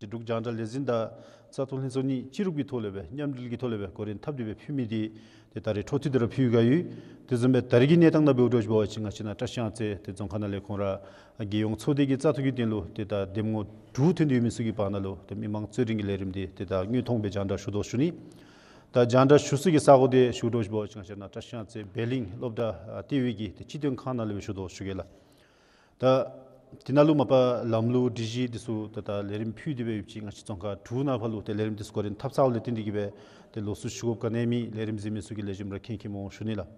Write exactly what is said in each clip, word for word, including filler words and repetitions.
འབྲུག་རྒྱང་བསྒྲགས་ལས་འཛིན་དང་བཙག་འཐུ་ལྷན་ཚོགས་གཉིས་སྤྱི་རུབ་ཀྱི་ཐོག་ལས་སྦེ་མཉམ་འབྲེལ་གྱི་ཐོག་ལས་སྦེ་གོ་རིམ་འཐབ་སྟེ་སྦེ་ཕུལ་མི་འདི་ཏེ་ད་རེས་འཕྲོ་མཐུད་དེ་ར་ཕུལ་ག་ཡོད། དེ་བཟུམ་སྦེ་ད་རེས་ཀྱི་གནས་སྟངས་ནང་འབདཝ་འདྲཝ་ཅིག་འབད་བ་ཅིན་ང་བཅས་ནཱ་བཀྲིས་གཡང་རྩེ་ཏེ་རྫོང་ཁག་ནང་ལས་ཁོང་ར་རྒྱལ་ཡོངས་ཚོགས་སྡེ་གི་བཙག་འཐུ་གི་དོན་ལུ་ཏེ་ད་འདེམས་ངོ་དྲུག་ཐོན་ཏེ་ཡོད་མི་ཚུ་གི་བར་ན་ལུ་ཏེ་མི་མང་རྩོད་འགྲན་གྱི་ལས་རིམ་འདི་ཏེ་ད་དངོས་མཐོང་སྦེ་རྒྱང་བསྒྲགས་ཞུ་དོ་ཞུ་ནི། ད་རྒྱང་བསྒྲགས་ཞུ་ས་གི་ས་གོ་འདི་ཞུ་འདྲཝ་ཅིག་འབད་བ་ཅིན་ང་བཅས་ནཱ་བཀྲིས་གཡང་རྩེ་བེ་གླིང་སློབ་གྲྭ་ཨ་ལྟེ་བའི་གི་ཏེ་སྤྱི་དོན་ཁང་ནང་ལས་སྦེ་ཞུ་དོ་ཞུ་གེ་ལགས། ད་དེ་ནང་ལུ་མ་པ་ལམ་ལུགས་སྒྲིག་གཞི་འདི་ཚུ་ད་ད་ལས་རིམ་ཕུལ་ཏེ་སྦེ་ཡོདཔ་ཅིག་ང་བཅས་རྫོང་ཁག་དྲུག་ནང་ཕར་ལུ་ཏེ་ལས་རིམ་འདི་ཚུ་གོ་རིམ་འཐབ་ཚརཝ་ལས་བརྟེན་ཏེ་གིས་སྦེ་ཏེ་ལོགས་སུ་ཞུ་དགོཔ་ག་ནི་ཡང་མེད། ལས་རིམ་གཟིགས་མི་ཚུ་གིས་ལེགས་ཤོམ་ར་མཁྱེན་མཁྱེནམ་འོང་ཞུ་ནི་ལགས།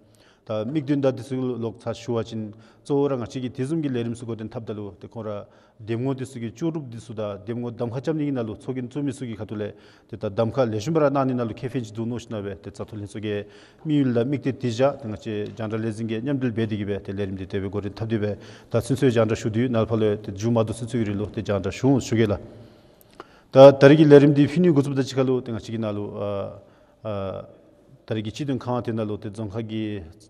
ད་དམིགས་དོན་དང་འདི་ཚུ་ལོག་ཚར་ཞུ་བ་ཅིན་གཙོ་བོ་ར་ང་བཅས་ཀྱིས་དེ་བཟུམ་གྱི་ལས་རིམ་ཚུ་གོ་རིམ་འཐབ་ད་ལུ་ཏེ་ཁོང་ར་འདེམས་ངོ་འདི་ཚུ་གི་ལྕོགས་གྲུབ་འདི་ཚུ་དང་འདེམས་ངོ་གདམ་ཁ་རྐྱབ་ནི་གི་ནང་ལུ་ཚོགས་རྒྱན་བཙུགས་མི་ཚུ་གི་ཁ་ཐུག་ལས་ཏེ་ད་གདམ་ཁ་ལེགས་ཤོམ་སྦེ་ར་གནང་ནི་ནང་ལུ་ཁེ་ཕན་ཅིག་འདུག་མནོ་ཞིནམ་སྦེ་ཏེ་བཙག་འཐུ་ལྷན་ཚོགས་ཀྱིས་དམིགས་ཡུལ་དང་དམིགས་གཏད་དེ་བཞག་ཏེ་ང་བཅས་རྒྱང་བསྒྲགས་ལས་འཛིན་གྱིས་མཉམ་འབྲེལ་འབད་དེ་གིས་སྦེ་ཏེ་ལས་རིམ་འདི་དེ་སྦེ་གོ་རིམ་འཐབ་སྟེ་སྦེ་ད་ཚུན་ཚོད་རྒྱང་བསྒྲགས་ཞུ་དོ་ཡོད། ནཱ་ལས་ཕར་ལུ་ཏེ་མཇུག་མ་བསྡུ་ཚུན་ཚོད་ཀྱི་རིང་ལུ་ཏེ་རྒྱང་བསྒྲགས་ཞུ་འོང་ཞུ་གེ་ལགས། ད་ད་རེས་ཀྱི་ལས་རིམ་འདི་ཕུལ་ནི་འགོ་བཙུགས་དང་གཅིག་ཁར་ལུ་ཏེ་ང་བཅས་ཀྱི་ནང་ལུ་ཨ་ཨ་ད་རེས་ཀྱི་སྤྱི་དོན་ཁང་དེ་ནང་ལུ་ཏེ་རྫོང་ཁག་གི་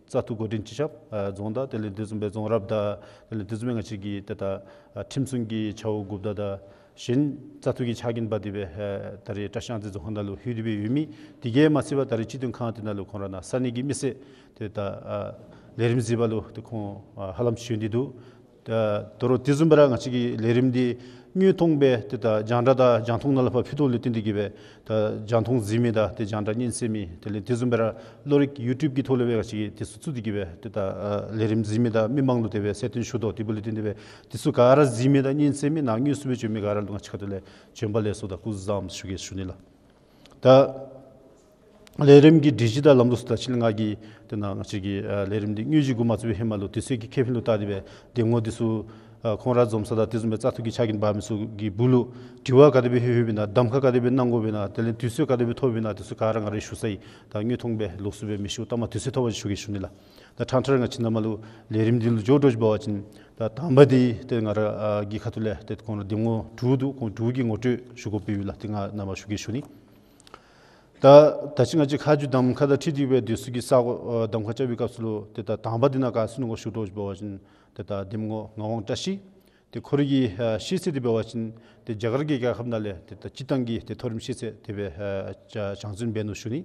བཙག་འཐུ་འགོ་འདྲེན་སྤྱི་ཁྱབ་ཨ་རྫོང་བདག་དེ་ལས་དེ་བཟུམ་སྦེ་རྫོང་རབ་དང་དེ་ལས་དེ་བཟུམ་སྦེ་ང་བཅས་ཀྱི་ཏེ་ད་ཨ་ཁྲིམས་སྲུང་གི་ཆ་བོ་འགོ་བདག་དང་གཞན་བཙག་འཐུ་གི་ཕྱག་འགན་འབག་སྟེ་སྦེ་ཨ་ད་རེས་བཀྲིས་གཡང་རྩེ་རྫོང་ཁག་ནང་ལུ་ལྷོད་དེ་སྦེ་ཡོད་མི་དེ་གིས་མ་ཚད་པར་ད་རེས་སྤྱི་དོན་ཁང་དེ་ནང་ལུ་ཁོང་ར་ནཱ་ས་གནས་ཀྱི་མི་སེར་ཏེ་ད་ཨ་ལས་རིམ་གཟིགས་པ་ལུ་ཏེ་ཁོང་ཨ་ཧ་ལམ་ཞུ་ནི་འདུག། ད་དོ་རུང་དེ་བཟུམ་སྦེ་ར་ང་བཅས་ཀྱི་ལས་རིམ་འདི་དངོས་མཐོང་སྦེ་ཏེ་ད་རྒྱང་བསྒྲགས་དང་རྒྱང་མཐོང་ནང་ལས་ཕར་ཕུལ་དོ་ལས་བརྟེན་ཏེ་གིས་སྦེ་ད་རྒྱང་མཐོང་གཟིགས་མི་དང་ཏེ་རྒྱང་བསྒྲགས་སྙན་གསན་མི་དེ་ལས་དེ་བཟུམ་སྦེ་ར་གློག་རིག་ཡུ་ཊུབ་ཀྱི་ཐོག་ལས་སྦེ་ང་བཅས་ཀྱིས་དེ་ཚུ་བཙུགས་ཏེ་གིས་སྦེ་ཏེ་ད་ཨ་ལས་རིམ་གཟིགས་མི་དང་མི་མང་ལུ་དེ་སྦེ་གསལ་སྟོན་ཞུ་དོ། དེ་འབདཝ་ལས་བརྟེན་ཏེ་སྦེ་དེ་ཚུ་ག་ར་གཟིགས་མི་དང་སྙན་གསན་མི་ནཱ་དངོས་སུ་སྦེ་བྱོན་མི་ག་ར་ལུ་ང་བཅས་ཁ་ཐུག་ལས་བྱོན་པ་ལེགས་སོ་དང་སྐུ་གཟུགས་བཟང་ཞུ་གེ་ཞུ་ནི་ལགས། ད་ལས་རིམ་གྱི་སྒྲིག་གཞི་དང་ལམ་ལུགས་ཚུ་དང་ཕྱི་ལས་ང་གིས་དེ་ནང་ང་བཅས་ཀྱི་ཨ་ལས་རིམ་འདི་དངོས་གཞི་འགོ་མ་བཙུགས་པའི་ཧེ་མ་ལུ་དུས་ཚོད་ཀྱི་ཁེ་ཕན་ལུ་བལྟ་སྟེ་སྦེ་འདེམས་ངོ་འདི་ཚུ་ཨ་ཁོང་ར་འཛོམས་ས་དང་དེ་བཟུམ་སྦེ་བཙག་འཐུ་གི་ཕྱག་འགན་འབག་མི་ཚུ་གི་སྦུག་ལུ་དྲི་བ་ག་དེ་སྦེ་ལྷོད་ལྷོདཔ་ཨིན་ན་གདམ་ཁ་ག་དེ་སྦེ་གནང་དགོཔ་ཨིན་ན་དེ་ལས་དུས་ཚོད་ག་དེ་སྦེ་ཐོབ་ཨིན་ན་དེ་ཚུ་ག་ར་ང་རའི་ཞུ་ས་ཨིན། ད་དངོས་མཐོང་སྦེ་ལོགས་སུ་སྦེ་མི་ཞུ་ལྟ་མ་དུས་ཚོད་ཐོབ་པ་ཅིན་ཞུ་གེ་ཞུ་ནི་ལགས། ད་ཕྲང་ཕྲང་ར་ང་བཅས་ནཱ་མར་ལུ་ལས་རིམ་འདི་ལུ་འགྱོ་འདྲཝ་ཅིག་འབད་བ་ཅིན་ད་དང་པ་འདི་ཏེ་ང་ར་ཨ་གི་ཁ་ཐུག་ལས་ཏེ་ཁོང་ར་འདེམས་ངོ་དྲུག་འདུག། ཁོང་དྲུག་གི་ངོ་སྤྲོད་ཞུ་དགོཔ་ཡོད་ལགས། ཏེ་ང་ནཱ་མར་ཞུ་གེ་ཞུ་ནི། ད་ད་ཅི་ང་བཅས་ཁ་མཆུ་གདམ་ཁ་དང་འཁྲིལ་ཏེ་སྦེ་དུས་ཚོད་ཀྱི་ས་གོ་ཨ་གདམ་ཁ་རྐྱབ་པའི་སྐབས་སུ་ལུ་ཏེ་ད་དང་པ་འདི་ནང་ག་སུ་ནུག་གོ་ཞུ་འདྲཝ་ཅིག་འབད་བ་ཅིན་ཏེ་ད་འདེམས་ངོ་ངག་དབང་བཀྲ་ཤིས། ཏེ་ཁོ་རའི་གི་ཨ་ཤེས་ཚད་འདི་འབད་བ་ཅིན་ཏེ་རྒྱ་གར་གྱི་རྒྱལ་ཁབ་ནང་ལས་ཏེ་ད་སྤྱིར་བཏང་གི་ཏེ་མཐོ་རིམ་ཤེས་ཚད་དེ་སྦེ་ཨ་བྱང་བཙོན་འབད་ནུག་ཞུ་ནི།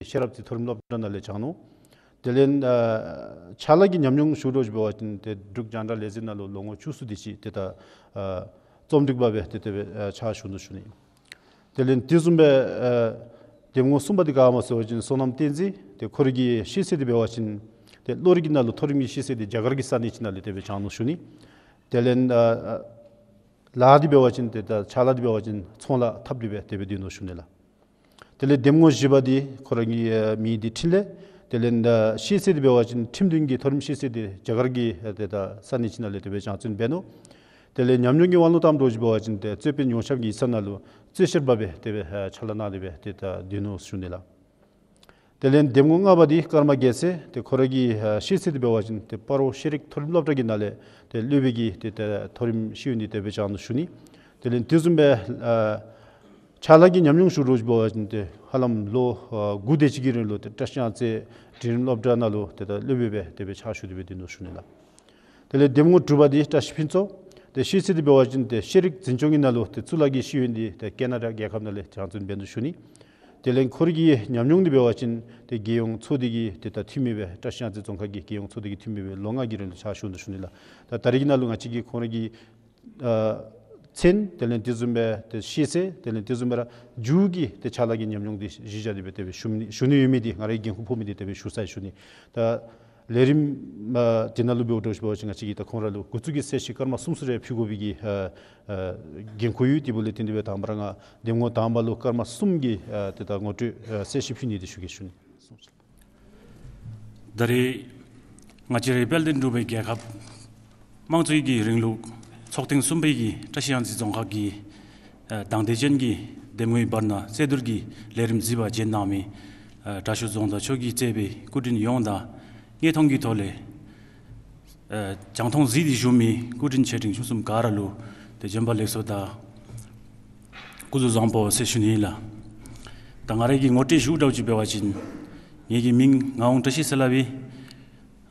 ཤེས་རབ་འདི་མཐོ་རིམ་སློབ་གྲྭ་ནང་ལས་སྦྱངས་ནུག། དེ་ལས་ཨ་ཕྱག་ལཱ་གི་ཉམས་མྱོང་ཞུ་འདྲཝ་ཅིག་འབད་བ་ཅིན་ཏེ་འབྲུག་རྒྱང་བསྒྲགས་ལས་འཛིན་ནང་ལུ་ལོ་ངོ་བཅུ་གསུམ་དེ་ཅིག་ཏེ་ད་ཨ་རྩོམ་སྒྲིག་པ་སྦེ་ཏེ་དེ་སྦེ་ཨ་ཕྱག་ཞུ་ནུག་ཞུ་ནི། དེ་ལས་དེ་བཟུམ་སྦེ་ཨ་འདེམས་ངོ་གསུམ་པ་འདི་ག་སྨོ་ཟེར་བ་ཅིན་བསོད་ནམས་བསྟན་འཛིན། ཏེ་ཁོ་རའི་གི་ཤེས་ཚད་འདི་འབད་བ་ཅིན་ཏེ་གློག་རིག་གི་ནང་ལུ་མཐོ་རིམ་གྱི་ཤེས་ཚད་འདི་རྒྱ་གར་གྱི་ས་གནས་ཅིག་ནང་ལས་དེ་སྦེ་སྦྱངས་ནུག་ཞུ་ནི། དེ་ལས་ཨ་ཨ་ལཱ་འདི་འབད་བ་ཅིན་ཏེ་ད་ཕྱག་ལཱ་འདི་འབད་བ་ཅིན་ཚོང་ལཱ་འཐབ་སྟེ་སྦེ་དེ་སྦེ་སྡོད་ནུག་ཞུ་ནི་ལགས། དེ་ལས་འདེམས་ངོ་བཞི་པ་འདི་ཁོ་ར་གི་ཨ་མིང་འདི་འཕྲིན་ལས། དེ་ལས་ཨ་ཤེས་ཚད་འདི་འབད་བ་ཅིན་ཁྲིམས་དོན་གྱི་མཐོ་རིམ་ཤེས་ཚད་འདི་རྒྱ་གར་གྱི་ཨ་ཏེ་ད་ས་གནས་ཅིག་ནང་ལས་དེ་སྦེ་སྦྱང་བརྩོན་འབད་ནུག། དེ་ལས་ཉམས་མྱོང་གི་དབང་ལུ་བལྟ་འདྲཝ་ཅིག་འབད་བ་ཅིན་ཏེ་རྩོད་དཔོན་ཉོ་ཆ་གི་ཡིག་ཚང་ནང་ལུ་རྩོད་བཤེར་པ་སྦེ་དེ་སྦེ་ཨ་ཕྱག་ལཱ་གནང་སྟེ་སྦེ་ཏེ་ད་སྡོད་ནུག་ཞུ་ནི་ལགས། དེ་ལས་འདེམས་ངོ་ལྔ་པ་འདི་ཀརྨ་རྒྱལ་མཚན། ཏེ་ཁོ་ར་གི་ཨ་ཤེས་ཚད་འདི་འབད་བ་ཅིན་ཏེ་སྤ་རོ་ཤེས་རིག་མཐོ་རིམ་སློབ་གྲྭ་གི་ནང་ལས་ཏེ་སློབ་དཔོན་གྱི་ཏེ་ད་མཐོ་རིམ་ཤེས་ཡོན་འདི་དེ་སྦེ་སྦྱངས་ནུག་ཞུ་ནི། དེ་ལས་དེ་བཟུམ་སྦེ་ཨ་ཕྱག་ལཱ་གི་ཉམས་མྱོང་ཞུ་འདྲཝ་ཅིག་འབད་བ་ཅིན་ཏེ་ཧ་ལམ་ལོ་ཨ་དགུ་དེ་ཅིག་གི་རིང་ལུ་ཏེ་བཀྲིས་གཡང་རྩེ་འབྲིང་རིམ་སློབ་གྲྭ་ནང་ལུ་ཏེ་ད་སློབ་དཔོན་སྦེ་དེ་སྦེ་ཕྱག་ཞུ་སྟེ་སྦེ་སྡོད་ནུག་ཞུ་ནི་ལགས། དེ་ལས་འདེམས་ངོ་དྲུག་པ་འདི་བཀྲ་ཤིས་ཕུན་ཚོགས། ཏེ་ཤེས་ཚད་འདི་འབད་བ་ཅིན་ཏེ་ཤེས་རིག་འཛིན་སྐྱོང་གི་ནང་ལུ་ཏེ་གཙུག་ལག་གི་ཤེས་ཡོན་འདི་ཏེ་ཀེ་ན་ཌ་རྒྱལ་ཁབ་ནང་ལས་སྦྱང་བརྩོན་འབད་ནུག་ཞུ་ནི། དེ་ལས་ཁོ་རའི་གི་ཉམས་མྱོང་འདི་འབད་བ་ཅིན་ཏེ་རྒྱལ་ཡོངས་ཚོགས་སྡེ་གི་ཏེ་ད་འཐུས་མི་སྦེ་བཀྲིས་གཡང་རྩེ་རྫོང་ཁག་གི་རྒྱལ་ཡོངས་ཚོགས་སྡེ་གི་འཐུས་མི་སྦེ་ལོ་ལྔ་གི་རིང་ལུ་ཕྱག་ཞུ་ནུག་ཞུ་ནི་ལགས། ད་ད་རེས་ཀྱི་ནང་ལུ་ང་བཅས་ཀྱིས་ཁོང་རའི་གི་ཨ་མཚན་དེ་ལས་དེ་བཟུམ་སྦེ་ཏེ་ཤེས་ཚད་དེ་ལས་དེ་བཟུམ་སྦེ་ར་མཇུག་གི་ཏེ་ཕྱག་ལཱ་གི་ཉམས་མྱོང་འདི་གཞི་བཞག་སྟེ་སྦེ་དེ་སྦེ་ཞུ་ནི་ཞུ་ནི་ཡོད་མི་འདི་ང་རའི་འགན་ཁུར་ཕོག་མི་འདི་དེ་སྦེ་ཞུ་ས་ཨིན་ཞུ་ནི། ད་ལས་རིམ་ཨ་དེ་ནང་ལུ་འབདཝ་འདྲཝ་ཅིག་འབད་བ་ཅིན་ང་བཅས་ཀྱིས་ད་ཁོང་ར་ལུ་འགོ་བཙུགས་ཀྱི་གསལ་བཤད་སྐར་མ་གསུམ་ཚུན་རེ་ཕུལ་དགོ་པའི་གི་ཨ་ཨ་འགན་ཁུར་ཡོད། དེ་འབདཝ་ལས་བརྟེན་ཏེ་སྦེ་དང་པ་ར་ང་འདེམས་ངོ་དང་པ་ལུ་སྐར་མ་གསུམ་གྱི་ཨ་ཏེ་ད་ངོ་སྤྲོད་ཨ་གསལ་བཤད་ཕུལ་ནི་འདི་ཞུ་གེ་ཞུ་ནི། ད་རེས་ང་བཅས་རའི་དཔལ་ལྡན་འབྲུག་པའི་རྒྱལ་ཁབ་དམངས་གཙོའི་གི་རིང་ལུགས་ཚོགས་ཐེངས་གསུམ་པའི་གི་བཀྲིས་གཡང་རྩེ་རྫོང་ཁག་གི་ཨ་དང་འདོད་ཅན་གྱི་འདེམས་ངོའི་བར་ན་རྩོད་བསྡུར་གྱི་ལས་རིམ་གཟིགས་པར་བྱོན་གནང་མི་ཨ་དྲག་ཤོས་རྫོང་བདག་མཆོག་གིས་གཙོས་པའི་སྐུ་མགྲོན་ཡོངས་དང་དངོས་མཐོང་གི་ཐོག་ལས་ཨ་རྒྱང་མཐོང་གཟིགས་ཏེ་བཞུགས་མི་སྐུ་མགྲོན་ཆེ་འབྲིང་ཆུང་གསུམ་ག་ར་ལུ་ཏེ་བྱོན་པ་ལེགས་སོ་དང་ སྐུ་གཟུགས་བཟང་པོ་ཟེར་ཞུ་ནི་ཨིན་ལགས། ད་ང་རའི་གི་ངོ་སྤྲོད་ཞུཝ་ད་ཅིག་འབད་བ་ཅིན་ངེའི་གི་མིང་ངག་དབང་བཀྲ་ཤིས་ཟེར་སླབ་ཨིན།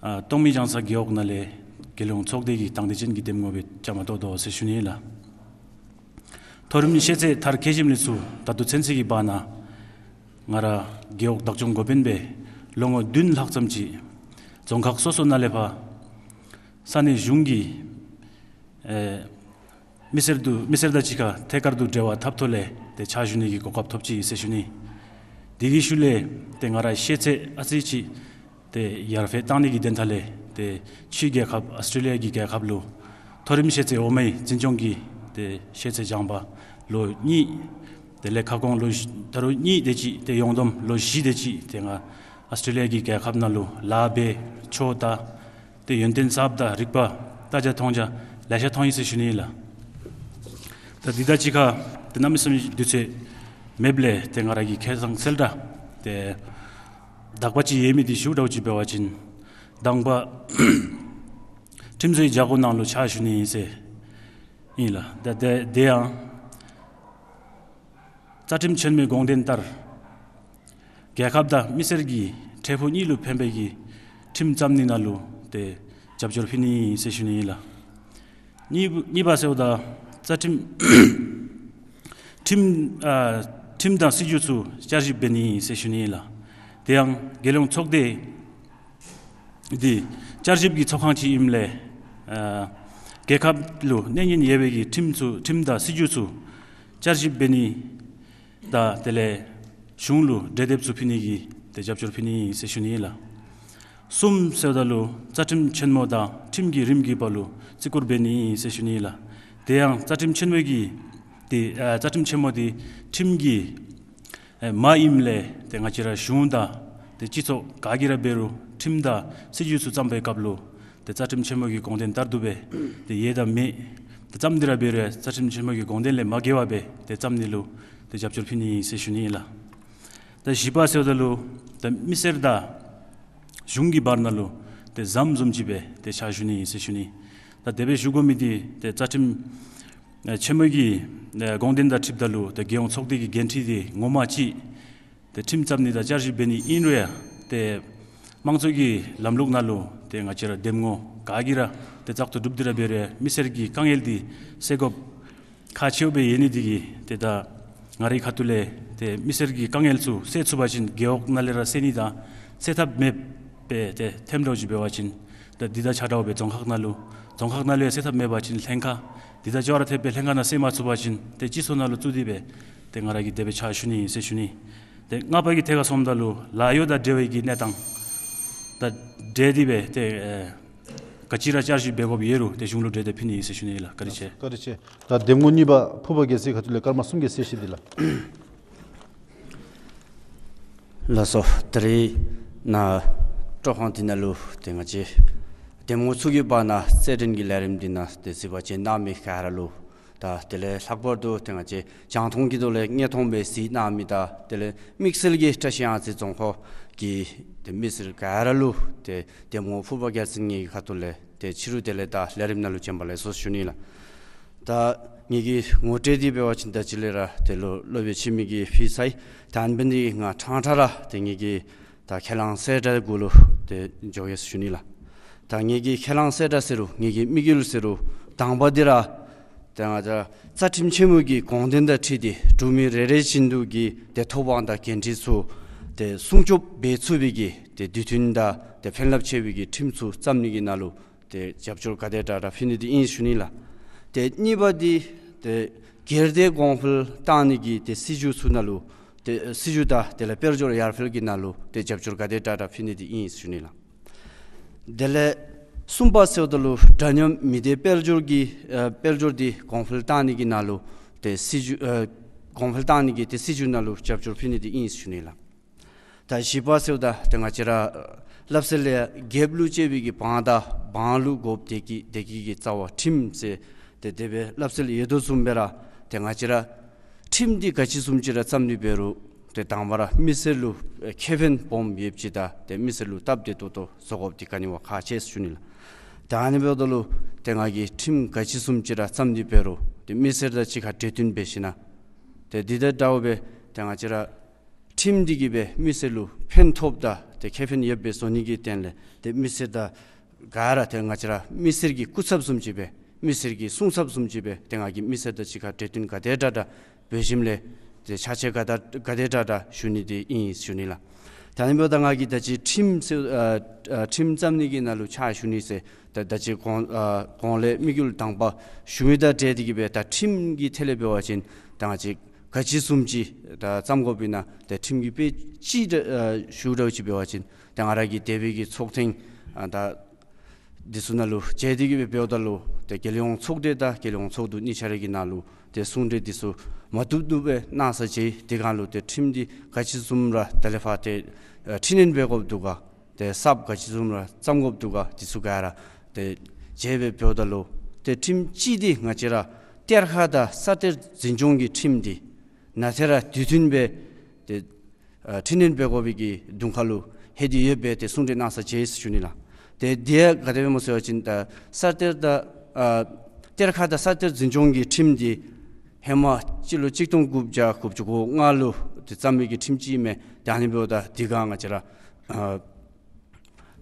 ཨ་སྟོང་མི་ལྗང་ས་རྒེད་འོག་ནང་ལས་རྒྱལ་ཡོངས་ཚོགས་སྡེ་གི་དང་འདོད་ཅན་གྱི་འདེམས་ངོ་སྦེ་བཅའ་མར་གཏོགས་དོ་ཟེར་ཞུ་ནི་ཨིན་ལགས། མཐོ་རིམ་ཤེས་ཚད་མཐར་འཁྱོལ་ཞིནམ་ལས་ཚུར་ད་ལྟོ་ཚུན་ཚོད་ཀྱི་བར་ན་ང་ར་རྒེད་འོག་བདག་སྐྱོང་འགོ་དཔོན་སྦེ་ལོ་ངོ་བདུན་ལྷག་ཙམ་ཅིག་རྫོང་ཁག་སོ་སོ་ནང་ལས་ཕར་ས་གནས་གཞུང་གི་ཨེ་མི་སེར་དུ་མི་སེར་དང་གཅིག་ཁར་ཐད་ཀར་དུ་འབྲེལ་བ་འཐབ་ཐོག་ལས་ཏེ་ཕྱག་ཞུ་ནི་གི་གོ་སྐབས་ཐོབ་ཅི་ཟེར་ཞུ་ནི། དེ་གི་ཤུལ་ལས་ཏེ་ང་ར་ཤེས་ཚད་ཨ་ཙི་ཅིག་ཏེ་ཡར་འཕེལ་བཏང་ནི་གི་དོན་དག་ལས་ཏེ་ཕྱི་རྒྱལ་ཁབ་ཨཱོས་ཊྲེ་ལི་ཡ་གི་རྒྱལ་ཁབ་ལུ་མཐོ་རིམ་ཤེས་ཚད་འོག་མའི་འཛིན་སྐྱོང་གི་ཏེ་ཤེས་ཚད་སྦྱངས་པ་ལོ་གཉིས། དེ་ལས་ཁ་སྐོང་ལོ་བཞི་ད་རུང་གཉིས་དེ་ཅིག་ཏེ་ཡོངས་བསྡོམས་ལོ་བཞི་དེ་ཅིག་ཏེ་ང་ཨཱོས་ཊྲེ་ལི་ཡ་གི་རྒྱལ་ཁབ་ནང་ལུ་ལཱ་འབད་ཆོས་དང་ཏེ་ཡོན་ཏན་གསརཔ་དང་རིག་པ་ལྟ་རྒྱ་མཐོང་རྒྱ་ལེ་ཤ་མཐོང་ཡི་ཟེར་ཞུ་ནི་ཨིན་ལགས། ད་འདི་དང་གཅིག་ཁར་ཏེ་གནམ་མེད་ས་མེད་དུས་ཚོད་མེདཔ་ལས་ཏེ་ང་ར་གི་ཁ་ཙ་ཁ་ཉིནམ་ལས་ར་ཏེ་དག་པ་ཅིག་ཡོད་མི་འདི་ཞུཝ་ད་ཅིག་འབད་བ་ཅིན་དང་པ་ཁྲིམས་བཟོའི་བྱ་སྒོ་ནང་ལུ་ཕྱག་ཞུ་ནི་ཨིན་ཟེར་ཨིན་ལགས། ད་དེ་དེ་ཡང་རྩ་ཁྲིམས་ཆེན་མོའི་དགོངས་དོན་ལྟར་རྒྱལ་ཁབ་དང་མི་སེར་གྱི་འཕྲལ་ཕུགས་གཉིས་ལུ་ཕན་པའི་གི་ཁྲིམས་བརྩམ་ནི་ནང་ལུ་ཏེ་རྒྱབ་སྐྱོར་ཕུལ་ནི་ཨིན་ཟེར་ཞུ་ནི་ཨིན་ལགས། གཉིས་གཉིས་པ་ཟེརཝ་ད་རྩ་ཁྲིམས་ཁྲིམས་ཨ་ཁྲིམས་དང་སྲིད་བྱུས་ཚུ་བསྐྱར་ཞིབ་འབད་ནི་ཨིན་ཟེར་ཞུ་ནི་ཨིན་ལགས། དེ་ཡང་རྒྱལ་ཡོངས་ཚོགས་སྡེ་འདི་བསྐྱར་ཞིབ་ཀྱི་ཚོགས་ཁང་ཅིག་ཨིནམ་ལས་ཨ་རྒྱལ་ཁབ་ལུ་གནད་ཉེན་ཡོད་པའི་གི་ཁྲིམས་ཚུ་ཁྲིམས་དང་སྲིད་བྱུས་ཚུ་བསྐྱར་ཞིབ་འབད་ནི་དང་དེ་ལས་གཞུང་ལུ་གྲོས་འདེབས་ཚུ་ཕུལ་ནི་གི་ཏེ་རྒྱབ་སྐྱོར་ཕུལ་ནི་ཨིན་ཟེར་ཞུ་ནི་ཨིན་ལགས། གསུམ་ཟེརཝ་ད་ལུ་རྩ་ཁྲིམས་ཆེན་མོ་དང་ཁྲིམས་ཀྱི་རིམ་གྱིས་པ་ལུ་བརྩི་བཀུར་འབད་ནི་ཨིན་ཟེར་ཞུ་ནི་ཨིན་ལགས། དེ་ཡང་རྩ་ཁྲིམས་ཆེན་མོ་གི་ཏེ་ཨ་རྩ་ཁྲིམས་ཆེན་མོ་འདི་ཁྲིམས་ཀྱི་ཨེ་མ་ཨིནམ་ལས་ཏེ་ང་བཅས་ར་གཞུང་དང་ཏེ་སྤྱི་ཚོགས་ག་གིས་ར་འབད་རུང་ཁྲིམས་དང་སྲིད་བྱུས་ཚུ་བརྩམ་པའི་སྐབས་ལུ་ཏེ་རྩ་ཁྲིམས་ཆེན་མོ་གི་དགོངས་དོན་ལྟར་དུ་སྦེ་ཏེ་ཡོད་དང་མེད་ཏེ་བརྩམས་ཏེ་ར་འབད་རུང་རྩ་ཁྲིམས་ཆེན་མོ་གི་དགོངས་དོན་ལས་མ་འགལ་བར་སྦེ་ཏེ་བརྩམ་ནི་ལུ་ཏེ་རྒྱབ་སྐྱོར་ཕུལ་ནི་ཨིན་ཟེར་ཞུ་ནི་ཨིན་ལགས། ད་བཞི་པ་ཟེརཝ་ད་ལུ་ད་མི་སེར་དང་གཞུང་གི་བར་ན་ལུ་ཏེ་ཟམ་བཟུམ་ཅིག་སྦེ་ཏེ་ཕྱག་ཞུ་ནི་ཨིན་ཟེར་ཞུ་ནི། ད་དེ་སྦེ་ཞུ་དགོ་མི་འདི་ཏེ་རྩ་ཁྲིམས་ཨེ་ཆེན་མོ་གི་ཨེ་དགོངས་དོན་དང་འཁྲིལཝ་ད་ལུ་ཏེ་རྒྱལ་ཡོངས་ཚོགས་སྡེ་གི་འགན་འཁྲི་འདི་ངོ་མ་ཅིག་ཏེ་ཁྲིམས་བརྩམ་ནི་དང་བསྐྱར་ཞིབ་འབད་ནི་ཨིན་རུང་ཡང་ཏེ་དམངས་གཙོ་གི་ལམ་ལུགས་ནང་ལུ་ཏེ་ང་བཅས་ར་འདེམས་ངོ་ག་གིས་ར་ཏེ་བཙག་འཐུ་གྲུབ་སྟེ་ར་འབད་རུང་མི་སེར་གྱི་དཀའ་ངལ་འདི་སེལ་དགོཔ་ཁག་ཆེཝ་སྦེ་ཡོད་ནི་འདི་གིས་ཏེ་ད་ང་རའི་ཁ་ཐུག་ལས་ཏེ་མི་སེར་གྱི་དཀའ་ངལ་ཚུ་སེལ་ཚུགས་པ་ཅིན་རྒེད་འོག་ནང་ལས་ར་སེལ་ནི་དང་སེལ་ཐབས་མེདཔ་སྦེ་ཏེ་ཐོནམ་འདྲཝ་ཅིག་འབད་བ་ཅིན་ད་འདི་དང་ཆ་འདྲཝ་སྦེ་རྫོང་ཁག་ནང་ལུ་རྫོང་ཁག་ནང་ལུ་ཡང་སེལ་ཐབས་མེད་པ་ཅིན་ལྷན་ཁག་འདི་དང་ཅོག་ར་འཐདཔ་སྦེ་ལྷན་ཁག་ནང་སེལ་མ་ཚུགས་པ་ཅིན་ཏེ་སྤྱི་ཚོགས་ནང་ལུ་བཙུགས་ཏེ་སྦེ་ཏེ་ང་ར་གིས་དེ་སྦེ་ཕྱག་ཞུ་ནི་ཨིན་ཟེར་ཞུ་ནི། ཏེ་ལྔ་པ་གི་ཐད་ཁར་སོངམ་ད་ལུ་ལཱ་གཡོག་དང་འབྲེལ་བའི་གི་གནས་སྟངས་དང་འབྲེལ་ཏེ་སྦེ་ཏེ་ཨེ་ག་ཅི་ར་བསྐྱར་ཞིབ་འབད་དགོཔ་ཡོད་རུང་ཏེ་གཞུང་ལུ་གྲོས་འདེབས་ཕུལ་ནི་ཨིན་ཟེར་ཞུ་ནི་ཨིན་ལགས། བཀའ་དྲིན་ཆེ། བཀའ་དྲིན་ཆེ། ད་འདེམས་ངོ་གཉིས་པ་ཕུར་པ་རྒྱལ་མཚན་ཁ་ཐུག་ལས་སྐར་མ་གསུམ་གྱི་གསལ་བཤད་འདི་ལགས། ལགས་སོ། ད་རིས་ནཱ་སྤྲོ་ཁང་འདི་ནང་ལུ་ཏེ་ང་བཅས་འདེམས་ངོ་ཚུ་གི་བར་ན་རྩེད་འགྲན་གྱི་ལས་རིམ་འདི་ནང་ཏེ་གཟིགས་པ་མཇལ་གནང་མི་ག་ར་ལུ་ད་དེ་ལས་ལྷག་པར་དུ་ཏེ་ང་བཅས་རྒྱང་མཐོང་གི་ཐོག་ལས་དངོས་མཐོང་སྦེ་གཟིགས་གནང་མི་དང་དེ་ལས་དམིགས་བསལ་གྱིས་བཀྲ་ཤིས་གཡང་རྩེ་རྫོང་ཁག་གི་ཏེ་མི་སེར་ག་ར་ལུ་ཏེ་འདེམས་ངོ་ཕུར་པ་རྒྱལ་མཚན་ངེའི་ཁ་ཐུག་ལས་ཏེ་ཕྱི་རུ་དེ་ལས་ད་ལས་རིམ་ནང་ལུ་བྱོན་པ་ལེགས་སོ་ཞུ་ནི་ལགས། ད་ངེའི་གི་ངོ་སྤྲོད་འདི་འབད་བ་ཅིན་ད་ཅི་ལས་ར་ཏེ་ལོག་ལོག་སྦེ་ཕྱེ་མི་གི་ཕུལ་ཚར་ཡི། ད་ཨ་ནི་འབདཝ་ད་ང་ཕྲང་ཕྲང་ར་ཏེ་ངེའི་གི་ད་ཁས་བླངས་གསལ་བསྒྲགས་གུ་ལུ་ཏེ་འགྱོ་གེ་ཟེར་ཞུ་ནི་ལགས། ད་ངེའི་གི་ཁས་བླངས་གསལ་བསྒྲགས་ཟེར་རུང་ངེའི་གི་དམིགས་ཡུལ་ཟེར་རུང་དང་པ་འདི་ར་ཏེ་ང་བཅས་རྩ་ཁྲིམས་ཆེན་མོ་གི་དགོངས་དོན་དང་འཁྲིལ་ཏེ་འབྲུག་མི་རེ་རེ་བཞིན་དུ་གི་ཏེ་ཐོབ་དབང་དང་འགན་འཁྲི་ཚུ་ཏེ་སྲུང་སྐྱོབ་འབད་ཚུགས་པའི་གི་ཏེ་དུས་མཐུན་དང་ཏེ་ཕན་རླབས་ཆེ་བའི་གི་ཁྲིམས་ཚུ་བརྩམ་ནི་གི་ནང་ལུ་ཏེ་རྒྱབ་སྐྱོར་ག་དེ་དྲག་དྲག་ཕུལ་ནི་འདི་ཨིན་ཞུ་ནི་ལགས། ཏེ་གཉིས་པ་འདི་ཏེ་སྒེར་སྡེ་གོང་འཕེལ་བཏང་ནི་གི་ཏེ་སྲིད་བྱུས་ཚུ་ནང་ལུ་ཏེ་སྲིད་བྱུས་དང་དེ་ལས་དཔལ་འབྱོར་ཡར་འཕེལ་གྱི་ནང་ལུ་ཏེ་རྒྱབ་སྐྱོར་ག་དེ་དྲག་དྲག་ཕུལ་ནི་འདི་ཨིན་ཞུ་ནི་ལགས། དེ་ལས་གསུམ་པ་ཟེརཝ་ད་ལུ་འདྲ་མཉམ་མི་སྡེ་དཔལ་འབྱོར་གྱི་ཨ་དཔལ་འབྱོར་འདི་གོང་འཕེལ་བཏང་ནི་གི་ནང་ལུ་ཏེ་སྲིད་བྱུས་ཨ་གོང་འཕེལ་བཏང་ནི་གི་ཏེ་སྲིད་བྱུས་ནང་ལུ་རྒྱབ་སྐྱོར་ཕུལ་ནི་འདི་ཨིན་ཞུ་ནི་ལགས། ད་བཞི་པ་ཟེརཝ་ད་ཏེ་ང་བཅས་ར་སླབ་སྲོལ་ལས་རྒྱལཔོ་ལུ་གཅེས་པའི་གི་འབངས་དང་འབངས་ལུ་དགོཔ་བདེ་སྐྱིད་བདེ་སྐྱིད་ཀྱི་རྩ་བ་ཁྲིམས་ཟེར་ཏེ་དེ་སྦེ་སླབ་སྲོལ་ཡོད་དོ་བཟུམ་སྦེ་ར་ཏེ་ང་བཅས་ར་ཁྲིམས་འདི་ག་ཅི་བཟུམ་ཅིག་ར་བརྩམ་ནི་འབད་རུང་ཏེ་དང་པ་ར་མི་སེར་ལུ་ཨེ་ཁེ་ཕན་སྦོམ་ཡོདཔ་ཅིག་དང་ཏེ་མི་སེར་ལུ་སྟབས་བདེ་ཏོག་ཏོ་བཟོ་དགོཔ་འདི་ག་ནི་བ་ཁག་ཆེ་ཟེར་ཞུ་ནི་ལགས། ད་ཨ་ནི་འབདཝ་ད་ལུ་ཏེ་ང་གིས་ཁྲིམས་ག་ཅི་བཟུམ་ཅིག་ར་བརྩམ་ནི་འབད་རུང་ཏེ་མི་སེར་དང་གཅིག་ཁར་གྲོས་བསྟུན་འབད་ཞིན་ན་ ཏེ་འདི་དང་འདྲཝ་སྦེ་ཏེ་ང་བཅས་ར་ཁྲིམས་འདི་གིས་སྦེ་མི་སེར་ལུ་ཕན་ཐོགས་དང་ཏེ་ཁེ་ཕན་ཡོདཔ་སྦེ་བཟོ་ནི་གི་དོན་ལས་ཏེ་མི་སེར་དང་ག་ར་ཏེ་ང་བཅས་ར་མི་སེར་གྱི་སྐུ་ཚབ་བཟུམ་ཅིག་སྦེ་མི་སེར་གྱི་སྲུང་ཚབ་བཟུམ་ཅིག་སྦེ་ཏེ་ང་གིས་མི་སེར་དང་གཅིག་ཁར་གྲོས་བསྟུན་ག་དེ་དྲག་དྲག་འབད་ཞིནམ་ལས་ཏེ་ཕྱག་ཕྱིད་ག་དེ་ག་དེ་དྲག་དྲག་ཞུ་ནི་འདི་ཨིན་ཞུ་ནི་ལགས། ད་ཨ་ནི་འབདཝ་ད་ང་གིས་ད་ཅི་ཁྲིམས་ཟེར་ཨ་ཨ་ཁྲིམས་བརྩམ་ནི་གི་ནང་ལུ་ཕྱག་ཞུ་ནི་ཟེར་ད་ད་ཅི་གོང་ཨ་གོང་ལས་དམིགས་ཡུལ་དང་པ་ཞུ་མི་དང་འབྲེལ་ཏེ་གིས་སྦེ་ད་ཁྲིམས་ཀྱི་ཐད་ལས་འབད་བ་ཅིན་ད་ང་བཅས་ག་ཅི་བཟུམ་ཅིག་ད་བརྩམ་དགོཔ་ཨིན་ན་ད་ཁྲིམས་ཀྱི་དཔེ་ཅིག་ད་ཨ་ཞུ་འདྲཝ་ཅིག་འབད་བ་ཅིན་ད་ང་ར་གི་འདས་པའི་གི་ཚོགས་ཐེངས་ཨ་ད་འདི་ཚུ་ནང་ལུ་མཇལ་ཏེ་གིས་སྦེ་འབདཝ་ད་ལུ་ཏེ་རྒྱལ་ཡོངས་ཚོགས་སྡེ་དང་རྒྱལ་ཡོངས་ཚོགས་འདུ་གཉིས་ཆ་ར་གི་ནང་ལུ་ཏེ་གསུང་གྲོས་འདི་ཚུ་མ་བཏུབ་བཏུབ་སྦེ་གནང་ས་མཇལ། དེ་སྒང་ལུ་ཏེ་ཁྲིམས་འདི་ག་ཅི་བཟུམ་ར་ད་ལས་ཕར་ཏེ་ཨ་འཕྲི་སྣོན་འབད་དགོཔ་འདུག་ག་ཏེ་གསརཔ་ག་ཅི་བཟུམ་ར་བརྩམ་དགོཔ་འདུག་ག་འདི་ཚུ་ག་ར་ཏེ་མཇལ་སྦེ་འབདཝ་ད་ལུ་ཏེ་ཁྲིམས་ཅིག་འདི་ང་བཅས་ར་གཏེར་ཁ་དང་ས་གཏེར་འཛིན་སྐྱོང་གི་ཁྲིམས་འདི་ནང་ཏེ་ར་དུས་མཐུན་སྦེ་ཏེ་ཨ་འཕྲི་སྣོན་འབད་དགོ་པའི་གི་གདོང་ཁ་ལུ་ལྷོད་དེ་ཡོད་པའི་ཏེ་གསུང་གྲོས་གནང་ས་མཇལ་ཡི་ཟེར་ཞུ་ནི་ལགས། ཏེ་དེ་ཡང་ག་དེ་སྦེ་སྨོ་ཟེར་བ་ཅིན་ད་ས་གཏེར་དང་ཨ་གཏེར་ཁ་དང་ས་གཏེར་འཛིན་སྐྱོང་གི་ཁྲིམས་འདི་ཧེ་མ་སྤྱི་ལོ་གཅིག་སྟོང་དགུ་བརྒྱ་དགུ་བཅུ་གོ་ལྔ་ལུ་ཏེ་བརྩམས་པའི་གི་ཁྲིམས་ཅིག་ཨིན་མས། ཏེ་ཨ་ནི་འབདཝ་ད་དེ་སྒང་ང་བཅས་ར་ཨ་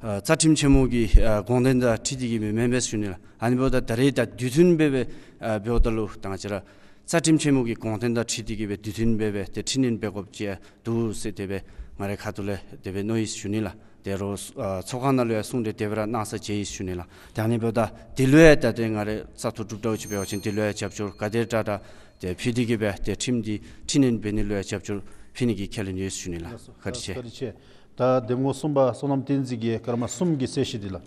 ཨ་རྩ་ཁྲིམས་ཆེན་མོ་གི་ཨ་དགོངས་དོན་དང་འཁྲིལ་ཏེ་གིས་སྦེ་མེན་པས་ཟེར་ཞུ་ནི་ལགས། ཨ་ནི་འབདཝ་ད་ད་རེས་ད་དུས་མཐུན་སྦེ་སྦེ་ཨ་འབདཝ་ད་ལུ་ད་ང་བཅས་ར་རྩ་ཁྲིམས་ཆེན་མོ་གི་དགོངས་དོན་དང་འཁྲིལ་ཏེ་གིས་སྦེ་དུས་མཐུན་སྦེ་སྦེ་ཏེ་འཕྲི་སྣོན་འབད་དགོཔ་ཅིག་འདུག་ཟེར་དེ་སྦེ་ང་རའི་ཁ་ཐུག་ལས་དེ་སྦེ་མནོ་ཡི་ཟེར་ཞུ་ནི་ལགས། ཏེ་རོགས་ཨ་ཚོགས་ཁང་ནང་ལུ་ཡང་གསུང་གྲོས་དེ་སྦེ་ར་གནང་ས་མཇལ་ཡི་ཟེར་ཞུ་ནི་ལགས། ཏེ་ཨ་ནི་འབདཝ་ད་དེ་ལུ་ཡང་ད་ཏེ་ང་རའི་བཙག་འཐུ་གྲུབ་འདྲཝ་ཅིག་འབད་བ་ཅིན་དེ་ལུ་ཡང་རྒྱབ་སྐྱོར་ག་དེ་དྲག་དྲག་ཏེ་ཕུལ་ཏེ་གིས་སྦེ་ཏེ་ཁྲིམས་འདི་འཕྲི་སྣོན་འབད་ནི་ལུ་ཡང་རྒྱབ་སྐྱོར་ཕུལ་ནི་གི་ཁས་ལེན་ཡོད་ཟེར་ཞུ་ནི་ལགས། བཀའ་དྲིན་ཆེ། བཀའ་དྲིན་ཆེ། ད་འདེམས་ངོ་གསུམ་པ་བསོད་ནམས་བསྟན་འཛིན་གྱིས་སྐར་མ་གསུམ་གྱི་གསལ་བཤད་འདི་ལགས།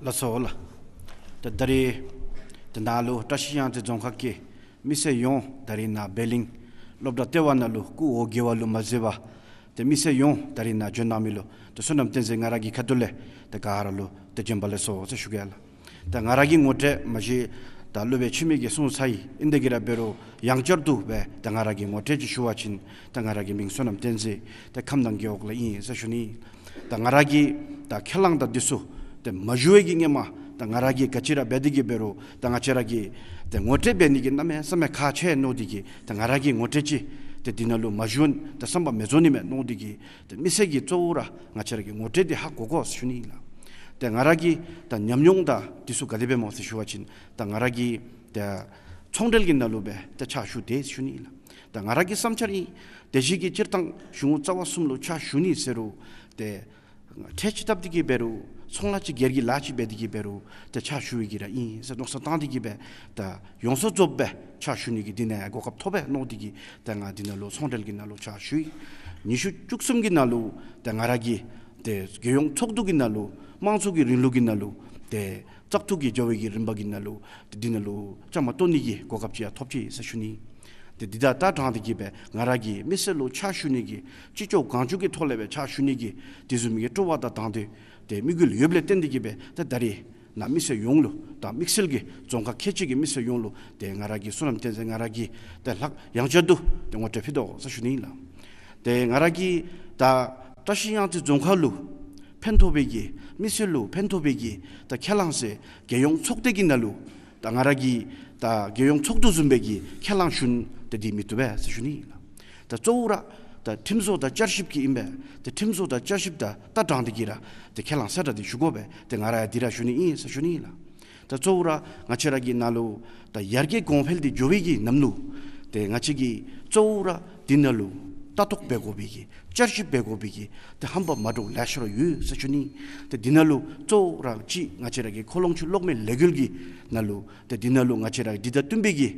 ལགས་སོ་ལགས། ད་ད་རེས་ད་ནཱ་ལུ་བཀྲ་ཤིས་གཡང་རྩེ་རྫོང་ཁག་གི་མི་སེར་ཡོངས་ད་རེས་ནཱ་བེ་ལིང་སློབ་གྲྭ་ལྟེ་བ་ནང་ལུ་སྐུ་འོ་བརྒྱལ་བ་ལུ་མ་ཟད་པར་ཏེ་མི་སེར་ཡོངས་ད་རེས་ནཱ་འབྱོན་གནང་མི་ལུ་ཏེ་བསོད་ནམས་བསྟན་འཛིན་ང་ར་གི་ཁ་ཐུག་ལས་ཏེ་ག་ར་ལུ་ཏེ་བྱོན་པ་ལེགས་སོ་ཟེར་ཞུ་གེ་ལགས། ད་ང་ར་གི་ངོ་སྤྲོད་མ་གཞི་ད་སློབ་དཔོན་འཆི་མེད་ཀྱིས་གསུངས་ཚར་ཡི། ཨིན་དེ་གིས་ར་འབད་རུང་ཡང་བསྐྱར་དུ་སྦེ་ད་ང་ར་གི་ངོ་སྤྲོད་ཅིག་ཞུ་བ་ཅིན་ད་ང་ར་གི་མིང་བསོད་ནམས་བསྟན་འཛིན། ད་ཁམས་དྭངས་རྒེད་འོག་ལས་ཨིན་ཟེར་ཞུ་ནི། ད་ང་ར་གི་ད་ཁས་བླངས་ད་འདི་ཚུ་ཏེ་མ་ཞུ་བའི་གི་སྔོན་མ་ད་ང་ར་གིས་ག་ཅི་ར་འབད་དེ་གིས་འབད་རུང་ད་ང་བཅས་ར་གིས་ཏེ་ངོ་སྤྲོད་འབད་ནི་གི་གནམ་མེད་ས་མེད་ཁག་ཆེ་མནོ་སྟེ་གིས་ད་ང་ར་གི་ངོ་སྤྲོད་ཅིག་ཏེ་འདི་ནང་ལུ་མ་ཞུ་ན་ད་བསམ་པ་མི་རྫོགས་ནི་མས་མནོ་སྟེ་གིས་ཏེ་མི་སེར་གྱིས་གཙོ་བོ་ར་ང་བཅས་ར་གི་ངོ་སྤྲོད་འདི་ཧ་གོ་དགོ་ཟེར་ཞུ་ནི་ལགས། ཏེ་ང་ར་གི་ད་ཉམས་མྱོང་ད་འདི་ཚུ་ག་དེ་སྦེ་སྨོ་ཟེར་ཞུ་བ་ཅིན་ད་ང་ར་གིས་ད་ཚོང་འབྲེལ་གྱི་ནང་ལུ་སྦེ་ད་ཕྱག་ཞུ་དེས་ཟེར་ཞུ་ནི་ལགས། ད་ང་ར་གི་བསམ་འཆར་ཨིན། དེ་བཞིན་གྱི་སྤྱིར་བཏང་གཞུང་རྩ་བ་གསུམ་ལུ་ཕྱག་ཞུ་ནི་ཟེར་རུང་ཏེ་ཁྲལ་ཅིག་བཏབ་སྟེ་གིས་འབད་རུང་ཚོང་ལཱ་ཅིག་སྒེར་གྱི་ལཱ་ཅིག་འབད་དེ་གིས་འབད་རུང་ཏེ་ཕྱག་ཞུ་བའི་གི་ར་ཨིན་ཟེར་མནོ་བསམ་བཏང་སྟེ་གིས་སྦེ་ད་ཡོངས་སུ་རྫོགསཔ་སྦེ་ཕྱག་ཞུ་ནི་གི་འདི་ནང་གོ་སྐབས་ཐོབ་པས་མནོ་སྟེ་གིས་ད་ང་འདི་ནང་ལུ་ཚོང་འབྲེལ་གྱི་ནང་ལུ་ཕྱག་ཞུ་ཡི། ཉི་ཤུ་བཅུ་གསུམ་གྱི་ནང་ལུ་ད་ང་ར་གིས་ཏེ་རྒྱལ་ཡོངས་ཚོགས་འདུ་གི་ནང་ལུ་དམངས་གཙོ་གི་རིང་ལུགས་ཀྱི་ནང་ལུ་ཏེ་བཙག་འཐུ་གི་བྱ་བའི་གི་རིམ་པ་གི་ནང་ལུ་ཏེ་འདི་ནང་ལུ་བཅའ་མར་གཏོགས་ནི་གི་གོ་སྐབས་ཅིག་ཡང་ཐོབ་ཅི་ཟེར་ཞུ་ནི། ཏེ་འདི་དང་ད་དྲངས་ཏེ་གིས་སྦེ་ང་ར་གིས་མི་སེར་ལུ་ཕྱག་ཞུ་ནི་གི་ཅི་ལྕོགས་གང་ལྕོགས་ཀྱི་ཐོག་ལས་སྦེ་ཕྱག་ཞུ་ནི་གི་དེ་བཟུམ་གྱི་སྤྲོ་བ་དང་དང་འདོད་ཏེ་དམིགས་ཡུལ་ཡོདཔ་ལས་བརྟེན་ཏེ་གིས་སྦེ་ད་ད་རེས་ནཱ་མི་སེར་ཡོངས་ལུ་དང་དམིགས་བསལ་གྱིས་རྫོང་ཁག་ཁལ་གཅིག་གི་མི་སེར་ཡོངས་ལུ་ཏེ་ང་ར་གི་བསོད་ནམས་བསྟན་འཛིན་ང་ར་གིས་ཏེ་ལྷག་ཡང་བསྐྱར་དུ་ཏེ་ངོ་སྤྲོད་ཕུལ་དོ་ཟེར་ཞུ་ནི་ཨིན་ལགས། ཏེ་ང་ར་གིས་ད་བཀྲ་ཤིས་གཡང་རྩེ་རྫོང་ཁག་ལུ་ཕན་ཐོགས་པའི་གི་མི་སེར་ལུ་ཕན་ཐོགས་པའི་གི་ད་ཁས་བླངས་ཟེར་རྒྱལ་ཡོངས་ཚོགས་སྡེ་གི་ནང་ལུ་ད་ང་ར་གིས་ད་རྒྱལ་ཡོངས་ཚོགས་འདུ་བཟུམ་སྦེ་གི་ཁས་བླངས་ཞུ་ནི་ཏེ་འདི་མི་བཏུབ་པས་ཟེར་ཞུ་ནི་ཨིན་ལགས། ད་གཙོ་བོ་ར་ད་ཁྲིམས་བཟོ་དང་བསྐྱར་ཞིབ་ཀྱི་ཨིན་པས། ད་ཁྲིམས་བཟོ་དང་བསྐྱར་ཞིབ་ད་ད་དྲངས་ཏེ་གིས་ར་ད་ཁས་བླངས་གསལ་བསྒྲགས་འདི་ཞུ་དགོ་པས། ད་ང་ར་ཡང་འདི་ར་ཞུ་ནི་ཨིན་ཟེར་ཞུ་ནི་ཨིན་ལགས། ད་གཙོ་བོ་ར་ང་བཅས་ར་གི་ནང་ལུ་ད་ཡར་རྒྱས་གོང་འཕེལ་འདི་འགྱོ་བའི་གི་ནམ་ལུ་ཏེ་ང་བཅས་ཀྱིས་གཙོ་བོ་ར་འདི་ནང་ལུ་ལྟ་རྟོག་འབད་དགོ་པའི་གི་བསྐྱར་ཞིབ་འབད་དགོ་པའི་གི་ད་ཧམ་པ་མ་འདྲཝ་ལེ་ཤ་ར་ཡོད་ཟེར་ཞུ་ནི། ད་འདི་ནང་ལུ་གཙོ་བོ་ར་ཅིག་ང་བཅས་ར་གི་མཁོ་ལོང་ཆུ་གློག་མེ་ལས་འགུལ་གྱི་ནང་ལུ་ད་འདི་ནང་ལུ་ང་བཅས་ར་འདི་དང་བསྟུན་པའི་གི་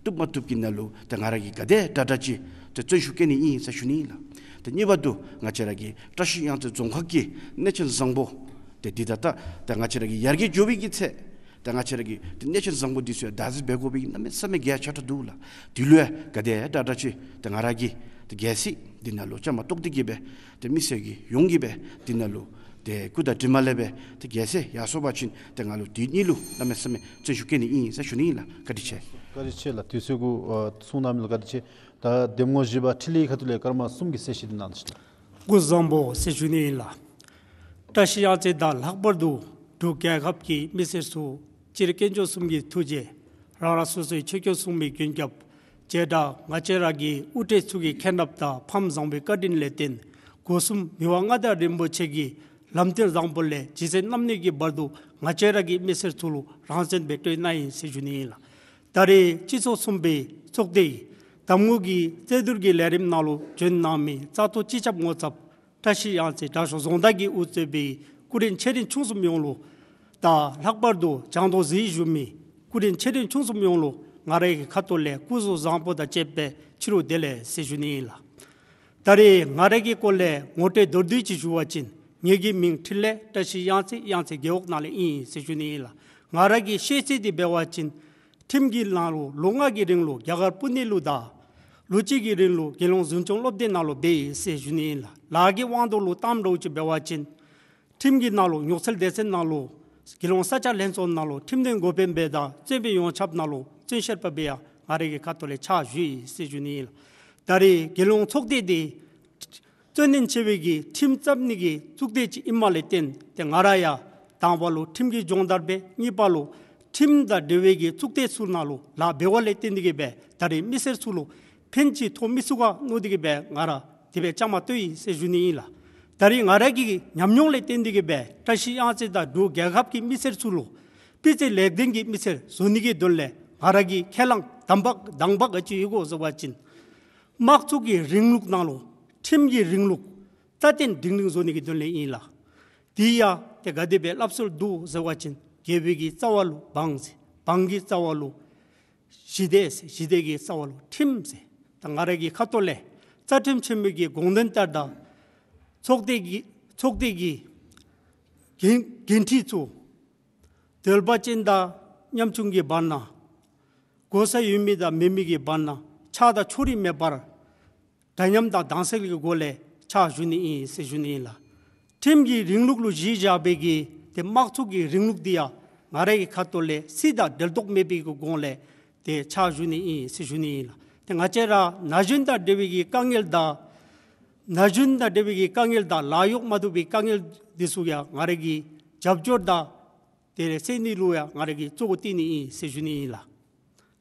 བཏུབ་མ་བཏུབ་ཀྱི་ནང་ལུ་ད་ང་ར་གིས་ག་དེ་དྲག་དྲག་ཅིག་ད་བརྩོན་ཤུགས་བསྐྱེད་ནི་ཨིན་ཟེར་ཞུ་ནི་ཨིན་ལགས། ད་གཉིས་པ་དུ་ང་བཅས་ར་གི་བཀྲ་ཤིས་གཡང་རྩེ་རྫོང་ཁག་གི་གནས་ཆེན་བཟང་པོ་ཏེ་འདི་ད་ད་ད་ང་བཅས་ར་གི་ཡར་རྒྱས་འགྱོ་བའི་གི་ཚེ་ད་ང་བཅས་ར་གི་ཏེ་གནས་ཆེན་བཟང་པོ་འདི་ཚུ་ཡང་བདག་འཛིན་འབད་དགོ་པའི་གནམ་མེད་ས་མེད་གལ་ཆེ་དྲགས་འདུག་ལགས། འདི་ལུ་ཡང་ག་དེ་དྲག་དྲག་ཅིག་ད་ང་ར་གིས་ཏེ་རྒྱལ་སྲིད་འདི་ནང་ལུ་བཅའ་མར་གཏོགས་ཏེ་གིས་སྦེ་ཏེ་མི་སེར་གྱི་ཡོངས་ཀྱིས་སྦེ་འདི་ནང་ལུ་ཏེ་སྐུ་དང་གྲིབ་མ་ལས་སྦེ་ཏེ་རྒྱལ་སྲས་ཡར་སོང་པ་ཅིན་ཏེ་ང་ལུ་འདི་གཉིས་ལུ་གནམ་མེད་ས་མེད་བརྩོན་ཤུགས་བསྐྱེད་ནི་ཨིན་ཟེར་ཞུ་ནི་ཨིན་ལགས། བཀའ་དྲིན་ཆེ། བཀའ་དྲིན་ཆེ་ལགས། དུས་ཚོད་གུ་ཨ་གསུང་གནང་མི་ལུ་བཀའ་དྲིན་ཆེ། ད་འདེམས་ངོ་བཞི་པ་འཕྲིན་ལས་ཁ་ཐུག་ལས་སྐར་མ་གསུམ་གྱི་གསལ་བཤད་འདི་གནང་ད་ཤིག། སྐུ་གཟུགས་བཟང་པོ་ཟེར་ཞུ་ནི་ཨིན་ལགས། བཀྲ་ཤིས་གཡང་རྩེ་དང་ལྷག་པར་དུ་འབྲུག་རྒྱལ་ཁབ་ཀྱི་མི་སེར་ཚུ་སྤྱིར་དཀོན་མཆོག་གསུམ་གྱི་ཐུགས་རྗེ་རང་རང་སོ་སོའི་ཆོས་སྐྱོང་སྲུང་མའི་མགོན་སྐྱབས་ བྱེ་བྲག་ང་བཅས་ར་གི་དབུ་ཁྲིད་ཚུ་གི་མཁྱེན་རབ་དང་ཕམ་བཟང་པོའི་བཀའ་དྲིན་ལས་བརྟེན་སྒོ་གསུམ་མི་དབང་མངའ་བདག་རིན་པོ་ཆེ་གི་ལམ་སྟོན་བཟང་པོ་ལས་ཇི་སྲིད་གནམ་ནས་ཀྱི་བར་དུ་ང་བཅས་ར་གི་མི་སེར་ཚུ་ལུ་རང་བཙན་སྦེ་སྤྲོད་གནང་ཡི་ཟེར་ཞུ་ནི་ཨིན་ལགས། ད་རེས་སྤྱི་ཚོགས་གསུམ་པའི་ཚོགས་སྡེའི་གདམ་ངོ་གི་རྩོད་བསྡུར་གྱི་ལས་རིམ་ནང་ལུ་བྱོན་གནང་མི་བཙག་འཐུ་སྤྱི་ཁྱབ་ངོ་ཚབ་བཀྲ་ཤིས་གཡང་རྩེ་དྲག་ཤོས་རྫོང་བདག་གིས་དབུ་གཙོས་པའི་སྐུ་མགྲོན་ཆེ་འབྲིང་ཆུང་གསུམ་ཡོངས་ལུ་དང་ལྷག་པར་དུ་བྱང་དུ་གཟིགས་བཞུགས་མི་སྐུ་མགྲོན་ཆེ་འབྲིང་ཆུང་གསུམ་ཡོངས་ལུ་ང་རའི་གི་ཁ་ཐུག་ལས་སྐུ་གཟུགས་བཟང་པོ་དང་བཅས་པའི་ཕྱི་རུ་བདེ་ལེགས་ཟེར་ཞུ་ནི་ཨིན་ལགས། ད་རེས་ང་རའི་གི་སྐོར་ལས་ངོ་སྤྲོད་མདོར་བསྡུས་ཅིག་ཞུ་བ་ཅིན་ངེའི་གི་མིང་འཕྲིན་ལས་བཀྲ་ཤིས་གཡང་རྩེ། གཡང་རྩེ་རྒེད་འོག་ནང་ལས་ཨིན་ཟེར་ཞུ་ནི་ཨིན་ལགས། ང་རའི་གི་ཤེས་ཚད་འདི་འབད་བ་ཅིན་ཁྲིམས་ཀྱི་ནང་ལུ་ལོ་ལྔ་གི་རིང་ལུ་རྒྱ་གར་པུ་ནེ་ལུ་དང་ལོ་གཅིག་གི་རིང་ལུ་དགེ་སློང་འཛིན་སྐྱོང་སློབ་སྡེ་ནང་ལུ་འབད་ཡི་ཟེར་ཞུ་ནི་ཨིན་ལགས། ལཱ་གི་དབང་དུ་ལུ་བཏངམ་འདྲཝ་ཅིག་འབད་བ་ཅིན་ཁྲིམས་ཀྱི་ནང་ལུ་ཉོག་སེལ་སྡེ་ཚན་ནང་ལུ་དགེ་སློང་ས་སྐྱ་ལྷན་ཚོགས་ནང་ལུ་ཁྲིམས་དོན་འགོ་དཔོན་སྦེ་དང་བཙོན་པའི་ཡོངས་ཁྱབ་ནང་ལུ་བཙོན་བཤེར་པ་སྦེ་ཡང་ང་རའི་གི་ཁ་ཐུག་ལས་ཕྱག་ཞུ་ཡི་ཟེར་ཞུ་ནི་ཨིན་ལགས། ད་རེས་དགེ་སློང་ཚོགས་སྡེ་འདི་བཙོན་ལེན་ཆེ་བའི་གི་ཁྲིམས་རྩོདཔ་ནི་གི་གཙུག་སྡེ་ཅིག་ཨིནམ་ལས་བརྟེན་ཏེ་ང་ར་ཡང་དང་པ་ལུ་ཁྲིམས་ཀྱི་སྦྱོང་བརྡར་འབད། གཉིས་པ་ལུ་ཁྲིམས་དང་འབྲེལ་བའི་གི་གཙུག་སྡེ་ཚུ་ནང་ལུ་ལཱ་འབད་བ་ལས་བརྟེན་ཏེ་གིས་སྦེ་ད་རེས་མི་སེར་ཚུ་ལུ་ཕན་ཅིག་ཐོགས་མི་ཚུགས་ག་མནོ་སྟེ་གིས་སྦེ་ང་ར་དེ་སྦེ་བཅའ་མར་གཏོགས་ཡི་ཟེར་ཞུ་ནི་ཨིན་ལགས། ད་རེས་ང་ར་གི་ཉམས་མྱོང་ལས་བརྟེན་ཏེ་གིས་སྦེ་བཀྲ་ཤིས་གཡང་རྩེ་དང་འབྲུག་རྒྱལ་ཁབ་ཀྱི་མི་སེར་ཚུ་ལུ་སྤུས་ཚད་ལེགས་ལྡན་གྱི་མི་སེར་བཟོ་ནི་གི་དོན་ལས་ང་ར་གི་ཁས་བླངས་དམ་པ་དམ་པ་ག་ཅི་ཡོད་གོ་ཟེར་བ་ཅིན་དམག་འཁྲུག་གི་རིང་ལུགས་ནང་ལུ་ཁྲིམས་ཀྱི་རིང་ལུགས་རྩ་བརྟན་སྒྲིང་སྒྲིང་བཟོ་ནི་གི་དོན་ལས་ཨིན་ལགས། དེ་ཡང་ཏེ་ག་དེ་སྦེ་སླབ་སྲོལ་འདུག་ཟེར་བ་ཅིན་རྒྱལ་པོའི་གི་རྩ་བ་ལུ་འབངས་ཟེར། འབངས་ཀྱི་རྩ་བ་ལུ་ཞི་བདེ་ཟེར། ཞི་བདེ་གི་རྩ་བ་ལུ་ཁྲིམས་ཟེར། ད་ང་ར་གི་ཁ་ཐུག་ལས་རྩ་ཁྲིམས་ཆེན་མོའི་གི་དགོངས་དོན་ལྟར་དང་ཚོགས་སྡེ་གི་ཚོགས་སྡེ་གི་འགན་འགན་འཁྲི་ཚུ་འདོད་པ་ཅན་དང་ཉམ་ཆུང་གི་བར་ན་གོ་ས་ཡོད་མི་དང་མེད་མི་གི་བར་ན་ཆགས་སྡང་ཕྱོགས་རིས་མེད་པར་འདྲ་མཉམ་དང་དྭངས་གསལ་གྱི་སྒོ་ལས་ཕྱག་ཞུ་ནི་ཨིན་ཟེར་ཞུ་ནི་ཨིན་ལགས། ཁྲིམས་ཀྱི་རིང་ལུགས་ལུ་གཞི་བཞག་པའི་གི་ཏེ་དམག་འཁྲུག་གི་རིང་ལུགས་འདི་ཡང་ང་རའི་གི་ཁ་ཐུག་ལས་སྲིད་དང་འབྲལ་ཐོགས་མེད་པའི་གི་སྒོ་ལས་ཏེ་ཕྱག་ཞུ་ནི་ཨིན་ཟེར་ཞུ་ནི་ཨིན་ལགས། ཏེ་ང་བཅས་ར་ན་གཞོན་དང་འབྲེལ་བའི་གི་དཀའ་ངལ་དང་ན་གཞོན་དང་འབྲེལ་བའི་གི་དཀའ་ངལ་དང་ལཱ་གཡོག་མ་ཐུབ་པའི་དཀའ་ངལ་འདི་ཚུ་ཡང་ང་རའི་གི་རྒྱབ་སྐྱོར་དང་དེ་ལས་སེལ་ནི་ལུ་ཡང་ང་ར་གིས་གཙོ་བོ་བཏོན་ནི་ཨིན་ཟེར་ཞུ་ནི་ཨིན་ལགས།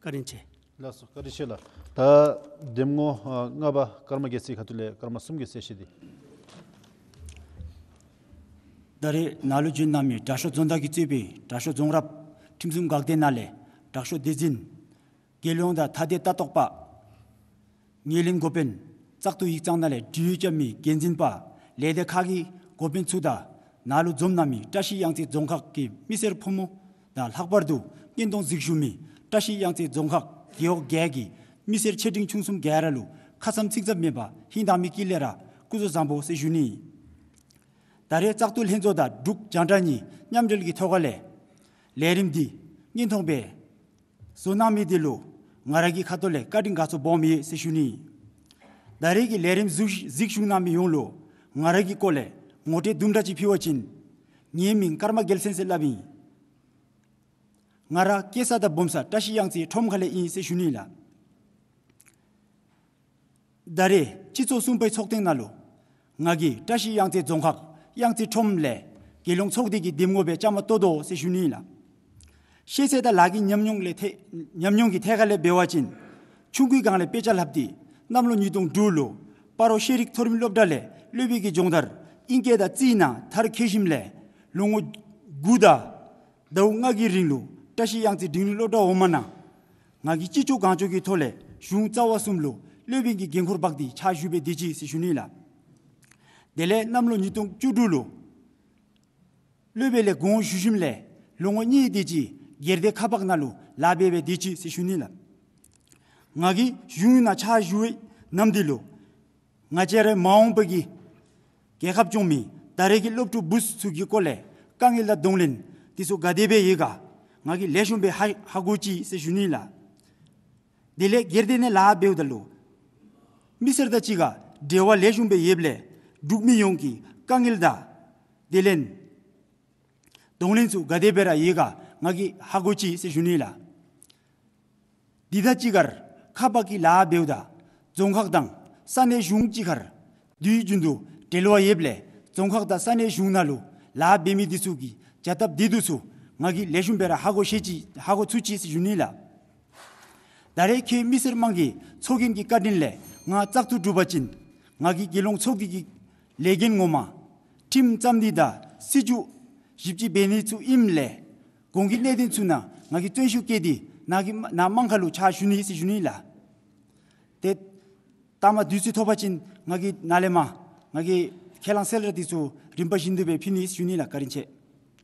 བཀའ་དྲིན་ཆེ། ལགས་སོ། བཀའ་དྲིན་ཆེ་ལགས། ད་འདེམས་ངོ་ཨ་ལྔ་པ་ཀརྨ་རྒྱལ་མཚན་ཁ་ཐུག་ལས་ཀརྨ་གསུམ་གྱི་གསལ་བཤད་འདི། ད་རེས་ནཱ་ལུ་བྱོན་གནང་མི་དྲག་ཤོས་རྫོང་བདག་གིས་གཙོས་པའི་དྲག་ཤོས་རྫོང་རབ་ཁྲིམས་སྲུང་འགག་སྡེ་ནང་ལས་དྲག་ཤོས་སྡེ་འཛིན་དགེ་སློང་དང་ཐ་དད་ལྟ་རྟོག་པ། ངོས་ལེན་འགོ་དཔོན། བཙག་འཐུ་ཡིག་ཚང་ནང་ལས་འབྲེལ་ཡོད་རྐྱབ་མི་འགན་འཛིན་པ། ལས་སྡེ་ཁག་གི་འགོ་དཔོན་ཚུ་དང་ནཱ་ལུ་འཛོམས་གནང་མི་བཀྲ་ཤིས་གཡང་རྩེ་རྫོང་ཁག་གི་མི་སེར་ཕོ་མོ་དང་ལྷག་པར་དུ་བརྙན་ཐུང་གཟིགས་བཞུགས་མི་བཀྲ་ཤིས་གཡང་རྩེ་རྫོང་ཁག་རྒེད་འོག་བརྒྱད་ཀྱི་མི་སེར་ཆེ་འབྲིང་ཆུང་གསུམ་ག་ར་ལུ་ཁ་ཙ་ཚིག་ཙམ་མེད་པར་ཧིང་དྭངས་མའི་དཀྱིལ་ལས་ར་སྐུ་གཟུགས་བཟང་པོ་ཟེར་ཞུ་ནི། ད་རེས་བཙག་འཐུ་ལྷན་ཚོགས་དང་འབྲུག་རྒྱང་བསྒྲགས་གཉིས་མཉམ་འབྲེལ་གྱི་ཐོག་ཁ་ལས་ལས་རིམ་འདི་བརྙན་ཐུང་སྦེ་བཟོ་གནང་མི་འདི་ལུ་ང་ར་གི་ཁ་ཐུག་ལས་བཀའ་དྲིན་དགའ་ཚོར་སྦོམ་ཡོད་ཟེར་ཞུ་ནི། ད་རེས་ཀྱི་ལས་རིམ་གཟིགས་གཟིགས་བཞུགས་གནང་མི་ཡོངས་ལུ་ང་ར་གི་སྐོར་ལས་ངོ་སྤྲོད་དུམ་གྲ་ཅིག་ཕུལ་བ་ཅིན་ངེའི་མིང་ཀརྨ་རྒྱལ་མཚན་ཟེར་སླབ་ཨིན། ང་ར་སྐྱེས་ས་དང་སྦོམ་ས་བཀྲ་ཤིས་གཡང་རྩེ་ཁྲོམ་ཁ་ལས་ཨིན་ཟེར་ཞུ་ནི་ལགས། ད་རེས་སྤྱི་ཚོགས་གསུམ་པའི་ཚོགས་ཐེངས་ནང་ལུ་ང་གིས་བཀྲ་ཤིས་གཡང་རྩེ་རྫོང་ཁག་གཡང་རྩེ་ཁྲོམ་ལས་དགེ་སློང་ཚོགས་སྡེ་གི་འདེམས་ངོ་སྦེ་བཅའ་མར་གཏོགས་དོ་ཟེར་ཞུ་ནི་ལགས། ཤེས་ཚད་དང་ལཱ་གི་ཉམས་མྱོང་ལས་ཐད་ཉམས་མྱོང་གི་ཐད་ཁ་ལས་འབད་བ་ཅིན་ཆུང་ཀུའི་སྒང་ལས་དཔེ་ཆ་ལྷབ་སྟེ་གནམ་ལོ་ཉིས་སྟོང་དྲུག་ལུ་སྤ་རོ་ཤེས་རིག་མཐོ་རིམ་སློབ་གྲྭ་ལས་སློབ་དཔོན་གྱི་སྦྱོང་བརྡར་ཨིང་སྐད་དང་རྩིས་ནང་མཐར་འཁྱོལ་ཞིནམ་ལས་ལོ་ངོ་དགུ་དང་ཟླཝ་ལྔ་གི་རིང་ལུ་བཀྲ་ཤིས་གཡང་རྩེ་འབྲིང་རིམ་སློབ་གྲྭ་འོག་མ་ནང་ང་གིས་ཅི་ལྕོགས་གང་ལྕོགས་ཀྱི་ཐོག་ལས་གཞུང་རྩ་བ་གསུམ་ལུ་སློབ་དཔོན་གྱི་འགན་ཁུར་འབག་སྟེ་ཕྱག་ཞུ་སྦེ་སྡོད་ཅི་ཟེར་ཞུ་ནི་ལགས། དེ་ལས་གནམ་ལོ་ཉིས་སྟོང་བཅུ་དྲུག་ལུ་སློབ་དཔོན་ལས་དགོངས་ཞུ་ཞིནམ་ལས་ལོ་ངོ་གཉིས་དེ་ཅིག་སྒེར་སྡེ་ཁག་འབག་ནང་ལུ་ལཱ་འབད་སྦེ་སྡོད་ཅི་ཟེར་ཞུ་ནི་ལགས། ང་གིས་གཞུང་ནང་ཕྱག་ཞུ་བའི་ནམ་དུས་ལུ་ང་བཅས་རའི་མ་འོངས་པའི་གི་རྒྱལ་ཁབ་སྐྱོང་མི་ད་རེས་ཀྱི་སློབ་ཕྲུག་བུ་ཚུ་གི་སྐོར་ལས་དཀའ་ངལ་དང་གདོང་ལེན་འདི་ཚུ་ག་དེ་སྦེ་ཡོད་ག་ང་གིས་ལེགས་ཤོམ་སྦེ་ཧ་ཧ་གོ་ཅི་ཟེར་ཞུ་ནི་ལགས། དེ་ལས་སྒེར་སྡེ་ནང་ལཱ་འབདཝ་ད་ལུ་མི་སེར་དང་གཅིག་ཁར་འབྲེལ་བ་ལེགས་ཤོམ་སྦེ་ཡོདཔ་ལས་འབྲུག་མི་ཡོངས་ཀྱི་དཀའ་ངལ་དང་དེ་ལས་གདོང་ལེན་ཚུ་ག་དེ་སྦེ་ར་ཡོད་ག་ང་གིས་ཧ་གོ་ཅི་ཟེར་ཞུ་ནི་ལགས། དེ་དང་གཅིག་ཁར་ཁག་འབག་གི་ལཱ་འབདཝ་ད་རྫོང་ཁག་དང་ས་གནས་གཞུང་གཅིག་ཁར་དུས་རྒྱུན་དུ་འབྲེལ་བ་ཡོདཔ་ལས་རྫོང་ཁག་དང་ས་གནས་གཞུང་ནང་ལུ་ལཱ་འབད་མི་འདི་ཚུ་གི་བྱ་ཐབས་བདེ་སྡུག་ཚུ་ང་གིས་ལེགས་ཤོམ་སྦེ་ར་ཧ་གོ་ཤེས་ཅི་ཧ་གོ་ཚུགས་ཅི་ཟེར་ཞུ་ནི་ལགས། ད་རེས་ཁྱེད་མི་སེར་དམངས་ཀྱི་ཚོགས་རྒྱན་གྱི་བཀའ་དྲིན་ལས་ང་བཙག་འཐུ་གྲུབ་པ་ཅིན་ང་གིས་རྒྱལ་ཡོངས་ཚོགས་སྡེ་གི་ལས་འགན་ངོ་མ་ཁྲིམས་བརྩམ་ནི་དང་སྲིད་བྱུས་ཞིབ་དཔྱད་འབད་ནི་ཚུ་ཨིནམ་ལས་གོང་གི་གནད་དོན་ཚུ་ནང་ང་གིས་བརྩོན་ཤུགས་བསྐྱེད་དེ་ནཱ་གི་ནཱ་དམངས་ཁ་ལུ་ཕྱག་ཞུ་ནི་ཟེར་ཞུ་ནི་ལགས། ཏེ་ལྟ་མ་དུས་ཚོད་ཐོབ་པ་ཅིན་ང་གིས་ནཱ་ལས་མར་ང་གིས་ཁས་བླངས་གསལ་བསྒྲགས་འདི་ཚུ་རིམ་པ་བཞིན་དུ་སྦེ་ཕུལ་ནི་ཟེར་ཞུ་ནི་ལགས། བཀའ་དྲིན་ཆེ།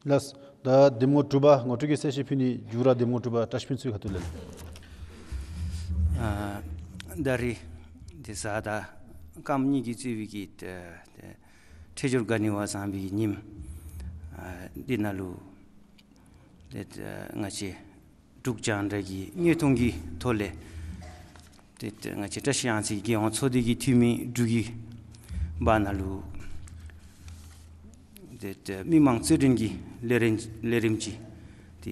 ལགས། ད་གདམ་ངོ་དྲུག་པ་ངོ་སྤྲོད་ཀྱི་གསལ་བཤད་ཕུལ་ནི་མཇུག་ར་གདམ་ངོ་དྲུག་པ་བཀྲ་ཤིས་ཕུན་ཚོགས་ཁ་ཐུག་ལས། ཨ་ད་རིས་འདི་གཟའ་དང་སྐརམ་གཉིས་ཀྱིས་གཙོས་པའི་གི་ཏེ་ཏེ་འཕྲོད་སྦྱོར་ག་ནི་བ་བཟང་པའི་གི་ཉིནམ་ཨ་འདི་ནང་ལུ་ཏེ་ཏེ་ང་བཅས་འབྲུག་རྒྱང་བསྒྲགས་ཀྱི་དངོས་མཐོང་གི་ཐོག་ལས་ཏེ་ཏེ་ང་བཅས་བཀྲ་ཤིས་གཡང་རྩེ་རྒྱལ་ཡོངས་ཚོགས་སྡེ་གི་འཐུས་མི་འབྲུག་གི་འབག་ནང་ལུ་ཏེ་ཏེ་མི་མང་རྩོད་འགྲན་གྱི་ལས་རིམ་ལས་རིམ་ཅིག་ཏེ་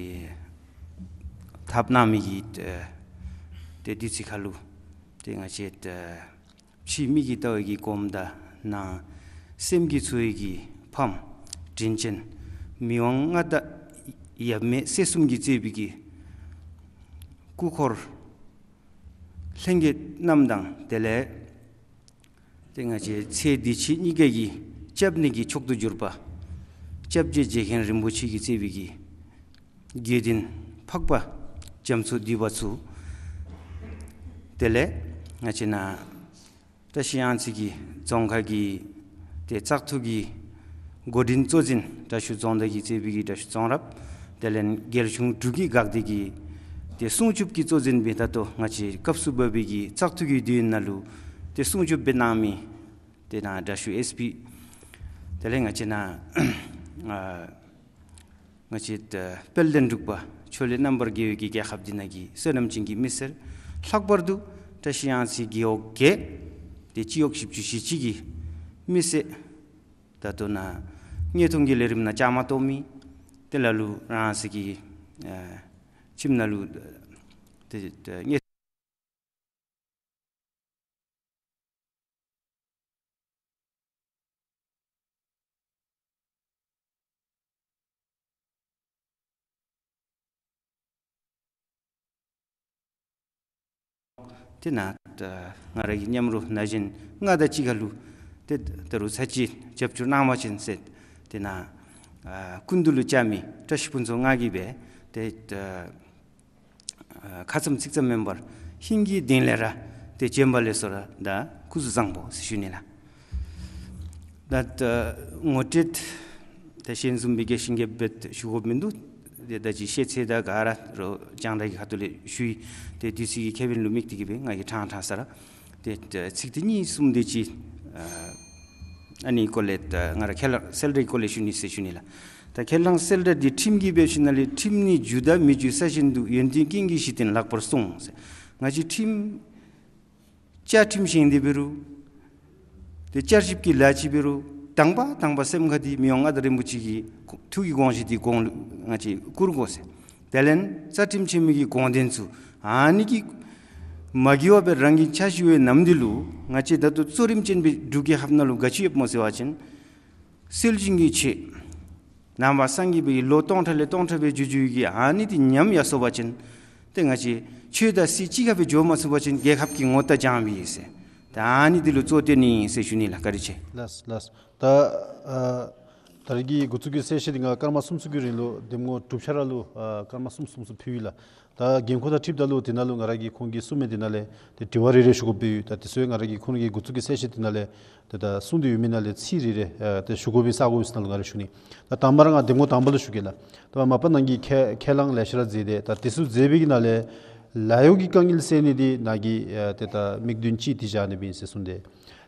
འཐབ་གནང་མི་གི་ཏེ་ཏེ་དུས་ཚོད་ཁ་ལུ་ཏེ་ང་བཅས་ཏེ་ཕྱི་མིག་གིས་བལྟ་བའི་གི་གོངམ་དང་ནང་སེམས་ཀྱིས་ཚོར་བའི་གི་ཕམ་དྲིན་ཅན་མི་དབང་མངའ་བདག་ཡབ་མེས་སྲས་གསུམ་གྱིས་གཙོས་པའི་གི་སྐུ་འཁོར་ལྷན་རྒྱས་རྣམས་དང་དེ་ལས་ཏེ་ང་བཅས་ཚེ་འདི་ཕྱི་གཉིས་ཀ་གི་སྐྱབས་གནས་ཀྱི་མཆོག་ཏུ་གྱུར་པ་སྐྱབས་རྗེ་རྗེ་མཁན་རིན་པོ་ཆེ་གིས་གཙོས་པའི་གི་དགེ་འདུན་འཕགས་པ་རྒྱ་མཚོ་འདུས་པ་ཚུ་དེ་ལས་ང་བཅས་ནཱ་བཀྲ་ཤིས་གཡང་རྩེ་གི་རྫོང་ཁག་གི་ཏེ་བཙག་འཐུ་གི་འགོ་འདྲེན་གཙོ་འཛིན་དྲག་ཤོས་རྫོང་བདག་གིས་གཙོས་པའི་གི་དྲག་ཤོས་རྫོང་རབ་དེ་ལས་རྒྱལ་གཞུང་འབྲུག་གི་འགག་སྡེ་གི་ཏེ་སྲུང་སྐྱོབ་ཀྱི་གཙོ་འཛིན་སྦེ་ད་ལྟོ་ང་བཅས་སྐབས་སུ་བབས་པའི་གི་བཙག་འཐུ་གི་དུས་ཡུན་ནང་ལུ་ཏེ་སྲུང་སྐྱོབ་འབད་གནང་མི་ཏེ་ནཱ་དྲག་ཤོས་ཨེསི་པི་དེ་ལས་ང་བཅས་ནཱ་ཨ་ང་བཅས་ད་དཔལ་ལྡན་འབྲུག་པ་ཕྱོགས་ལས་རྣམ་པར་རྒྱལ་བའི་གི་རྒྱལ་ཁབ་འདི་ནང་གི་བསོད་ནམས་ཅན་གྱི་མི་སེར་ལྷག་པར་དུ་བཀྲ་ཤིས་གཡང་རྩེ་རྒེད་འོག་བརྒྱད་ཏེ་སྤྱི་འོག་བཞི་བཅུ་ཞེ་གཅིག་གི་མི་སེར་ད་ལྟོ་ནཱ་དངོས་མཐོང་གི་ལས་རིམ་ནང་བཅའ་མར་གཏོགས་མི་དེ་ལ་ལུ་རང་སོའི་གི་ཨ་ཁྱིམ་ནང་ལུ་ཏེ་ཏེ་དངོས་དེ་ནང་ད་ང་ར་གི་མཉམ་རོགས་ན་གཞོན་ལྔ་དང་གཅིག་ཁར་ལུ་ཏེ་ད་རུང་ཚར་གཅིག་རྒྱབ་སྐྱོར་གནང་བ་ཅིན་ཟེར་དེ་ནང་ཨ་སྐུ་མདུན་ལུ་བཅར་མི་བཀྲ་ཤིས་ཕུན་ཚོགས་ང་གིས་སྦེ་ཏེ་ད་ཨ་ཁ་ཙམ་ཚིག་ཙམ་མེན་པར་ཧིང་གི་གཏིང་ལས་ར་ཏེ་བྱོན་པ་ལེགས་སོ་ར་དང་སྐུ་གཟུགས་བཟང་པོ་ཟེར་ཞུ་ནི་ལགས། ད་ད་ངོ་སྤྲོད་ད་ཞལ་འཛོམས་པའི་རྒྱས་ཤིང་རྒྱས་པ་སྦེ་ཞུ་དགོཔ་མིན་འདུག། ཏེ་ད་ཅི་ཤེས་ཚད་དང་ག་ར་རོགས་རྒྱང་བསྒྲགས་ཀྱི་ཁ་ཐུག་ལས་ཞུ་ཡི། ཏེ་དུས་ཚོད་ཀྱི་ཁེ་ཕན་ལུ་དམིགས་ཏེ་གིས་སྦེ་ང་གིས་ཕྲང་ཕྲང་ས་ར་ཏེ་ད་ཚིག་འདི་གཉིས་གསུམ་དེ་ཅིག་ཨ་ཨ་ནི་སྐོར་ལས་ད་ང་ར་ཁས་བླངས་གསལ་བསྒྲགས་ཀྱི་སྐོར་ལས་ཞུ་ནི་ཟེར་ཞུ་ནི་ལགས། ད་ཁས་བླངས་གསལ་བསྒྲགས་འདི་ཁྲིམས་ཀྱི་སྦེ་ཞུ་ན་ལས་ཁྲིམས་ནི་རྒྱུ་དང་མི་རྒྱུ་ས་བཞིན་དུ་ཡོན་ཏན་ཀུན་གྱི་གཞི་རྟེན་ལེགས་པར་སྲུངས་ཟེར། ང་བཅས་ཁྲིམས་བཅའ་ཁྲིམས་བཞེངས་ཏེ་འབད་རུང་ཏེ་བསྐྱར་ཞིབ་ཀྱི་ལཱ་ཅིག་འབད་རུང་དང་པ་དང་པ་སེམས་ཁ་འདི་མི་དབང་མངའ་བདག་རིན་པོ་ཆེ་གི་ཐུགས་ཀྱི་དགོངས་བཞེད་འདི་གོང་ལུ་ང་བཅས་བཀུར་དགོ་ཟེར། དེ་ལས་རྩ་ཁྲིམས་ཆེན་མོ་གི་དགོངས་དོན་ཚུ་ཨ་ནི་གིས་མ་འགལ་བ་སྦེ་རང་གི་འཆར་གཞི་འོག་ནམ་འདི་ལུ་ང་བཅས་ད་ལྟོ་གཙོ་རིམ་ཅན་སྦེ་འབྲུག་རྒྱལ་ཁབ་ནང་ལུ་ག་ཅི་ཡོདཔ་སྨོ་ཟེར་བ་ཅིན་སྲོལ་རྒྱུན་གྱི་ཆོས་ནང་པ་སངས་རྒྱས་པའི་ལོ་སྟོང་ཕྲག་ལས་སྟོང་ཕྲག་སྦེ་འགྱོ་འགྱོ་བའི་གི་ཨ་ནི་འདི་ཉམས་ཡར་སོང་པ་ཅིན་ཏེ་ང་བཅས་ཆོས་དང་སྲིད་གཅིག་ཁར་སྦེ་འགྱོ་མ་ཚུགས་པ་ཅིན་རྒྱལ་ཁབ་ཀྱི་ངོ་རྟགས་འགྱངས་པས་ཟེར། ད་ཨ་ནི་འདི་ལུ་གཙོ་བོ་བཏོན་ནི་ཨིན་ཟེར་ཞུ་ནི་ལགས། བཀའ་དྲིན་ཆེ། ལགས་ལགས། ད་ཨ་ད་རེས་ཀྱི་འགོ་བཙུགས་ཀྱི་གསལ་བཤད་འདི་ང་སྐར་མ་གསུམ་གསུམ་གྱི་རིང་ལུ་གདམ་ངོ་གྲུབ་ཆ་ར་ལུ་ཨ་སྐར་མ་གསུམ་གསུམ་གསུམ་ཕུལ་ཡི་ལགས། ད་འགན་ཁུར་དང་འཁྲིལཝ་ད་ལུ་དེ་ནང་ལུ་ང་ར་གིས་ཁོང་གིས་གསུངས་མི་དེ་ནང་ལས་ཏེ་དྲི་བ་རེ་རེ་ཞུ་དགོཔ་སྦེ་ཡོད། ད་དེ་ཚུ་ཡང་ང་ར་གིས་ཁོང་གི་འགོ་བཙུགས་ཀྱི་གསལ་བཤད་དེ་ནང་ལས་ཏེ་ད་གསུངས་ཏེ་ཡོད་མི་ནང་ལས་ཚིག་རེ་རེ་ཨ་ཏེ་ཞུ་དགོ་པའི་ས་གོ་ཡོད་ས་ནང་ལུ་ང་ར་ཞུ་ནི། ད་དང་པ་ར་ང་གདམ་ངོ་དང་པ་ལུ་ཞུ་གེ་ལགས། ད་མ་པ་ནཱ་གིས་ཁས་ཁས་བླངས་ལེ་ཤ་ར་མཛད་དེ་ད་དེ་ཚུ་མཛད་པའི་གི་ནང་ལས་ལཱ་གཡོག་གི་དཀའ་ངལ་སེལ་ནི་འདི་ནཱ་གི་ཨ་ཏེ་ད་དམིགས་དོན་ཅིག་ཏེ་བཞག་ནི་སྦེ་ཨིན་ཟེར་གསུངས་ཏེ།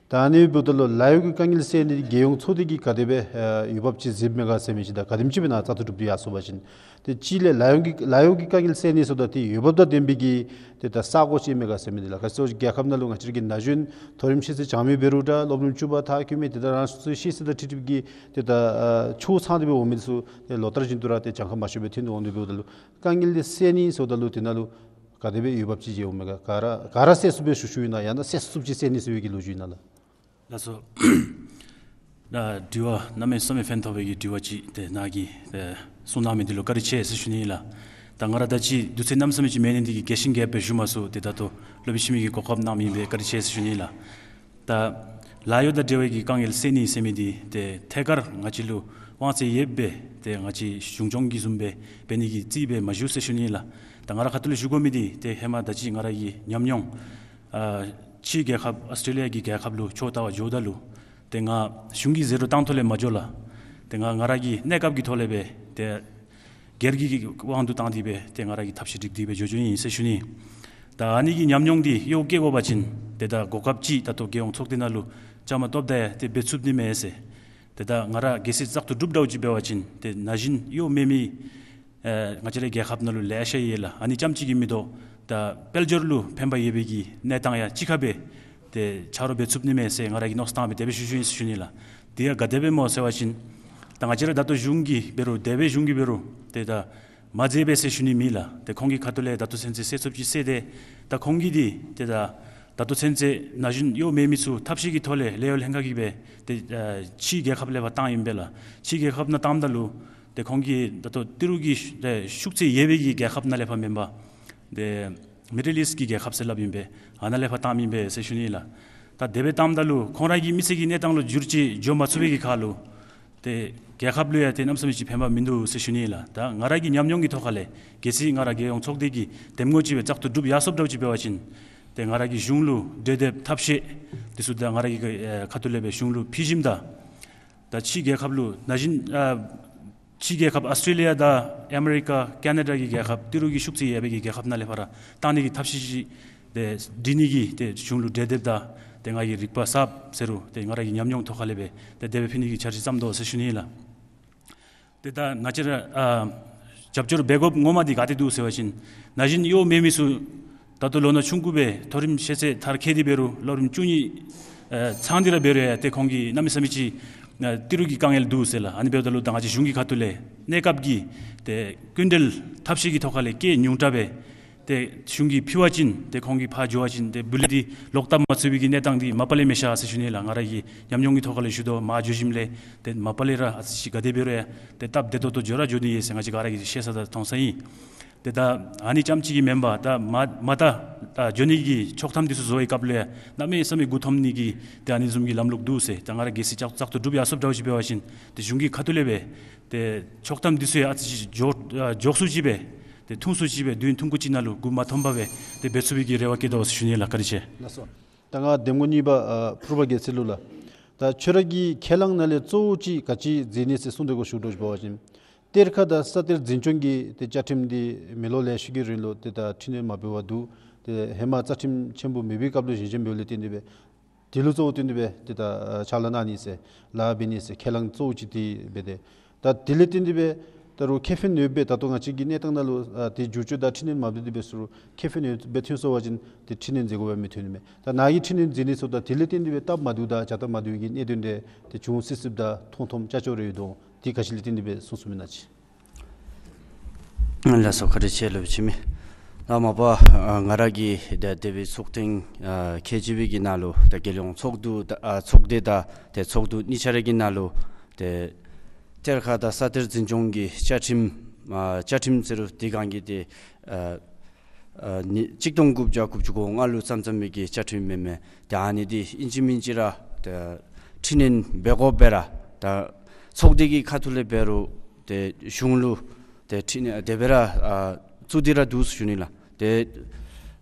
ད་ཨ་ནི་འབདཝ་ད་ལུ་ལཱ་གཡོག་གི་དཀའ་ངལ་སེལ་ནི་འདི་རྒྱལ་ཡོངས་ཚོགས་སྡེ་གིས་ག་དེ་སྦེ་ཨ་འོས་འབབ་ཅིག་གཟིགསཔ་མས་ག་ཟེར་མི་ཅིག་དང་ག་དེམ་ཅིག་སྦེ་ནཱ་བཙག་འཐུ་གྲུབ་སྟེ་ཡར་སོང་པ་ཅིན་ཏེ་གཅིག་ལས་ལཱ་གཡོག་གི་ལཱ་གཡོག་གི་དཀའ་ངལ་སེལ་ནི་ཟེརཝ་ད་ཏེ་འོས་འབབ་དང་ལྡན་པའི་གི་ཏེ་ད་ས་གོ་ཅིག་མས་ག་ཟེར་མི་འདི་ལགས། ག་ཅི་རྒྱལ་ཁབ་ནང་ལུ་ང་བཅས་ཀྱི་ན་གཞོན་མཐོ་རིམ་ཤེས་ཚད་སྦྱང་མི་འབད་རུང་འདྲ་སློབ་རིམ་བཅུ་པ་མཐར་འཁྱོལ་མི་དེ་དང་རང་སོའི་ཤེས་ཚད་དང་འཁྲིལ་འཁྲིལཝ་གི་ཏེ་ད་ཨ་ཕྱོགས་ཚང་སྟེ་སྦེ་འོང་མི་ཚུ་ཏེ་ལོ་ལྟར་བཞིན་དུ་ར་ཏེ་གྱངས་ཁ་མང་ཤོས་སྦེ་ཐོན་ཏེ་འོང་དོ་འབདཝ་ད་ལུ་དཀའ་ངལ་འདི་སེལ་ནི་ཟེརཝ་ད་ལུ་དེ་ནང་ལུ་ག་དེ་སྦེ་འོས་འབབ་ཅིག་ཡོདཔ་མས་ག། ག་ར་ག་ར་སེལ་ཚུགསཔ་སྦེ་ཞུ་ཞུཝ་ཨིན་ན་ཡང་ན་སེལ་ཚུགསཔ་ཅིག་སེལ་ནི་ཟེར་བའི་གི་ལོ་རྒྱུས་ཨིན་ན་ལགས། ལགས་སོ། ད་དྲི་བ་གནམ་མེད་ས་མེད་ཕན་ཐོགས་པའི་གི་དྲི་བ་ཅིག་ཏེ་ནཱ་གིས་ཏེ་གསུངས་གནང་མི་འདི་ལུ་བཀའ་དྲིན་ཆེ་ཟེར་ཞུ་ནི་ཨིན་ལགས། ད་ང་ར་ད་ཅི་དུས་ཚོད་གནམ་མེད་ས་མེད་ཅིག་མེད་ནི་འདི་གིས་རྒྱས་ཤིང་རྒྱསཔ་སྦེ་ཞུ་མ་ཚུགས། ཏེ་ད་ལྟོ་སློབ་དཔོན་འཆི་མེད་ཀྱིས་གོ་སྐབས་གནང་མི་ཨིན་པས། བཀའ་དྲིན་ཆེ་ཟེར་ཞུ་ནི་ལགས། ད་ལཱ་གཡོག་དང་འབྲེལ་བའི་གི་དཀའ་ངལ་སེལ་ནི་ཟེར་མི་འདི་ཏེ་ཐད་ཀར་ང་བཅས་ལུ་དབང་ཚད་ཡོདཔ་སྦེ་ཏེ་ང་བཅས་གཞུང་སྐྱོང་གི་བཟུམ་སྦེ་འབད་ནི་གི་རྩིས་སྦེ་མ་ཞུ་ཟེར་ཞུ་ནི་ལགས། ད་ང་ར་ཁ་ཐུག་ལས་ཞུ་དགོ་མི་འདི་ཏེ་ཧེ་མ་ད་ཅི་ང་ར་གི་ཉམས་མྱོང་ཨ་ཕྱི་རྒྱལ་ཁབ་ཨཱོས་ཊྲེ་ལི་ཡ་གི་རྒྱལ་ཁབ་ལུ་ཕྱོགས་བལྟ་བར་འགྱོཝ་ད་ལུ་ཏེ་ང་གཞུང་གི་ཟད་འགྲོ་བཏང་ཐོག་ལས་མ་འགྱོ་ལགས། ཏེ་ང་ང་ར་གི་གནས་སྐབས་ཀྱི་ཐོག་ལས་སྦེ་ཏེ་སྒེར་གྱི་དབང་དུ་བཏང་སྟེ་སྦེ་ཏེ་ང་ར་གིས་ཐབས་ཤེས་སྒྲིག་སྟེ་སྦེ་འགྱོ་འགྱོཝ་ཨིན་ཟེར་ཞུ་ནི། ད་ཨ་ནི་གི་ཉམས་མྱོང་འདི་གཡོག་བཀོལ་དགོ་པ་ཅིན་ཏེ་ད་གོ་སྐབས་ཅིག་ད་ལྟོ་རྒྱལ་ཡོངས་ཚོགས་སྡེ་ནང་ལུ་བཅའ་མར་གཏོགསཔ་ད་ཡང་ཏེ་འབད་ཚུགས་ནི་མས་ཟེར། ཏེ་ད་ང་ར་གལ་སྲིད་བཙག་འཐུ་གྲུབ་འདྲཝ་ཅིག་འབད་བ་ཅིན་ཏེ་ན་གཞོན་གཡོག་མེད་མི་ཨེ་ང་བཅས་རའི་རྒྱལ་ཁབ་ནང་ལུ་ལེ་ཤ་ཡོད་ལགས། ཨ་ནི་རྐྱངམ་གཅིག་གིས་མི་དོ། ད་དཔལ་འབྱོར་ལུ་ཕན་པ་ཡོད་པའི་གི་གནས་སྟངས་ཡང་གཅིག་ཁར་སྦེ་ཏེ་ཆ་རོགས་འབད་ཚུགས་ནི་མས་ཟེར་ང་ར་གིས་མནོ་བསམ་བཏང་སྦེ་དེ་སྦེ་ཞུ་ཞུཝ་ཨིན་ཟེར་ཞུ་ནི་ལགས། དེ་ཡང་ག་དེ་སྦེ་སྨོ་ཟེར་བ་ཅིན་ད་ང་བཅས་ར་ད་ལྟོ་གཞུང་གི་འབད་རུང་དེ་ད་མ་རྫས་པས་ཟེར་ཞུ་ནི་མེད་ལགས། ཏེ་ཁོང་གི་ཁ་ཐུག་ལས་ད་ལྟོ་ཚུན་ཚོད་སེལ་ཚུགསཔ་ཅིག་སེལ་ཏེ་ད་ཁོང་གིས་འདི་ཏེ་ད་ད་ལྟོ་ཚུན་ཚོད་ན་གཞོན་གཡོག་མེད་མི་ཚུ་ཐབས་ཤེས་ཀྱི་ཐོག་ལས་ལཱ་གཡོག་ལྷན་ཁག་གིས་སྦེ་ཏེ་ཨ་ཕྱི་རྒྱལ་ཁབ་ལས་ཕར་བཏངམ་ཨིན་པས་ལགས། ཕྱི་རྒྱལ་ཁབ་ནང་བཏངམ་ད་ལུ་ཏེ་ཁོང་གིས་ད་ལྟོ་ཏི་རུ་གི་ཏེ་ཤུགས་རྐྱེན་ཡོད་པའི་གི་རྒྱལ་ཁབ་ནང་ལས་ཕར་མེན་པར་ཏེ་མི་ཌལ་ཨིསཊ་གི་རྒྱལ་ཁབ་ཟེར་སླབ་ཨིན་པས། ཨ་ནཱ་ལས་ཕར་བཏངམ་ཨིན་པས་ཟེར་ཞུ་ནི་ལགས། ད་དེ་སྦེ་བཏངམ་ད་ལུ་ཁོང་ར་གི་མི་ཚེ་གི་གནས་སྟངས་ལུ་འགྱུར་བཅོས་འགྱོ་མ་ཚུགས་པའི་གི་ཁར་ལུ་ཏེ་རྒྱལ་ཁབ་ལུ་ཡང་ཏེ་གནམ་མེད་ས་མེད་ཅིག་ཕན་པ་མིན་འདུག་ཟེར་ཞུ་ནི་ལགས། ད་ང་ར་གི་ཉམས་མྱོང་གི་ཐོག་ཁ་ལས་གལ་སྲིད་ང་ར་རྒྱལ་ཡོངས་ཚོགས་སྡེ་གི་འདེམས་ངོ་ཅིག་སྦེ་བཙག་འཐུ་གྲུབ་ཡར་སོངམ་འདྲཝ་ཅིག་འབད་བ་ཅིན་ཏེ་ང་ར་གིས་གཞུང་ལུ་གྲོས་འདེབས་ཐབས་ཤེས་འདི་ཚུ་ད་ང་ར་གི་ཨེ་ཁ་ཐུག་ལས་སྦེ་གཞུང་ལུ་ཕུལ་ཞིནམ་ད་ད་ཕྱི་རྒྱལ་ཁབ་ལུ་ན་གཞོན་ཨ་ཕྱི་རྒྱལ་ཁབ་ཨཱོས་ཊྲེ་ལི་ཡ་དང་ཨ་མི་རི་ཀ་ཁེ་ན་ཌ་གི་རྒྱལ་ཁབ་ཏི་རུ་གི་ཤུགས་རྐྱེན་ཡོད་པའི་གི་རྒྱལ་ཁབ་ནང་ལས་ཕར་བཏང་ནི་གི་ཐབས་ཤེས་ཅིག་ཏེ་སྒྲིག་ནི་གི་ཏེ་གཞུང་ལུ་གྲོས་འདེབས་དང་ཏེ་ང་གིས་རིག་པ་གསརཔ་ཟེར་རུང་ཏེ་ང་ར་གི་ཉམས་མྱོང་ཐོག་ཁ་ལས་སྦེ་ཏེ་དེ་སྦེ་ཕུལ་ནི་གི་འཆར་གཞི་བརྩམ་དོ་ཟེར་ཞུ་ནི་ལགས། ཏེ་ད་ང་བཅས་ར་ཨ་རྒྱབ་སྐྱོར་འབད་དགོཔ་ངོ་མ་འདི་ག་ཏེ་འདུག་ཟེར་བ་ཅིན་ན་གཞོན་གཡོག་མེད་མི་ཚུ་ད་ལྟོ་ལོ་ན་ཆུང་ཀུ་སྦེ་མཐོ་རིམ་ཤེས་ཚད་མཐར་འཁྱོལ་ཏེ་འབད་རུང་ལོ་རིམ་བཅུ་གཉིས་ཨ་ཚང་སྟེ་ར་འབད་རུང་ཡང་ཏེ་ཁོང་གིས་གནམ་མེད་ས་མེད་ཅིག་ཨ་ཏི་རུ་གི་དཀའ་ངལ་འདུག་ཟེར་ལགས། ཨ་ནི་འབདཝ་ད་ལུ་ད་ང་བཅས་གཞུང་གི་ཁ་ཐུག་ལས་གནས་སྐབས་ཀྱི་ཏེ་སྐྱིན་འགྲུལ་ཐབས་ཤེས་ཀྱི་ཐོག་ཁ་ལས་སྐྱེད་ཉུང་དྲགས་སྦེ་ཏེ་གཞུང་གིས་ཕུལ་བ་ཅིན་ཏེ་ཁོང་གིས་ཕར་འགྱོ་བ་ཅིན་ཏེ་སྦུག་ལས་འདི་ལོག་སྟབས་མ་ཚུགས་པའི་གི་གནས་སྟངས་འདི་མ་པ་ལས་མེད་ཤག་ཟེར་ཞུ་ནི་ལགས། ང་ར་གི་ཉམས་མྱོང་གི་ཐོག་ཁ་ལས་ཞུ་དོ། མར་འགྱོ་ཞིནམ་ལས་ཏེ་མ་པ་ལས་ར་ཨ་ཙི་ཅིག་ག་དེ་འབད་རུང་ཡང་ཏེ་སྟབས་བདེ་ཏོག་ཏོ་འགྱོ་ར་འགྱོ་ནི་ཡོད་ཟེར་ང་བཅས་ག་ར་གིས་ཤེས་ས་དང་མཐོང་ས་ཨིན། ཏེ་ད་ཨ་ནི་རྐྱངམ་གཅིག་གིས་མེན་པར་ད་མ་མ་ད་ད་འགྱོ་ནི་གི་ཆོག་ཐམ་འདི་ཚུ་བཟོ་བའི་སྐབས་ལུ་ཡང་གནམ་མེད་ས་མེད་མགུ་འཐོམ་ནི་གི་ཏེ་ཨ་ནི་བཟུམ་གྱི་ལམ་ལུགས་འདུག་ཟེར། ད་ང་ར་གལ་སྲིད་བཙག་བཙག་འཐུ་གྲུབ་ཡར་སོངམ་འདྲཝ་ཅིག་འབད་བ་ཅིན་ཏེ་གཞུང་གི་ཁ་ཐུག་ལས་སྦེ་ཏེ་ཆོག་ཐམ་འདི་ཚུ་ཡང་ཨ་ཙི་ཅིག་མགྱོགས་ཨ་མགྱོགས་སུ་ཅིག་སྦེ་ཏེ་ཐུང་སུ་ཅིག་སྦེ་དུས་ཐུང་ཀུ་ཅིག་ནང་ལུ་མགུ་མ་འཐོམ་པར་སྦེ་ཏེ་འབད་ཚུགས་པའི་གི་རེ་བ་བསྐྱེད་དོ་ཟེར་ཞུ་ནི་ལགས། བཀའ་དྲིན་ཆེ། ལགས་སོ། ད་ང་འདེམས་ངོ་གཉིས་པ་ཨ་ཕུར་པ་རྒྱལ་མཚན་ལུ་ལགས། ད་ཁྱོད་ར་གི་ཁས་བླངས་ནང་ལས་གཙོ་བོ་ཅིག་ག་ཅི་མཛད་ནི་ཟེར་གསུངས་ཏེ་གོ་ཞུ་འདྲཝ་ཅིག་འབད་བ་ཅིན་གཏེར་ཁ་དང་ས་གཏེར་འཛིན་སྐྱོང་གི་ཏེ་བཅའ་ཁྲིམས་འདི་མི་ལོ་ལེ་ཤ་གི་རིང་ལུ་ཏེ་ད་འཕྲི་སྣོན་མ་འབད་བར་འདུག། ཏེ་ཧེ་མ་རྩ་ཁྲིམས་ཆེན་པོ་མེད་པའི་སྐབས་ལུ་བཞེངས་བཞེངསམ་འབདཝ་ལས་བརྟེན་ཏེ་སྦེ་དེ་ལུ་གཙོ་བོ་བཏོན་ཏེ་སྦེ་ཏེ་ད་ཕྱག་ལཱ་གནང་ནི་ཟེར་ལཱ་འབད་ནི་ཟེར་ཁས་བླངས་གཙོ་བོ་ཅིག་དེ་སྦེ་ཏེ་ད་དེ་ལས་བརྟེན་ཏེ་སྦེ་ད་རུང་ཁེ་ཕན་ཡོདཔ་སྦེ་ད་ལྟོ་ང་བཅས་ཀྱི་གནས་སྟངས་ནང་ལུ་ཨ་ཏེ་བསྒྱུར་བཅོས་དང་འཕྲི་སྣོན་མ་འབད་དེ་སྦེ་ཟེར་རུང་ཁེ་ཕན་ཡོདཔ་སྦེ་ཐོན་སོང་པ་ཅིན་ཏེ་འཕྲི་སྣོན་མཛད་དགོཔ་སྦེ་མི་ཐོན་ནི་མས། ད་ནཱ་གི་འཕྲི་སྣོན་མཛད་ནི་ཚུ་དང་དེ་ལས་བརྟེན་ཏེ་སྦེ་སྟབས་མ་བདེཝ་དང་བྱ་སྟབས་མ་བདེཝ་གི་གནད་དོན་འདི་ཏེ་བྱུང་སི་སི་དང་མཐོང་མཐོངམ་ཅ་ཅོག་རེ་ཡོད་དོ། དེ་ག་ཅི་ལས་བརྟེན་ཏེ་སྦེ་གསུངས་གསུངསམ་ཨིན་ན་ཅིག། ལགས་སོ། བཀའ་དྲིན་ཆེ་སློབ་དཔོན་འཆི་མེད། ད་མ་པ་ཨ་ང་ར་གིས་ད་དེ་སྦེ་ཚོགས་ཐེངས་ཨ་ཁལ་གཅིག་པའི་གི་ནང་ལུ་ད་རྒྱལ་ཡོངས་ཚོགས་འདུ་ད་ཨ་ཚོགས་སྡེ་དང་ཏེ་ཚོགས་འདུ་གཉིས་ཆ་ར་གི་ནང་ལུ་ཏེ་གཏེར་ཁ་དང་ས་གཏེར་འཛིན་སྐྱོང་གི་བཅའ་ཁྲིམས་ཨ་བཅའ་ཁྲིམས་ཟེར་རུང་དེ་སྒང་གི་ཏེ་ཨ་ཨ་ནི་གཅིག་སྟོང་དགུ་བརྒྱ་དགུ་བཅུ་གོ་ལྔ་ལུ་བརྩམས་བརྩམས་མི་གི་བཅའ་ཁྲིམས་མེན་མས། ཏེ་ཨ་ནི་འདི་ཨིན་ཅི་མིན་ཅི་ར་ཏེ་འཕྲི་སྣོན་འབད་དགོཔ་སྦེ་ར་ད་ཚོགས་སྡེ་གི་ཁ་ཐུག་ལས་འབད་རུང་ཏེ་གཞུང་ལུ་ཏེ་འཕྲི་སྣོན་དེ་སྦེ་ར་ཨ་བཙུགས་ཏེ་ར་འདུག་ཟེར་ཞུ་ནི་ལགས། ཏེ་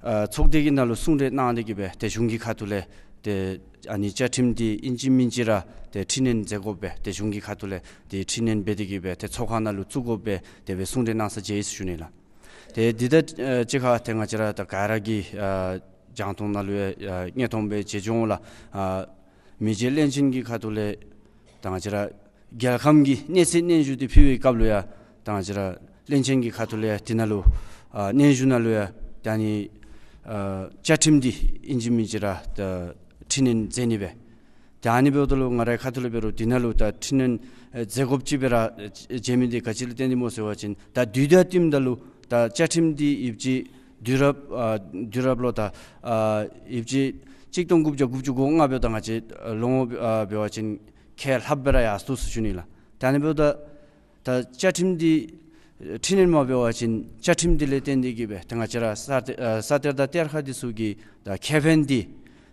ཨ་ཚོགས་སྡེ་གི་ནང་ལུ་གསུང་གྲོས་གནང་སྟེ་གི་སྦེ་ཏེ་གཞུང་གི་ཁ་ཐུག་ལས་ཏེ་ཨ་ནི་བཅའ་ཁྲིམས་འདི་ཨིན་ཅི་མིན་ཅི་ར་ཏེ་འཕྲི་སྣོན་མཛད་དགོཔ་སྦེ་ཏེ་གཞུང་གི་ཁ་ཐུག་ལས་ཏེ་འཕྲི་སྣོན་འབད་དེ་གི་སྦེ་ཏེ་ཚོགས་ཁང་ནང་ལུ་བཙུགས་དགོཔ་སྦེ་དེ་སྦེ་གསུང་གྲོས་གནང་ས་མཇལ་ཡི་ཟེར་ཞུ་ནི་ལགས། ཏེ་འདི་དང་ཨ་གཅིག་ཁར་ཏེ་ང་བཅས་ར་ད་ག་ར་གིས་ཨ་རྒྱང་མཐོང་ནང་ལུ་ཡང་ཨ་མངོན་མཐོང་སྦེ་མཇལ་འོང་ལགས། ཨ་མི་རྗེ་བློན་ཆེན་གྱི་ཁ་ཐུག་ལས་ད་ང་བཅས་ར་རྒྱལ་ཁམས་ཀྱི་གནས་ཚད་སྙན་ཞུ་འདི་ཕུལ་བའི་སྐབས་ལུ་ཡང་ད་ང་བཅས་ར་བློན་ཆེན་གྱི་ཁ་ཐུག་ལས་ཡང་དེ་ནང་ལུ་ཨ་སྙན་ཞུ་ནང་ལུ་ཡང་ད་ཨ་ནི་ཨ་བཅའ་ཁྲིམས་འདི་ཨིན་ཅི་མིན་ཅི་ར་ད་འཕྲི་སྣོན་མཛད་ནི་སྦེ། ད་ཨ་ནི་འབདཝ་ད་ལུ་ང་རའི་ཁ་ཐུག་ལས་འབད་རུང་དེ་ནང་ལུ་ད་འཕྲི་སྣོན་ཨེ་མཛད་དགོཔ་ཅིག་སྦེ་ར་ཨེ་མཇལ་མི་འདི་ག་ཅི་ལས་བརྟེན་ཏེ་སྨོ་ཟེར་བ་ཅིན་ད་དུས་དང་བསྟུནམ་ད་ལུ་ད་བཅའ་ཁྲིམས་འདི་ཡོདཔ་ཅིག་དུས་རབས་ཨ་དུས་རབས་ལུ་ད་ཨ་ཡོདཔ་ཅིག་གཅིག་སྟོང་དགུ་བརྒྱ་དགུ་བཅུ་གོ་ལྔ་སྦེ་ད་ང་བཅས་ཨ་ལོ་ངོ་ཨ་འབད་བ་ཅིན་ཁལ་ལྷགཔ་སྦེ་ར་ཡར་སོ་ནུག་ཟེར་ཞུ་ནི་ལགས། ད་ཨ་ནི་འབདཝ་ད་ད་བཅའ་ཁྲིམས་འདི་ འཕྲི་སྣོན་མ་འབད་བ་ཅིན་བཅའ་ཁྲིམས་འདི་ལས་བརྟེན་ཏེ་གིས་སྦེ་ཏེ་ང་བཅས་ར་ས་གཏེར་ཨ་ས་གཏེར་དང་གཏེར་ཁ་འདི་ཚུ་གི་ད་ཁེ་ཕན་འདི་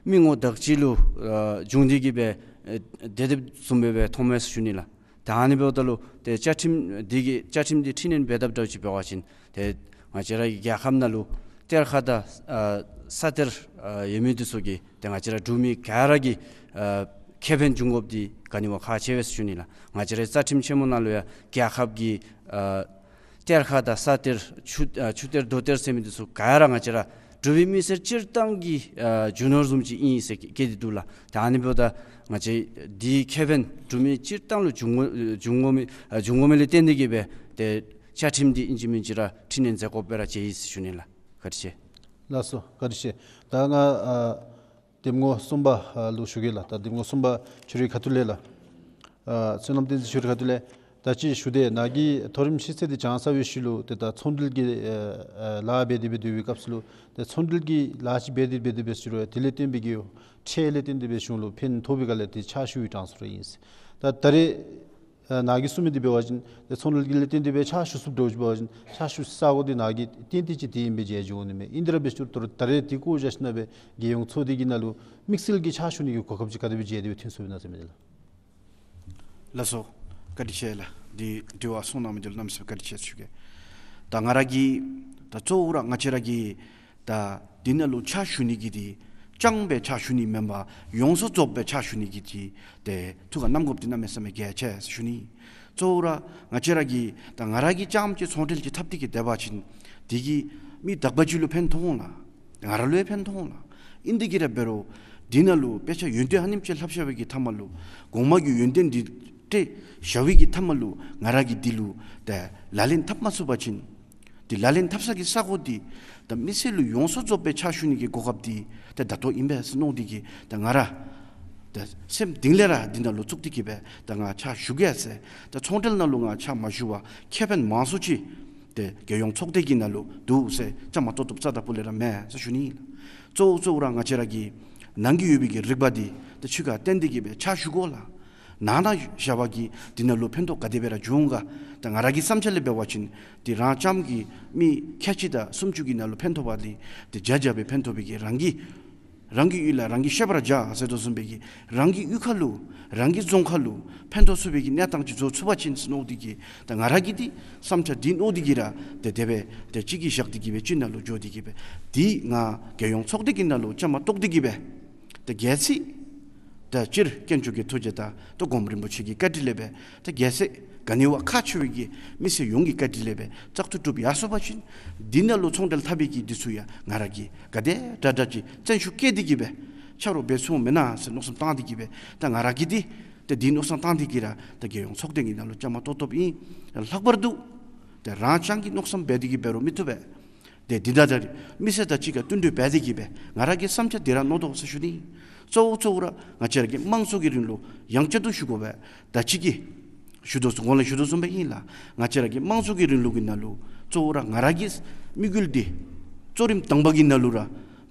མི་ངོ་དག་ཅིག་ལུ་ཨ་བྱུང་སྟེ་གིས་སྦེ་ཨེ་དེ་དེ་བཟུམ་སྦེ་སྦེ་མཐོངམ་མས་ཟེར་ཞུ་ནི་ལགས། ད་ཨ་ནི་འབདཝ་ད་ལུ་ཏེ་བཅའ་ཁྲིམས་འདི་གི་བཅའ་ཁྲིམས་འདི་འཕྲི་སྣོན་འབད་དཔ་འདྲཝ་ཅིག་འབད་བ་ཅིན་ཏེ་ང་བཅས་ར་གི་རྒྱལ་ཁབ་ནང་ལུ་གཏེར་ཁ་དང་ཨ་ས་གཏེར་ཨ་ཡོད་མི་འདི་ཚུ་གིས་ཏེ་ང་བཅས་ར་འབྲུག་མི་ག་ར་གིས་ཨ་ཁེ་ཕན་འབྱུང་དགོཔ་འདི་ག་ནི་བ་ཁག་ཆེ་བས་ཟེར་ཞུ་ནི་ལགས། ང་བཅས་རའི་རྩ་ཁྲིམས་ཆེན་མོ་ནང་ལུ་ཡང་རྒྱལ་ཁབ་ཀྱི་ཨ་གཏེར་ཁ་དང་ས་གཏེར་ཆུ་ཨ་ཆུ་གཏེར་རྡོ་གཏེར་ཟེར་མི་འདི་ཚུ་ག་ར་ང་བཅས་ར་འབྲུག་པའི་མི་སེར་སྤྱིར་བཏང་གི་ཨ་རྒྱུ་ནོར་བཟུམ་ཅིག་ཨིན་ཟེར་བཀོད་དེ་འདུག་ལགས། ད་ཨ་ནི་འབདཝ་ད་ང་བཅས་འདི་ཁེ་ཕན་འབྲུག་མི་སྤྱིར་བཏང་ལུ་འབྱུང་དགོ་འབྱུང་དགོ་མི་ཨ་འབྱུང་དགོ་མི་ལས་བརྟེན་ཏེ་གིས་སྦེ་ཏེ་བཅའ་ཁྲིམས་འདི་ཨིན་ཅི་མིན་ཅི་ར་འཕྲི་སྣོན་མཛད་དགོཔ་སྦེ་ར་མཇལ་ཡི་ཟེར་ཞུ་ནི་ལགས། བཀའ་དྲིན་ཆེ། ལགས་སོ། བཀའ་དྲིན་ཆེ། ད་ང་ཨ་གདམ་ངོ་གསུམ་པ་ཨ་ལུ་ཞུ་གེ་ལགས། ད་གདམ་ངོ་གསུམ་པ་ཁྱོད་རའི་ཁ་ཐུག་ལས་ལགས། ཨ་བསོད་ནམས་བསྟན་འཛིན་ཁྱོད་རའི་ཁ་ཐུག་ལས། ད་ཅི་ཞུ་དེས་ནཱ་གིས་མཐོ་རིམ་ཤེས་ཚད་འདི་སྦྱང་ཚར་བའི་ཤུལ་ལུ་ཏེ་ད་ཚོང་འབྲེལ་གྱི་ཨ་ཨ་ལཱ་འབད་དེ་སྦེ་སྡོད་པའི་སྐབས་སུ་ལུ་ཏེ་ཚོང་འབྲེལ་གྱི་ལཱ་ཅིག་འབད་དེ་འབད་དེ་སྦེ་ཞུ་རུང་དེ་ལས་བརྟེན་པའི་གི་ཁྲལ་ལས་བརྟེན་ཏེ་སྦེ་གཞུང་ལུ་ཕན་ཐོགས་པའི་སྒང་ལས་ཏེ་ཕྱག་ཞུ་བའི་གྲངས་སུ་ར་ཨིན། ད་ད་རེས་ཨ་ནཱ་གིས་གསུངས་མི་འདི་འབད་བ་ཅིན་ཏེ་ཚོང་འབྲེལ་གྱི་ལས་བརྟེན་ཏེ་སྦེ་ཕྱག་ཞུ་ཚུགསཔ་འདྲཝ་ཅིག་འབད་བ་ཅིན་ཕྱག་ཞུ་ས་གོ་འདི་ནཱ་གིས་ཏན་ཏན་ཅིག་དེ་ཨིན་པས་ཟེར་མཇལ་འོང་ནི་མས། ཨིན་དེ་ར་འབད་ཞུ་རུང་ད་རེས་འདི་བཀོ་བཞག་ཞིནམ་སྦེ་རྒྱལ་ཡོངས་ཚོགས་སྡེ་གི་ནང་ལུ་དམིགས་བསལ་གྱི་ཕྱག་ཞུ་ནི་གི་གོ་སྐབས་ཅིག་ག་དེ་སྦེ་མཇལ་ཏེ་སྦེ་ཐོན་སོང་ཡི་ན་ཟེར་མི་འདི་ལགས། ལགས་སོ། བཀའ་དྲིན་ཆེ་ལགས། འདི་དྲི་བ་གསུངས་གནང་མི་འདི་ལུ་གནམ་མེད་ས་མེད་བཀའ་དྲིན་ཆེ་ཟེར་ཞུ་གེ། ད་ང་ར་གིས་ད་གཙོ་བོ་ར་ང་བཅས་ར་གིས་ད་འདི་ནང་ལུ་ཕྱག་ཞུ་ནི་གི་འདི་རྐྱངམ་སྦེ་ཕྱག་ཞུ་ནི་མེན་པར་ཡོངས་སུ་རྫོགསཔ་སྦེ་ཕྱག་ཞུ་ནི་གི་འདི་ཏེ་ཐུགས་ཁར་བསྣམ་དགོཔ་འདི་གནམ་མེད་ས་མེད་གལ་ཆེ་ཟེར་ཞུ་ནི། གཙོ་བོ་ར་ང་བཅས་ར་གིས་ད་ང་ར་གིས་རྐྱངམ་ཅིག་ཚོང་འབྲེལ་ཅིག་འཐབ་སྟེ་གིས་སྡོད་པ་ཅིན་འདི་གིས་མི་དག་པ་ཅིག་ལུ་ཕན་ཐོགས་འོང་ལགས། ང་ར་ལུ་ཡང་ཕན་ཐོགས་འོང་ལགས། ཨིན་དེ་གིས་ར་འབད་རུང་འདི་ནང་ལུ་དཔེ་ཆ་ཡོན་ཏན་ཨ་ནེམ་ཅིག་ལྷབ་བཞག་པའི་གི་མཐའ་མ་ལུ་གོང་མ་གི་ཡོན་ཏན་འདི་སྤྲོད་བཞག་པའི་གི་མཐའ་མ་ལུ་ང་ར་གིས་འདི་ལུ་ཏེ་ལག་ལེན་འཐབ་མ་ཚུགས་པ་ཅིན་འདི་ལག་ལེན་འཐབ་ས་གི་ས་གོ་འདི་ད་མི་སེར་ལུ་ཡོངས་སུ་རྫོགསཔ་སྦེ་ཕྱག་ཞུ་ནི་གི་གོ་སྐབས་འདི་ཏེ་ད་ལྟོ་ཨིན་པས་ཟེར་མནོ་སྟེ་གིས་ད་ང་ར་ཏེ་སེམས་གཏིང་ལས་ར་འདི་ནང་ལུ་བཙུགས་ཏེ་གིས་སྦེ་ད་ང་ཕྱག་ཞུ་གེ་ཟེར། ད་ཚོང་འབྲེལ་ནང་ལུ་ང་ཕྱག་མ་ཞུ་བར་ཁེ་ཕན་མང་སུ་ཅིག་ཏེ་རྒྱལ་ཡོངས་ཚོགས་སྡེ་གི་ནང་ལུ་འདུག་ཟེར་བཅའ་མར་གཏོགས་གཏོགསཔ་རྩ་དང་པོ་ལས་ར་མེན་ཟེར་ཞུ་ནི་ཨིན་ལགས། གཙོ་བོ་གཙོ་བོ་ར་ང་བཅས་ར་གི་ནང་གི་ཡོད་པའི་གི་རིག་པ་འདི་ཏེ་ཕྱི་ཁར་བཏོན་ཏེ་གིས་སྦེ་ཕྱག་ཞུ་དགོ་ལགས། ནང་ན་བཞག་པ་གིས་འདི་ནང་ལུ་ཕན་ཐོགས་ག་དེ་སྦེ་ར་འབྱུང་ག། ད་ང་ར་གི་བསམ་འཆར་ལས་འབད་བ་ཅིན་ཏེ་རང་རྐྱངམ་གིས་མི་ཁལ་གཅིག་དང་སུམ་ཅུ་གི་ནང་ལུ་ཕན་ཐོགས་པ་ལས་ཏེ་བརྒྱ་བརྒྱ་སྦེ་ཕན་ཐོགས་པའི་གི་རང་གི་རང་གི་ཡུལ་ལ་རང་གི་ཤེས་པར་བྱ་ཟེར་དོ་བཟུམ་སྦེ་གི་རང་གི་གཡུས་ཁ་ལུ་རང་གི་རྫོང་ཁ་ལུ་ཕན་ཐོགས་ཚུགས་པའི་གི་གནས་སྟངས་ཅིག་བཟོ་ཚུགས་པ་ཅིན་ཟེར་མནོ་སྟེ་གིས་ད་ང་ར་གིས་འདི་བསམ་འཆར་འདི་མནོ་སྟེ་གིས་ར་ཏེ་དེ་སྦེ་ཏེ་གཅིག་གིས་བཞག་སྟེ་གིས་སྦེ་གཅིག་ནང་ལུ་འགྱོ་སྟེ་གིས་སྦེ་འདི་ང་རྒྱལ་ཡོངས་ཚོགས་སྡེ་གི་ནང་ལུ་བཅའ་མར་གཏོགས་ཏེ་གིས་སྦེ་ཏེ་གལ་སྲིད་ད་སྤྱིར་དཀོན་མཆོག་གི་ཐུགས་རྗེ་དང་ཏེ་གོངམ་རིན་པོ་ཆེ་གི་བཀའ་དྲིན་ལས་སྦེ་ད་གལ་སྲིད་ག་ནི་བ་ཁག་ཆེ་བའི་གི་མི་སེར་ཡོངས་ཀྱི་བཀའ་དྲིན་ལས་སྦེ་བཙག་འཐུ་གྲུབ་ཡར་སོང་པ་ཅིན་འདི་ནང་ལུ་ཚོང་འབྲེལ་འཐབ་པའི་གི་འདི་ཚུ་ཡང་ང་ར་གིས་ག་དེ་དྲག་དྲག་ཅིག་བརྩོན་ཤུགས་བསྐྱེད་དེ་གིས་སྦེ་ཆ་རོགས་འབད་ཚུགས་མེན་ན་ཟེར་མནོ་བསམ་བཏང་སྟེ་གིས་སྦེ་ད་ང་ར་གིས་འདི་ཏེ་འདི་མནོ་བསམ་བཏང་སྟེ་གིས་ར་ད་རྒྱལ་ཡོངས་ཚོགས་སྡེ་གི་ནང་ལུ་བཅའ་མར་གཏོགས་གཏོགསཔ་ཨིན། ལྷག་པར་དུ་ཏེ་རང་རྐྱང་གི་མནོ་བསམ་འབད་དེ་གིས་འབད་རུང་མི་བཏུབ་པས། ཏེ་འདི་ད་ད་རེས་མི་སེར་དང་གཅིག་ཁར་བསྟུན་གྲོས་འབད་དེ་གིས་སྦེ་ང་ར་གི་བསམ་འཆར་འདི་ར་མནོ་དོ་ཟེར་ཞུ་ནི། གཙོ་བོ་གཙོ་བོ་ར་ང་བཅས་ར་གི་དམངས་གཙོ་གི་རིང་ལུགས་ཡང་བསྐྱར་དུ་ཞུ་དགོ་པས། ད་ཅི་གི་ཞུ་དོ་བཟུམ་གོང་ལས་ཞུ་དོ་བཟུམ་སྦེ་ཨིན་ལགས། ང་བཅས་ར་གི་དམངས་གཙོ་གི་རིང་ལུགས་ཀྱི་ནང་ལུ་གཙོ་བོ་ར་ང་ར་གི་དམིགས་ཡུལ་འདི་གཙོ་རིམ་དང་པ་གི་ནང་ལུ་ར་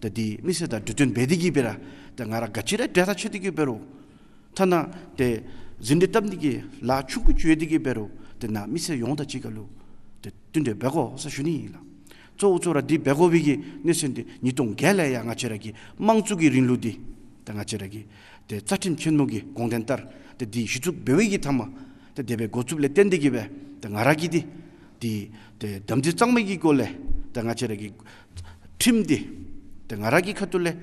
ད་འདི་མི་སེར་དང་གྲོས་བསྟུན་འབད་དེ་གིས་སྦེ་ར་ད་ང་ར་ག་ཅི་ར་འབྲེལ་ཐག་ཆོད་དེ་གིས་འབད་རུང་ཐ་ན་ཏེ་ཟིན་བྲིས་བཏབ་ནི་གི་ལཱ་ཆུང་ཀུ་ཅིག་ཡོད་དེ་གིས་འབད་རུང་ཏེ་ནཱ་མི་སེར་ཡོངས་དང་གཅིག་ཁར་ལུ་ཏེ་བསྟུན་གྲོས་འབད་དགོ་ཟེར་ཞུ་ནི་ཨིན་ལགས། གཙོ་བོ་གཙོ་བོ་ར་འདི་འབད་དགོ་པའི་གི་གནས་ཚུལ་འདི་ཉིས་སྟོང་བརྒྱད་ལས་ཡང་ང་བཅས་ར་གི་དམངས་གཙོ་གི་རིང་ལུགས་འདི་ད་ང་བཅས་ར་གི་ཏེ་རྩ་ཁྲིམས་ཆེན་མོ་གི་དགོངས་དོན་ལྟར་ཏེ་འདི་གཞི་བཙུགས་འབད་བའི་གི་མཐའ་མ་ཏེ་དེ་སྦེ་འགོ་བཙུགསཔ་ལས་བརྟེན་ཏེ་གིས་སྦེ་ཏེ་ང་ར་གིས་འདི་འདི་ཏེ་དམ་འཛིན་གཙང་མའི་གི་སྒོ་ལས་ཏེ་ང་བཅས་ར་གི་ཁྲིམས་འདི་ཏེ་ང་ར་གི་ཁ་ཐུག་ལས་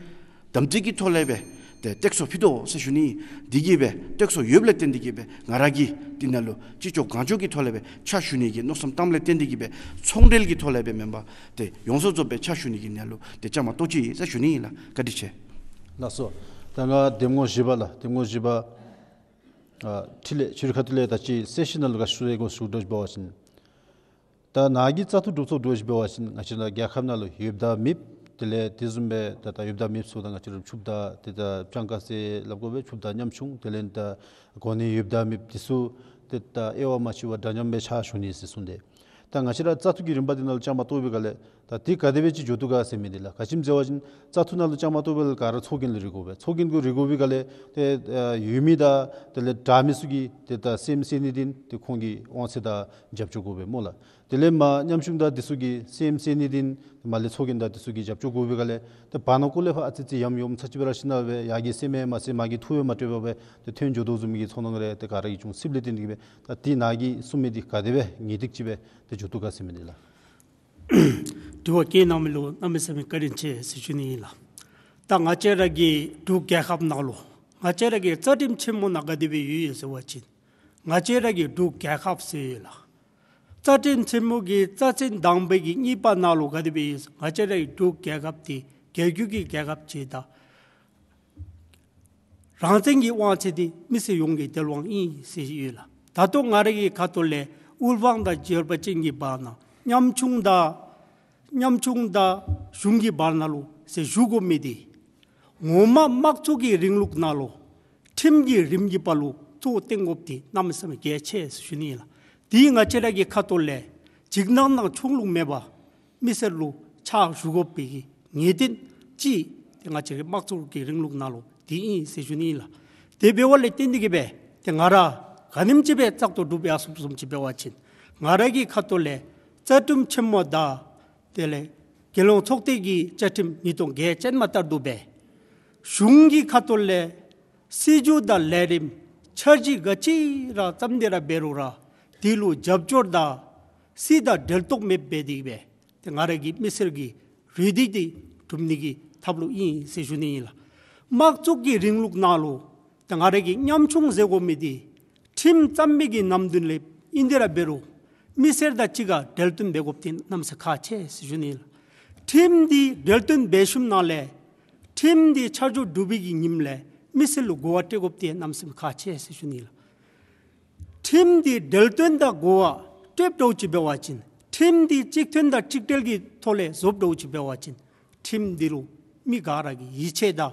དམ་འཛིན་གྱི་ཐོག་ལས་སྦེ་ཏེ་སྟེགས་གསོ་ཕུལ་དོ་ཟེར་ཞུ་ནི། འདི་གིས་སྦེ་སྟེགས་གསོ་ཡོདཔ་ལས་བརྟེན་ཏེ་གིས་སྦེ་ང་ར་གིས་འདི་ནང་ལུ་ཅི་ལྕོགས་གང་ལྕོགས་ཀྱི་ཐོག་ལས་སྦེ་ཕྱག་ཞུ་ནི་གི་མནོ་བསམ་བཏངམ་ལས་བརྟེན་ཏེ་གིས་སྦེ་ཚོང་འབྲེལ་གྱི་ཐོག་ལས་སྦེ་མེན་པར་ཏེ་ཡོངས་སུ་རྫོགསཔ་སྦེ་ཕྱག་ཞུ་ནི་གི་ནང་ལུ་ཏེ་བཅའ་མར་གཏོགས་ཅི་ཟེར་ཞུ་ནི་ཨིན་ལགས། བཀའ་དྲིན་ཆེ། ལགས་སོ། ད་ང་གདམ་ངོ་བཞི་པ་ལགས། གདམ་ངོ་བཞི་པ་ཨ་འཕྲིན་ལས་ཁྱོད་རའི་ཁ་ཐུག་ལས་ད་ཅི་གསལ་བཤད་ནང་ལུ་ག་ཞུ་ཡི་གོ་ཞུ་དོ་ཅིག་འབད་བ་ཅིན་ད་ནཱ་གི་བཙག་འཐུ་གྲུབ་ཚུགསཔ་འདྲཝ་ཅིག་འབད་བ་ཅིན་ང་བཅས་ར་རྒྱལ་ཁབ་ནང་ལུ་ཡོདཔ་དང་མེདཔ་དེ་ལས་དེ་བཟུམ་སྦེ་ད་ད་ཡོདཔ་དང་མེདཔ་ཚུ་ད་ང་བཅས་ར་ཕྱུགཔོ་དང་ཏེ་ད་སྤྱང་ཀ་ཟེར་སླབ་དགོ་པས། ཕྱུགཔོ་དང་ཉམ་ཆུང་དེ་ལས་ད་གོ་གནས་ཡོདཔ་དང་མེདཔ་དེ་ཚུ་ཏེ་ད་དབྱེ་བ་མ་ཕྱེ་བར་འདྲ་མཉམ་སྦེ་ཕྱག་ཞུ་ནི་ཟེར་གསུངས་ཏེ། ད་ང་བཅས་ར་བཙག་འཐུ་གི་རིམ་པ་འདི་ནང་ལུ་བཅའ་མར་གཏོགས་པའི་སྒང་ལས་ ད་དེ་ག་དེ་སྦེ་ཅིག་འགྱོ་དོ་ག་ཟེར་མི་འདི་ལགས། ག་ཅི་སྨོ་ཟེར་བ་ཅིན་བཙག་འཐུ་ནང་ལུ་བཅའ་མར་གཏོགས་པའི་ལས་ག་ར་ཚོགས་རྒྱན་ལུ་རེ་དགོ་པས། ཚོགས་རྒྱན་གུ་རེ་དགོ་པའི་སྒང་ལས་ཏེ་ཡོད་མི་དང་དེ་ལས་དྲག་མི་ཚུ་གིས་ཏེ་ད་སེམས་གསོ་ནི་འདི་ཏེ་ཁོང་གི་དབང་ཚད་དང་རྒྱབ་སྐྱོར་དགོ་པས་སྨོ་ལགས། དེ་ལས་མར་ཉམ་ཆུང་དང་འདི་ཚུ་གི་སེམས་གསོ་ནི་འདི་མར་ལས་ཚོགས་རྒྱན་དང་འདི་ཚུ་གི་རྒྱབ་སྐྱོར་དགོ་པའི་སྒང་ལས་ཏེ་བར་ན་ཀོ་ལས་ཕར་ཨ་ཙི་ཙི་ཡམ་ཡོམ་ཚར་ཅིག་སྦེ་ར་ཤི་ན་སྦེ་ཡར་གྱི་སེམས་མ་ཟད་མར་གྱི་ཐུགས་ཡང་མ་སྤྲོད་པར་སྦེ་ཏེ་ཐོན་འགྱོ་དོ་བཟུམ་གྱི་ཚོར་སྣང་རེ་ཏེ་ག་ར་གིས་ཅུང་སེམས་ལས་བཏོན་ཏེ་གིས་སྦེ་ད་དེ་ནཱ་གིས་གསུང་མི་འདི་ག་དེ་སྦེ་ངེས་ཏིག་ཅིག་སྦེ་ཏེ་འགྱོ་དོ་ག་ཟེར་མི་འདི་ལགས། དྲི་བ་བཀོད་གནང་མི་ལུ་གནམ་མེད་ས་མེད་བཀའ་དྲིན་ཆེ་ཟེར་ཞུ་ནི་ཨིན་ལགས། ད་ང་བཅས་ར་གི་འབྲུག་རྒྱལ་ཁབ་ནང་ལུ་ང་བཅས་ར་གི་རྩ་ཁྲིམས་ཆེན་མོ་ནང་ག་དེ་སྦེ་ཡོད་ཡོད་ཟེར་བ་ཅིན་ང་བཅས་ར་གི་འབྲུག་རྒྱལ་ཁབ་ཟེར་ཡོད་ལགས། རྩ་ཁྲིམས་ཆེན་མོ་གི་རྩ་ཚན་དང་པའི་གི་གཉིས་པ་ནང་ལུ་ག་དེ་སྦེ་ཡོད་ཟེར་ང་བཅས་ར་གི་འབྲུག་རྒྱལ་ཁབ་འདི་རྒྱལ་བརྒྱུད་ཀྱི་རྒྱལ་ཁབ་ཅིག་དང་རང་བཙན་གྱི་དབང་ཚད་འདི་མི་སེར་ཡོངས་ཀྱི་བདེན་དབང་ཨིན་ཟེར་ཡོད་ལགས། ད་ལྟོ་ང་ར་གི་ཁ་ཐུག་ལས་དབུལ་ཕོངས་དང་འབྱོར་པ་ཅན་གྱི་བར་ན་ཉམ་ཆུང་དང་ཉམ་ཆུང་དང་གཞུང་གི་བར་ན་ལུ་ཟེར་ཞུ་དགོ་མི་འདི་ངོ་མ་དམངས་གཙོ་གི་རིང་ལུགས་ནང་ལུ་ཁྲིམས་ཀྱི་རིམ་གྱིས་པ་ལུ་གཙོ་བོ་བཏོན་དགོཔ་འདི་གནམ་མེད་ས་མེད་གལ་ཆེ་ཟེར་ཞུ་ནི་ཨིན་ལགས། འདི་ང་བཅས་ར་གི་ཁ་ཐུག་ལས་འཇིགས་སྣང་དང་ཕྱོགས་ལུགས་མེད་པར་མི་སེར་ལུ་ཕྱག་ཞུ་དགོ་པའི་གི་ངེས་གཏན་ཅིག་ཏེ་ང་བཅས་ར་གི་དམངས་གཙོ་གི་རིང་ལུགས་ནང་ལུ་འདི་ཨིན་ཟེར་ཞུ་ནི་ཨིན་ལགས། དེ་འབདཝ་ལས་བརྟེན་ཏེ་གིས་སྦེ་ཏེ་ང་ར་ག་ནེམ་ཅིག་སྦེ་བཙག་འཐུ་གྲུབ་ཡར་སོངམ་བཟུམ་ཅིག་འབད་བ་ཅིན་ང་ར་གི་ཁ་ཐུག་ལས་རྩ་ཁྲིམས་ཆེན་མོ་དང་དེ་ལས་རྒྱལ་ཡོངས་ཚོགས་སྡེ་གི་བཅའ་ཁྲིམས་ཉིས་སྟོང་བརྒྱད་ཅན་མ་ལྟར་དུ་སྦེ་གཞུང་གི་ཁ་ཐུག་ལས་སྲིད་བྱུས་དང་ལས་རིམ་འཆར་གཞི་ག་ཅི་ར་བརྩམས་ཏེ་ར་འབད་རུང་ར་དེ་ལུ་རྒྱབ་སྐྱོར་དང་སྲིད་དང་འབྲེལ་གཏོགས་མེདཔ་འབད་དེ་གིས་སྦེ་ཏེ་ང་ར་གི་མི་སེར་གྱི་རེ་འདུན་འདི་སྒྲུབ་ནི་གི་ཐབས་ལུ་ཨིན་ཟེར་ཞུ་ནི་ཨིན་ལགས། དམངས་གཙོ་གི་རིང་ལུགས་ནང་ལུ་ཏེ་ང་ར་གི་ཉམ་ཆུང་ཟེར་དགོ་མི་འདི་ཁྲིམས་བརྩམ་མི་གི་ནམ་དུས་ལས་ཨིན་ཏེ་ར་འབད་རུང་མི་སེར་དང་གཅིག་ཁར་འབྲེལ་བསྟུན་འབད་དགོཔ་འདི་གནམ་མེད་ས་མེད་ཁག་ཆེ་ཟེར་ཞུ་ནི་ཨིན་ལགས། ཁྲིམས་འདི་འབྲེལ་བསྟུན་འབད་ཞིནམ་ལས་ཁྲིམས་འདི་ཆ་འཇོག་གྲུབ་པའི་གི་ཉིནམ་ལས་མི་སེར་ལུ་གོ་བ་སྤྲོད་དགོཔ་འདི་གནམ་མེད་ས་མེད་ཁག་ཆེ་ཟེར་ཞུ་ནི་ཨིན་ལགས། ཁྲིམས་འདི་འབྲེལ་བསྟུན་དང་གོ་བ་སྤྲོདཔ་འདྲཝ་ཅིག་འབད་བ་ཅིན་ཁྲིམས་འདི་གཅིག་མཐུན་དང་གཅིག་སྒྲིལ་གྱི་ཐོག་ལས་བཟོཔ་འདྲཝ་ཅིག་འབད་བ་ཅིན་ཁྲིམས་འདི་ལུ་མི་ག་ར་གིས་ཡིད་ཆེས་དང་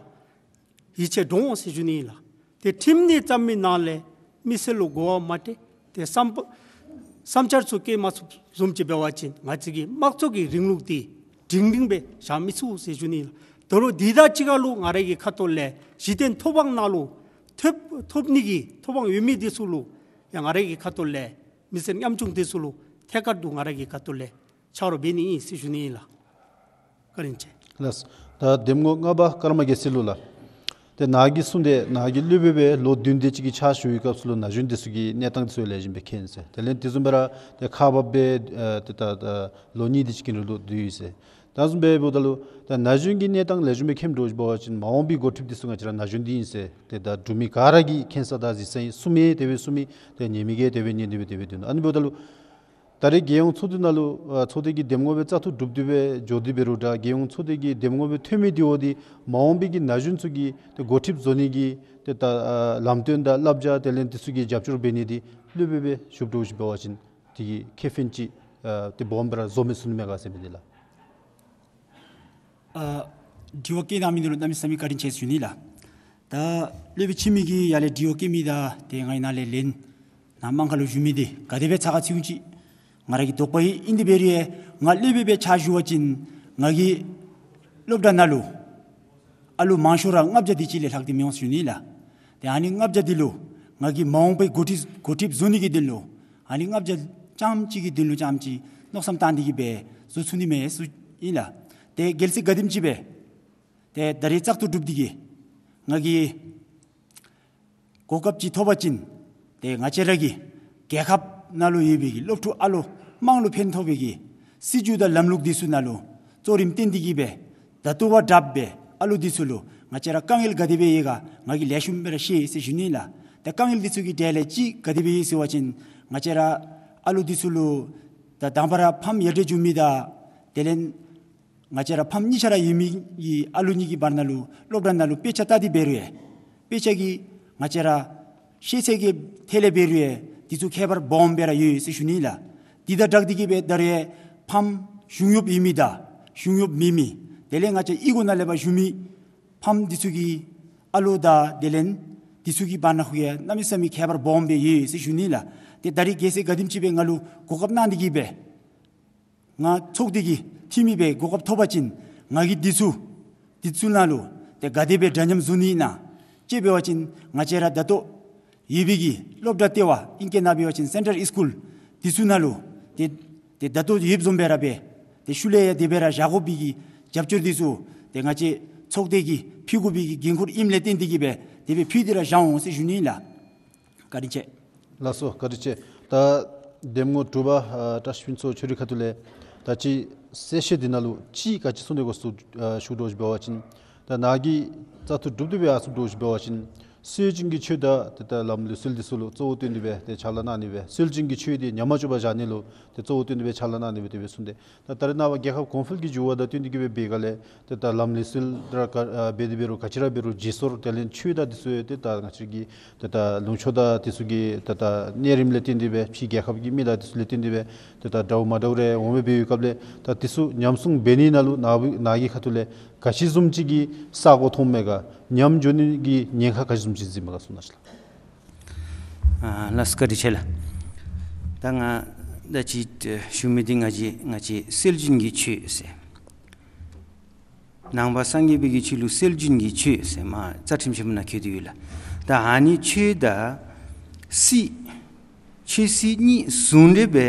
ཡིད་ཆེས་འདྲོངས་ཟེར་ཞུ་ནི་ཨིན་ལགས། ཏེ་ཁྲིམས་འདི་བརྩམ་མི་ནང་ལས་མི་སེར་ལུ་གོ་བ་མ་སྤྲོད་དེ་བསམ་པ་བསམ་འཆར་ཚུ་བཀོད་མ་ཚུགསཔ་བཟུམ་ཅིག་འབད་བ་ཅིན་ང་བཅས་ཀྱི་དམངས་གཙོ་གི་རིང་ལུགས་འདི་སྒྲིང་སྒྲིང་སྦེ་བཞག་མི་ཚུགས་ཟེར་ཞུ་ནི་ཨིན་ལགས། ད་རུང་འདི་དང་གཅིག་ཁར་ལུ་ང་ར་གི་ཁ་ཐུག་ལས་གཞི་རྟེན་ཐོབ་དབང་ནང་ལུ་ཐོབ་ཐོབ་ནི་གི་ཐོབ་དབང་ཡོད་མི་འདི་ཚུ་ལུ་ཡང་ང་ར་གི་ཁ་ཐུག་ལས་མི་སེར་ཉམ་ཆུང་འདི་ཚུ་ལུ་ཐད་ཀར་དུ་ང་ར་གི་ཁ་ཐུག་ལས་ཕྱག་རོགས་འབད་ནི་ཨིན་ཟེར་ཞུ་ནི་ཨིན་ལགས། བཀའ་དྲིན་ཆེ། ལགས། ད་གདམ་ངོ་ལྔ་པ་ཀརྨ་རྒྱལ་མཚན་ལུ་ལགས། ཏེ་ནཱ་གིས་གསུངས་ཏེ་ནཱ་གིས་སློབ་དཔོན་སྦེ་ལོ་བདུན་དེ་ཅིག་གི་ཕྱག་ཞུ་བའི་སྐབས་སུ་ལུ་ན་གཞོན་འདི་ཚུ་གི་གནས་སྟངས་འདི་ཚུ་ལེགས་ཤོམ་སྦེ་མཁྱེན་ཟེར། དེ་ལས་དེ་བཟུམ་སྦེ་ར་ཏེ་ཁག་འབགཔ་སྦེ་ཨེ་ཏེ་ད་ད་ལོ་གཉིས་དེ་ཅིག་གི་རིང་ལུ་སྡོད་ཡི་ཟེར། ད་བཟུམ་སྦེ་འབདཝ་ད་ལུ་ད་ན་གཞོན་གྱི་གནས་སྟངས་ལེགས་ཤོམ་སྦེ་མཁྱེནམ་འདྲཝ་ཅིག་འབད་བ་ཅིན་མ་འོངས་པའི་འགོ་ཁྲིདཔ་འདི་ཚུ་ང་བཅས་ར་ན་གཞོན་འདི་ཨིན་ཟེར་ཏེ་ད་འབྲུག་མི་ག་ར་གིས་མཁྱེན་ས་དང་གཟིགས་ས་ཨིན། གསུང་མི་དེ་སྦེ་གསུང་མི་ཏེ་ཉན་མི་གིས་དེ་སྦེ་ཉན་ཏེ་སྦེ་དེ་སྦེ་སྡོད་ནུག། ཨ་ནི་འབདཝ་ད་ལུ་ད་རེས་རྒྱལ་ཡོངས་ཚོགས་འདུ་ནང་ལུ་ཨ་ཚོགས་སྡེ་གི་གདམ་ངོ་སྦེ་བཙག་འཐུ་གྲུབ་སྟེ་སྦེ་འགྱོ་སྟེ་འབད་རུང་ད་རྒྱལ་ཡོངས་ཚོགས་སྡེ་གི་གདམ་ངོ་སྦེ་ཐོན་མི་འདི་འོ་འདི་མ་འོངས་པའི་གི་ན་གཞོན་ཚུ་གི་ཏེ་འགོ་ཁྲིདཔ་བཟོ་ནི་གི་ཏེ་ད་ཨ་ལམ་སྟོན་དང་བསླབ་བྱ་དེ་ལས་འདི་ཚུ་གི་རྒྱབ་སྐྱོར་འབད་ནི་འདི་སློབ་དཔོན་སྦེ་ཞུཝ་འདྲཝ་ཅིག་འབད་བ་ཅིན་དེ་གི་ཁེ་ཕན་ཅིག་ཨ་ཏེ་སྦོམ་སྦེ་ར་བཟོ་མི་ཚུགས་ནི་མས་ག་ཟེར་མི་འདི་ལགས། ཨ་དྲི་བ་བཀོད་གནང་མི་འདི་ལུ་གནམ་མེད་ས་མེད་བཀའ་དྲིན་ཆེ་ཟེར་ཞུ་ནི་ལགས། ད་སློབ་དཔོན་འཆི་མེད་ཀྱིས་ཡར་ལས་དྲི་བ་བཀོད་མི་དང་ཏེ་ང་གིས་ནཱ་ལས་ལན་ནཱ་མང་ཁ་ལུ་ཞུ་མི་འདི་ག་དེ་སྦེ་ཚགས་ཁར་ཚུད་འོང་ཅི། ང་ར་གི་དོགས་པ་ཨིན། ཨིན་དེ་འབད་རུང་ཡང་ང་སློབ་དཔོན་སྦེ་ཕྱག་ཞུ་བ་ཅིན་ང་གིས་སློབ་གྲྭ་ནང་ལུ་ཨ་ལུ་མང་ཤོས་ར་ལྔ་བརྒྱ་དེ་ཅིག་ལས་ལྷག་སྟེ་མི་འོང་ཟེར་ཞུ་ནི་ལགས། ཏེ་ཨ་ནི་ལྔ་བརྒྱ་འདི་ལུ་ང་གིས་མ་འོངས་པའི་འགོ་ཁྲིདཔ་འགོ་ཁྲིདཔ་བཟོ་ནི་གི་དོན་ལུ་ཨ་ནི་ལྔ་བརྒྱ་རྐྱངམ་གཅིག་གི་དོན་ལུ་རྐྱངམ་གཅིག་མནོ་བསམ་བཏང་སྟེ་གིས་སྦེ་བཟོ་ཚུགས་ནི་མས་ཟེར་ཞུ་ཨིན་ལགས། ཏེ་རྒྱལ་སྲས་ག་དེམ་ཅིག་སྦེ་ཏེ་ད་རེས་བཙག་འཐུ་གྲུབ་སྟེ་གིས་ང་གིས་གོ་སྐབས་ཅིག་ཐོབ་པ་ཅིན་ཏེ་ང་བཅས་ར་གི་རྒྱལ་ཁབ་ནང་ལུ་ཡོད་པའི་གི་སློབ་ཕྲུག་ཨ་ལུ་དམངས་ལུ་ཕན་ཐོགས་པའི་གི་སྲིད་བྱུས་དང་ལམ་ལུགས་འདི་ཚུ་ནང་ལུ་གཙོ་རིམ་བཏོན་ཏེ་གིས་སྦེ་ད་ལྟོ་བ་དྲགཔ་སྦེ་ཨ་ལུ་འདི་ཚུ་ལུ་ང་བཅས་ར་དཀའ་ངལ་ག་དེ་སྦེ་ཡོད་ག་ང་གིས་ལེགས་ཤོམ་སྦེ་ར་ཤེས་ཟེར་ཞུ་ནི་ལགས། ད་དཀའ་ངལ་འདི་ཚུ་གི་གྲས་ལས་ཅིག་ག་དེ་སྦེ་ཡོད་ཟེར་བ་ཅིན་ང་བཅས་ར་ཨ་ལུ་འདི་ཚུ་ལུ་ད་དང་པ་ར་ཕམ་ཡར་དྲགས་འགྱོ་མི་དང་དེ་ལས་ང་བཅས་ར་ཕམ་གཉིས་ཆ་ར་ཡོད་མི་གི་ཨ་ལུ་གཉིས་ཀྱི་བར་ན་ལུ་སློབ་གྲྭ་ནང་ལུ་དཔེ་ཆ་ལྟ་སྟེ་འབད་རུང་ཡང་དཔེ་ཆ་གི་ང་བཅས་ར་ཤེས་ཚད་ཀྱི་ཐད་ལས་འབད་རུང་ཡང་འདི་ཚུ་ཁྱད་པར་སྦོམ་སྦེ་ར་ཡོད་ཟེར་ཞུ་ནི་ལགས། འདི་དང་སྦྲགས་ཏེ་གིས་སྦེ་ད་རེས་ཕམ་གཞུང་གཡོགཔ་ཡོད་མི་དང་གཞུང་གཡོགཔ་མེད་མི་དེ་ལས་ང་བཅས་གཡུས་སྒོ་ནང་ལས་ཕར་བཞུགས་མི་ཕམ་འདི་ཚུ་གི་ཨ་ལུ་དང་དེ་ལས་འདི་ཚུ་གི་བར་ན་ཁུ་ཡང་གནམ་མེད་ས་མེད་ཁྱད་པར་སྦོམ་སྦེ་ཡོད་ཟེར་ཞུ་ནི་ལགས། ཏེ་ད་རེས་རྒྱལ་སྲས་ག་དེམ་ཅིག་སྦེ་ང་ལུ་གོ་སྐབས་གནང་སྟེ་གིས་སྦེ་ང་ཚོགས་སྡེ་གི་ འཐུས་མི་སྦེ་གོ་སྐབས་ཐོབ་པ་ཅིན་ང་གིས་འདི་ཚུ་འདི་ཚུ་ནང་ལུ་ཏེ་ག་དེ་སྦེ་འདྲ་མཉམ་བཟོ་ནི་ཨིན་ན། ཅིག་འབད་བ་ཅིན་ང་བཅས་ར་ད་ལྟོ་ཡོད་པའི་གི་སློབ་གྲྭ་ལྟེ་བ་ཨིང་སྐད་ནང་འབད་བ་ཅིན་སེན་ཊར་སི་ཀུལ་འདི་ཚུ་ནང་ལུ་ཏེ་ཏེ་ད་ལྟོ་ཡོདཔ་བཟུམ་སྦེ་ར་སྦེ་ཏེ་ཤུལ་ལས་ཡང་དེ་སྦེ་ར་བཞག་དགོ་པའི་གི་རྒྱབ་སྐྱོར་འདི་ཚུ་ཏེ་ང་བཅས་ཚོགས་སྡེ་གིས་ཕུལ་དགོ་པའི་གི་འགན་ཁུར་ཨིནམ་ལས་བརྟེན་ཏེ་གིས་སྦེ་དེ་སྦེ་ཕུལ་ཏེ་ར་བཞག་འོང་ཟེར་ཞུ་ནི་ལགས། བཀའ་དྲིན་ཆེ། ལགས་སོ། བཀའ་དྲིན་ཆེ། ད་གདམ་ངོ་དྲུག་པ་ཨ་བཀྲ་ཤིས་ཕུན་ཚོགས་ཆོས་རིག་ཁ་ཐུག་ལས་ད་ཅིག་གསལ་བཤད་འདི་ནང་ལུ་ཅིག་ག་ཅི་གསུངས་ཏེ་གོ་ཚུ་ཨ་ཞུ་དོ་ཅིག་འབད་བ་ཅིན་ད་ནཱ་གིས་བཙག་འཐུ་གྲུབ་སྟེ་སྦེ་ཨ་ཚུ་དོ་ཅིག་འབད་བ་ཅིན་སྲོལ་རྒྱུན་གྱི་ཆོས་དང་ཏེ་ད་ལམ་ལུགས་སྲོལ་འདི་ཚུ་ལུ་གཙོ་བོ་བཏོན་ཏེ་སྦེ་ཏེ་ཕྱག་ལཱ་གནང་ནི་སྦེ་སྲོལ་རྒྱུན་གྱི་ཆོས་འདི་ཉམས་མ་བཅུག་པར་བཞག་ནི་ལུ་ཏེ་གཙོ་བོ་བཏོན་ཏེ་སྦེ་ཕྱག་ལཱ་གནང་ནི་སྦེ་དེ་སྦེ་གསུངས་ཏེ། ད་ད་རེས་ནངས་པ་རྒྱལ་ཁབ་གོང་འཕེལ་གྱི་འགྱུར་བ་དང་བསྟུན་ཏེ་གིས་སྦེ་འབད་སྒང་ལས་ཏེ་ད་ལམ་ལུགས་སྲོལ་ར་ག་ཨ་འབད་དེ་འབད་རུང་ག་ཅི་ར་འབད་རུང་བརྗེ་སོར་དེ་ལས་ཆོས་དང་འདི་ཚུ་ཡང་ཏེ་ད་ང་བཅས་ཀྱི་ཏེ་ད་ལུང་ཕྱོགས་དང་འདི་ཚུ་གི་ཏེ་ད་གནས་རིམ་ལས་བརྟེན་ཏེ་སྦེ་ཕྱི་རྒྱལ་ཁབ་ཀྱི་མི་དང་འདི་ཚུ་ལས་བརྟེན་ཏེ་སྦེ་ཏེ་ད་འདྲཝ་མ་འདྲཝ་རེ་འོང་སྦེ་འབད་བའི་སྐབས་ལས་ད་འདི་ཚུ་ཉམས་སྲུང་འབད་ནི་ནང་ལུ་ནཱ་བུ་ནཱ་གི་ཁ་ཐུག་ལས་ག་ཅི་བཟུམ་ཅིག་གི་ས་གོ་མཐོངམ་མས་ག། ཉམས་འགྱོ་ནི་གི་ཉེན་ཁ་ག་ཅི་བཟུམ་ཅིག་འཛིན་མས་ག་གསུངས་གནང་ཤིག་ལགས། ཨ་ལགས་སོ། བཀའ་དྲིན་ཆེ་ལགས། ད་ང་ད་ཅི་ཞུ་མི་འདི་ང་བཅས་ང་བཅས་སྲོལ་རྒྱུན་གྱི་ཆོས་ཟེར། ནང་པ་སངས་རྒྱས་པའི་གི་ཆོས་ལུ་སྲོལ་རྒྱུན་གྱི་ཆོས་ཟེར་མར་རྩ་ཁྲིམས་ཆེན་མོ་ནང་བཀོད་དེ་ཡོད་ལགས། ད་ཨ་ནི་ཆོས་དང་སྲིད་ཆོས་སྲིད་གཉིས་ཟུང་འབྲེལ་སྦེ་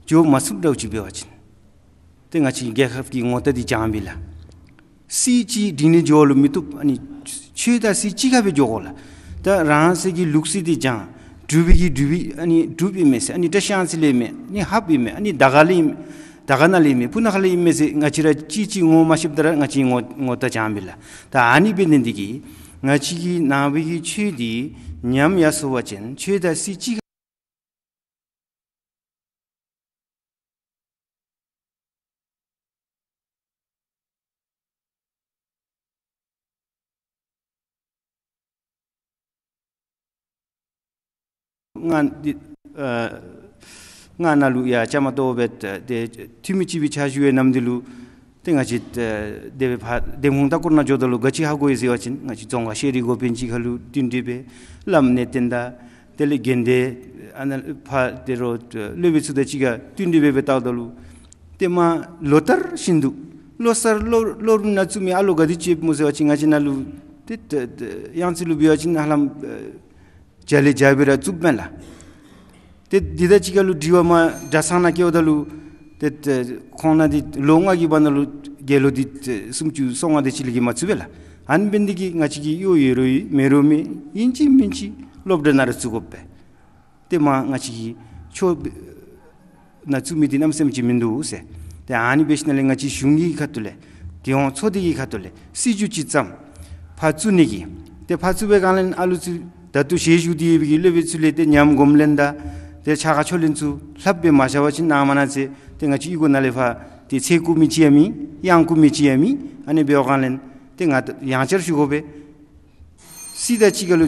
འགྱོ་མ་ཚུགསཔ་འདྲཝ་ཅིག་འབད་བ་ཅིན་ཏེ་ང་བཅས་རྒྱལ་ཁབ་ཀྱི་ངོ་རྟགས་འདི་བྱང་པས་ལགས། སྲིད་ཅིག་སྒྲིང་ནི་འགྱོ་བ་ལུ་མི་བཏུབ། ཨ་ནི་ཆོས་དང་སྲིད་གཅིག་ཁར་སྦེ་འགྱོ་དགོ་ལགས། ད་རང་སོ་གི་ལུགས་སྲོལ་འདི་བྱང་། འབྲུག་པའི་གི་འབྲུག་པའི་ཨ་ནི་འབྲུགཔ་ཨིན་མས་ཟེར། ཨ་ནི་བཀྲ་ཤིས་གཡང་རྩེ་ལས་ཨིན་མས། ཨ་ནི་ཧཱཔ་ཨིན་མས། ཨ་ནི་དར་དཀར་ལས་ཨིན་མས། དར་དཀར་ན་ལས་ཨིན་མས། སྤུ་ན་ཁ་ལས་ཨིན་མས་ཟེར་ང་བཅས་ར་གཅིག་གཅིག་ངོ་མ་ཤེསཔ་ད་ར་ང་བཅས་ངོ་ངོ་རྟགས་བྱང་པས་ལགས། ད་ཨ་ནི་འབད་ནི་འདི་གིས་ང་བཅས་ཀྱི་ནང་པའི་གི་ཆོས་འདི་ཉམས་ཡར་སོང་པ་ཅིན་ཆོས་དང་སྲིད་གཅིག་ང་འདི་ཨ་ང་ནཱ་ལུ་ཡ་བཅའ་མར་གཏོགས་སྦེ་ཏེ་འཐུས་མི་ཅིག་སྦེ་ཕྱག་ཞུ་བའི་ནམ་འདི་ལུ་ཏེ་ང་བཅས་ཨ་དེ་སྦེ་ཕར་འདེམས་ཁོངས་ལྟ་སྐོར་ནང་འགྱོཝ་ད་ལུ་ག་ཅི་ཧ་གོ་ཡི་ཟེར་བ་ཅིན་ང་བཅས་རྫོང་ཁག་ཤེས་རིག་འགོ་དཔོན་ཅིག་ཁར་ལུ་བསྟུན་ཏེ་སྦེ་བླམ་གནས་བརྟན་དང་དེ་ལས་དགེ་འདུན་ཨ་ནཱ་ཕར་དེ་རུ་སློབ་དཔོན་ཚུ་དང་གཅིག་ཁར་བསྟུན་ཏེ་སྦེ་སྦེ་བལྟཝ་ད་ལུ་ཏེ་མར་ལོ་ལྟར་བཞིན་དུ་ལོ་གསར་ལོ་ལོ་རིམ་ནང་བཙུགས་མི་ཨ་ལོ་ག་དེ་ཅིག་ཡོདཔ་སྨོ་ཟེར་བ་ཅིན་ང་བཅས་ནཱ་ལུ་ཏེ་ཏེ་ཏེ་གཡང་རྩེ་ལུ་འབད་བ་ཅིན་ཧ་ལམ་ཨ་བརྒྱ་ལས་བརྒྱ་སྦེ་ར་བཙུགསཔ་མས་ལགས། ཏེ་འདི་དང་གཅིག་ཁར་ལུ་དྲི་བ་མར་གྲྭ་ཚང་ནང་བཀོདཔ་ད་ལུ་ཏེ་ཏེ་ཁོང་ནང་འདི་ལོ་ལྔ་གི་བར་ན་ལུ་དགེ་སློང་འདི་ཏེ་སུམ་ཅུ་སོ་ལྔ་དེ་ཅིག་ལས་བརྒལ་མ་བཙུགས་པས་ལགས། ཨ་ནི་འབད་ནི་འདི་གིས་ང་བཅས་ཀྱིས་གཡོག་ཡོད་རུང་ཡོད་མེད་རུང་མེད་ཨིན་ཅི་མིན་ཅི་སློབ་གྲྭ་ནང་ར་བཙུགས་དགོ་པས། ཏེ་མར་ང་བཅས་ཀྱི་ཆོས་ནང་བཙུགས་མི་འདི་གནམ་མེད་ས་མེད་ཅིག་མིན་འདུག་ཟེར། ཏེ་ཨ་ནི་འབད་ཞིནམ་ལས་ང་བཅས་གཞུང་གི་ཁ་ཐུག་ལས་རྒྱལ་ཡོངས་ཚོགས་སྡེ་གི་ཁ་ཐུག་ལས་སྲིད་བྱུས་ཅིག་བརྩམས། ཕར་བཙུགས་ནི་གི་ཏེ་ཕར་བཙུགས་པའི་སྒང་ལས་ཨ་ལུ་ཚུ་ད་ལྟོ་ཞལ་བཞུགས་ཏེ་ཡོད་པའི་གི་སློབ་དཔོན་ཚུ་ལས་ཏེ་ཉམས་སྒོམ་ལེན་དང་ཏེ་ཕྱག་ཕྱོགས་ལེན་ཚུ་ལྷགཔ་སྦེ་མ་བཞག་པ་ཅིན་གནང་མ་གནང་ཟེར་ཏེ་ང་བཅས་གཡུས་སྒོ་ནང་ལས་ཕར་ཏེ་ཚེ་བསྐུལ་མི་ཅིག་ཡང་མེད། གཡང་བསྐུལ་མི་ཅིག་ཡང་མེད། ཨ་ནི་འབད་བའི་སྒང་ལས་ཏེ་ང་ཡང་བསྐྱར་ཞུ་དགོ་པས། སྲིད་དང་གཅིག་ཁར་ལུ་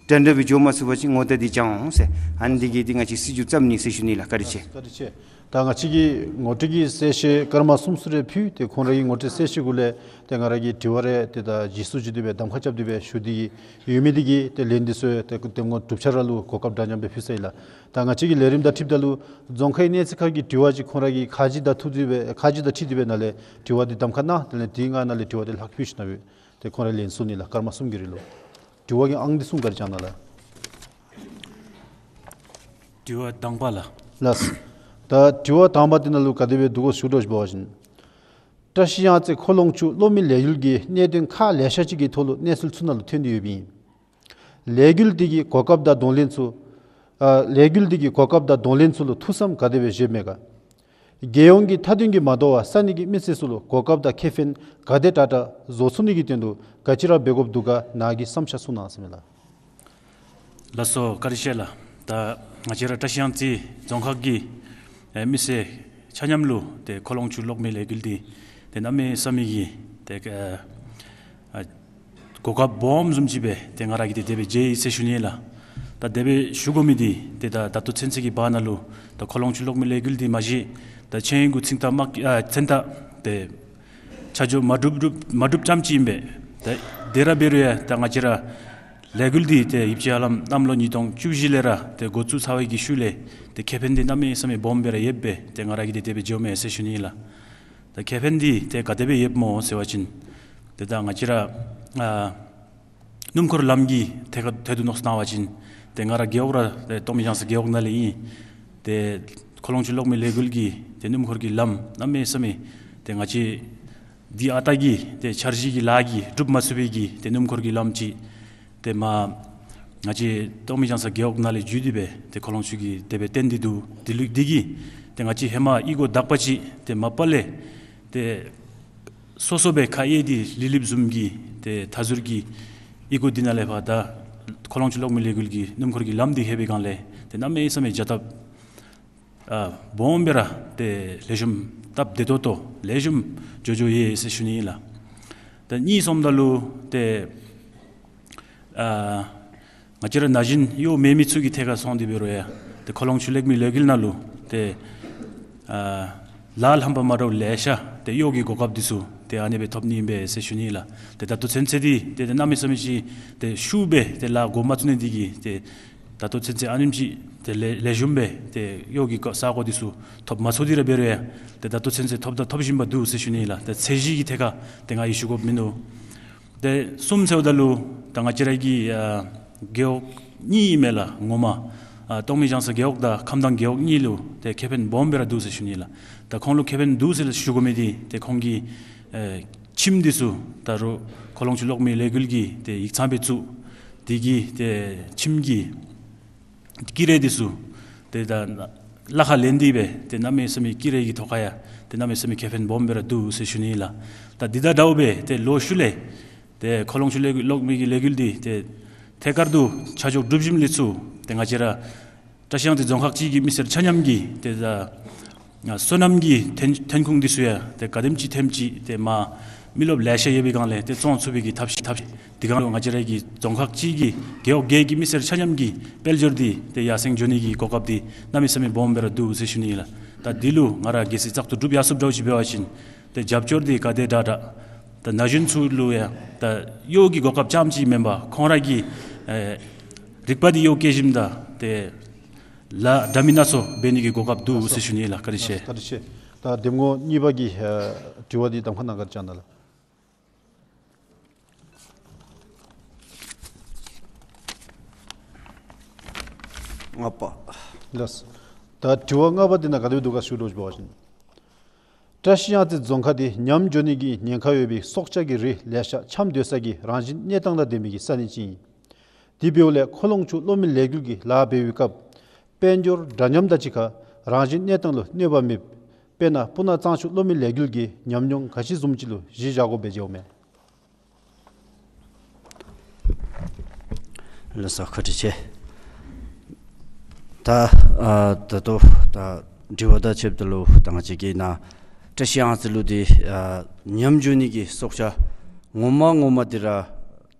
འདྲན་འདྲ་སྦེ་འགྱོ་མ་ཚུགས་པ་ཅིན་ངོ་རྟགས་འདི་བྱང་འོང་ཟེར། ཨ་ནི་འདི་གིས་ཏེ་ང་བཅས་སྲིད་བྱུས་བརྩམ་ནི་ཟེར་ཞུ་ནི་ལགས། བཀའ་དྲིན་ཆེ། བཀའ་དྲིན་ཆེ། ད་ང་བཅས་ཀྱི་ངོ་སྤྲོད་ཀྱི་གསལ་བཤད་སྐར་མ་གསུམ་ཙམ་རེ་ཕུལ། ཏེ་ཁོང་ར་གི་ངོ་སྤྲོད་གསལ་བཤད་གུ་ལས་ཏེ་ང་ར་གིས་དྲི་བ་རེ་ཏེ་ད་རྗེས་སུ་འཇུག་སྟེ་སྦེ་གདམ་ཁ་རྐྱབ་སྟེ་སྦེ་ཞུ་སྟེ་གི་ཡོད་མི་འདི་གིས་ཏེ་ལན་འདི་ཚུ་ཏེ་གདམ་ངོ་དྲུག་ཆ་ར་ལུ་གོ་སྐབས་འདྲ་མཉམ་སྦེ་ཕུལ་ཚར་ཡི་ལགས། ད་ང་བཅས་ཀྱི་ལས་རིམ་དང་འཁྲིལཝ་ད་ལུ་རྫོང་ཁའི་གནས་ཚུལ་ཁང་གི་དྲི་བ་ཅིག་ཁོང་ར་གི་ཁ་རྗེ་དང་འཁྲིལ་ཏེ་སྦེ་ཁ་རྗེ་དང་འཁྲིལ་ཏེ་སྦེ་ནཱ་ལས་དྲི་བ་འདི་གདམ་ཁ་གནང་། དེ་ལས་དེའི་ནང་ན་ལས་དྲི་བ་འདི་ལྷག་ཕུལ་ཞིན་ན་སྦེ་ཏེ་ཁོང་ར་ལན་གསུང་ནི་ལགས། སྐར་མ་གསུམ་གྱི་རིང་ལུ། དྲི་བ་གི་ཨང་འདི་གསུང་ག་ར་བྱང་གནང་ལགས། དྲི་བ་དང་པ་ལགས། ལགས། ད་དྲི་བ་དང་པ་འདི་ནང་ལུ་ག་དེ་སྦེ་འདུག་གོ་ཞུ་དོ་ཅིག་འབད་བ་ཅིན་བཀྲ་ཤིས་གཡང་རྩེ་ཁོ་ལོང་ཆུ་གློག་མེ་ལས་འགུལ་གྱི་གནད་དོན་ཁག་ལེ་ཤ་ཅིག་གི་ཐོག་ལུ་གནས་ཚུལ་ཚུ་ནང་ལུ་ཐོན་ཏེ་ཡོདཔ་ཨིན། ལས་འགུལ་འདི་གི་གོ་སྐབས་དང་གདོང་ལེན་ཚུ་ཨ་ལས་འགུལ་འདི་གི་གོ་སྐབས་དང་གདོང་ལེན་ཚུ་ལུ་ཐུགས་བསམ་ག་དེ་སྦེ་བཞེསཔ་མས་ག། རྒྱལ་ཡོངས་ཀྱི་མཐའ་དོན་གྱི་མ་དོ་བར་ས་གནས་ཀྱི་མི་སེར་ཚུ་ལུ་གོ་སྐབས་དང་ཁེ་ཕན་ག་དེ་དྲག་དྲག་བཟོ་ཚུགས་ནི་གི་དོན་ལུ་ག་ཅི་ར་འབད་དགོཔ་འདུག་ག། ནཱ་གི་བསམ་འཆར་གསུང་གནང་ཟེར་མས་ལགས། ལགས་སོ། བཀའ་དྲིན་ཆེ་ལགས། ད་ང་བཅས་ར་བཀྲ་ཤིས་གཡང་རྩེ་རྫོང་ཁག་གི་ཨེ་མི་སེར་ཆ་མཉམ་ལུ་ཏེ་ཁོ་ལོང་ཆུ་གློག་མེ་ལས་འགུལ་འདི་ཏེ་གནམ་མེད་ས་མེད་ཀྱི་ཏེ་ཨ་གོ་སྐབས་སྦོམ་བཟུམ་ཅིག་སྦེ་ཏེ་ང་ར་གིས་ཏེ་དེ་སྦེ་མཇལ་ཡི་ཟེར་ཞུ་ནི་ལགས། ད་དེ་སྦེ་ཞུ་དགོ་མི་འདི་ཏེ་ད་ད་ལྟོ་ཚུན་ཚོད་ཀྱི་བར་ན་ལུ་ད་ཁོ་ལོང་ཆུ་གློག་མེ་ལས་འགུལ་འདི་མ་གཞི་ད་ཆིངས་ཡིག་གུ་ཚིག་ཐག་མ་ཨ་མཚན་རྟགས་ཏེ་ཆ་འཇོག་མ་གྲུབ་གྲུབ་མ་གྲུབ་རྐྱངམ་ཅིག་ཨིན་པས། ད་དེ་ར་འབད་རུང་ཡང་ད་ང་བཅས་ར་ལས་འགུལ་འདི་ཏེ་ཡིབ་ཅི་ཧ་ལམ་གནམ་ལོ་ཉིས་སྟོང་བཅུ་བཞི་ལས་ར་ཏེ་འགོ་བཙུགས་ཚར་བའི་གི་ཤུལ་ལས་ཏེ་ཁེ་ཕན་འདི་གནམ་མེད་ས་མེད་སྦོམ་སྦེ་ར་ཡོདཔ་སྦེ་ཏེ་ང་ར་གིས་ཏེ་དེ་སྦེ་མཇལཝ་མས་ཟེར་ཞུ་ནི་ཨིན་ལགས། ད་ཁེ་ཕན་འདི་ཏེ་ག་དེ་སྦེ་ཡོདཔ་སྨོ་ཟེར་བ་ཅིན་ཏེ་ད་ང་བཅས་ར་ཨ་སྣུམ་འཁོར་ལམ་གྱི་ཐད་ཁར་ཐད་དུ་མནོ་བསམ་བཏང་བ་ཅིན་ཏེ་ང་ར་རྒེད་འོག་ར་ཏེ་སྟོང་མི་ལྗང་ས་རྒེད་འོག་ནང་ལས་ཨིན། ཏེ་ཁོ་ལོང་ཆུ་གློག་མེ་ལས་འགུལ་གྱི་ཏེ་སྣུམ་འཁོར་གྱི་ལམ་གནམ་མེད་ས་མེད་ཏེ་ང་བཅས་འདི་ཨ་རྟག་གི་ཏེ་འཆར་གཞི་གི་ལཱ་གིས་སྒྲུབ་མ་ཚུགས་པའི་གི་ཏེ་སྣུམ་འཁོར་གྱི་ལམ་ཅིག་ཏེ་མར་ང་བཅས་སྟོང་མི་ལྗང་ས་རྒེད་འོག་ནང་ལས་བརྒྱུད་དེ་སྦེ་ཏེ་ཁོ་ལོང་ཆུ་གི་དེ་སྦེ་བཏོན་ཏེ་འདུག། དེ་ལུ་འདི་གིས་ཏེ་ང་བཅས་ཧེ་མ་གཡུས་སྒོ་དག་པ་ཅིག་ཏེ་མ་པ་ལས་ཏེ་སོ་སོ་སྦེ་ཁ་གཡེང་སྟེ་ལི་ལིབ་བཟུམ་གྱི་ཏེ་མཐའ་ཟུར་གྱི་གཡུས་སྒོ་འདི་ནང་ལས་ཕར་ད་ཁོ་ལོང་ཆུ་གློག་མེ་ལས་འགུལ་གྱི་སྣུམ་འཁོར་གྱི་ལམ་འདི་ལྷོད་པའི་སྒང་ལས་ཏེ་གནམ་མེད་ས་མེད་བྱ་སྟབས་ཨ་སྦོམ་སྦེ་ར་ཏེ་ལེགས་ཤོམ་སྟབས་བདེ་ཏོག་ཏོ་ལེགས་ཤོམ་འགྱོ་འགྱོཝ་ཨིན་ཟེར་ཞུ་ནི་ཨིན་ལགས། ད་གཉིས་སོངམ་ད་ལུ་ཏེ་ཨ་ང་བཅས་ར་ན་གཞོན་གཡོག་མེད་མི་ཚུ་གི་ཐད་ཁར་སོང་སྟེ་འབད་རུང་ཡང་ཏེ་ཁོ་ལོང་ཆུ་གློག་མེ་ལས་འགུལ་ནང་ལུ་ཏེ་ཨ་ལཱ་ལྷམ་པ་མ་འདྲཝ་ལེ་ཤ་ཏེ་གཡོག་གི་གོ་སྐབས་འདི་ཚུ་ཏེ་ཨ་ནི་སྦེ་ཐོབ་ནི་ཨིན་པས་ཟེར་ཞུ་ནི་ཨིན་ལགས། ཏེ་ད་ལྟོ་ཚུན་ཚོད་འདི་ཏེ་ཏེ་གནམ་མེད་ས་མེད་ཅིག་ཏེ་ཤུགས་སྦེ་ཏེ་ལཱ་འགོ་མ་བཙུགས་ནི་འདི་གིས་ཏེ་ད་ལྟོ་ཚུན་ཚོད་ཨ་ནེམ་ཅིག་ཏེ་ལེགས་ལེགས་ཤོམ་སྦེ་ཏེ་གཡོག་གི་གོ་ས་གོ་འདི་ཚུ་ཐོབ་མ་ཚུགས་ཏེ་ར་འབད་རུང་ཡང་ཏེ་ད་ལྟོ་ཚུན་ཚོད་ཐོབ་དང་ཐོབ་བཞིན་པ་འདུག་ཟེར་ཞུ་ནི་ཨིན་ལགས། ཏེ་ཚད་གཞི་གི་ཐད་ཁར་ཏེ་ང་ཡང་ཞུ་དགོཔ་མིན་འདུག། ཏེ་གསུམ་ཟེརཝ་ད་ལུ་ད་ང་བཅས་ར་གི་ཨ་རྒེད་འོག་གཉིས་ཨིན་མས་ལགས། ངོ་མ་ཨ་སྟོང་མི་ལྗང་ས་རྒེད་འོག་དང་ཁམས་དྭངས་རྒེད་འོག་གཉིས་ལུ་ཏེ་ཁེ་ཕན་སྦོམ་སྦེ་ར་འདུག་ཟེར་ཞུ་ནི་ཨིན་ལགས། ད་ཁོང་ལུ་ཁེ་ཕན་འདུག་ཟེར་ཞུ་དགོ་མི་འདི་ཏེ་ཁོང་གི་ཨེ་ཁྱིམ་འདི་ཚུ་ད་རུང་ཁོ་ལོང་ཆུ་གློག་མེ་ལས་འགུལ་གྱིས་ཏེ་ཡིག་ཚང་སྦེ་བཙུགས། དེ་གི་ཏེ་ཁྱིམ་གྱི་དཀྱི་ར་འདི་ཚུ་ཏེ་ད་གླ་ཁར་ལེན་ཏེ་སྦེ་ཏེ་གནམ་མེད་ས་མེད་དཀྱི་ར་གི་ཐོག་ཁར་ཡང་ཏེ་གནམ་མེད་ས་མེད་ཁེ་ཕན་སྦོམ་སྦེ་ར་འདུག་ཟེར་ཞུ་ནི་ཨིན་ལགས། ད་འདི་དང་འདྲཝ་སྦེ་ཏེ་ལོག་ཤུལ་ལས་ཏེ་ཁོ་ལོང་ཆུ་ལས་གློག་མེ་གི་ལས་འགུལ་འདི་ཏེ་ཐད་ཀར་དུ་ཆ་འཇོག་སྒྲུབ་བཞིནམ་ལས་ཚུར་ཏེ་ང་བཅས་ར་བཀྲ་ཤིས་གཡང་རྩེ་རྫོང་ཁག་གཅིག་གི་མི་སེར་ཆ་མཉམ་གྱི་ཏེ་ད་ཨ་སོ་ནམ་གྱི་ཐོན་ཐོན་ཁུངས་འདི་ཚུ་ཡང་ཏེ་ག་དེམ་ཅིག་ཐོནམ་ཅིག་ཏེ་མ་མི་རློབས་ལེ་ཤ་ཡོད་པའི་སྒང་ལས་ཏེ་བཙོང་ཚུགས་པའི་གི་ཐབས་ཤེས་ཐབས་ཤེས་འདི་སྒང་ལུ་ང་བཅས་ར་གི་རྫོང་ཁག་གཅིག་གི་རྒེད་འོག་བརྒྱད་ཀྱི་མི་སེར་ཆ་མཉམ་གྱི་དཔལ་འབྱོར་འདི་ཏེ་ཡར་སེང་འགྱོ་ནི་གི་གོ་སྐབས་འདི་གནམ་མེད་ས་མེད་སྦོམ་སྦེ་ར་འདུག་ཟེར་ཞུ་ནི་ཨིན་ལགས། ད་འདི་ལུ་ང་ར་གལ་སྲིད་བཙག་འཐུ་གྲུབ་ཡར་སོངམ་འདྲཝ་ཅིག་འབད་བ་ཅིན་ཏེ་རྒྱབ་སྐྱོར་འདི་ག་དེ་དྲག་དྲག་ད་ན་གཞོན་ཚུ་ལུ་ཡང་ད་གཡོག་གི་གོ་སྐབས་རྐྱངམ་ཅིག་མེན་པར་ཁོང་ར་གི་ཨེ་རིག་པ་འདི་གཡོག་བཀོལ་ཞིནམ་ད་ཏེ་ལཱ་འདྲ་མིན་སྣ་ཚོགས་འབད་ནི་གི་གོ་སྐབས་འདུག་ཟེར་ཞུ་ནི་ལགས། བཀའ་དྲིན་ཆེ། བཀའ་དྲིན་ཆེ། ད་འདེམས་ངོ་གཉིས་པ་གི་ཨེ་དྲི་བ་འདི་གདམ་ཁ་ནང་ག་ར་བཅར་གནང་ལགས། ལྔ་པ། ལགས། ད་དྲི་བ་ལྔ་པ་འདི་ནང་ག་དེ་སྦེ་འདུག་ག་ཞུ་དོ་ཅིག་འབད་བ་ཅིན། བཀྲ་ཤིས་གཡང་རྩེ་རྫོང་ཁག་འདི་ཉམས་འགྱོ་ནི་གི་ཉེན་ཁ་ཡོད་པའི་སྲོག་ཆགས་ཀྱི་རིགས་ལེ་ཤ་འཁྱམས་སྡོད་ས་གི་རང་བཞིན་གནས་སྟངས་དང་ལྡན་པའི་གི་ས་གནས་ཅིག་ཨིན། དེ་འབདཝ་ལས་ཁོ་ལོང་ཆུ་གློག་མེ་ལས་འགུལ་གྱི་ལཱ་འབད་བའི་སྐབས་དཔལ་འབྱོར་འདྲ་མཉམ་དང་གཅིག་ཁར་རང་བཞིན་གནས་སྟངས་ལུ་གནོད་པ་མེདཔ། དཔེར་ན་སྤུ་ན་གཙང་ཆུ་གློག་མེ་ལས་འགུལ་གྱི་ཉམས་མྱོང་ག་ཅི་བཟུམ་ཅིག་ལུ་གཞི་བཞག་དགོཔ་སྦེ་མཇལཝ་མས། ལགས་སོ། བཀའ་དྲིན་ཆེ། ད་ཨ་ད་ལྟོ་ད་དྲི་བ་དང་འཁྲིལཝ་ད་ལུ་ད་ང་བཅས་ཀྱི་ནཱ་བཀྲ་ཤིས་གཡང་རྩེ་ལུ་འདི་ཨ་ཉམས་འགྱོ་ནི་གི་སྲོག་ཆགས་ངོ་མ་ངོ་མ་འདི་ར་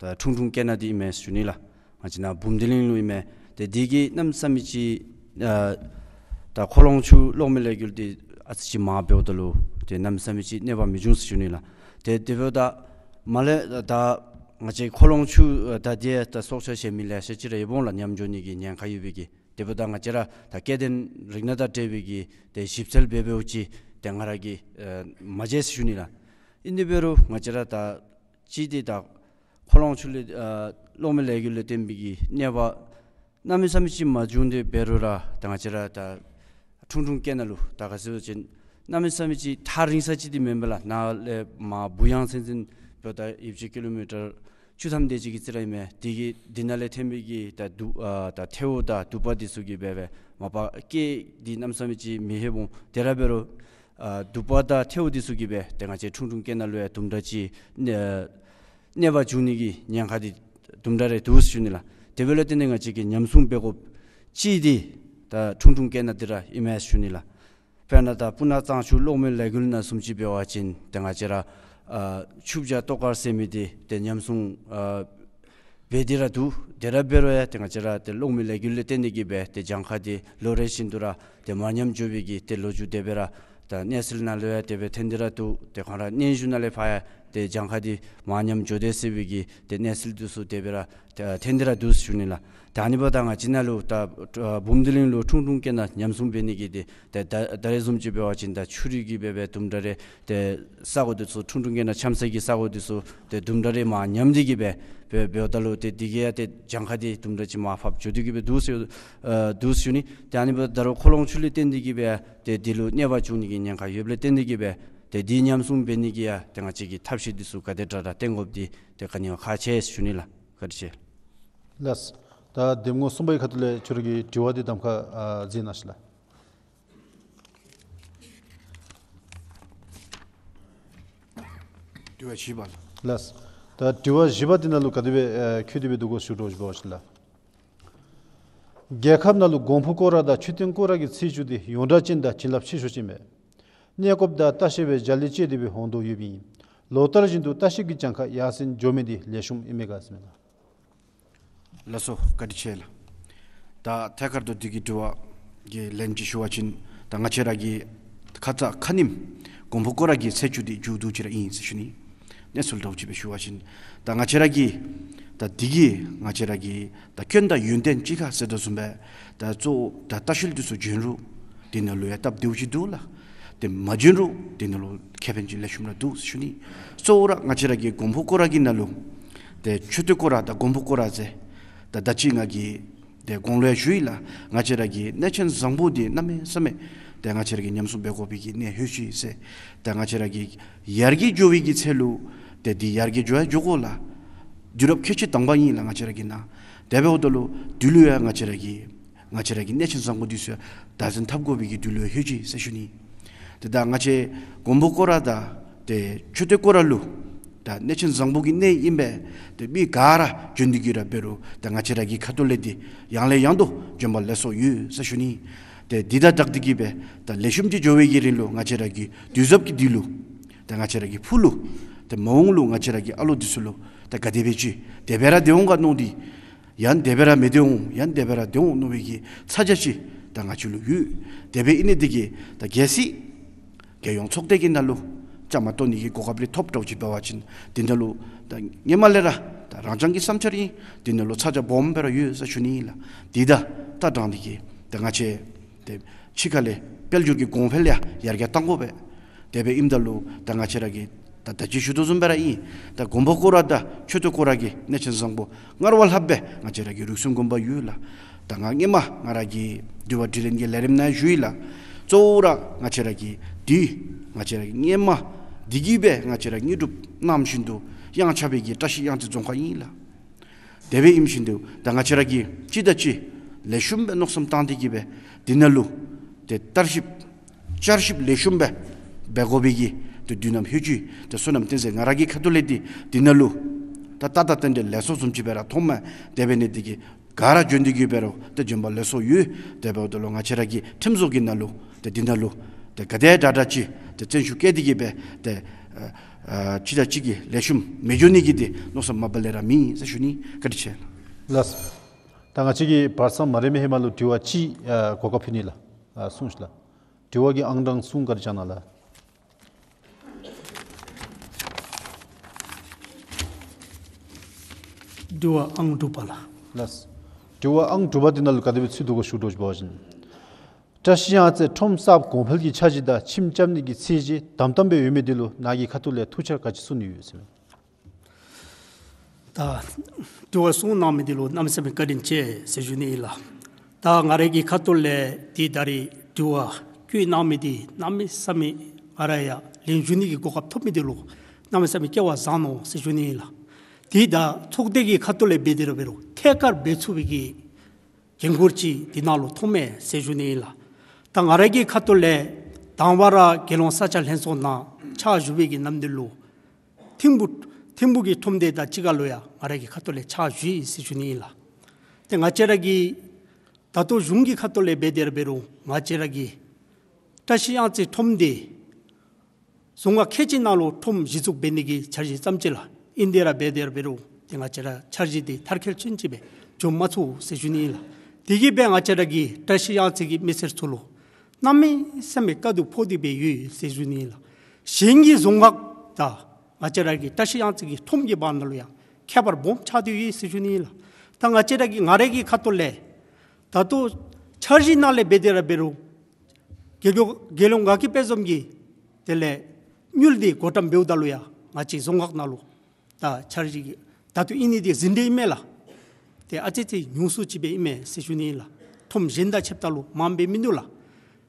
ད་ཁྲུང་ཁྲུང་སྐེ་ནག་འདི་ཨིན་མས་ཞུ་ནི་ལགས། ང་བཅས་ནཱ་བུམ་སྡེ་གླིང་ལུ་ཨིན་མས། ཏེ་འདི་གིས་གནམ་མེད་ས་མེད་ཅིག་ཨ་ད་ཁོ་ལོང་ཆུ་གློག་མེ་ལས་འགུལ་འདི་ཨ་ཙི་ཅིག་མར་འབདཝ་ད་ལུ་ཏེ་གནམ་མེད་ས་མེད་ཅིག་གནོད་པ་མི་འབྱུང་ཟེར་ཞུ་ནི་ལགས། ཏེ་དེ་འབདཝ་ད་མར་ལས་ད་ང་བཅས་ཁོ་ལོང་ཆུ་ད་འདི་ད་སྲོག་ཆགས་གཞན་མི་ལེ་ཤ་ཅིག་ར་ཡོདཔ་འོང་ལགས། ཉམས་འགྱོ་ནི་གི་ཉེན་ཁ་ཡོད་པའི་གི། དེ་འབདཝ་ད་ང་བཅས་ར་ད་སྐྱེ་ལྡན་རིགས་སྣ་དང་འབྲེལ་བའི་གི་ཏེ་ཞིབ་འཚོལ་འབད་འབདཝ་ཅིག་ཏེ་ང་ར་གིས་ཨ་མ་མཇལ་ཟེར་ཞུ་ནི་ལགས། ཨིན་དེ་འབད་རུང་ང་བཅས་ར་ད་ཅིག་འདི་ད་ཁོ་ལོང་ཆུ་ལས་ཨ་གློག་མེ་ལས་འགུལ་ལས་བརྟེན་པའི་གི་གནོད་པ་གནམ་མེད་ས་མེད་ཅིག་མ་བྱུང་སྟེ་འབད་རུང་ར་ད་ང་བཅས་ར་ད་ཁྲུང་ཁྲུང་སྐེ་ནག་ལུ་ད་ག་ཟེར་བ་ཅིན་གནམ་མེད་ས་མེད་ཅིག་ཐག་རིང་ས་ཅིག་འདི་མེན་པས་ལགས། ནཱ་ལས་མར་བུ་ཡང་ཚུན་ཚོད་འབདཝ་ད་ཡོད་ཅིག་ཀི་ལོ་མི་ཊར་བཅུ་ཐམ་དེ་ཅིག་གི་རྩིས་ར་ཨིན་མས། དེ་གིས་འདི་ནང་ལས་ཐོན་པའི་གི་ད་དུ་ཨ་ད་ཐལཝ་དང་དུ་པ་འདི་ཚུ་གིས་འབད་སྦེ་མ་པ་སྐད་འདི་གནམ་མེད་ས་མེད་ཅིག་མི་ལྷོད་འོང་། དེ་ར་འབད་རུང་ཨ་དུ་པ་དང་ཐལཝ་འདི་ཚུ་གིས་འབད་ཏེ་ང་བཅས་ཁྲུང་ཁྲུང་སྐེ་ནག་ལུ་ཡང་དུམ་གྲ་ཅིག་ཨ་གནོད་པ་འབྱུང་ནི་གི་ཉེན་ཁ་འདི་དུམ་གྲ་རེ་འདུག་ཟེར་ཞུ་ནི་ལགས། དེ་འབདཝ་ལས་བརྟེན་ཏེ་ང་བཅས་ཀྱིས་ཉམས་སྲུང་འབད་དགོཔ་ཅིག་འདི་ད་ཁྲུང་ཁྲུང་སྐེ་ནག་འདི་ར་ཨིན་མས་ཞུ་ནི་ལགས། དཔེར་ན་ད་སྤུ་ན་གཙང་ཆུ་གློག་མེ་ལས་འགུལ་ནང་བཟུམ་ཅིག་འབད་བ་ཅིན་ཏེ་ང་བཅས་ར་ཨ་ཆུ་བྱ་ཏོག་དཀར་ཟེར་མི་འདི་ཏེ་ཉམས་སྲུང་ཨ་འབད་དེ་ར་འདུག། དེ་ར་འབད་རུང་ཡང་ཏེ་ང་བཅས་ར་ཏེ་གློག་མེ་ལས་འགུལ་ལས་བརྟེན་ཏེ་གིས་འབད་ཏེ་གྱངས་ཁ་འདི་ལོ་རེ་བཞིན་དུ་ར་ཏེ་མར་ཉམས་འགྱོ་བའི་གི་ཏེ་ལོ་རྒྱུས་དེ་སྦེ་ར་ད་གནས་ཚུལ་ནང་ལུ་ཡང་དེ་སྦེ་ཐོན་ཏེ་ར་འདུག། ཏེ་ཁོང་ར་སྙན་ཞུ་ནང་ལས་ཕར་ཡང་ ཏེ་གྱངས་ཁ་འདི་མར་ཉམས་འགྱོ་དེས་ཟེར་བའི་གི་ཏེ་གནས་ཚུལ་འདི་ཚུ་དེ་སྦེ་ར་ཏེ་ཐོན་ཏེ་ར་འདུག་ཟེར་ཞུ་ནི་ལགས། ཏེ་ཨ་ནི་འབདཝ་ད་ང་བཅས་ནཱ་ལུ་ད་ཨ་འབུམ་སྡེ་གླིང་ལུ་ཁྲུང་ཁྲུང་སྐྱེ་ན་ཉམས་སྲུང་འབད་ནི་གི་འདི་ཏེ་ད་ད་རེས་བཟུམ་ཅིག་འབད་བ་ཅིན་ད་ཆུ་རུད་ཀྱིས་འབད་འབད་དུམ་གྲ་རེ་ཏེ་ས་གོ་འདི་ཚུ་ཁྲུང་ཁྲུང་སྐྱེ་ན་འཁྱམ་ས་གི་ས་གོ་འདི་ཚུ་ཏེ་དུམ་གྲ་རེ་མར་ཉམས་ཏེ་གི་སྦེ་འབད་འབདཝ་ད་ལུ་ཏེ་འདི་གིས་ཡང་ཏེ་གྱངས་ཁ་འདི་དུམ་གྲ་ཅིག་མར་ཕབ་འགྱོ་སྟེ་གི་སྦེ་འདུག་ཟེར་ཨ་འདུག་ཟེར་ཞུ་ནི། ཏེ་ཨ་ནི་འབདཝ་ད་རུང་ཁོ་ལོང་ཆུ་ལས་བརྟེན་ཏེ་གི་སྦེ་ཏེ་འདི་ལུ་གནོད་པ་བྱུང་ནི་གི་ཉེན་ཁ་ཡོདཔ་ལས་བརྟེན་ཏེ་གི་སྦེ་ཏེ་འདི་ཉམས་སྲུང་འབད་ནི་གི་ཡང་ཏེ་ང་བཅས་ཀྱིས་ཐབས་ཤེས་འདི་ཚུ་ག་དེ་དྲག་དྲག་བཏོན་དགོཔ་འདི་ཏེ་ག་ནི་བ་ཁག་ཆེ་ཟེར་ཞུ་ནི་ལགས། བཀའ་དྲིན་ཆེ། ལགས། ད་གདམ་ངོ་གསུམ་པའི་ཁ་ཐུག་ལས་ཁྱོད་ར་གི་དྲི་བ་འདི་གདམ་ཁ་ཨ་གཟིགས་གནང་ཤིག་ལགས། དྲི་བ་བཞི་པ་ལགས། ལགས། ད་དྲི་བ་བཞི་པ་འདི་ནང་ལུ་ག་དེ་སྦེ་ཨ་འཁོད་དེ་སྦེ་འདུག་གོ་ཞུ་དོ་ཞུ་བ་ཅིན་ལགས། རྒྱལ་ཁབ་ནང་ལུ་མགོན་པོ་སྐོར་ར་དང་མཆོད་རྟེན་སྐོར་ར་གི་ཚེས་བཅུ་འདི་ཡོངས་གྲགས་ཅན་དང་བྱིན་རླབས་ཆེ་ཤོས་ཅིག་མས། གནས་སྐབས་དང་ལྟ་བཤལ་པའི་མཇལ་ལེ་བཅས་ཏེ་སྦེ་འོང་དོ་ཡོདཔ་ཨིན། ལོ་ལྟར་བཞིན་དུ་ལྟ་བཤལ་གྱི་གྱངས་ཁ་ཡར་སེང་འགྱོ་མི་འདི་ལེགས་ཤོམ་ཨིན་མས་ག་ཟེར་མས་ལགས། ལགས་སོ། བཀའ་དྲིན་ཆེ་ལགས། ད་ཐད་ཀར་དུ་འདི་གི་དྲི་བ་གི་ལན་ཅིག་ཞུ་བ་ཅིན་ད་ང་བཅས་ར་གི་ཁ་ཙ་ཁ་ཉིནམ་མགོན་པོ་སྐོར་ར་གི་ཚེས་བཅུ་འདི་མཇུག་བསྡུ་ཅི་ར་ཨིན་ཟེར་ཞུ་ནི། གནས་ཚུལ་འདྲཝ་ཅིག་སྦེ་ཞུ་བ་ཅིན་ད་ང་བཅས་ར་གི་ད་འདི་གིས་ང་བཅས་ར་གི་ད་སྐྱོན་དང་ཡོན་ཏན་ཅིག་ཁར་ཟེར་དོ་བཟུམ་སྦེ་ད་གཙོ་བོ་ད་ལྟ་བཤལ་འདི་ཚུ་བྱོན་རུང་འདི་ནང་ལུ་ཡང་སྟབས་བདེཝ་ཅིག་འདུག་ལགས། ཏེ་མ་བྱོན་རུང་འདི་ནང་ལུ་ཁེ་ཕན་ཅིག་ལེགས་ཤོམ་ར་འདུག་ཟེར་ཞུ་ནི། གཙོ་བོ་ར་ང་བཅས་ར་གི་མགོན་པོ་སྐོར་ར་གི་ནང་ལུ་ཏེ་མཆོད་རྟེན་སྐོར་ར་དང་མགོན་པོ་སྐོར་ར་ཟེར་ད་ད་ཅི་ང་གིས་ཏེ་གོང་ལུ་ཡང་ཞུ་ཡི་ལགས། ང་བཅས་ར་གི་གནས་ཆེན་བཟང་པོ་འདི་གནམ་མེད་ས་མེད་ཏེ་ང་བཅས་ར་གིས་ཉམས་སྲུང་འབད་དགོ་པའི་གི་གནད་ལྷོད་ཅི་ཟེར། ད་ང་བཅས་ར་གི་ཡར་རྒྱས་འགྱོ་བའི་གི་ཚེ་ལུ་ཏེ་འདི་ཡར་རྒྱས་འགྱོ་ཡང་འགྱོ་དགོ་ལགས། དུས་རབས་ཁལ་གཅིག་དང་པ་ཨིན་ལགས་ང་བཅས་ར་གི་ནང་། དེ་འབདཝ་ད་ལུ་དུས་ལུ་ཡང་ང་བཅས་ར་གི་ང་བཅས་ར་གི་གནས་ཆེན་བཟང་པོ་འདི་ཚུ་བདག་འཛིན་འཐབ་དགོ་པའི་གི་དུས་ལུ་ཡང་ལྷོད་ཅི་ཟེར་ཞུ་ནི། ཏེ་ད་ང་བཅས་མགོན་པོ་སྐོར་ར་དང་ཏེ་མཆོད་རྟེན་སྐོར་ར་ལུ་ད་གནས་ཆེན་བཟང་པོ་གི་གནས་ཨིན་པས། ཏེ་མི་ག་ར་བྱོན་ཏེ་གི་ར་འབད་རུང་ད་ང་བཅས་ར་གི་ཁ་ཐུག་ལས་འདི་ཡང་ལས་ཡང་དུ་བྱོན་པ་ལེགས་སོ་ཡོད་ཟེར་ཞུ་ནི། ཏེ་འདི་དང་སྦྲགས་ཏེ་གི་སྦེ་ད་ལེགས་ཤོམ་ཅིག་འགྱོ་བའི་གི་རིང་ལུ་ང་བཅས་ར་གི་དུས་ཚོད་ཀྱི་འདི་ལུ་ད་ང་བཅས་ར་གི་ཕུགས་ལུ་ཏེ་མ་འོངས་ལུ་ང་བཅས་ར་གི་ཨ་ལོ་འདི་ཚུ་ལུ་ད་ག་དེ་སྦེ་ཅིག་དེ་སྦེ་ར་སྡོད་འོང་ག་མནོ་སྟེ་ཡང་དེ་སྦེ་ར་མི་སྡོད་འོང་ཡང་དེ་སྦེ་ར་སྡོད་འོང་མནོ་བའི་གི་ཚ་གྱང་ཅིག་ད་ང་བཅས་ལུ་ཡོད། དེ་སྦེ་ཨིན་ནི་འདི་གིས་ད་གལ་སྲིད་རྒྱལ་ཡོངས་ཚོགས་སྡེ་གི་ནང་ལུ་བཅའ་མར་གཏོགས་ནི་གི་གོ་སྐབས་རེ་ཐོབ་འདྲཝ་ཅིག་འབད་བ་ཅིན་འདི་ནང་ལུ་ད་སྔོན་མ་ལས་ར་ད་རང་རྐྱང་གི་བསམ་འཆར་ཨིན། འདི་ནང་ལུ་ཚ་གྱང་སྦོམ་སྦེ་ར་ཡོད་ཟེར་ཞུ་ནི་ཨིན་ལགས། འདི་དང་ད་སྦྲགས་ཏེ་གི་ད་ང་བཅས་ཏེ་ཕྱི་ཁ་ལས་དཔལ་འབྱོར་གྱི་གོང་འཕེལ་ཡང་ཡར་རྒྱས་གཏང་དགོ་པས། དེ་སྦེ་ཨིནམ་ད་ལུ་ད་ང་བཅས་ར་གི་ད་ད་ཅི་ཞུ་དོ་བཟུམ་སྦེ་ར་ཨིན། ད་མགོན་པོ་སྐོར་ར་དང་མཆོད་རྟེན་སྐོར་ར་གི་གནས་ཆེན་བཟང་པོ་སྔར་བ་ལྷག་སྦེ་ང་བཅས་ར་གི་རིགས་གསུམ་དགོན་པ་ཡོད་ལགས། ད་ང་སྔོན་མ་ང་ར་གི་དྲི་བ་དྲིས་ལན་གྱི་ལས་རིམ་ནང་ཞུ་ཡི་ལགས། གཙོ་བོ་ར་ང་བཅས་ར་གི་འདི་ང་བཅས་ར་གི་སྔོན་མ་འདི་གིས་སྦེ་ང་བཅས་ར་དངོས་གྲུབ་གནང་བཞིན་དུ་གཡང་ཆགས་པའི་གི་བཀྲ་ཤིས་གཡང་རྩེ་རྫོང་ཁག་ཨིན་ལགས། དེ་སྦེ་ཨིནམ་བཞིན་དུ་ད་ང་བཅས་ར་གིས་གཅིག་དང་གཅིག་ལེགས་ཤོམ་སྦེ་མནོ་བསམ་བཏང་སྟེ་གི་སྦེ་འདི་ནང་ལུ་ཏེ་བསྟར་ཞིབ་བསྐྱར་ཞིབ་ལེགས་ཤོམ་སྦེ་འབད་དགོ་པའི་གི་ཏེ་དུས་ནམ་ལྷོད་ཅི། ཏེ་བསོད་ནམས་བསྟན་འཛིན་ང་ར་གི་ཁ་ཐུག་ལས་འདི་འདི་ནང་ལུ་ད་ད་ད་ཏན་ཏན་ལེགས་སོ་བཟུམ་ཅིག་སྦེ་ར་མཐོངམ་མས། དེ་འབད་ནི་འདི་གིས་ག་ར་བྱོན་ཏེ་གི་འབད་རུང་ཏེ་བྱོན་པ་ལེགས་སོ་ཡོད། དེ་འབདཝ་ད་ལུ་ང་བཅས་ར་གི་ཁྲིམས་བཟོ་གི་ནང་ལུ་ཏེ་འདི་ནང་ལུ་ཏེ་ག་དེ་དྲག་དྲག་ཅིག་ཏེ་བརྩོན་ཤུགས་བསྐྱེད་དེ་གི་སྦེ་ཏེ་ཨ་ཨ་གཅིག་དང་གཅིག་གི་ལེགས་ཤོམ་མི་འགྱོ་ནི་གི་ཏེ་མནོ་བསམ་མ་པ་ལས་ར་མེད་ཟེར་ཞུ་ནི། བཀའ་དྲིན་ཆེ་ལགས། ལགས། ད་ང་བཅས་ཀྱིས་བར་མཚམས་མ་རན་མི་ཧེ་མ་ལུ་དྲི་བ་ཅིག་ཨ་གོ་སྐབས་ཕུལ་ནི་ལགས། ཨ་གསུངས་ཤིག་ལགས། དྲི་བ་གི་ཨང་གྲངས་གསུམ་བཀའ་དྲིན་བསྐྱང་གནང་ལགས། དྲི་བ་ཨང་དྲུག་པ་ལགས། ལགས། དྲི་བ་ཨང་དྲུག་པ་འདི་ནང་ལུ་ག་དེ་སྦེ་ཚུད་འདུག་གོ་ཞུ་དོ་ཞུ་བ་ཅིན། བཀྲ་ཤིས་གཡང་རྩེ་ཁྲོམ་གསརཔ་གོང་འཕེལ་གྱི་འཆར་གཞི་དང་ཁྱིམ་རྐྱབ་ནི་གི་ཚད་གཞི་དམ་དམ་སྦེ་ཡོད་མི་འདི་ལུ་ནཱ་གི་ཁ་ཐུག་ལས་ཐུགས་འཆར་ག་ཅི་གསུང་ནི་ཡོད་ཟེར་མས། ད་དྲི་བ་གསུངས་གནང་མི་འདི་ལུ་གནམ་མེད་ས་མེད་བཀའ་དྲིན་ཆེ་ཟེར་ཞུ་ནི་ཨིན་ལགས། ད་ང་རའི་གི་ཁ་ཐུག་ལས་འདི་ད་རིས་དྲི་བ་བཀོད་གནང་མི་འདི་གནམ་མེད་ས་མེད་ང་ར་ཡང་ལན་ཞུ་ནི་གི་གོ་སྐབས་ཐོབ་མི་འདི་ལུ་གནམ་མེད་ས་མེད་སྐལ་བ་བཟང་ནུག་ཟེར་ཞུ་ནི་ཨིན་ལགས། འདི་ད་ཚོགས་སྡེ་གི་ཁ་ཐུག་ལས་འབད་དེ་ར་འབད་རུང་ཐད་ཀར་འབད་ཚུགས་པའི་གི་འགན་ཁུར་ཅིག་འདི་ནང་ལུ་ཐོབ་མས་ཟེར་ཞུ་ནི་ཨིན་ལགས། ད་ང་རའི་གི་ཁ་ཐུག་ལས་དང་པ་ར་རྒྱལ་ཡོངས་ས་ཆ་ལྷན་ཚོགས་ནང་ཕྱག་ཞུ་བའི་གི་ནམ་དུས་ལུ་ཐིམ་ཕུ་ཐིམ་ཕུ་གི་ཁྲོམ་སྡེ་དང་གཅིག་ཁར་ལུ་ཡང་ང་རའི་གི་ཁ་ཐུག་ལས་ཕྱག་ཞུ་ཡི་ཟེར་ཞུ་ནི་ཨིན་ལགས། ཏེ་ང་བཅས་ར་གི་ད་ལྟོ་གཞུང་གི་ཁ་ཐུག་ལས་འབད་དེ་ར་འབད་རུང་ང་བཅས་ར་གི་བཀྲ་ཤིས་གཡང་རྩེ་ཁྲོམ་སྡེ་རྫོང་ཁག་ཁལ་གཅིག་ནང་ལུ་ཁྲོམ་གཞི་བཙུགས་འབད་ནི་གི་འཆར་གཞི་ཙམ་ཅིག་ལགས། ཨིན་དེ་ར་འབད་དེ་ར་འབད་རུང་ཏེ་ང་བཅས་ར་འཆར་གཞི་འདི་མཐར་འཁྱོལ་ཚུན་ཅིག་སྦེ་འགྱོ་མ་ཚུགས་ཟེར་ཞུ་ནི་ཨིན་ལགས། དེ་གིས་སྦེ་ང་བཅས་ར་གི་བཀྲ་ཤིས་གཡང་རྩེ་གི་མི་སེར་ཚུ་ལུ་གནམ་མེད་ས་མེད་དཀའ་སྡུག་ཕོག་སྟེ་སྦེ་ཡོད་ཟེར་ཞུ་ནི་ཨིན་ལགས། གཞན་གྱི་རྫོང་ཁག་དང་ ང་བཅས་ར་གི་བཀྲ་ཤིས་གཡང་རྩེ་གི་ཁྲོམ་གྱི་བར་ན་ལུ་ཡང་ཁྱད་པར་སྦོམ་ཆགས་ཏེ་ཡོད་ཟེར་ཞུ་ནི་ཨིན་ལགས། ད་ང་བཅས་ར་གི་ང་རའི་གི་ཁ་ཐུག་ལས་ད་ལྟོ་འཆར་གཞི་ནང་ལས་འབད་དེ་ར་འབད་རུང་རྒྱལ་ལོ་རྒྱལ་ཡོངས་དགའ་སྐྱིད་དཔལ་འཛོམས་ཀྱི་དེ་ལས་དངུལ་འདི་བགོ་བཀྲམ་འབདཝ་ད་ལུ་ཡང་ང་བཅས་རྫོང་ཁག་ནང་ལུ་ད་འཆར་གཞི་གི་ད་ལྟོ་ཨིན་ནི་འདི་ཟིན་བྲིས་ཨིན་མས་ལགས། ཏེ་ཨ་ཙི་ཙི་ཉུང་སུ་ཅིག་སྦེ་ཨིན་མས་ཟེར་ཞུ་ནི་ཨིན་ལགས། ཁྲོམ་གཞན་དང་ཕྱདཔ་ད་ལུ་མངམ་སྦེ་མིན་འདུག་ལགས།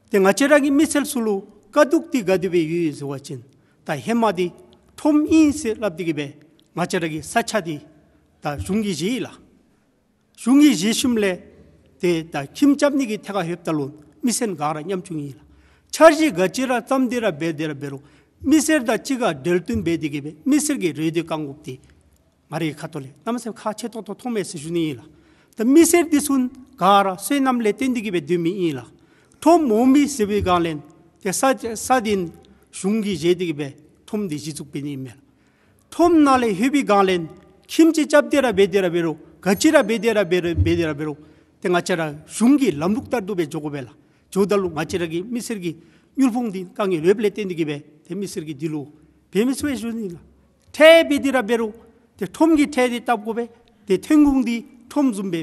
ཏེ་ང་བཅས་ར་གི་མི་སེར་ཚུ་ལུ་དཀའ་སྡུག་འདི་ག་དེ་སྦེ་ཡོད་ཟེར་བ་ཅིན་ད་ཧེ་མ་འདི་ཁྲོམ་ཨིན་ཟེར་སླབ་སྟེ་གི་སྦེ་ང་བཅས་ར་གི་ས་ཆ་འདི་ད་གཞུང་གིས་བཞེས་ཡི་ལགས། གཞུང་གིས་བཞེས་ཞིནམ་ལས་ཏེ་ད་ཁྱིམ་རྐྱབ་ནི་གི་ཐད་ཁར་ལྷོདཔ་ད་ལུ་མི་སེར་ག་ར་ཉམ་ཆུང་ཨིན་ལགས། འཆར་གཞི་ག་ཅི་ར་བརྩམས་ཏེ་ར་འབད་དེ་ར་འབད་རུང་མི་སེར་དང་གཅིག་ཁར་འབྲེལ་བསྟུན་འབད་དེ་གི་སྦེ་མི་སེར་གྱི་རེ་འདོད་བསྐང་དགོཔ་འདི་ང་རའི་ཁ་ཐུག་ལས་གནམ་མེད་ས་མེད་ཁག་ཆེ་ཏོག་ཏོ་མཐོངམ་མས་ཟེར་ཞུ་ནི་ཨིན་ལགས། ད་མི་སེར་འདི་ཚུ་ག་ར་བསོད་ནམས་ལས་བརྟེན་ཏེ་གི་སྦེ་སྡོད་མི་ཨིན་ལགས། ཁྲོམ་འོང་མི་ཟེར་བའི་སྒང་ལས་ཏེ་ས་ས་འདི་གཞུང་གིས་བཞེས་ཏེ་གི་སྦེ་ཁྲོམ་འདི་གཞི་བཙུགས་འབད་ནི་ཨིན་མས་ལགས། ཁྲོམ་ནང་ལས་ལྷོད་པའི་སྒང་ལས་ཁྱིམ་ཅིག་རྐྱབ་སྟེ་ར་འབད་དེ་ར་འབད་རུང་ག་ཅི་ར་འབད་དེ་ར་འབད་རུང་འབད་དེ་ར་འབད་རུང་ཏེ་ང་བཅས་ར་གཞུང་གི་ལམ་ལུགས་ལྟར་དུ་སྦེ་འགྱོ་དགོ་པས་ལགས། འགྱོཝ་ད་ལུ་ང་བཅས་ར་གི་མི་སེར་གྱི་དངུལ་ཕོངས་འདི་དཀའ་ངལ་ཡོདཔ་ལས་བརྟེན་ཏེ་གི་སྦེ་ཏེ་མི་སེར་གྱིས་འདི་ལུ་འབད་མི་ཚུགས་པས་ཞུ་ནི་ལགས། ཁྲལ་འབད་དེ་ར་འབད་རུང་ཏེ་ཁྲོམ་གྱི་ཁྲལ་འདི་བཏབ་དགོ་པས། ཏེ་ཐོན་ཁུངས་འདི་ཁྲོམ་བཟུམ་སྦེ་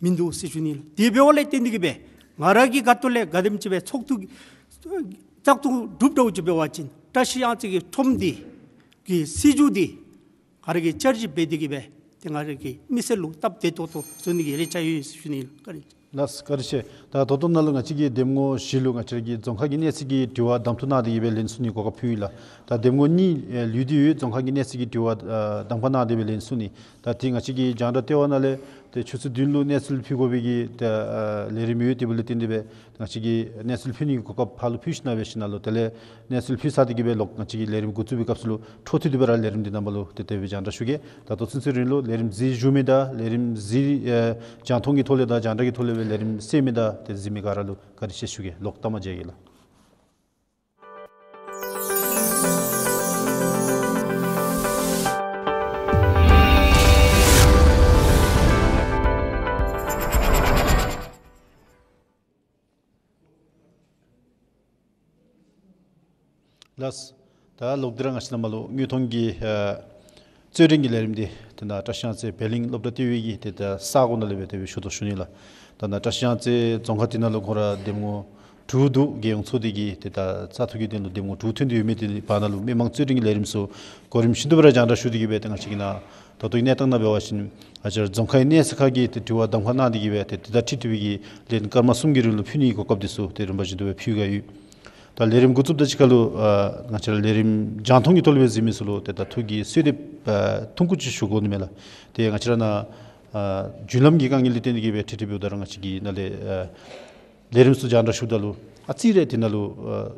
མིན་འདུག་ཟེར་ཞུ་ནི་ལགས། དེ་འབདཝ་ལས་བརྟེན་ཏེ་གི་སྦེ་ང་ར་གི་ཁ་ཐུག་ལས་ག་དེམ་ཅིག་སྦེ་ཚོགས་འདུ་བཙག་འཐུ་གྲུབ་འདྲཝ་ཅིག་འབད་བ་ཅིན་བཀྲ་ཤིས་གཡང་རྩེ་གི་ཁྲོམ་འདི་གི་སྲིད་བྱུས་འདི་ང་ར་གིས་བསྐྱར་ཞིབ་འབད་དེ་གི་སྦེ་ཏེ་ང་ར་གི་མི་སེར་ལུ་སྟབས་བདེ་ཏོག་ཏོ་བཟོ་ནི་གི་རེ་ཆ་ཡོད་ཟེར་ཞུ་ནི་ལགས། བཀའ་དྲིན་ཆེ། ལགས་བཀའ་དྲིན་ཆེ། ད་ད་ལྟོ་ནཱ་ལུ་ང་བཅས་ཀྱི་འདེམས་ངོ་བཞི་ལུ་ང་བཅས་ཀྱི་རྫོང་ཁག་གི་གནས་ཚུལ་གྱི་དྲི་བ་གདམ་འཐུ་གནང་སྟེ་གི་སྦེ་ལན་གསུང་ནི་གོ་སྐབས་ཕུལ་ཡི་ལགས། ད་འདེམས་ངོ་གཉིས་ལུས་ཏེ་ཡོད། རྫོང་ཁག་གི་གནས་ཚུལ་གྱི་དྲི་བ་གདམ་ཁ་གནང་སྟེ་སྦེ་ལན་གསུང་ནི། ད་ཏེ་ང་བཅས་ཀྱི་རྒྱང་བསྒྲགས་ལྟེ་བ་ནང་ལས་ཏེ་ཆུ་ཚོད་བདུན་ལུ་གནས་ཚུལ་ཕུལ་དགོ་པའི་གི་ཏེ་ལས་རིམ་ཡོད། དེ་འབདཝ་ལས་བརྟེན་ཏེ་སྦེ་ང་བཅས་ཀྱིས་གནས་ཚུལ་ཕུལ་ནི་གི་གོ་སྐབས་ཕར་ལུ་ཕུལ་ཞིནམ་ལས་སྦེ་ཞིནམ་ལས་དེ་ལས་གནས་ཚུལ་ཕུལ་ཚར་ཏེ་གི་སྦེ་ལོག་ང་བཅས་ཀྱི་ལས་རིམ་འགོ་བཙུགས་པའི་སྐབས་སུ་ལུ་འཕྲོ་མཐུད་དེ་སྦེ་ར་ལས་རིམ་འདི་ནང་ལུ་ཏེ་དེ་སྦེ་རྒྱང་བསྒྲགས་ཞུ་གེ། ད་ལྟོ་ཚུན་ཚོད་རིང་ལུ་ལས་རིམ་གཟིགས་བཞུགས་མི་དང་ལས་རིམ་གཟིགས་ཨེ་རྒྱང་མཐོང་གི་ཐོག་ལས་དང་རྒྱང་བསྒྲགས་ཀྱི་ཐོག་ལས་སྦེ་ལས་རིམ་གསན་མི་དང་ཏེ་གཟིགས་མི་ག་ར་ལུ་བཀའ་དྲིན་ཆེ་ཞུ་གེ། ལོག་ལྟ་མ་མཇལ་གེ་ལགས། ལགས། ད་ལོག་སྟེ་ར་ང་བཅས་ནཱ་མར་ལུ་དངོས་མཐོང་གི་ཨ་རྩོད་འགྲན་གྱི་ལས་རིམ་འདི་ཏེ་ནཱ་བཀྲ་ཤིས་གཡང་རྩེ་བེ་གླིང་སློབ་གྲྭ་ལྟེ་བའི་གི་ཏེ་ད་ས་གོ་ནང་ལས་སྦེ་དེ་སྦེ་ཞུ་དོ་ཞུ་ནི་ལགས། ད་ནཱ་བཀྲ་ཤིས་གཡང་རྩེ་རྫོང་ཁག་འདི་ནང་ལུ་ཁོང་ར་འདེམས་ངོ་དྲུག་འདུག། རྒྱལ་ཡོངས་ཚོགས་སྡེ་གི་ཏེ་ད་བཙག་འཐུ་གི་དོན་ལུ་འདེམས་ངོ་དྲུག་ཐོན་ཏེ་ཡོད་མི་འདི་བར་ན་ལུ་མི་མང་རྩོད་འགྲན་གྱི་ལས་རིམ་ཚུ་གོ་རིམ་བཞིན་དུ་སྦེ་ར་རྒྱང་བསྒྲགས་ཞུ་སྟེ་གི་སྦེ་ཏེ་ང་བཅས་ཀྱིས་ནཱ་ད་ལྟོ་གི་གནས་སྟངས་ནང་འབད་བ་ཅིན་ང་བཅས་ར་རྫོང་ཁག་གི་གནས་ཚུ་ཁག་གི་ཏེ་དྲི་བ་གདམ་ཁ་གནང་སྟེ་གི་སྦེ་ཏེ་དེ་དང་འཁྲིལ་ཏེ་སྦེ་གི་ལན་སྐར་མ་གསུམ་གྱི་རིང་ལུ་ཕུལ་ནི་གི་གོ་སྐབས་འདི་ཚུ་ཏེ་རིམ་པ་བཞིན་དུ་སྦེ་ཕུལ་གེ་ཡོད། ད་ལས་རིམ་འགོ་བཙུགསཔ་དང་གཅིག་ཁར་ལུ་ཨ་ང་བཅས་ར་ལས་རིམ་རྒྱང་མཐོང་གི་ཐོག་ལས་སྦེ་གཟིགས་མི་ཚུ་ལུ་ཏེ་ད་ཐུགས་ཀྱི་གསོལ་འདེབས་ཨ་ཐུང་ཀུ་ཅིག་ཞུ་དགོ་ནི་མས་ལགས། ཏེ་ང་བཅས་ར་ནཱ་ཨ་བརྒྱུད་ལམ་གྱི་དཀའ་ངལ་ལས་བརྟེན་ཏེ་གི་སྦེ་ཁྲིད་ཁྲིད་འབདཝ་ད་ར་ང་བཅས་ཀྱིས་ནཱ་ལས་ཨ་ལས་རིམ་ཚུ་རྒྱང་བསྒྲགས་ཞུཝ་ད་ལུ་ཨ་ཙི་རེ་ཏེ་ནཱ་ལུ་ཨ་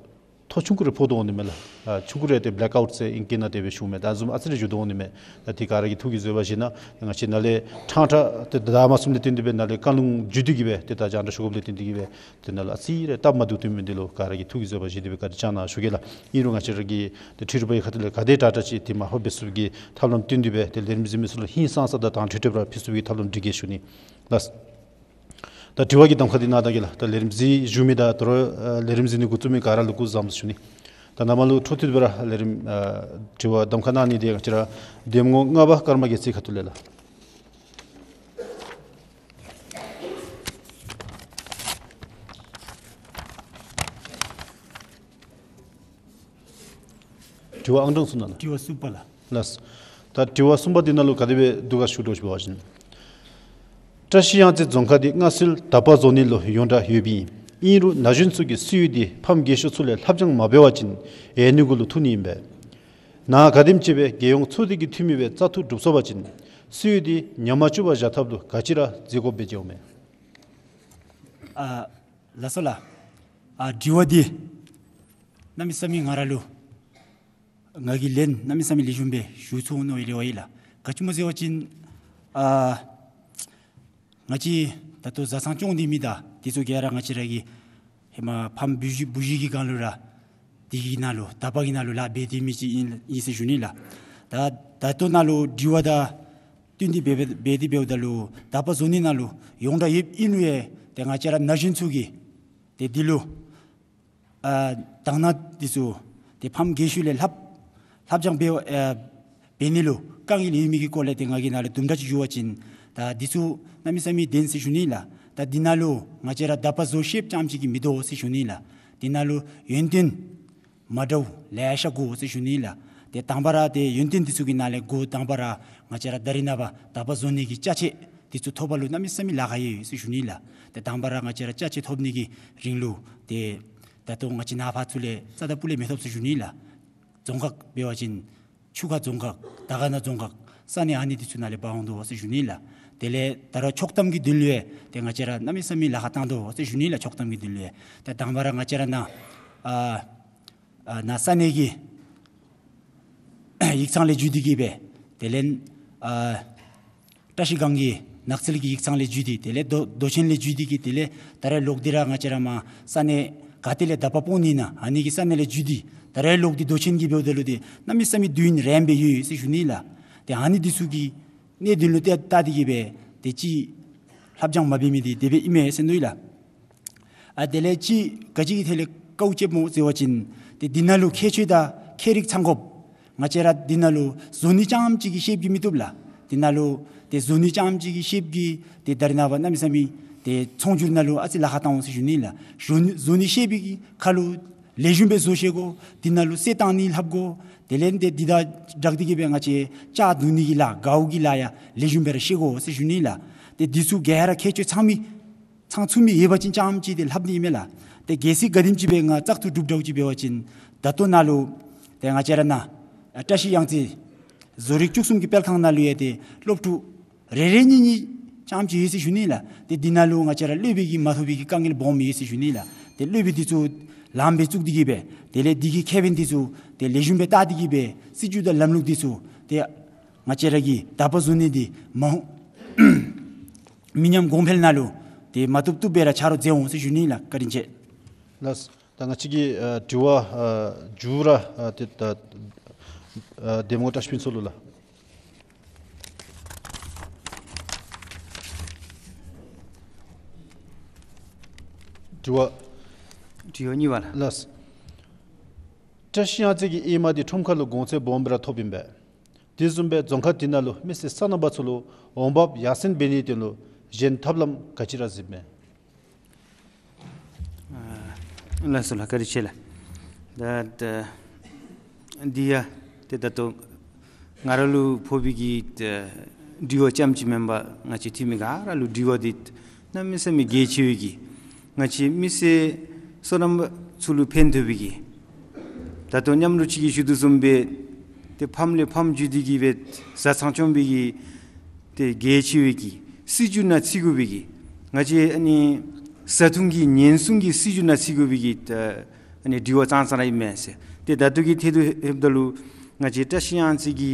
ཐོ་ཆུང་ཀུ་རེ་ཕོག་དོ་འོང་ནི་མས་ལགས། ཨ་ཆུང་ཀུ་རེ་ཏེ་བེ་ལེཀ་ཨའུཊ་ཟེར་ཨིང་སྐད་ནང་དེ་སྦེ་ཞུཝ་མས། ད་བཟུམ་ཨ་ཙི་རེ་འགྱོ་དོ་འོང་ནི་མས། ད་དེ་ག་ར་གིས་ཐུགས་ཀྱི་བཟོད་པ་བཞེས་གནང་། ང་བཅས་ནཱ་ལས་ཕྲང་ཕྲང་ཏེ་ད་མ་གསུངམ་ལས་བརྟེན་ཏེ་སྦེ་ནཱ་ལས་བཀའ་ལུང་བརྒྱུད་དེ་གི་སྦེ་ཏེ་ད་རྒྱང་བསྒྲགས་ཞུ་དགོཔ་ལས་བརྟེན་ཏེ་གི་སྦེ་ཏེ་ནཱ་ལུ་ཨ་ཙི་རེ་སྟབས་མ་བདེཝ་ཐོན་མི་འདི་ལུ་ག་ར་གིས་ཐུགས་ཀྱི་བཟོད་པ་བཞེས་ཏེ་སྦེ་བཀའ་དྲིན་བསྐྱང་གནང་ཞུ་གེ་ལགས། ཨིན་རུང་ང་བཅས་ར་གི་ཏེ་འཕྲུལ་རིག་པ་གི་ཁ་ཐུག་ལས་ག་དེ་དྲག་དྲག་ཅིག་ཏེ་མར་ཕབ་འབད་ཚུགསཔ་གི་ཐབས་ལམ་བཏོན་ཏེ་སྦེ་ཏེ་ལས་རིམ་གཟིགས་མི་ཚུ་ལུ་ཧིང་སངས་ས་དང་དྭངས་ཁྲིག་ཁྲི་སྦེ་ར་ཕུལ་ཚུགསཔ་གི་ཐབས་ལམ་སྒྲིག་གེ་ཞུ་ནི་ལགས། ད་དྲི་བ་གི་གདམ་ཁ་འདི་གནང་ད་གེ་ལགས། ད་ལས་རིམ་གཟིགས་བཞུགས་མི་དང་ད་རུང་ཨ་ལས་རིམ་གཟིགས་ནི་འགོ་བཙུགས་མི་ག་ར་ལུ་སྐུ་གཟུགས་བཟང་པོ་ཞུ་ནི། ད་ནཱ་མར་ལུ་འཕྲོ་མཐུད་དེ་སྦེ་ར་ལས་རིམ་ཨ་དྲི་བ་གདམ་ཁ་གནང་ནི་འདི་ང་བཅས་ར་འདེམས་ངོ་ལྔ་པ་ཀརྨ་རྒྱལ་མཚན་ཁ་ཐུག་ལས་ལགས། དྲི་བ་ཨང་གྲངས་གསུངས་གནང་ལགས། དྲི་བ་གསུམ་པ་ལགས། ལགས། ད་དྲི་བ་གསུམ་པ་འདི་ནང་ལུ་ག་དེ་སྦེ་འདུག་ག་ཞུ་དོ་ཞུ་བ་ཅིན། བཀྲ་ཤིས་གཡང་རྩེ་རྫོང་ཁག་འདི་སྔ་སྲོལ་དག་པ་བཟོ་ནི་ལུ་ཡོངས་གྲགས་ཡོདཔ་ཨིན། ཨིན་རུང་ན་གཞོན་ཚུ་གིས་སྲོལ་འདི་ཕམ་རྒས་ཤོས་ཚུ་ལས་ལྷབ་སྦྱང་མ་འབད་བ་ཅིན་ཡལ་ནི་གུ་ལུ་ཐུག་ནི་ཨིན་པས། ནཱ་ག་དེམ་ཅིག་སྦེ་རྒྱལ་ཡོངས་ཚོགས་སྡེ་གི་འཐུས་མི་སྦེ་བཙག་འཐུ་གྲུབ་སོང་པ་ཅིན་སྲོལ་འདི་ཉམས་མ་བཅུག་པར་བཞག་ཐབས་ལུ་ག་ཅི་ར་མཛད་དགོཔ་སྦེ་མཇལཝ་མས། ཨ་ལགས་སོ་ལགས། ཨ་དྲི་བ་འདི་གནམ་མེད་ས་མེད་ང་ར་ལུ་ང་གིས་ལན་གནམ་མེད་ས་མེད་ལེགས་ཤོམ་སྦེ་ཞུ་ཚུགས་ནི་ལེགས་པ་ཨིན་ལགས། ག་ཅི་སྨོ་ཟེར་བ་ཅིན་ཨ་ང་བཅས་ད་ལྟོ་བཟའ་ཚང་སྐྱོང་སྡོད་མི་དང་དེ་ཚུ་ག་ར་ང་བཅས་ར་གི་ཧེ་མ་ཕམ་བུ་གཞི་བུ་གཞི་གི་སྒང་ལུ་ར་དེ་གི་ནང་ལུ་དག་པ་གི་ནང་ལུ་ལཱ་འབད་སྡོད་མི་ཅིག་ཨིན་ཨིན་ཟེར་ཞུ་ནི་ལགས། ད་ད་ལྟོ་ནཱ་ལུ་དྲི་བ་དང་བསྟུན་ཏེ་འབད་འབད་འབད་དེ་འབདཝ་ད་ལུ་དག་པ་བཟོ་ནི་ནང་ལུ་ཡོངས་གྲགས་ཡོདཔ་ཨིན་རུང་ཡང་ཏེ་ང་བཅས་ར་ན་གཞོན་ཚུ་གིས་ཏེ་འདི་ལུ་ཨ་དང་ན་འདི་ཚུ་ཏེ་ཕམ་རྒས་ཤོས་ལས་ལྷབ་ ལྷབ་སྦྱང་འབད་ཨ་འབད་ནི་ལུ་དཀའ་ངལ་ཡོད་མི་གི་སྐོར་ལས་ཏེ་ང་གིས་ནཱ་ལུ་དུམ་གྲ་ཅིག་ཞུ་བ་ཅིན་ད་འདི་ཚུ་གནམ་མེད་ས་མེད་བདེན་ཟེར་ཞུ་ནི་ལགས། ད་འདི་ནང་ལུ་ང་བཅས་ར་དག་པ་བཟོ་ཤེསཔ་རྐྱངམ་ཅིག་གིས་མི་དོ་ཟེར་ཞུ་ནི་ལགས། འདི་ནང་ལུ་ཡོན་ཏན་མ་འདྲཝ་ལེ་ཤ་དགོ་ཟེར་ཞུ་ནི་ལགས། ཏེ་དང་པ་ར་ཏེ་ཡོན་ཏན་འདི་ཚུ་གི་ནང་ལས་འགོ་དང་པ་ར་ང་བཅས་ར་ད་རེས་ནངས་པ་དག་པ་བཟོ་ནི་གི་ཅ་ཆས་འདི་ཚུ་ཐོབ་པ་ལུ་གནམ་མེད་ས་མེད་ལཱ་ཁག་ཡོད་ཟེར་ཞུ་ནི་ལགས། ཏེ་དང་པ་ར་ང་བཅས་ར་ཅ་ཆས་ཐོབ་ནི་གི་རིང་ལུ་ཏེ་ད་ལྟོ་ང་བཅས་ནཱ་ཕར་ཚུར་ལས་རྩ་དང་སྤུ་ལས་མི་ཐོབ་ཟེར་ཞུ་ནི་ལགས། རྫོང་ཁག་འབད་བ་ཅིན་ཆུ་ཁ་རྫོང་ཁག་དར་དཀར་ན་རྫོང་ཁག་ས་གནས་ཨ་ནི་འདི་ཚུ་ནང་ལས་འབག་འོང་དོ་ཟེར་ཞུ་ནི་ལགས། དེ་ལས་ད་རུང་ཆོག་ཐམ་གྱི་དོན་ལུ་ཡང་ཏེ་ང་བཅས་ར་གནམ་མེད་ས་མེད་ལཱ་ཁག་བཏང་དོ་ཟེར་ཞུ་ནི་ལགས། ཆོག་ཐམ་གྱི་དོན་ལུ་ཡང་ཏེ་དང་པ་ར་ང་བཅས་ར་ནཱ་ཨ་ཨ་ནཱ་ས་གནས་ཀྱི་ཡིག་ཚང་ལས་བརྒྱུད་དེ་གིས་སྦེ་དེ་ལས་ཨ་བཀྲ་ཤིས་སྒང་གི་ནགས་ཚལ་གྱི་ཡིག་ཚང་ལས་བརྒྱུད་དེ་དེ་ལས་མདོ་མདོ་ཆེན་ལས་བརྒྱུད་དེ་གིས་དེ་ལས་ད་རུང་ལོག་སྟེ་ར་ང་བཅས་ར་མར་ས་གནས་ག་ཏེ་ལས་དག་པ་སྤོ་ནི་ཨིན་ན་ཨ་ནི་གི་ས་གནས་ལས་བརྒྱུད་དེ་ད་རུང་ལོག་སྟེ་མདོ་ཆེན་གྱི་འབདཝ་ད་ལུ་ཏེ་གནམ་མེད་ས་མེད་དུས་ཡུན་རིངམོ་སྦེ་ཡོད་ཟེར་ཞུ་ནི་ལགས། ཏེ་ཨ་ནི་འདི་ཚུ་གི་གནད་དོན་ལུ་ཏེ་བལྟ་སྟེ་གིས་སྦེ་ཏེ་ཅིག་ལྷབ་སྦྱང་མ་འབད་མི་འདི་དེ་སྦེ་ཨིན་མས་ཟེར་མནོ་ཡི་ལགས། ཨ་དེ་ལས་ཅིག་ག་ཅི་གི་ཐད་ལས་དཀའཝ་སྤྱདཔ་སྨོ་ཟེར་བ་ཅིན་ཏེ་འདི་ནང་ལུ་ཁྱད་ཆོས་དང་ཁྱད་རིག་ཚང་དགོཔ། ང་བཅས་ར་འདི་ནང་ལུ་བཟོ་ནི་རྐྱངམ་ཅིག་གིས་ཤེསཔ་གིས་མི་བཏུབ་ལགས། འདི་ནང་ལུ་ཏེ་བཟོ་ནི་རྐྱངམ་ཅིག་གིས་ཤེསཔ་གིས་ཏེ་ད་རེས་ནངས་པ་གནམ་མེད་ས་མེད་ཏེ་ཚོང་སྒྱུར་ནང་ལུ་ཨ་ཙི་ལཱ་ཁག་བཏང་འོང་ཟེར་ཞུ་ནི་ལགས། བཟོ་ནི་བཟོ་ནི་ཤེས་པའི་གི་ཁར་ལུ་ལེགས་ཤོམ་སྦེ་བཟོ་ཤེས་དགོ། འདི་ནང་ལུ་གསེར་བཏང་ནི་ལྷབ་དགོ། དེ་ལས་ཏེ་འདི་དང་སྦྲགས་ཏེ་གིས་སྦེ་ང་བཅས་ལྕགས་བརྡུང་ནི་གི་ལཱ་གའུ་གི་ལཱ་ཡང་ལེགས་ཤོམ་སྦེ་ར་ཤེས་དགོ་ཟེར་ཞུ་ནི་ལགས། ཏེ་འདི་ཚུ་ག་ར་ཁྱད་ཆོས་ཚང་མི་ཚང་ཚུགས་མི་ཡོད་པ་ཅིན་རྐྱངམ་ཅིག་ཏེ་ལྷབ་ནི་ཨིན་མས་ལགས། ཏེ་གལ་སྲིད་ག་དེམ་ཅིག་སྦེ་ང་བཙག་འཐུ་གྲུབ་འདྲཝ་ཅིག་འབད་བ་ཅིན་ད་ལྟོ་ནཱ་ལུ་ཏེ་ང་བཅས་ར་ནཱ་བཀྲ་ཤིས་གཡང་རྩེ་བཟོ་རིག་བཅུ་གསུམ་གྱི་སྤེལ་ཁང་ནང་ལུ་ཡང་ཏེ་སློབ་ཕྲུག་རེ་རེ་གཉིས་གཉིས་རྐྱངམ་ཅིག་ཡོད་ཟེར་ཞུ་ནི་ལགས། ཏེ་འདི་ནང་ལུ་ང་བཅས་ར་སློབ་དཔོན་གྱིས་མ་ཐོབ་པའི་གི་དཀའ་ངལ་སྦོམ་ཡོད་ཟེར་ཞུ་ནི་ལགས། ཏེ་སློབ་དཔོན་འདི་ཚུ་ལངམ་སྦེ་བཙུགས་ཏེ་གིས་སྦེ་དེ་ལས་འདི་གི་ཁེ་ཕན་འདི་ཚུ་ཏེ་ལེགས་ཤོམ་སྦེ་བལྟ་སྟེ་གིས་སྦེ་སྲིད་བྱུས་དང་ལམ་ལུགས་འདི་ཚུ་ཏེ་ང་བཅས་ར་གི་དག་པ་བཟོ་ནི་འདི་མ་མི་ཉམས་གོང་འཕེལ་ནང་ལུ་ཏེ་མ་བཏུབ་བཏུབ་སྦེ་ར་ཆ་རོགས་མཛད་འོང་ཟེར་ཞུ་ནི་ལགས། བཀའ་དྲིན་ཆེ། ལགས། ད་ང་བཅས་ཀྱི་ཨ་དྲི་བ་ཨ་མཇུག་ར་ཨ་ཏེ་ད་ཨ་གདམ་ངོ་བཀྲ་ཤིས་ཕུན་ཚོགས་ལུ་ལགས། དྲི་བ། དྲི་བ་གཉིས་པ་ལགས། ལགས། བཀྲ་ཤིས་གཡང་རྩེ་གི་ཨེ་མ་འདི་ཁྲོམ་ཁ་ལུ་གོང་ཚད་སྦོམ་སྦེ་ར་ཐོབ་ཨིན་པས། དེ་བཟུམ་སྦེ་རྫོང་ཁག་འདི་ནང་ལུ་མི་སེར་སོ་ནམ་པ་ཚུ་ལུ་འོང་འབབ་ཡར་སེང་འབད་ནིའི་དོན་ལུ་གཞན་ཐབས་ལམ་ག་ཅི་ར་གཟིགསཔ་མས། ཨ་ལགས་སོ་ལགས། བཀའ་དྲིན་ཆེ་ལགས། ད་ད་འདི་ཡང་ཏེ་ད་ལྟོ་ང་ར་ལུ་ཕོག་པའི་གི་ད་དྲི་བ་རྐྱངམ་ཅིག་མེན་པར་ང་བཅས་འཐུས་མི་ག་ར་ལུ་དྲི་བ་འདི་གནམ་མེད་ས་མེད་གལ་ཆེ་བའི་གི་ང་བཅས་མི་སེར་སོ་ནམ་པ་ཚུ་ལུ་ཕན་ཐོགས་པའི་གི་ད་ལྟོ་མཉམ་རོགས་ཅིག་གིས་ཞུ་དོ་བཟུམ་སྦེ་ཏེ་ཕམ་ལས་ཕམ་བརྒྱུད་དེ་གིས་སྦེ་བཟའ་ཚང་སྐྱོང་བའི་གི་ཏེ་གལ་ཆེ་བའི་གི་སྲིད་བྱུས་ནང་བརྩི་དགོ་པའི་གི་ང་བཅས་ཨ་ནི་བཟའ་འཐུང་གི་ཉེན་སྲུང་གི་སྲིད་བྱུས་ནང་བརྩི་དགོ་པའི་གི་ད་ཨ་ནི་དྲི་བ་ཙང་ཙང་ར་ཨིན་མས་ཟེར། ཏེ་ད་ལྟོ་གི་ཐད་དུ་ལྷོདཔ་ད་ལུ་ང་བཅས་བཀྲ་ཤིས་གཡང་རྩེ་གི་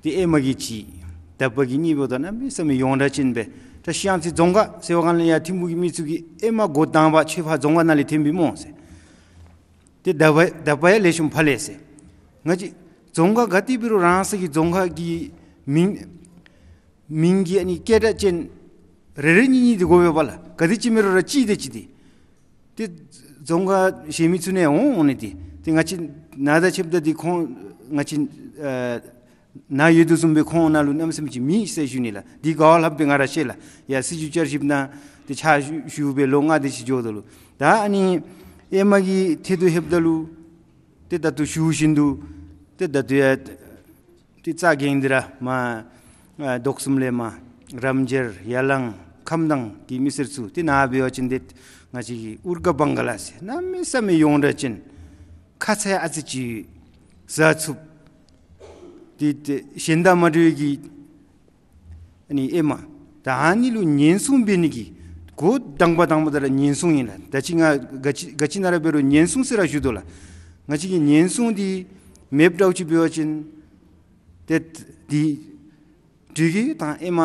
ཏེ་ཨེ་མ་གི་གཅིག་དག་པ་གི་གཉིས་པོ་དང་གནམ་མེད་ས་མེད་ཡོངས་གྲགས་ཅན་སྦེ་བཀྲ་ཤིས་གཡང་རྩེ་རྫོང་ཁག་ཟེར་བ་གང་ལས་ཡར་ཐིམ་ཕུག་གི་མི་ཚུ་གིས་ཨེ་མ་འགོ་དང་པ་ཁྱོད་ཕར་རྫོང་ཁག་ནང་ལས་ཐོན་པས་སྨོ་ཟེར། ཏེ་དག་པ་དག་པ་ཡང་ལེགས་ཤོམ་ཕར་ལས་ཟེར། ང་བཅས་རྫོང་ཁག་ག་ཏེ་འབད་རུང་རང་སོའི་རྫོང་ཁག་གི་མིང་མིང་གི་ཨ་ནི་སྐད་གྲགས་ཅན་རེ་རེ་གཉིས་གཉིས་འདི་དགོ་པས་པ་ལགས། ག་དེ་ཅིག་མེད་རུང་ར་གཅིག་དེ་གཅིག་དེ། ཏེ་རྫོང་ཁག་གཞན་མི་ཚུ་ནང་འོང་འོང་ནི་དེ། ཏེ་ང་བཅས་ནཱ་དང་ཕྱདཔ་ད་འདི་ཁོང་ང་བཅས་ཨ་ནཱ་ཡོད་དོ་བཟུམ་སྦེ་ཁོང་ནཱ་ལུ་གནམ་མེད་ས་མེད་ཅིག་མེད་ཟེར་ཞུ་ནི་ལགས། འདི་ག་བ་ལྷག་སྦེ་ང་ར་ཤེས་ལགས། ཡར་སྲིད་བྱུས་བསྐྱར་ཞིབ་ནང་ཏེ་ཕྱག་ཞུ་ཞུ་སྦེ་ལོ་ལྔ་དེ་ཅིག་འགྱོཝ་ད་ལུ་ད་ཨ་ནི་ཨེ་མ་གི་ཐད་དུ་ལྷོདཔ་ད་ལུ་ཏེ་ད་ལྟོ་ཞུ་བཞིན་དུ་ཏེ་ད་ལྟོ་ཡང་ཏེ་རྩ་འགེངས་ཏེ་ར་མར་ཨ་དོག་གསུམ་ལས་མར་རམ་འབྱར་ཡ་ལང་ཁམས་དྭངས་ཀྱི་མི་སེར་ཚུ་ཏེ་ནཱ་འབད་བ་ཅིན་ཏེ་ང་བཅས་ཀྱི་ཨུར་ཀ་བང་ག་ལ་ཟེར་གནམ་མེད་ས་མེད་ཡོངས་གྲགས་ཅན་ཁ་ཚ་ཡང་ཨ་ཙི་ཅིག་བཟའ་ཚུགསཔ་ཏེ་ཏེ་གཞན་དང་མ་འདྲ་བའི་གི་ཨ་ནི་ཨེ་མ་ད་ཨ་ནི་ལུ་ཉེན་སྲུང་འབད་ནི་གི་འགོ་དང་པ་དང་པ་ད་ར་ཉེན་སྲུང་ཨིན་ལགས། ད་ཅི་ང་ག་ཅི་ག་ཅི་ནང་ར་འབད་རུང་ཉེན་སྲུང་ཟེར་ར་ཞུ་དོ་ལགས། ང་བཅས་ཀྱི་ཉེན་སྲུང་འདི་མེདཔ་འདྲཝ་ཅིག་འབད་བ་ཅིན་ཏེ་འདི་འབྲུག་གི་དང་ཨེ་མ་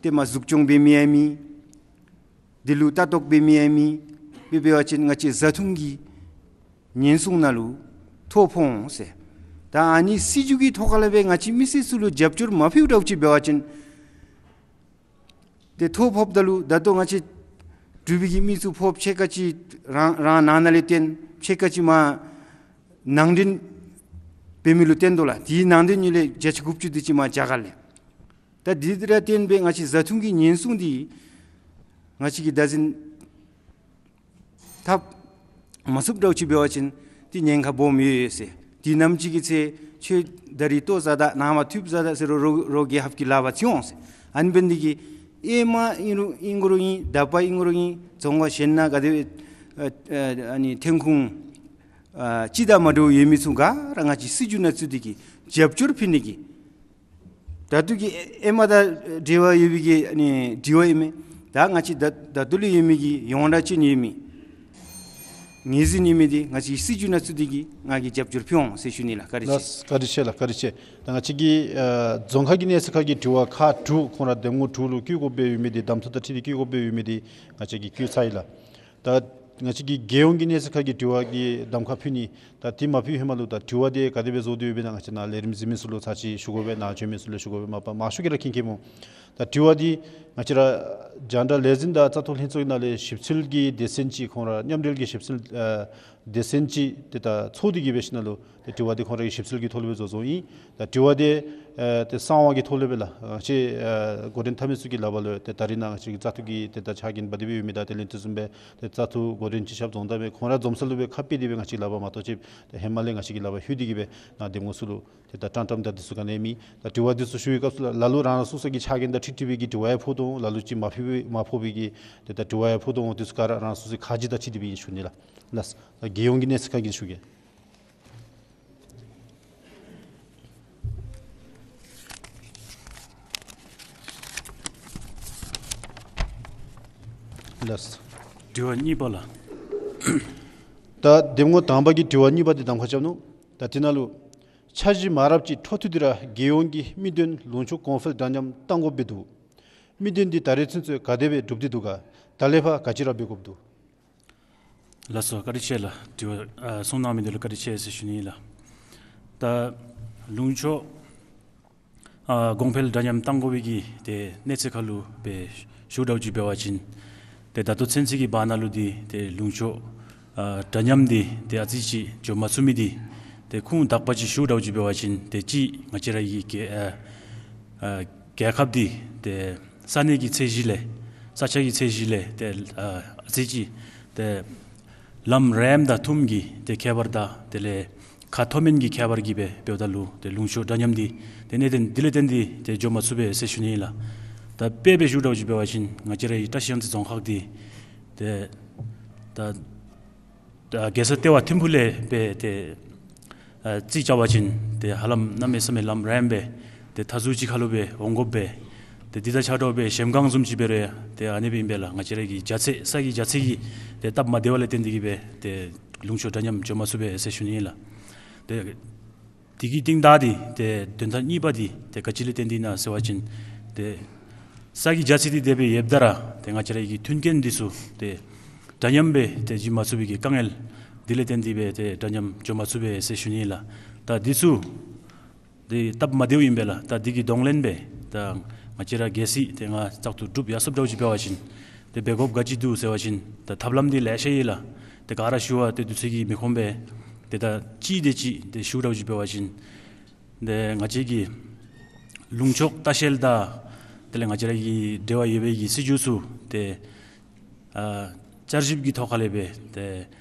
ཏེ་མར་འཛུགས་སྐྱོང་འབད་མི་ཡང་མེད། འདི་ལུ་ལྟ་རྟོག་འབད་མི་ཡང་མེད། འབད་བ་ཅིན་ང་བཅས་བཟའ་འཐུང་གི་ཉེན་སྲུང་ནང་ལུ་ཐོ་ཕོག་འོང་ཟེར། ད་ཨ་ནི་སྲིད་བྱུས་ཀྱི་ཐོག་ཁ་ལས་སྦེ་ང་བཅས་མི་སེར་ཚུ་ལུ་རྒྱབ་སྐྱོར་མ་ཕུལཝ་འདྲཝ་ཅིག་འབད་བ་ཅིན་ཏེ་ཐོ་ཕོགཔ་ད་ལུ་ད་ལྟོ་ང་བཅས་འབྲུག་པའི་གི་མི་ཚུ་ཕོགཔ་ཕྱེད་ཀ་ཅིག་རང་རང་ནང་ན་ལས་བཏོན། ཕྱེད་ཀ་ཅིག་མར་ ནང་འདྲེན་འབད་མི་ལུ་བརྟེན་དོ་ལགས། དེའི་ནང་འདྲེན་ཉིད་ལས་བརྒྱ་ཆ་དགུ་བཅུ་དེ་ཅིག་མར་རྒྱ་གར་ལས། ད་དེ་ར་བརྟེན་སྦེ་ང་བཅས་བཟའ་འཐུང་གི་ཉེན་སྲུང་འདི་ང་བཅས་ཀྱིས་བདག་འཛིན་འཐབ་མ་ཚུགསཔ་འདྲཝ་ཅིག་འབད་བ་ཅིན་ཏེ་ཉེན་ཁ་སྦོམ་ཡོད་ཡོད་ཟེར། དེ་ནམ་ཅིག་གི་ཚེ་ཁྱོད་ད་རིས་ལྟོ་བཟའ་ད་ནངས་པ་ཐུགཔ་བཟའ་ད་ཟེར་རུང་རོགས་རོགས་རྒྱལ་ཁབ་ཀྱི་ལག་པར་ཚུད་འོང་ཟེར། ཨ་ནི་འབད་ནི་འདི་གིས་ཨེ་མ་ཨིན་རུང་ཨིན་དགོ་རུང་ཨིན། དག་པ་ཨིན་དགོ་རུང་ཨིན། རྫོང་ཁག་གཞན་ན་ག་དེ་སྦེ་ཨ་ཨ་ཨ་ནི་ཐོན་ཁུངས་ཨ་ཅི་དང་མ་འདྲཝ་ཡོད་མི་ཚུ་ག་ར་ང་བཅས་སྲིད་བྱུས་ནང་བཙུགས་ཏེ་གིས་རྒྱབ་སྐྱོར་ཕུལ་ནི་གི། ད་ལྟོ་གི་ཨེ་མ་དང་འབྲེལ་བ་ཡོད་པའི་གི་ཨ་ནི་དྲི་བ་ཨིན་མས། ད་ང་བཅས་ད་ད་ལྟོ་ལུ་ཡོད་མི་གི་ཡོངས་གྲགས་ཅན་ཡོད་མི་ངོས་འཛིན་ཡོད་མི་འདི་ང་བཅས་སྲིད་བྱུས་ནང་བཙུགས་ཏེ་གིས་ང་གིས་རྒྱབ་སྐྱོར་ཕུལ་འོང་ཟེར་ཞུ་ནི་ལགས། བཀའ་དྲིན་ཆེ། ལགས་བཀའ་དྲིན་ཆེ། ལགས་བཀའ་དྲིན་ཆེ། ད་ང་བཅས་ཀྱི་ཨ་རྫོང་ཁག་གི་གནས་ཚུལ་ཁག་གི་དྲི་བ་ཁག་དྲུག་ཁོང་ར་འདེམས་ངོ་དྲུག་ལུ་བསྐུལ་དགོཔ་སྦེ་ཡོད་མི་འདི་གདམ་འཐུ་དང་འཁྲིལ་ཏེ་བསྐུལ་དགོཔ་སྦེ་ཡོད་མི་འདི་ང་བཅས་ཀྱིས་བསྐུལ་ཚར་ཡི་ལགས། ད་ང་བཅས་ཀྱི་རྒྱལ་ཡོངས་ཀྱི་གནས་ཚུལ་ཁག་གི་དྲི་བ་གི་གདམ་ཁ་ཕུལ་ནི། ད་དེ་མ་ཕུལ་ཧེ་མ་ལུ་ད་དྲི་བ་དེ་ག་དེ་སྦེ་བཟོ་སྟེ་ཡོདཔ་ཨིན་ན་ང་བཅས་ནཱ་ལས་རིམ་གཟིགས་མི་ཚུ་ལུ་ཚར་ཅིག་ཞུ་དགོ་པས། ནཱ་བྱོན་མི་ཚུ་ལུ་ཞུ་དགོ་པས། མ་པ་མང་ཤོས་ཀྱིས་ར་མཁྱེན་མཁྱེནམ་འོང་། ད་དྲི་བ་འདི་ང་བཅས་ར་རྒྱང་བསྒྲགས་ལས་འཛིན་དང་བཙག་འཐུ་ལྷན་ཚོགས་ནང་ལས་ཞིབ་འཚོལ་གྱི་སྡེ་ཚན་ཅིག་ཁོང་ར་མཉམ་འབྲེལ་གྱི་ཞིབ་འཚོལ་ཨ་སྡེ་ཚན་ཅིག་ཏེ་ད་ཚོགས་ཏེ་གིས་འབད་ཞིནམ་ལས་ཏེ་དྲི་བ་འདི་ཁོང་ར་གིས་ཞིབ་འཚོལ་གྱི་ཐོག་ལས་སྦེ་བཟོ་བཟོཝ་ཨིན། ད་དྲི་བ་འདི་ཨེ་ཏེ་གསང་བ་གི་ཐོག་ལས་སྦེ་ལགས། ང་བཅས་ཨ་འགོ་འདྲེན་འཐབ་མི་ཚུ་གི་ལག་པར་ལུ་ཏེ་ད་རིས་ནཱ་ང་བཅས་ཀྱི་བཙག་འཐུ་གི་ཏེ་ད་ཕྱག་འགན་འབག་སྟེ་སྦེ་ཡོད་མི་དང་དེ་ལས་དེ་བཟུམ་སྦེ་ཏེ་བཙག་འཐུ་འགོ་འདྲེན་སྤྱི་ཁྱབ་རྫོང་བདག་མས་ཁོང་ར་འཛོམས་ས་ལུ་སྦེ་ཁ་ཕྱེ་སྟེ་སྦེ་ང་བཅས་ཀྱི་ལག་པར་མ་གཏོགས་ཅིག་ཏེ་ཧེ་མ་ལས་ང་བཅས་ཀྱི་ལག་པར་ལྷོད་དེ་གིས་སྦེ་ནཱ་འདེམས་ངོ་ཚུ་ལུ་ཏེ་ད་བཀྲམ་བཀྲམ་དང་དེ་ཚུ་ག་ནི་ཡང་མེད། ད་དྲི་བ་དེ་ཚུ་ཞུ་བའི་སྐབས་སུ་ལགས་ལ་ལུ་རང་རང་སོ་སོ་གི་ཕྱག་འགན་དང་འཁྲིལ་འཁྲིལ་བའི་གི་དྲི་བ་ཡང་ཕོག་དོ་འོང་། ལ་ལུ་ཅིག་མ་ཕོག་པའི་མ་ཕོག་པའི་གི་ཏེ་ད་དྲི་བ་ཡང་ཕོག་དོ་འོང་། དེ་ཚུ་ག་ར་རང་སོ་སོའི་ཁ་རྗེ་དང་འཁྲིལ་ཏེ་སྦེ་ཨིན་ཞུ་ནི་ལགས། ལགས། ད་རྒྱལ་ཡོངས་ཀྱི་གནས་ཚུལ་ཁག་གི་ཞུ་གེ། ལགས། དྲི་བ་གཉིས་པ་ལགས། ད་འདེམས་ངོ་དང་པ་གི་དྲི་བ་གཉིས་པ་འདི་གདམ་ཁ་རྐྱབ་ནུག། ད་དེ་ནང་ལུ་འཆར་གཞི་མ་རབས་ཅིག་འཕྲོ་མཐུད་དེ་ར་རྒྱལ་ཡོངས་ཀྱི་མི་སྟོན་ལུང་ཕྱོགས་གོང་འཕེལ་འདྲ་མཉམ་གཏང་དགོཔ་སྦེ་འདུག། མི་སྟོན་འདི་ད་རེས་ཚུན་ཚོད་ག་དེ་སྦེ་གྲུབ་སྟེ་འདུག་ག། ད་ལས་ཕར་ག་ཅི་ར་འབད་དགོཔ་འདུག། ལགས་སོ། བཀའ་དྲིན་ཆེ་ལགས། དྲི་བ་ཨ་གསུང་གནང་མི་འདི་ལུ་བཀའ་དྲིན་ཆེ་ཟེར་ཞུ་ནི་ལགས། ད་ལུང་ཕྱོགས་ཨ་གོང་འཕེལ་འདྲ་མཉམ་གཏང་དགོ་པའི་གི་ཏེ་གནས་ཚད་ཁར་ལུ་སྦེ་ཞུ་འདྲཝ་ཅིག་འབད་བ་ཅིན་ཏེ་ད་ལྟོ་ཚུན་ཚོད་ཀྱི་བར་ན་ལུ་འདི་ཏེ་ལུང་ཕྱོགས་ཨ་འདྲ་མཉམ་འདི་ཏེ་ཨ་ཙི་ཅིག་འགྱོ་མ་ཚུགས་མི་འདི་ཏེ་ཁུངས་དག་པ་ཅིག་ཞུ་འདྲཝ་ཅིག་འབད་བ་ཅིན་ཏེ་གཅིག་ང་བཅས་ར་གི་རྒྱལ་ཨ་ཨ་རྒྱལ་ཁབ་འདི་ཏེ་ས་གནས་ཀྱི་ཚད་གཞི་ལས་ས་ཆ་གི་ཚད་གཞི་ལས་ཏེ་ཨ་ཨ་ཙི་ཅིག་ཏེ་ལམ་རིངམ་དང་ཐུམ་གྱི་ཏེ་ཁྱད་པར་དང་དེ་ལས་ཁ་མཐོ་དམན་གྱི་ཁྱད་པར་གྱིས་སྦེ་འབདཝ་ད་ལུ་ཏེ་ལུང་ཕྱོགས་འདྲ་མཉམ་འདི་ཏེ་གནད་དོན་འདི་ལས་བརྟེན་ཏེ་ཏེ་འགྱོ་མ་ཚུགས་པས་ཟེར་ཞུ་ནི་ཨིན་ལགས། ད་དཔེ་སྦེ་ཞུ་འདྲཝ་ཅིག་འབད་བ་ཅིན་ང་བཅས་ར་གི་བཀྲིས་གཡང་རྩེ་རྫོང་ཁག་འདི་ཏེ་ད་ད་རྒྱལ་ས་ལྟེ་བ་ཐིམ་ཕུག་ལས་སྦེ་ཏེ་ཨ་རྩིས་རྐྱབ་པ་ཅིན་ཏེ་ཧ་ལམ་གནམ་མེད་ས་མེད་ལམ་རིངམ་སྦེ་ཏེ་མཐའ་ཟུར་ཅིག་ཁར་ལུ་སྦེ་འོང་དགོཔ་སྦེ་ཏེ་འདི་དང་ཆ་འདྲཝ་སྦེ་གཞལམ་སྒང་བཟུམ་ཅིག་འབད་རུང་ཡང་ཏེ་ཨ་ནི་སྦེ་ཨིན་པས་ལགས། ང་བཅས་ར་གི་རྒྱ་ཚད་ས་གི་རྒྱ་ཚད་ཀྱི་ཏེ་སྟབས་མ་བདེཝ་ལས་བརྟེན་ཏེ་གིས་སྦེ་ཏེ་ལུང་ཕྱོགས་འདྲ་མཉམ་འགྱོ་མ་ཚུགས་པས་ཟེར་ཞུ་ནི་ཨིན་ལགས། ཏེ་དེ་གི་རྟིང་བདའ་སྟེ་ཏེ་དོན་དག་གཉིས་པ་འདི་ཏེ་ག་ཅི་ལས་བརྟེན་ཏེ་ཨིན་ན་ཟེར་བ་ཅིན་ཏེ་ས་གི་རྒྱ་ཚད་འདི་དེ་སྦེ་ཡོདཔ་ད་ར་ཏེ་ང་བཅས་ར་གི་མཐུན་རྐྱེན་འདི་ཚུ་ཏེ་འདྲ་མཉམ་སྦེ་ཏེ་བྱིན་མ་ཚུགས་པའི་གི་དཀའ་ངལ་འདི་ལས་བརྟེན་ཏེ་སྦེ་ཏེ་འདྲ་མཉམ་འགྱོ་མ་ཚུགས་པས་ཟེར་ཞུ་ནི་ཨིན་ལགས། ད་འདི་ཚུ་ཏེ་སྟབས་མ་བདེཝ་ཨིན་པས་ལགས། ད་འདི་གི་གདོང་ལེན་སྦེ་ད་ང་བཅས་ར་གལ་སྲིད་ཏེ་ང་བཙག་འཐུ་གྲུབ་ཡར་སོངམ་འདྲཝ་ཅིག་འབད་བ་ཅིན་ཏེ་འབད་དགོཔ་ག་ཅི་འདུག་ཟེར་བ་ཅིན་ད་ཐབས་ལམ་འདི་ལེ་ཤ་ཡོད་ལགས། ཏེ་ག་ར་ཞུ་བ་ཏེ་དུས་ཚོད་ཀྱིས་མི་ཁོམ་པས། ཏེ་ད་གཅིག་དེ་ཅིག་ཏེ་ཞུ་འདྲཝ་ཅིག་འབད་བ་ཅིན་ཏེ་ང་བཅས་ཀྱི་ལུང་ཕྱོགས་ལྟ་བཤལ་དང་དེ་ལས་ང་བཅས་ར་གི་འབྲེལ་བ་ཡོད་པའི་གི་སྲིད་བྱུས་ཚུ་ཏེ་ཨ་བསྐྱར་ཞིབ་ཀྱི་ཐོག་ཁ་ལས་སྦེ་ཏེ་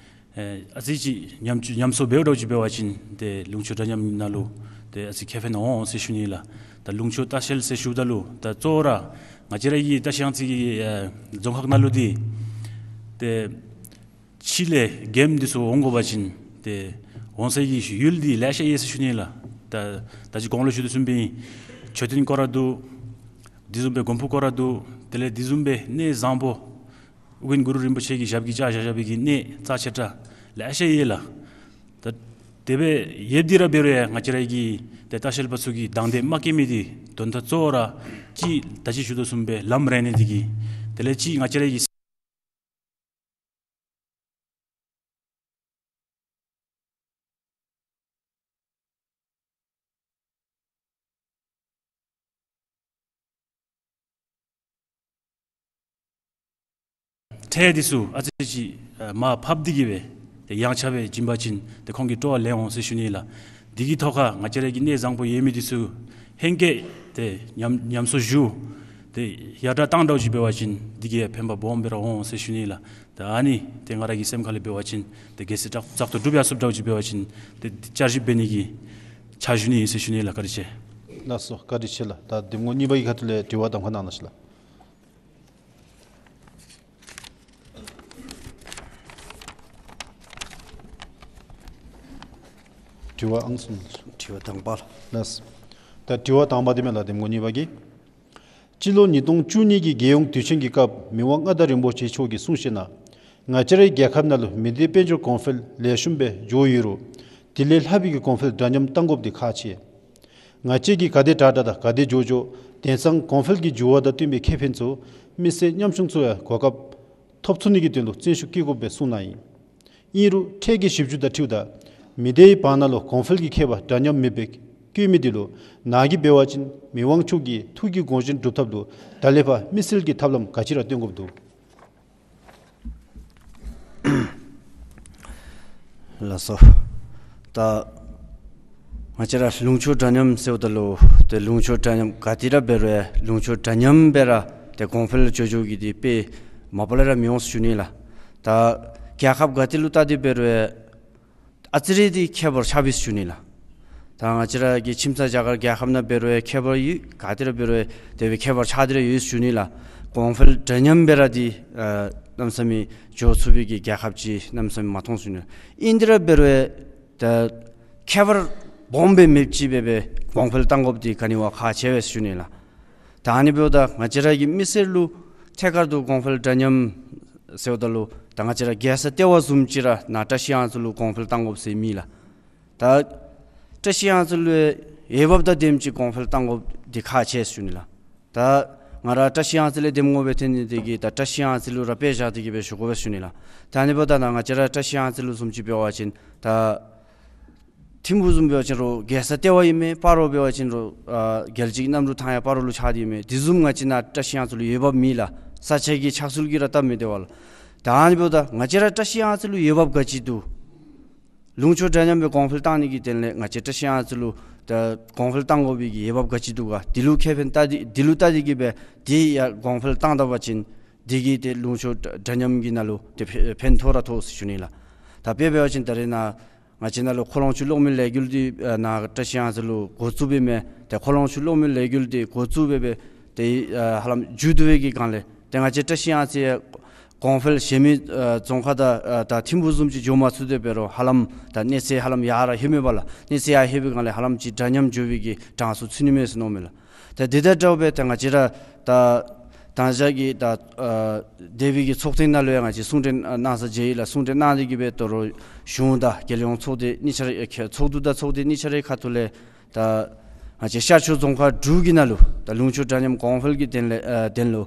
ཨ་ཨ་ཙི་ཅིག་ཉམས་ཉམས་གསོ་འབདཝ་འདྲཝ་ཅིག་འབད་བ་ཅིན་ཏེ་ལུང་ཕྱོགས་འདྲ་མཉམ་ནང་ལུ་ཏེ་ཨ་ཙི་ཁེ་ཕན་འོང་ཟེར་ཞུ་ནི་ལགས། ད་ལུང་ཕྱོགས་ལྟ་བཤལ་ཟེར་ཞུཝ་ད་ལུ་ད་གཙོ་བོ་ར་ང་བཅས་ར་གི་བཀྲིས་གཡང་རྩེ་གི་ཨ་རྫོང་ཁག་ནང་ལུ་འདི་ཏེ་ཕྱི་ལས་མགྱོནམ་འདི་ཚུ་འོང་དགོ་པ་ཅིན་ཏེ་འོང་སའི་གི་ཡུལ་འདི་ལེ་ཤ་ཡོད་ཟེར་ཞུ་ནི་ལགས། ད་ད་ཅི་གོང་ལུ་ཞུ་དོ་བཟུམ་སྦེ་མཆོད་རྟེན་སྐོར་ར་འདུག། དེ་བཟུམ་སྦེ་མགོན་པོ་སྐོར་ར་འདུག། དེ་ལས་དེ་བཟུམ་སྦེ་གནས་བཟང་པོ་ཨོ་རྒྱན་གུ་རུ་རིན་པོ་ཆེ་གི་ཞབས་ཀྱིས་བཅགས་བཞག་བཞག་པའི་གི་གནས་རྩ་ཆེ་དྲགས་ལེ་ཤ་ཡོད་ལགས། ད་དེ་སྦེ་ཡོདཔ་འདི་ར་འབད་རུང་ཡང་ང་བཅས་ར་གི་ཏེ་ལྟ་བཤལ་པ་ཚུ་གིས་དང་འདོད་མ་བསྐྱེད་མི་འདི་དོན་དག་གཙོ་བོ་ར་གཅིག་ད་ཅི་ཞུ་དོ་བཟུམ་སྦེ་ལམ་རིང་ནི་འདི་གིས། དེ་ལས་གཅིག་ང་བཅས་ར་གི་ཁྲལ་འདི་ཚུ་ཨ་ཙི་ཅིག་ཨ་མར་ཕབ་སྟེ་གིས་སྦེ་ ཏེ་ཡངས་ཆག་སྦེ་བྱིན་པ་ཅིན་ཏེ་ཁོང་གི་སྤྲོ་བ་ལེགས་འོང་ཟེར་ཞུ་ནི་ལགས། འདི་གི་ཐོག་ཁར་ང་བཅས་ར་གི་གནས་བཟང་པོ་ཡོད་མི་འདི་ཚུ་ཧེང་སྐལ་ཏེ་ཉམས་ཉམས་གསོ་ཞུ། ཏེ་ཡར་དྲག་བཏང་འདྲཝ་ཅིག་འབད་བ་ཅིན་འདི་གིས་ཕན་པ་སྦོམ་སྦེ་ར་འོང་ཟེར་ཞུ་ནི་ལགས། ཏེ་ཨ་ནི་ཏེ་ང་ར་གི་སེམས་ཁ་ལས་འབད་བ་ཅིན་ཏེ་རྒྱལ་སྲིད་བཙག་བཙག་འཐུ་གྲུབ་ཡར་སོངམ་འདྲཝ་ཅིག་འབད་བ་ཅིན་ཏེ་བསྐྱར་ཞིབ་འབད་ནི་གི་ཕྱག་ཞུ་ནི་ཨིན་ཟེར་ཞུ་ནི་ལགས། བཀའ་དྲིན་ཆེ། ལགས་སོ། བཀའ་དྲིན་ཆེ་ལགས། ད་འདེམས་ངོ་གཉིས་པ་གི་ཁ་ཐུག་ལས་དྲི་བ་གདམ་ཁ་གནང་ལགས་ཤིག་ལགས། དྲི་བ་ཨང་གསུམ། དྲི་བ་དང་པ་ལགས། ལགས། ད་དྲི་བ་དང་པ་འདི་མས་ལགས། འདེམས་ངོ་གཉིས་པ་གི། སྤྱི་ལོ་ཉིས་སྟོང་བཅུ་གཉིས་ཀྱི་རྒྱལ་ཡོངས་དུས་ཆེན་གྱི་སྐབས་མི་དབང་མངའ་བདག་རིན་པོ་ཆེ་མཆོག་གིས་གསུངས་བཞིན་ན། ང་བཅས་རའི་རྒྱལ་ཁབ་ནང་ལུ་མི་སྡེ་དཔལ་འབྱོར་གོང་འཕེལ་ལེགས་ཤོམ་སྦེ་འགྱོ་ཡོད་རུང་དེ་ལས་ལྷག་པའི་གི་གོང་འཕེལ་འདྲ་མཉམ་གཏང་དགོཔ་འདི་ཁག་ཆེ། ང་བཅས་ཀྱིས་ག་དེ་དྲག་དྲག་དང་ག་དེ་མགྱོགས་མགྱོགས་དེང་སང་གོང་འཕེལ་གྱི་འགྱུར་བ་དང་བསྟུན་པའི་ཁེ་ཕན་ཚུ་མི་སེར་ཉམ་ཆུང་ཚུ་ཡང་གོ་སྐབས་ཐོབ་ཚུགས་ནི་གི་དོན་ལུ་བརྩོན་ཤུགས་བསྐྱེད་དགོཔ་སྦེ་གསུངས་གནང་ཡི། ཨིན་རུང་འཕྲལ་གྱི་ཞིབ་འཇུག་དང་འཁྲིལཝ་ད་མི་སྡེའི་བར་ན་ལུ་གོང་འཕེལ་གྱི་ཁྱད་པར་འདྲ་མཉམ་མེདཔ་སྦེ་བཀོད་མི་འདི་ལུ་ནཱ་གིས་འབད་བ་ཅིན་མི་དབང་མཆོག་གི་ཐུགས་ཀྱི་དགོངས་བཞེད་སྒྲུབ་ཐབས་ལུ་ད་ལས་ཕར་དམིགས་བསལ་གྱི་ཐབས་ལམ་ག་ཅི་ར་སྟོན་དགོཔ་འདུག། ལགས་སོ། ད་ང་བཅས་ར་ལུང་ཕྱོགས་འདྲ་མཉམ་ཟེརཝ་ད་ལུ་ཏེ་ལུང་ཕྱོགས་འདྲ་མཉམ་ག་ཏེ་ར་འབད་རུང་ལུང་ཕྱོགས་འདྲ་མཉམ་སྦེ་ར་ཏེ་གོང་འཕེལ་འགྱོ་འགྱོཝ་གི་འདི་དཔེ་མ་པ་ལས་ར་མི་འོང་ཟེར་ཞུ་ནི་ལགས། ད་རྒྱལ་ཁབ་ག་ཏེ་ལུ་བལྟ་སྟེ་འབད་རུང་ཨ་ཙི་རེ་འདི་ཁྱད་པར་ཆགསཔ་ཨིན་ཟེར་ཞུ་ནི་ལགས། ད་ང་བཅས་ར་གི་ཁྱིམ་ཚང་རྒྱ་གར་རྒྱལ་ཁབ་ནང་འབད་རུང་ཁྱད་པར་ཡོད། ག་ཏེ་ར་འབད་རུང་དེ་སྦེ་ཁྱད་པར་ཆགས་ཏེ་ར་ཡོད་ཟེར་ཞུ་ནི་ལགས། གོང་འཕེལ་འདྲ་མཉམ་སྦེ་ར་འདི་ཨ་གནམ་མེད་ས་མེད་འགྱོ་ཚུགས་པའི་གི་རྒྱལ་ཁབ་ཅིག་གནམ་མེད་ས་མེད་མ་མཐོང་ཟེར་ཞུ་ནི། ཨིན་ཏེ་ར་འབད་རུང་ད་ཁྱད་པར་སྦོམ་སྦེ་མེདཔ་ཅིག་སྦེ་སྦེ་གོང་འཕེལ་གཏང་དགོཔ་འདི་ག་ནི་བ་ཁག་ཆེ་བས་ཟེར་ཞུ་ནི་ལགས། ད་ཨ་ནི་འབདཝ་ད་ང་བཅས་ར་གི་མི་སེར་ལུ་ཐད་ཀར་དུ་གོང་འཕེལ་འདྲ་མཉམ་ཟེརཝ་ད་ལུ་ད་ང་བཅས་ར་རྒྱལ་ས་ལྟེ་བ་བཟུམ་ཅིག་ར་ནཱ་བཀྲིས་གཡང་རྩེ་ལུ་གོང་འཕེལ་གཏང་དགོཔ་ཟེར་མེད་ལགས། ད་བཀྲིས་གཡང་རྩེ་ལུ་འོས་འབབ་དང་ལྡནམ་ཅིག་གོང་འཕེལ་གཏང་དགོཔ་འདི་ཁག་ཆེ་ཟེར་ཞུ་ནི་ལགས། ད་ང་ར་བཀྲིས་གཡང་རྩེ་ལས་འདེམས་ངོ་སྦེ་ཐོན་ནི་དེ་གིས་ད་བཀྲིས་གཡང་རྩེ་ལུ་ར་དཔེ་བཞག་སྟེ་གི་སྦེ་ཞུ་དགོ་པས་ཟེར་ཞུ་ནི་ལགས། ད་ཨ་ནི་འབདཝ་ད་ནཱ་ང་བཅས་ར་བཀྲིས་གཡང་རྩེ་ལུ་བཟུམ་ཅིག་འབད་བ་ཅིན་ད་ཐིམ་ཕུག་བཟུམ་འབད་བ་ཅིན་རུང་རྒྱལ་ས་ལྟེ་བ་ཨིན་མས། སྤ་རོ་འབད་བ་ཅིན་རུང་ཨ་རྒྱལ་སྤྱི་གནམ་གྲུ་ཐང་ཡང་སྤ་རོ་ལུ་ཆགས་ཏེ་ཨིན་མས། དེ་བཟུམ་ང་བཅས་ནཱ་བཀྲིས་གཡང་རྩེ་ལུ་འོས་འབབ་མེད་ལགས། ས་ཆ་གི་ཆགས་ཚུལ་གྱིས་ར་སྟབས་མི་བདེ་བས་ལགས། ད་ཨ་ནི་འབདཝ་ད་ང་བཅས་ར་བཀྲིས་གཡང་རྩེ་ལུ་འོས་འབབ་ག་ཅི་འདུག། ལུང་ཕྱོགས་འདྲ་མཉམ་སྦེ་གོང་འཕེལ་གཏང་ནི་གི་དོན་ལས་ང་བཅས་བཀྲིས་གཡང་རྩེ་ལུ་ད་གོང་འཕེལ་གཏང་དགོ་པའི་གི་འོས་འབབ་ག་ཅི་འདུག་ག། འདི་ལུ་ཁེ་ཕན་བལྟ་སྟེ་འདི་ལུ་བལྟ་སྟེ་གི་སྦེ་འདི་ཡང་གོང་འཕེལ་གཏང་ད་པ་ཅིན་འདི་གིས་ཏེ་ལུང་ཕྱོགས་འདྲ་མཉམ་གྱི་ནང་ལུ་ཏེ་ཕན་ཕན་ཐོགས་ར་ཐོགས་ཟེར་ཞུ་ནི་ལགས། ད་དཔེ་འབད་བ་ཅིན་ད་རེས་ནཱ་ང་བཅས་ནཱ་ལུ་ཁོ་ལོང་ཆུ་གློག་མེ་ལས་འགུལ་འདི་ཨ་ནཱ་བཀྲིས་གཡང་རྩེ་ལུ་འགོ་བཙུགས་འབད་མི་ཏེ་ཁོ་ལོང་ཆུ་གློག་མེ་ལས་འགུལ་འདི་འགོ་བཙུགས་འབད་འབད་ཏེ་ཨ་ཧ་ལམ་མཇུག་བསྡུ་བའི་གི་སྒང་ལས་ཏེ་ང་བཅས་བཀྲིས་གཡང་རྩེ་གོང་འཕེལ་གཞན་མི་ཨ་རྫོང་ཁག་དང་ཨ་ད་ཐིམ་ཕུག་བཟུམ་ཅིག་འགྱོ་མ་ཚུགས་ཏེ་འབད་རུང་ཧ་ལམ་ད་གནས་ཚད་ཧ་ལམ་ཡར་ར་ལྷོད་མས་པ་ལགས། གནས་ཚད་ཡར་ལྷོད་པའི་སྒང་ལས་ཧ་ལམ་ཅིག་འདྲ་མཉམ་འགྱོ་བའི་གི་གྲངས་སུ་ཚུད་ནི་མས་ཟེར་མནོཝ་མས་ལགས། ད་དེ་དང་འདྲཝ་སྦེ་ད་ང་བཅས་ར་ད་དང་ཞག་གི་ད་ཨ་འདས་པའི་གི་ཚོགས་ཐེངས་ནང་ལུ་ཡང་ང་བཅས་གསུང་གྲོས་གནང་ས་མཇལ་ཡི་ལགས། གསུང་གྲོས་གནང་སྟེ་གི་སྦེ་དོ་རུང་གཞུང་དང་རྒྱལ་ཡོངས་ཚོགས་སྡེ་གཉིས་ཆ་ར་ཨེ་ཚོགས་འདུ་དང་ཚོགས་སྡེ་གཉིས་ཆ་རའི་ཁ་ཐུག་ལས་ད་ང་བཅས་ཤར་ཕྱོགས་རྫོང་ཁག་དྲུག་གི་ནང་ལུ་ད་ལུང་ཕྱོགས་འདྲ་མཉམ་གོང་འཕེལ་གྱི་དོན་ལས་ཨ་དོན་ལུ་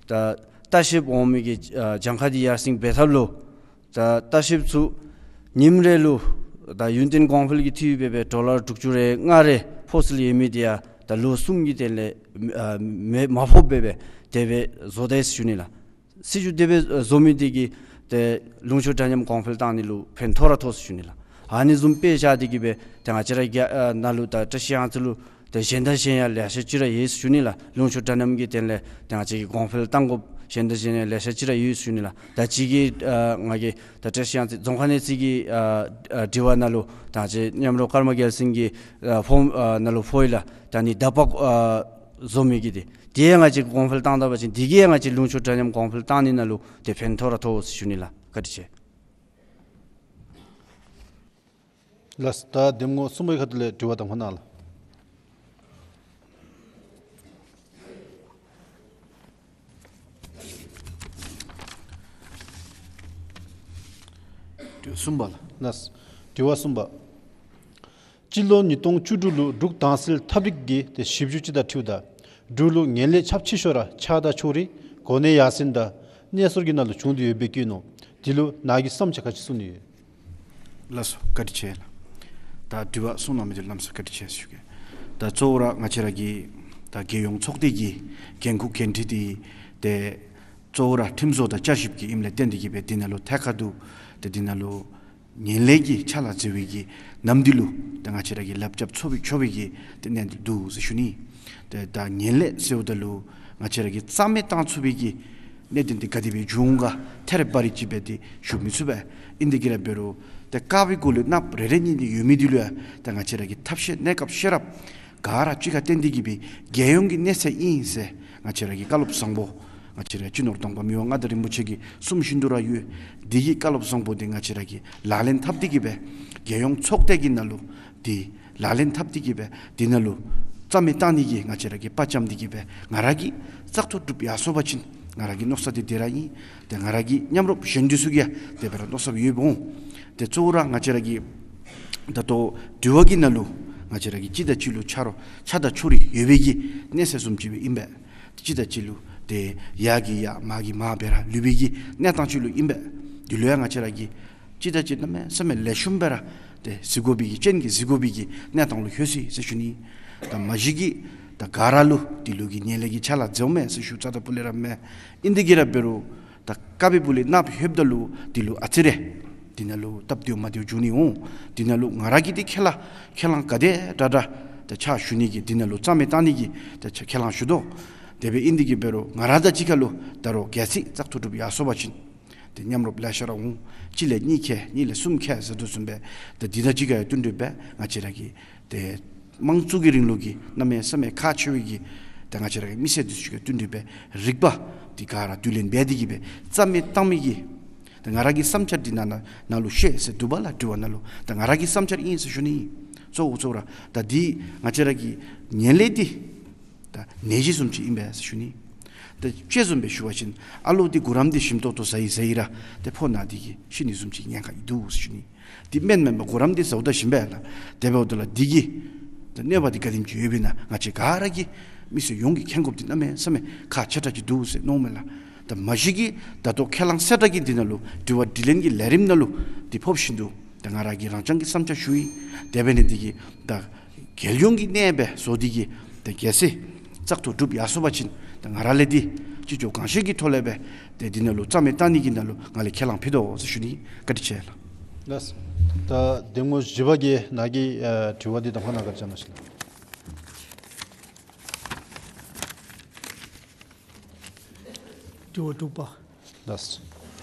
ད་ལྟ་བཤལཔ་འོང་མི་གི་ཨ་གྱངས་ཁ་འདི་ཡར་སེང་འབད་ཐབས་ལུ་ད་ལྟ་བཤལཔ་ཚུ་ཉིནམ་རེ་ལུ་ད་ཡུན་བརྟན་གོང་འཕེལ་གྱི་འཐུས་འབད་འབད་ཌོ་ལར་དྲུག་ཅུ་རེ་ལྔ་རེ་ཕོག་སྲོལ་ཡོད་མི་འདི་ཡང་ད་ལོ་གསུམ་གྱི་དོན་ལས་ཨ་མེ་མ་ཕོགཔ་འབད་འབད་དེ་སྦེ་བཟོ་དེས་ཟེར་ཞུ་ནི་ལགས། སྲིད་བྱུས་དེ་སྦེ་བཟོ་མི་འདི་གིས་ཏེ་ལུང་ཕྱོགས་འདྲ་མཉམ་གོང་འཕེལ་གཏང་ནི་ལུ་ཕན་ཐོགས་ར་ཐོགས་ཟེར་ཞུ་ནི་ལགས། ཨ་ནི་བཟུམ་དཔེ་བཞག་སྟེ་གི་སྦེ་ཏེ་ང་བཅས་ར་རྒྱ་ཨ་ནཱ་ལུ་ད་བཀྲིས་གཡང་རྩེ་ལུ་ཏེ་གཞན་དང་གཞན་ཡང་ལེ་ཤ་ཅིག་ར་ཡོད་ཟེར་ཞུ་ནི་ལགས། ལུང་ཕྱོགས་འདྲ་མཉམ་གྱི་དོན་ལས་ཏེ་ང་བཅས་ཀྱིས་གོང་འཕེལ་གཏང་དགོཔ་གཞན་དང་གཞན་ཡང་ལེ་ཤ་ཅིག་ར་ཡོད་ཟེར་ཞུ་ནི་ལགས། ད་ཅི་གི་ཨ་ང་གིས་ད་བཀྲིས་གཡང་རྩེ་རྫོང་ཁག་གནས་ཚད་ཀྱི་ཨ་ཨ་དྲི་བ་ནང་ལུ་ད་ང་བཅས་མཉམ་རོགས་ཀརྨ་རྒྱལ་མཚན་གྱིས་ཨ་ཕོརམ་ཨ་ནང་ལུ་ཕོག་ཡི་ལགས། ད་ནི་ད་པག་ཨ་བཟོ་མི་གི་འདི་དེ་ཡང་ང་བཅས་གོང་འཕེལ་གཏང་ད་པ་ཅིན་འདི་གིས་ཡང་ང་བཅས་ལུང་ཕྱོགས་འདྲ་མཉམ་གོང་འཕེལ་གཏང་ནི་ནང་ལུ་ཏེ་ཕན་ཐོགས་ར་ཐོགས་ཟེར་ཞུ་ནི་ལགས། བཀའ་དྲིན་ཆེ། ལགས། ད་འདེམས་ངོ་གསུམ་པའི་ཁ་ཐུག་ལས་དྲི་བ་གདམ་ཁ་གནང་ལགས། དྲི་བ་གསུམ་པ་ལགས། ལགས། དྲི་བ་གསུམ་པ། སྤྱི་ལོ་ཉིས་སྟོང་བཅུ་དྲུག་ལུ་འབྲུག་དྭངས་གསལ་ཐབས་རིག་གི་ཏེ་ཞིབ་འཇུག་ཅིག་དང་འཁྲིལཝ་ད་འབྲུག་ལུ་ངན་ལྷད་ཁྱབ་ཆེ་ཤོས་ར་ཆགས་དང་ཆོག་རིགས་གོ་གནས་ཡར་སེང་དང་གནས་ཚུལ་གྱི་ནང་ལུ་བྱུང་སྟེ་ཡོདཔ་སྦེ་བཀོད་ནུག། དེ་ལུ་ནཱ་གིས་བསམ་འཆར་ག་ཅི་གསུང་ནི་ཡོད། ལགས་སོ། བཀའ་དྲིན་ཆེ་ལགས། ད་དྲི་བ་གསུང་གནང་མི་འདི་ལམ་སང་བཀའ་དྲིན་ཆེ་ཞུ་གེ། ད་གཙོ་བོ་ར་ང་བཅས་ར་གི་ད་རྒྱལ་ཡོངས་ཚོགས་སྡེ་གི་འགན་ཁུར་འགན་འཁྲི་འདི་ཏེ་གཙོ་བོ་ར་ཁྲིམས་བཟོ་དང་བསྐྱར་ཞིབ་ཀྱི་ཨིནམ་ལས་བརྟེན་ཏེ་གི་སྦེ་འདི་ནང་ལུ་ཐད་ཀར་དུ་ཏེ་འདི་ནང་ལུ་ ངན་ལྷད་ཀྱི་ཆ་ལ་འཛེམ་བའི་གི་ནམ་འདི་ལུ་ད་ང་བཅས་ར་གིས་ལགཔ་རྐྱབ་ཚུགས་པའི་ཆོག་པའི་གི་ཏེ་གནད་འདི་འདུག་ཟེར་ཞུ་ནི། ཏེ་ད་ངན་ལྷད་ཟེརཝ་ད་ལུ་ང་བཅས་ར་གིས་རྩ་མེད་བཏང་ཚུགས་པའི་གི་གནད་དོན་འདི་ག་དེ་སྦེ་འབྱུང་ག་ཐད་རི་བ་རི་ཅིག་སྦེ་ཏེ་ཞུ་མི་ཚུགས་པས། ཨིན་དེ་གི་ར་འབད་རུང་ཏེ་དཀར་པོའི་གུ་ལུ་གནགཔོ་རེ་རེ་གཉིས་གཉིས་ཡོད་མི་འདི་ལུ་ཡང་ད་ང་བཅས་ར་གིས་ཐབས་ཤེས་གནས་སྐབས་ཤེས་རབ་ག་ར་གཅིག་ཁར་བསྟེན་ཏེ་གི་སྦེ་རྒྱལ་ཡོངས་ཀྱི་གནས་ཚད་ཨིན་ཟེར་ང་བཅས་ར་གི་བཀའ་སློབ་བཟང་པོ་ང་བཅས་ར་སྤྱི་ནོར་གདོང་པ་མི་དབང་མངའ་བདག་རིན་པོ་ཆེ་གིས་གསུངས་བཞིན་དུ་ར་ཡོད། འདི་གི་བཀའ་སློབ་བཟང་པོ་འདི་ང་བཅས་ར་གིས་ལག་ལེན་འཐབ་སྟེ་གི་སྦེ་རྒྱལ་ཡོངས་ཚོགས་སྡེ་གི་ནང་ལུ་འདི་ལག་ལེན་འཐབ་སྟེ་གི་སྦེ་འདི་ནང་ལུ་རྩ་མེད་བཏང་ནི་གི་ང་བཅས་ར་གིས་དཔའ་བཅམ་སྟེ་གི་སྦེ་ང་ར་གིས་བཙག་འཐུ་གྲུབ་ཡར་སོང་པ་ཅིན་ང་ར་གི་མནོ་བསམ་འདི་དེ་ར་ཨིན། ཏེ་ང་ར་གི་མཉམ་རོགས་གཞན་འདི་ཚུ་གིས་ཡང་དེ་སྦེ་ར་མནོ་བསམ་ཡོདཔ་འོང་། ཏེ་གཙོ་བོ་ར་ང་བཅས་ར་གི་ད་ལྟོ་དྲི་བ་གི་ནང་ལུ་ང་བཅས་ར་གིས་གཅིག་དང་གཅིག་ལུ་ཆ་རོགས་ཆ་དང་ཕྱོགས་རིས་ཡོད་པའི་གི་གནས་ཚད་བཟུམ་ཅིག་སྦེ་ཨིན་པས། གཅིག་དང་གཅིག་ལུ་ཏེ་ཡར་གྱིས་ཡར་མར་གྱིས་མར་སྦེ་ར་ལུས་པའི་གི་གནས་སྟངས་ཅིག་ལུ་ཨིན་པས། འདི་ལུ་ཡང་ང་བཅས་ར་གིས་གཅིག་དང་གཅིག་གནམ་མེད་ས་མེད་ལེགས་ཤོམ་སྦེ་ར་ཏེ་གཟིགས་དགོ་པའི་གི་སྤྱན་གྱིས་གཟིགས་དགོ་པའི་གི་གནས་སྟངས་ལུ་ལྷོད་ཅི་ཟེར་ཞུ་ནི། ད་མ་གཞི་གིས་ད་ག་ར་ལུ་འདི་ལུ་གི་ངན་ལྷད་ཀྱི་ཆ་ལ་འཛེམ་མས་ཟེར་ཞུ་རྩ་དང་ཕུ་ལས་ར་མེད། ཨིན་དེ་གི་ར་འབད་རུང་ད་དཀར་པོའི་གུ་ལུ་གནགཔོ་ལྷོདཔ་ད་ལུ་འདི་ལུ་ཨ་ཙི་རེ་འདི་ནང་ལུ་སྟབས་བདེཝ་མ་བདེཝ་འབྱུང་ནི་འོང་། འདི་ནང་ལུ་ང་ར་གིས་འདི་ཁས་བླངས་ཁས་བླངས་ག་དེ་དྲག་དྲག་ད་ཕྱག་ཞུ་ནི་གི་འདི་ནང་ལུ་རྩ་མེད་བཏང་ནི་གི་ད་ཁས་བླངས་ཞུ་དོ། དེ་སྦེ་ཨིན་དེ་གི་འབད་རུང་ང་ར་དང་གཅིག་ཁར་ལུ་ད་རུང་གལ་སྲིད་བཙག་འཐུ་གྲུབ་ཡར་སོང་པ་ཅིན་ཏེ་མཉམ་རོགས་ལེ་ཤ་ར་འོང་། གཅིག་ལས་གཉིས་ཁར་གཉིས་ལས་གསུམ་ཁར་ཟེར་དོ་བཟུམ་སྦེ་ཏེ་འདི་དང་གཅིག་ཁར་ཡང་བསྟུན་ཏེ་སྦེ་ང་བཅས་ར་གི་ཏེ་དམངས་གཙོ་གི་རིང་ལུགས་ཀྱི་གནམ་མེད་ས་མེད་ཁག་ཆེ་བའི་གི་ཏེ་ང་བཅས་ར་གི་མི་སེར་འདི་ཚུ་གི་བསྟུན་ཏེ་སྦེ་རིག་པ་འདི་ག་ར་བསྡུ་ལེན་འབད་དེ་གི་སྦེ་རྩ་མེད་བཏང་མི་གི་ཏེ་ང་ར་གི་བསམ་འཆར་འདི་ནང་ན་ནང་ལུ་བཤད་ཟེར་འདུག་པ་ལགས། དྲི་བ་ནང་ལུ་ད་ང་ར་གི་བསམ་འཆར་ཨིན་ཟེར་ཞུ་ནི། གཙོ་བོ་གཙོ་བོ་ར་ད་འདི་ང་བཅས་ར་གི་ངན་ལྷད་འདི་ད་ནད་གཞི་བཟུམ་ཅིག་ཨིན་པས་ཟེར་ཞུ་ནི། ད་དཔྱེ་བཟུམ་སྦེ་ཞུ་བ་ཅིན་ཨ་ལོ་འདི་གུ་རམ་འདི་ཞིམ་ཏོག་ཏོ་ཟ་ཡི་ཟ་ཡི་ར་ཏེ་ཕོ་ན་འདི་གིས་ཤི་ནི་བཟུམ་ཅིག་ཉེན་ཁ་ཡོད་འདུག་ཟེར་ཞུ་ནི། འདི་མེན་མེན་པར་གུ་རམ་འདི་ཟཝ་ད་ཞིམ་པས་ལགས། དེ་འབདཝ་ད་ལགས་འདི་གིས་ད་གནོད་པ་འདི་ག་དེམ་ཅིག་ཡོདཔ་ཨིན་ན་ང་བཅས་ག་ར་གིས་མི་སེར་ཡོངས་ཀྱིས་མཁྱེན་དགོཔ་འདི་གནམ་མེད་ས་མེད་ཁག་ཆེ་དྲགས་ཅིག་འདུག་ཟེར་མནོཝ་མས་ལགས། ད་མ་གཞི་གིས་ད་ལྟོ་ཁས་བླངས་གསལ་བསྒྲགས་ཀྱི་འདི་ནང་ལུ་དྲི་བ་དྲིས་ལན་གྱི་ལས་རིམ་ནང་ལུ་འདི་ཕོགཔ་བཞིན་དུ་ད་ང་ར་གིས་རང་རྐྱང་གི་བསམ་འཆར་ཞུ་ཡི། དེ་འབད་ནི་འདི་གིས་ད་རྒྱལ་ཡོངས་ཀྱི་གནས་སྦེ་བཟོ་སྟེ་གི་ཏེ་གལ་སྲིད་བཙག་འཐུ་གྲུབ་ཡར་སོང་པ་ཅིན་ད་ང་ར་ལས་འདི་ཅི་ལྕོགས་གང་ཤེས་ཀྱི་ཐོག་ལས་སྦེ་ཏེ་འདི་ནང་ལུ་རྩ་མེད་བཏང་ནི་གི་ནང་ལུ་ང་ལས་ཁས་བླངས་ཕུལ་དོ་ཟེར་ཞུ་ནི། བཀའ་དྲིན་ཆེ་ལགས། ལགས། ད་གདམ་ངོ་བཞི་པ་གི་ནང་གི་ཨ་དྲི་བ་འདི་གདམ་ཁ་ནང་བཀའ་དྲིན་ཆེ་ལགས། དྲི་བ་དྲུག་པ། ལགས།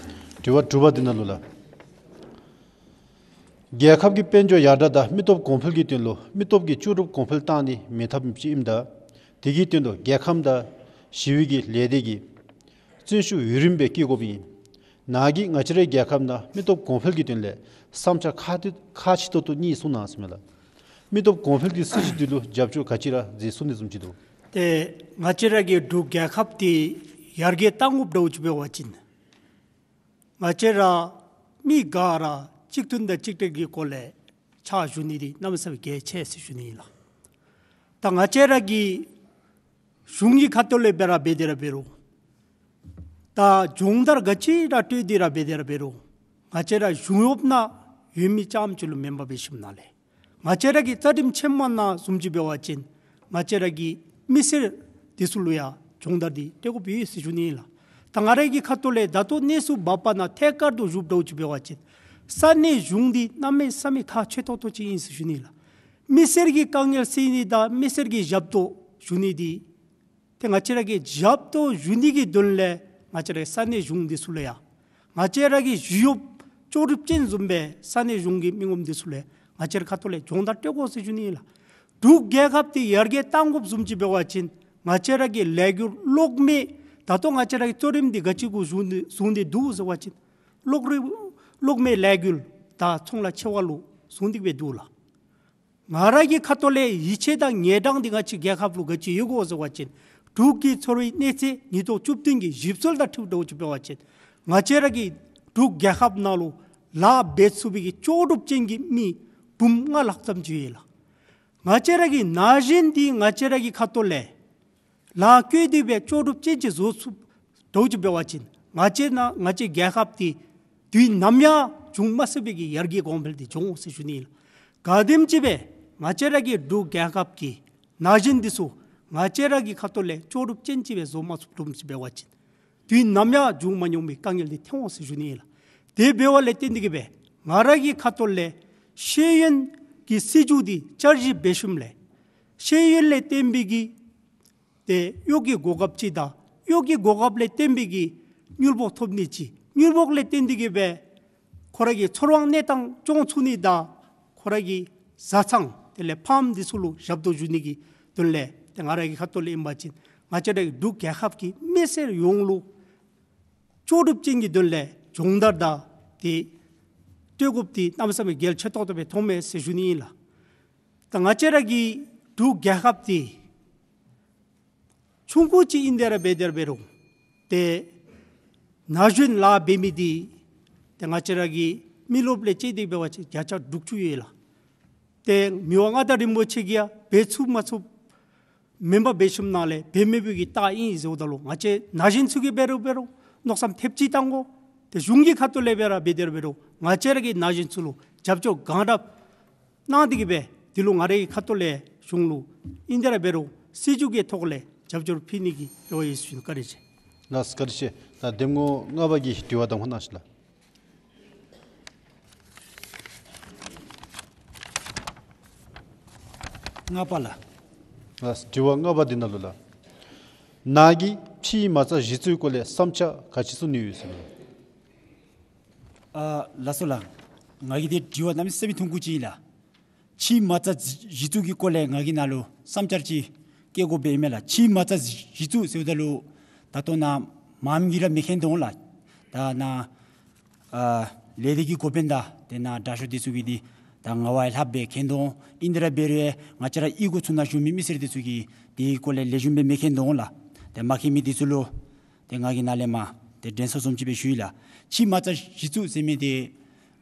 དྲི་བ་དྲུག་པ་འདི་ནང་ལུ་ལགས། རྒྱལ་ཁབ་ཀྱི་དཔལ་འབྱོར་ཡར་དྲག་དང་མི་སྟོབས་གོང་འཕེལ་གྱི་དོན་ལུ་མི་སྟོབས་ཀྱི་ལྕོགས་གྲུབ་གོང་འཕེལ་བཏང་ནི་མེད་ཐབས་ཅིག་ཨིནམ་ད་དེ་གི་དོན་ལུ་རྒྱལ་ཁམས་དང་ཞི་བའི་གི་ལས་སྡེ་གིས་བརྩོན་ཤུགས་ཡུན་རིངམོ་སྦེ་བསྐྱེད་དགོཔ་ཨིན། ནཱ་གིས་ང་བཅས་རའི་རྒྱལ་ཁབ་ནང་མི་སྟོབས་གོང་འཕེལ་གྱི་དོན་ལས་བསམ་འཆར་ཁག་ཏིག་ཁག་ཆེ་ཏོག་ཏོ་གཉིས་གསུང་གནང་ཟེར་མས་ལགས། མི་སྟོབས་གོང་འཕེལ་གྱི་སྲིད་བྱུས་འདི་ལུ་རྒྱབ་སྐྱོར་ག་ཅི་ར་མཛད་ཚུགས་ནི་བཟུམ་ཅིག་འདུག། ཏེ་ང་བཅས་ར་གི་འབྲུག་རྒྱལ་ཁབ་འདི་ཡར་རྒྱས་གཏང་དགོཔ་འདྲཝ་ཅིག་འབད་བ་ཅིན་ང་བཅས་ར་མི་ག་ར་གཅིག་མཐུན་དང་གཅིག་སྒྲིལ་གྱི་སྒོ་ལས་ཕྱག་ཞུ་ནི་འདི་གནམ་མེད་ས་མེད་གལ་ཆེ་ཟེར་ཞུ་ནི་ཨིན་ལགས། ད་ང་བཅས་ར་གི་གཞུང་གི་ཁ་ཐུག་ལས་འབད་ར་འབད་དེ་ར་འབད་རུང་ད་སྦྱོང་བརྡར་ག་ཅི་ར་སྤྲོད་དེ་ར་འབད་དེ་ར་འབད་རུང་ང་བཅས་ར་གཞུང་གཡོགཔ་ནང་ཡོད་མི་རྐྱངམ་ཅིག་ལུ་མེན་པར་འབད་ཞིནམ་ལས་ང་བཅས་ར་གི་རྩ་ཁྲིམས་ཆེན་མོ་ནང་བཟུམ་ཅིག་འབད་བ་ཅིན་ང་བཅས་ར་གི་མི་སེར་འདི་ཚུ་ལུ་ཡང་སྦྱོང་བརྡར་འདི་སྤྲོད་དགོཔ་ཡོད་ཟེར་ཞུ་ནི་ཨིན་ལགས། ད་ང་ར་གི་ཁ་ཐུག་ལས་ད་ལྟོ་གནས་ཚུལ་འབད་བ་ན་ཐད་ཀར་དུ་ཞུཝ་འདྲཝ་ཅིག་འབད་བ་ཅིན་ས་གནས་གཞུང་འདི་གནམ་མེད་ས་མེད་ཁག་ཆེ་ཏོག་ཏོ་ཅིག་ཨིན་ཟེར་ཞུ་ནི་ཨིན་ལགས། མི་སེར་གྱི་དཀའ་ངལ་སེལ་ནི་དང་མི་སེར་གྱི་ཞབས་ཏོག་ཞུ་ནི་འདི་ཏེ་ང་བཅས་ར་གིས་ཞབས་ཏོག་ཞུ་ནི་གི་དོན་ལས་ང་བཅས་ར་ས་གནས་གཞུང་འདི་ཚུ་ལུ་ཡང་ང་བཅས་ར་གི་ཞི་གཡོགཔ་ལྕོགས་གྲུབ་ཅན་བཟུམ་སྦེ་ས་གནས་གཞུང་གི་མི་ངོམ་འདི་ཚུ་ལུ་ཡང་ང་བཅས་ར་ཁ་ཐུག་ལས་སྦྱོང་བརྡར་སྤྲོད་དགོ་ཟེར་ཞུ་ནི་ཨིན་ལགས། འབྲུག་རྒྱལ་ཁབ་འདི་ཡར་རྒྱས་གཏང་དགོཔ་བཟུམ་ཅིག་འབད་བ་ཅིན་ང་བཅས་ར་གི་ལས་འགུལ་གློག་མེ་ད་ལྟོ་ང་བཅས་ར་གི་གཙོ་རིམ་འདི་ག་ཅི་གུ་བཟུང་སྟེ་བཟུང་སྟེ་འདུག་ཟེར་བ་ཅིན་གློག་རི་གློག་མེ་ལས་འགུལ་དང་ཚོང་ལཱ་ཆེ་བ་ལུ་བཟུང་སྟེ་སྦེ་འདུག་ལགས། ང་ར་གི་ཁ་ཐུག་ལས་ཡིད་ཆེས་དང་ངལ་གྲངས་འདི་ང་བཅས་རྒྱལ་ཁབ་ལུ་ག་ཅི་ཡོད་གོ་ཟེར་བ་ཅིན་འབྲུག་གི་ཚོར་བའི་གནས་ཚད་ཉིས་སྟོང་བཅུ་བདུན་གྱི་ཞིབ་འཚོལ་དང་འཁྲིལཝ་འདྲཝ་ཅིག་འབད་བ་ཅིན་ང་བཅས་ར་གི་འབྲུག་རྒྱལ་ཁབ་ནང་ལུ་ལཱ་འབད་ཚུགས་པའི་གི་ལྕོགས་གྲུབ་ཅན་གྱི་མི་འབུམ་ལྔ་ལྷག་ཙམ་ཅིག་ཡོད་ལགས། ང་བཅས་ར་གི་ན་གཞོན་འདི་ང་བཅས་ར་གི་ཁ་ཐུག་ལས་ལཱ་བཀོལ་ཏེ་སྦེ་ལྕོགས་གྲུབ་ཅན་ཅིག་བཟོ་ཚུགསཔ་འདྲཝ་ཅིག་འབད་བ་ཅིན་ང་བཅས་ནང་ང་བཅས་རྒྱལ་ཁབ་འདི་དུས་ནམ་ཡང་འབྱུང་མ་ཚུགས་པའི་གི་ཡར་རྒྱས་གོང་འཕེལ་འདི་འབྱུང་འོང་ཟེར་ཞུ་ནི་ཨིན་ལགས། ག་དེམ་ཅིག་སྦེ་ང་བཅས་ར་གི་འབྲུག་རྒྱལ་ཁབ་ཀྱི་ན་གཞོན་འདི་ཚུ་ང་བཅས་ར་གི་ཁ་ཐུག་ལས་ལྕོགས་གྲུབ་ཅན་ཅིག་སྦེ་བཟོ་མ་ཚུགསཔ་འདྲཝ་ཅིག་འབད་བ་ཅིན་དུས་ནམ་ཡང་འབྱུང་མ་མྱོང་བའི་དཀའ་ངལ་འདི་ཐོན་འོང་ཟེར་ཞུ་ནི་ཨིན་ལགས། དེ་འབདཝ་ལས་བརྟེན་ཏེ་གི་སྦེ་ ང་ར་གི་ཁ་ཐུག་ལས་ཤེས་ཡོན་གྱི་སྲིད་བྱུས་འདི་བསྐྱར་ཞིབ་འབད་ཞིནམ་ལས་ཤེས་ཡོན་ལས་བརྟེན་པའི་གི་ཏེ་གཡོག་གི་གོ་སྐབས་ཅིག་དང་གཡོག་གི་གོ་སྐབས་ལས་བརྟེན་པའི་གི་དངུལ་ཕོགས་ཐོབ་ནི་ཅིག། དངུལ་ཕོགས་ལས་བརྟེན་ཏེ་གི་སྦེ་ཁོ་ར་གི་ཚོར་བ་གནས་སྟངས་སྐྱོང་ཚུགས་ནི་དང་ཁོ་ར་གི་བཟའ་ཚང་དེ་ལས་ཕམ་འདི་ཚུ་ལུ་ཞབས་ཏོག་ཞུ་ནི་གི་དོན་ལས་ཏེ་ང་ར་གི་ཁ་ཐུག་ལས་ཨིན་པ་ཅིན་ང་བཅས་ར་གི་འབྲུག་རྒྱལ་ཁབ་ཀྱི་མི་སེར་ཡོངས་ལུ་ལྕོགས་གྲུབ་ཅན་གྱི་དོན་ལས་སྦྱོང་བརྡར་དང་ཏེ་སྤྲོད་དགོཔ་འདི་གནམ་མེད་ས་མེད་གལ་ཆེ་ཏོག་ཏོ་སྦེ་མཐོངམ་མས་ཟེར་ཞུ་ནི་ཨིན་ལགས། ད་ང་བཅས་ར་གི་འབྲུག་རྒྱལ་ཁབ་འདི་ཆུང་ཀུ་ཅིག་ཨིན་དེ་ར་འབད་དེ་ར་འབད་རུང་ཏེ་ན་གཞོན་ལཱ་འབད་མི་འདི་ཏེ་ང་བཅས་ར་གི་མི་རློབས་ལས་བཅད་དེ་འབད་བ་ཅིན་བརྒྱ་ཆ་དྲུག་ཅུ་ཡོད་ལགས། ཏེ་མི་དབང་མངའ་བདག་རིན་པོ་ཆེ་གིས་ཡང་འབད་ཚུགས་མ་ཚུགས་མེན་པར་འབད་ཞིནམ་ལས་འབད་མི་འབད་གི་རྟགས་ཨིན་ཟེརཝ་ད་ལུ་ང་བཅས་ན་གཞོན་ཚུ་གིས་འབད་རུང་འབད་རུང་མནོ་བསམ་ཐེབས་ཅིག་བཏང་དགོ། ཏེ་གཞུང་གི་ཁ་ཐུག་ལས་འབད་ར་འབད་དེ་ར་འབད་རུང་ང་བཅས་ར་གི་ན་གཞོན་ཚུ་ལུ་རྒྱབ་སྐྱོར་གང་དྲག་གནང་སྟེ་གི་སྦེ་འདི་ལུ་ང་རའི་ཁ་ཐུག་ལས་གཞུང་ལུ་ཨིན་དེ་ར་འབད་རུང་སྲིད་བྱུས་ཀྱི་ཐོག་ལས་རྒྱབ་སྐྱོར་ཕུལ་ནི་གི་རེ་བ་ཡོད་ཟེར་ཞུ་ནི། བཀའ་དྲིན་ཆེ། ལགས་བཀའ་དྲིན་ཆེ། ད་འདེམས་ངོ་ལྔ་པ་གི་དྲི་བ་གདམ་ཁ་གནང་ཞིག་ལགས། ལྔ་པ་ལགས། ལགས་དྲི་བ་ལྔ་པ་འདི་ནང་ལུ་ལགས། ནཱ་གིས་ཕྱིའི་མ་རྩ་གཞི་བཙུགས་སྐོར་ལས་བསམ་འཆར་ག་ཅི་གསུང་ནི་ཡོད་ཟེར་ན། ཨ་ལགས་སོ་ལགས། ང་གིས་ཏེ་དྲི་བ་གནམ་མེད་ས་མེད་ཐུང་ཀུ་ཅིག་ཨིན་ལགས། ཕྱིའི་མ་རྩ་གཞི་བཙུགས་ཀྱི་སྐོར་ལས་ང་གིས་ནཱ་ལུ་བསམ་འཆར་ཅིག་བཀོད་དགོཔ་སྦེ་ཨིན་མས་ལགས། ཕྱིའི་མ་རྩ་གཞི་བཙུགས་ཟེརཝ་ད་ལུ་ད་ལྟོ་ནཱ་མངམ་གིས་ར་མི་མཁྱེན་དོ་ལགས། ད་ནཱ་ཨ་ལས་སྡེ་གི་འགོ་དཔོན་དང་ཏེ་ནཱ་དྲག་ཤོས་འདི་ཚུ་གིས་འདི་ད་ང་བ་ཡང་ལྷགཔ་སྦེ་མཁྱེན་དོ། ཨིན་དེ་ར་འབད་རུང་ང་བཅས་ར་གཡུས་སྒོ་ཚུ་ནང་བཞུགས་མི་མི་སེར་འདི་ཚུ་གིས་དེའི་སྐོར་ལས་ལེགས་ཤོམ་སྦེ་མི་མཁྱེན་དོ་ལགས། ཏེ་མ་མཁྱེན་མི་འདི་ཚུ་ལུ་ཏེ་ང་གིས་ནཱ་ལས་མར་ཏེ་དྲན་གསོ་བཟུམ་ཅིག་སྦེ་ཞུ་ཡི་ལགས། ཕྱིའི་མ་རྩ་གཞི་བཙུགས་ཟེར་མི་འདི་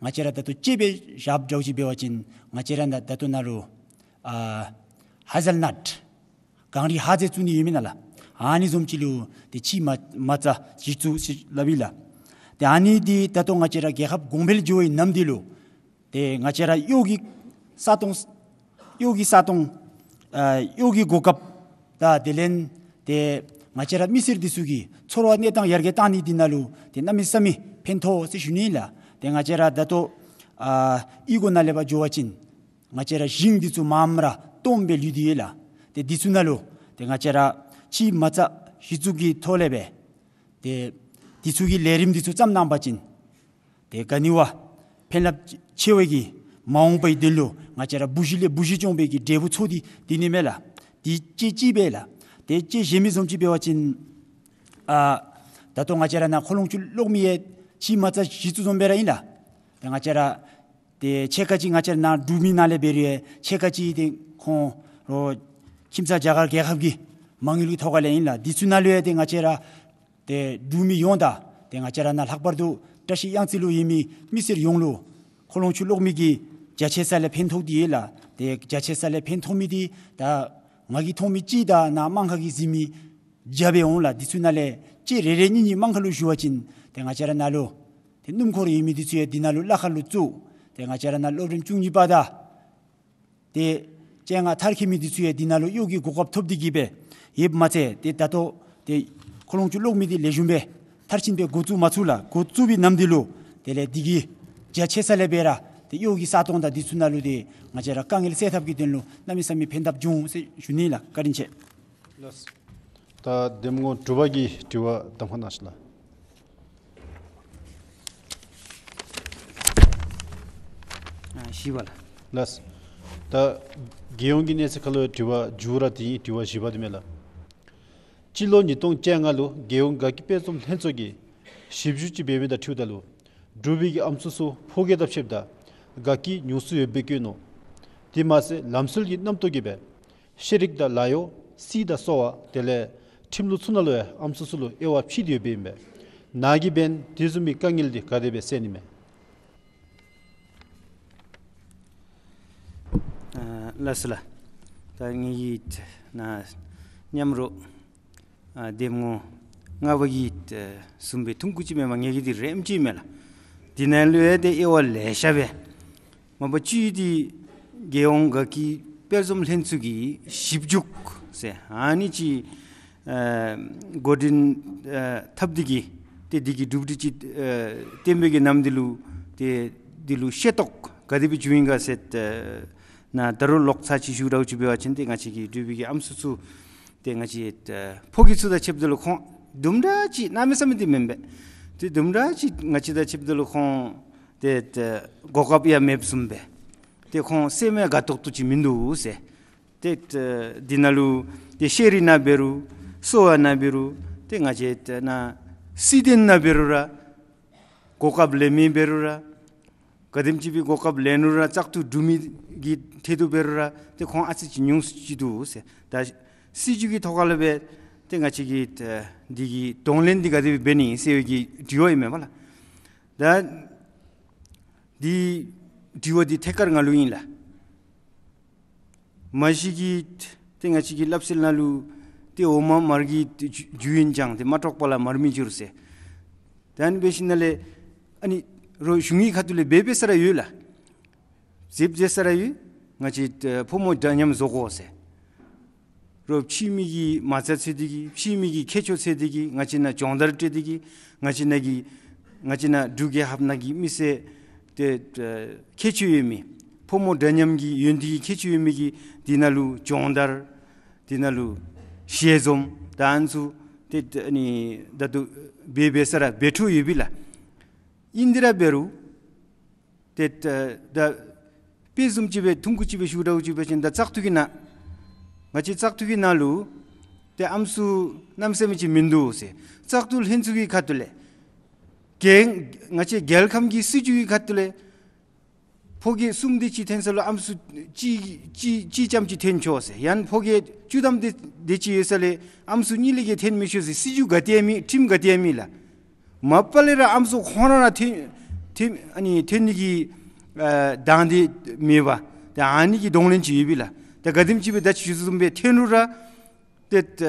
ང་བཅས་ར་ད་ལྟོ་དཔྱེ་སྦེ་བཞག་བཞགཔ་ཅིག་འབད་བ་ཅིན་ང་བཅས་ར་ད་ད་ལྟོ་ནཱ་ལུ་ཨ་ཧེ་ཟལ་ནཊ་གངས་རི་ཧ་ཟེལ་བཙུགས་ནི་ཡོད་མེན་ན་ལགས། ཨ་ནི་བཟུམ་ཅིག་ལུ་ཏེ་ཕྱིའི་མ་མ་རྩ་གཞི་བཙུགས་ཟེར་སླབ་ཨིན་ལགས། ཏེ་ཨ་ནི་འདི་ད་ལྟོ་ང་བཅས་ར་རྒྱལ་ཁབ་གོང་འཕེལ་འགྱོ་བའི་ནམ་དུས་ལུ་ཏེ་ང་བཅས་ར་གཡོག་གི་ས་སྟོང་གཡོག་གི་ས་སྟོང་ཨ་གཡོག་གི་གོ་སྐབས་དང་དེ་ལས་ཏེ་ང་བཅས་ར་མི་སེར་འདི་ཚུ་གི་ཚོར་བ་གནས་སྟངས་ཡར་རྒྱས་བཏང་ནི་འདི་ནང་ལུ་ཏེ་གནམ་མེད་ས་མེད་ཕན་ཐོགས་ཟེར་ཞུ་ནི་ལགས། ཏེ་ང་བཅས་ར་ད་ལྟོ་ཨ་གཡུས་སྒོ་ནང་ལས་ཕར་འགྱོ་བ་ཅིན་ང་བཅས་ར་ཞིང་འདི་ཚུ་མངམ་ར་སྟོངམ་སྦེ་ལུས་ཏེ་ཡོད་ལགས། ཏེ་འདི་ཚུ་ནང་ལུ་ཏེ་ང་བཅས་ར་ཕྱིའི་མ་རྩ་གཞི་བཙུགས་ཀྱི་ཐོག་ལས་སྦེ་ཏེ་འདི་ཚུ་གི་ལས་རིམ་འདི་ཚུ་བརྩམས་གནང་པ་ཅིན་ཏེ་ག་ནི་བ་ཕན་རླབས་ཆེ་བའི་གི་མ་འོངས་པའི་དོན་ལུ་ང་བཅས་ར་བུ་གཞི་ལས་བུ་གཞི་སྐྱོང་བའི་གི་འབྲས་བུ་ཚུ་འདི་འདི་ནི་མས་ལགས། འདི་དཔྱེ་གཅིག་སྦེ་ལགས། ཏེ་དཔྱེ་གཞན་མི་བཟུམ་ཅིག་འབད་བ་ཅིན་ཨ་ད་ལྟོ་ང་བཅས་ར་ནཱ་ཁོ་ལོང་ཆུ་གློག་མེ་ཡང་ཕྱིའི་མ་རྩ་གཞི་བཙུགས་བཟུམ་སྦེ་ར་ཨིན་ལགས། ཏེ་ང་བཅས་ར་ཏེ་ཕྱེད་ཀ་ཅིག་ང་བཅས་ར་ནཱ་འབྲུག་མི་ནང་ལས་འབད་རུང་ཡང་ཕྱེད་ཀ་ཅིག་ཏེ་ཁོང་རོགས་ཁྱིམ་ཚང་རྒྱ་གར་རྒྱལ་ཁབ་ཀྱི་མ་དངུལ་གྱི་ཐོག་ཁ་ལས་ཨིན་ལགས། འདི་ཚུ་ནང་ལུ་ཡང་ཏེ་ང་བཅས་ར་ཏེ་འབྲུག་མི་ཡོངས་དང་ཏེ་ང་བཅས་ར་ནཱ་ལྷག་པར་དུ་བཀྲ་ཤིས་གཡང་རྩེ་ལུ་ཡོད་མི་མི་སེར་ཡོངས་ལུ་ཁོ་ལོང་ཆུ་གློག་མེ་གིས་རྒྱ་ཆེ་ས་ལས་ཕན་ཐོགས་ཏེ་ཡོད་ལགས། ཏེ་རྒྱ་ཆེ་ས་ལས་ཕན་ཐོགས་མི་འདི་ད་ང་གིས་མཐོང་མི་གཅིག་དང་ནཱ་དམངས་ཁ་གིས་གཟིགས་མི་བརྒྱ་སྦེ་འོང་ལགས། འདི་ཚུ་ནང་ལས་གཅིག་རེ་རེ་གཉིས་གཉིས་དམངས་ཁ་ལུ་ཞུ་བ་ཅིན་ཏེ་ང་བཅས་ར་ནཱ་ལུ་ཏེ་སྣུམ་འཁོར་ཡོད་མི་འདི་ཚུ་ཡང་འདི་ནང་ལུ་གླ་ཁར་ལུ་བཙུགས། ཏེ་ང་བཅས་ར་ནཱ་སློབ་རིམ་བཅུ་གཉིས་པ་དང་ཏེ་སྤྱན་སྔ་མཐར་འཁྱོལ་མི་འདི་ཚུ་ཡང་འདི་ནང་ལུ་གཡོག་གི་གོ་སྐབས་ཐོབ་སྟེ་གི་སྦེ་ཡོདཔ་མ་ཚད་ཏེ་ད་ལྟོ་ཏེ་ཁོ་ལོང་ཆུ་གློག་མེ་འདི་ལེགས་ཤོམ་སྦེ་མཐར་ཕྱིན་སྦེ་འགོ་བཙུགས་མ་ཚུགས་ལགས། འགོ་བཙུགས་པའི་ནམ་དུས་ལུ་དེ་ལས་འདི་གིས་རྒྱ་ཆེ་ས་ལས་འབད་ར་ཏེ་གཡོག་གི་ས་སྟོང་དང་འདི་ཚུ་ནང་ལུ་ཏེ་ང་བཅས་ར་དཀའ་ངལ་སེལ་ཐབས་ཀྱི་དོན་ལུ་གནམ་མེད་ས་མེད་ཕན་ཐབས་འབྱུང་ཟེར་ཞུ་ནི་ལགས། བཀའ་དྲིན་ཆེ། ལགས། ད་འདེམས་ངོ་དྲུག་པ་གི་དྲི་བ་གདམ་ཁ་གནང་ཞིག་ལགས། ཨ་བཞི་པ་ལགས། ལགས། ད་རྒྱལ་ཡོངས་ཀྱི་གནས་ཚད་ཁར་ལུ་དྲི་བ་མཇུག་ར་འདི་ཨིན། དྲི་བ་བཞི་པ་འདི་མས་ལགས། སྤྱི་ལོ་ཉིས་སྟོང་བཅོ་ལྔ་ལུ་རྒྱལ་ཡོངས་དགའ་སྐྱིད་དཔལ་འཛོམས་ལྷན་ཚོགས་ཀྱིས་ཞིབ་འཇུག་ཅིག་འབད་མི་དང་འཁྲིལཝ་ད་ལུ་འབྲུག་པའི་གི་ཨམ་སྲུ་ཚུ་ཕོ་སྐྱེས་དང་ཕྱདཔ་ད་དགའ་སྐྱིད་ཉུང་སུ་ཡོདཔ་སྦེ་བཀོད་ནུག། དེ་མ་ཚད་ལམ་སྲོལ་གྱི་རྣམ་རྟོག་གིས་སྦེ་ཤེས་རིག་དང་ལཱ་གཡོག་སྲིད་དང་གསོ་བ་དེ་ལས་ཁྲིམས་ལུགས་ཚུ་ནང་ལུ་ཡང་ཨམ་སྲུ་ཚུ་ལུ་དབྱེ་བ་ཕྱེ་སྟེ་ཡོདཔ་ཨིན་པས། ནཱ་གིས་འབདན་དེ་བཟུམ་མའི་དཀའ་ངལ་འདི་ག་དེ་སྦེ་སེལ་ནི་མས། ཨ་ལགས་སོ་ལགས། ད་ངེ་གི་ནཱ་མཉམ་རོགས་ཨ་འདེམས་ངོ་ལྔ་པ་གིས་ཨ་གསུངས་པའི་ཐུང་ཀུ་ཅིག་མེན་པར་ངེ་གི་འདི་རིམ་གྱིས་མས་ལགས། འདི་ནང་ལུ་ཡང་ཏེ་དབྱེ་བ་ལེ་ཤ་སྦེ། མ་པ་གཅིག་འདི་རྒྱལ་ཡོངས་དགའ་སྐྱིད་དཔལ་འཛོམས་ལྷན་ཚོགས་ཀྱིས་ཞིབ་འཇུག་ཟེར་ཨ་ནི་ཅིག་ཨ་འགོ་འདྲེན་ཨ་འཐབ་སྟེ་གི་ཏེ་འདི་གི་གྲུབ་འབྲས་ཅིག་ཨ་བཏོན་པའི་གི་ནམ་དུས་ལུ་ཏེ་ འདི་ལུ་ཤེས་རྟོགས་ག་དེ་སྦེ་བྱུང་ཡི་ག་ཟེར་ཏེ་ནཱ་ད་རུང་ལོག་ཚར་ཅིག་ཞུ་དགོཔ་ཅིག་འབད་བ་ཅིན་ཏེ་ང་བཅས་ཀྱི་འབྲུག་པའི་གི་ཨམ་སྲུ་ཚུ་ཏེ་ང་བཅས་ཨེ་ཕོ་རྒྱས་ཚུ་དང་ཕྱདཔ་ད་ལུ་ཁོང་དུམ་གྲ་ཅིག་གནམ་མེད་ས་མེད་འདི་མེན་པས། ཏེ་དུམ་གྲ་ཅིག་ང་བཅས་དང་ཕྱདཔ་ད་ལུ་ཁོང་ཏེ་ཏེ་གོ་སྐབས་ཡང་མེདཔ་བཟུམ་སྦེ་ཏེ་ཁོང་སེམས་ཡང་དགའ་ཏོག་ཏོ་ཅིག་མིན་འདུག་ཟེར། ཏེ་ཏེ་འདི་ནང་ལུ་ཏེ་ཤེས་རིག་ནང་འབད་རུང་གསོ་བ་ནང་འབད་རུང་ཏེ་ང་བཅས་ཏེ་ནཱ་སྲིད་དོན་ནང་འབད་རུང་ར་གོ་སྐབས་ལེན་མི་འབད་རུང་ར་ག་དེམ་ཅིག་སྦེ་གོ་སྐབས་ལེན་རུང་ར་བཙག་འཐུ་གྲུབ་མི་གི་ཐད་དུ་འབད་རུང་ར་ཏེ་ཁོང་ཨ་ཙི་ཅིག་ཉུང་སུ་ཅིག་འདུག་ཟེར། ད་སྲིད་བྱུས་ཀྱི་ཐོག་ཁ་ལས་སྦེ་ཏེ་ང་བཅས་ཀྱིས་ཏེ་འདི་གི་གདོང་ལེན་འདི་ག་དེ་སྦེ་འབད་ནི་ཟེར་བའི་གི་དྲི་བ་ཨིན་མས་པ་ལགས། ད་འདི་དྲི་བ་འདི་ཐད་ཀར་ང་ལུ་ཨིན་ལགས། མ་གཞི་གི་ཏེ་ང་བཅས་ཀྱི་སླབ་སྲོལ་ནང་ལུ་ཏེ་འོ་མ་མར་གྱི་རྒྱུ་ཡིན་ཀྱང་ཏེ་མ་དཀྲོགས་པ་ལ་མར་མི་འགྱུར་ཟེར། ད་ཨ་ནི་འབད་ཞིནམ་ལས་ཨ་ནི་རོགས་གཞུང་གི་ཁ་ཐུག་ལས་འབད་འབད་ས་ར་ཡོད་ལགས། མཛདཔ་མཛད་ས་ར་ཡོད། ང་བཅས་ཕོ་མོ་འདྲ་མཉམ་བཟོ་དགོ་ཟེར། རོགས་ཕྱི་མི་གི་མ་རྩ་འཚོལ་ཏེ་གི་ཕྱི་མི་གི་ཁྱད་ཆོས་འཚོལ་ཏེ་གི་ང་བཅས་ནང་སྦྱོང་བརྡར་སྤྲོད་དེ་གི་ང་བཅས་ནང་གི་ང་བཅས་ནང་འབྲུག་རྒྱལ་ཁབ་ནང་གི་མི་སེར་ཏེ་ཁྱད་ཆོས་ཡོད་མི་ཕོ་མོ་འདྲ་མཉམ་གྱི་ཡོན་ཏན་གྱི་ཁྱད་ཆོས་ཡོད་མི་གི་འདི་ནང་ལུ་སྦྱོང་བརྡར་འདི་ནང་ལུ་ཞལ་འཛོམས་ད་ཨ་ནི་ཚུ་ཏེ་ཨ་ནི་ད་ལྟོ་འབད་འབད་ས་ར་འབད་འཕྲོ་ཡོད་པས་ལགས། ཨིན་དེ་ར་འབད་རུང་ཏེ་ད་ད་དཔེ་བཟུམ་ཅིག་སྦེ་ཐུང་ཀུ་ཅིག་སྦེ་ཞུ་དགོཔ་ཅིག་འབད་བ་ཅིན་ད་བཙག་འཐུ་གི་ནང་ང་བཅས་བཙག་འཐུ་གི་ནང་ལུ་ཏེ་ཨམ་སྲུ་གནམ་མེད་ས་མེད་ཅིག་མིན་འདུག་ཟེར། བཙག་འཐུ་ལྷན་ཚོགས་ཀྱི་ཁ་ཐུག་ལས་རྒྱལ་ང་བཅས་རྒྱལ་ཁམས་ཀྱི་སྲིད་བྱུས་ཀྱི་ཁ་ཐུག་ལས་ཕོ་རྒྱས་གསུམ་དེ་ཅིག་འཐོན་ས་ལུ་ཨམ་སྲུ་གཅིག་གཅིག་གཅིག་ཙམ་ཅིག་འཐོན་ཆོག་ཟེར། ཡང་ཕོ་རྒྱས་བཅུ་ཐམ་དེ་དེ་ཅིག་ཡོད་ས་ལས་ཨམ་སྲུ་གཉིས་ལས་བརྒལ་འཐོན་མི་ཆོག་ཟེར་སྲིད་བྱུས་ག་ཏེ་ཡང་མེད། ཁྲིམས་ག་ཏེ་ཡང་མེད་ལགས། མ་པ་ལས་ར་ཨམ་སྲུ་ཁོང་ར་ར་འཐོན་འཐོན་ཨ་ནི་འཐོན་ནི་གི་ཨ་དང་འདོད་མེད་པར་ཏེ་ཨ་ནི་གི་གདོང་ལེན་ཅིག་ཡོད་པས་ལགས། ཏེ་ག་དེམ་ཅིག་སྦེ་ད་ཅི་ཞུ་བཟུམ་སྦེ་འཐོན་རུང་ར་ཏེ་ད་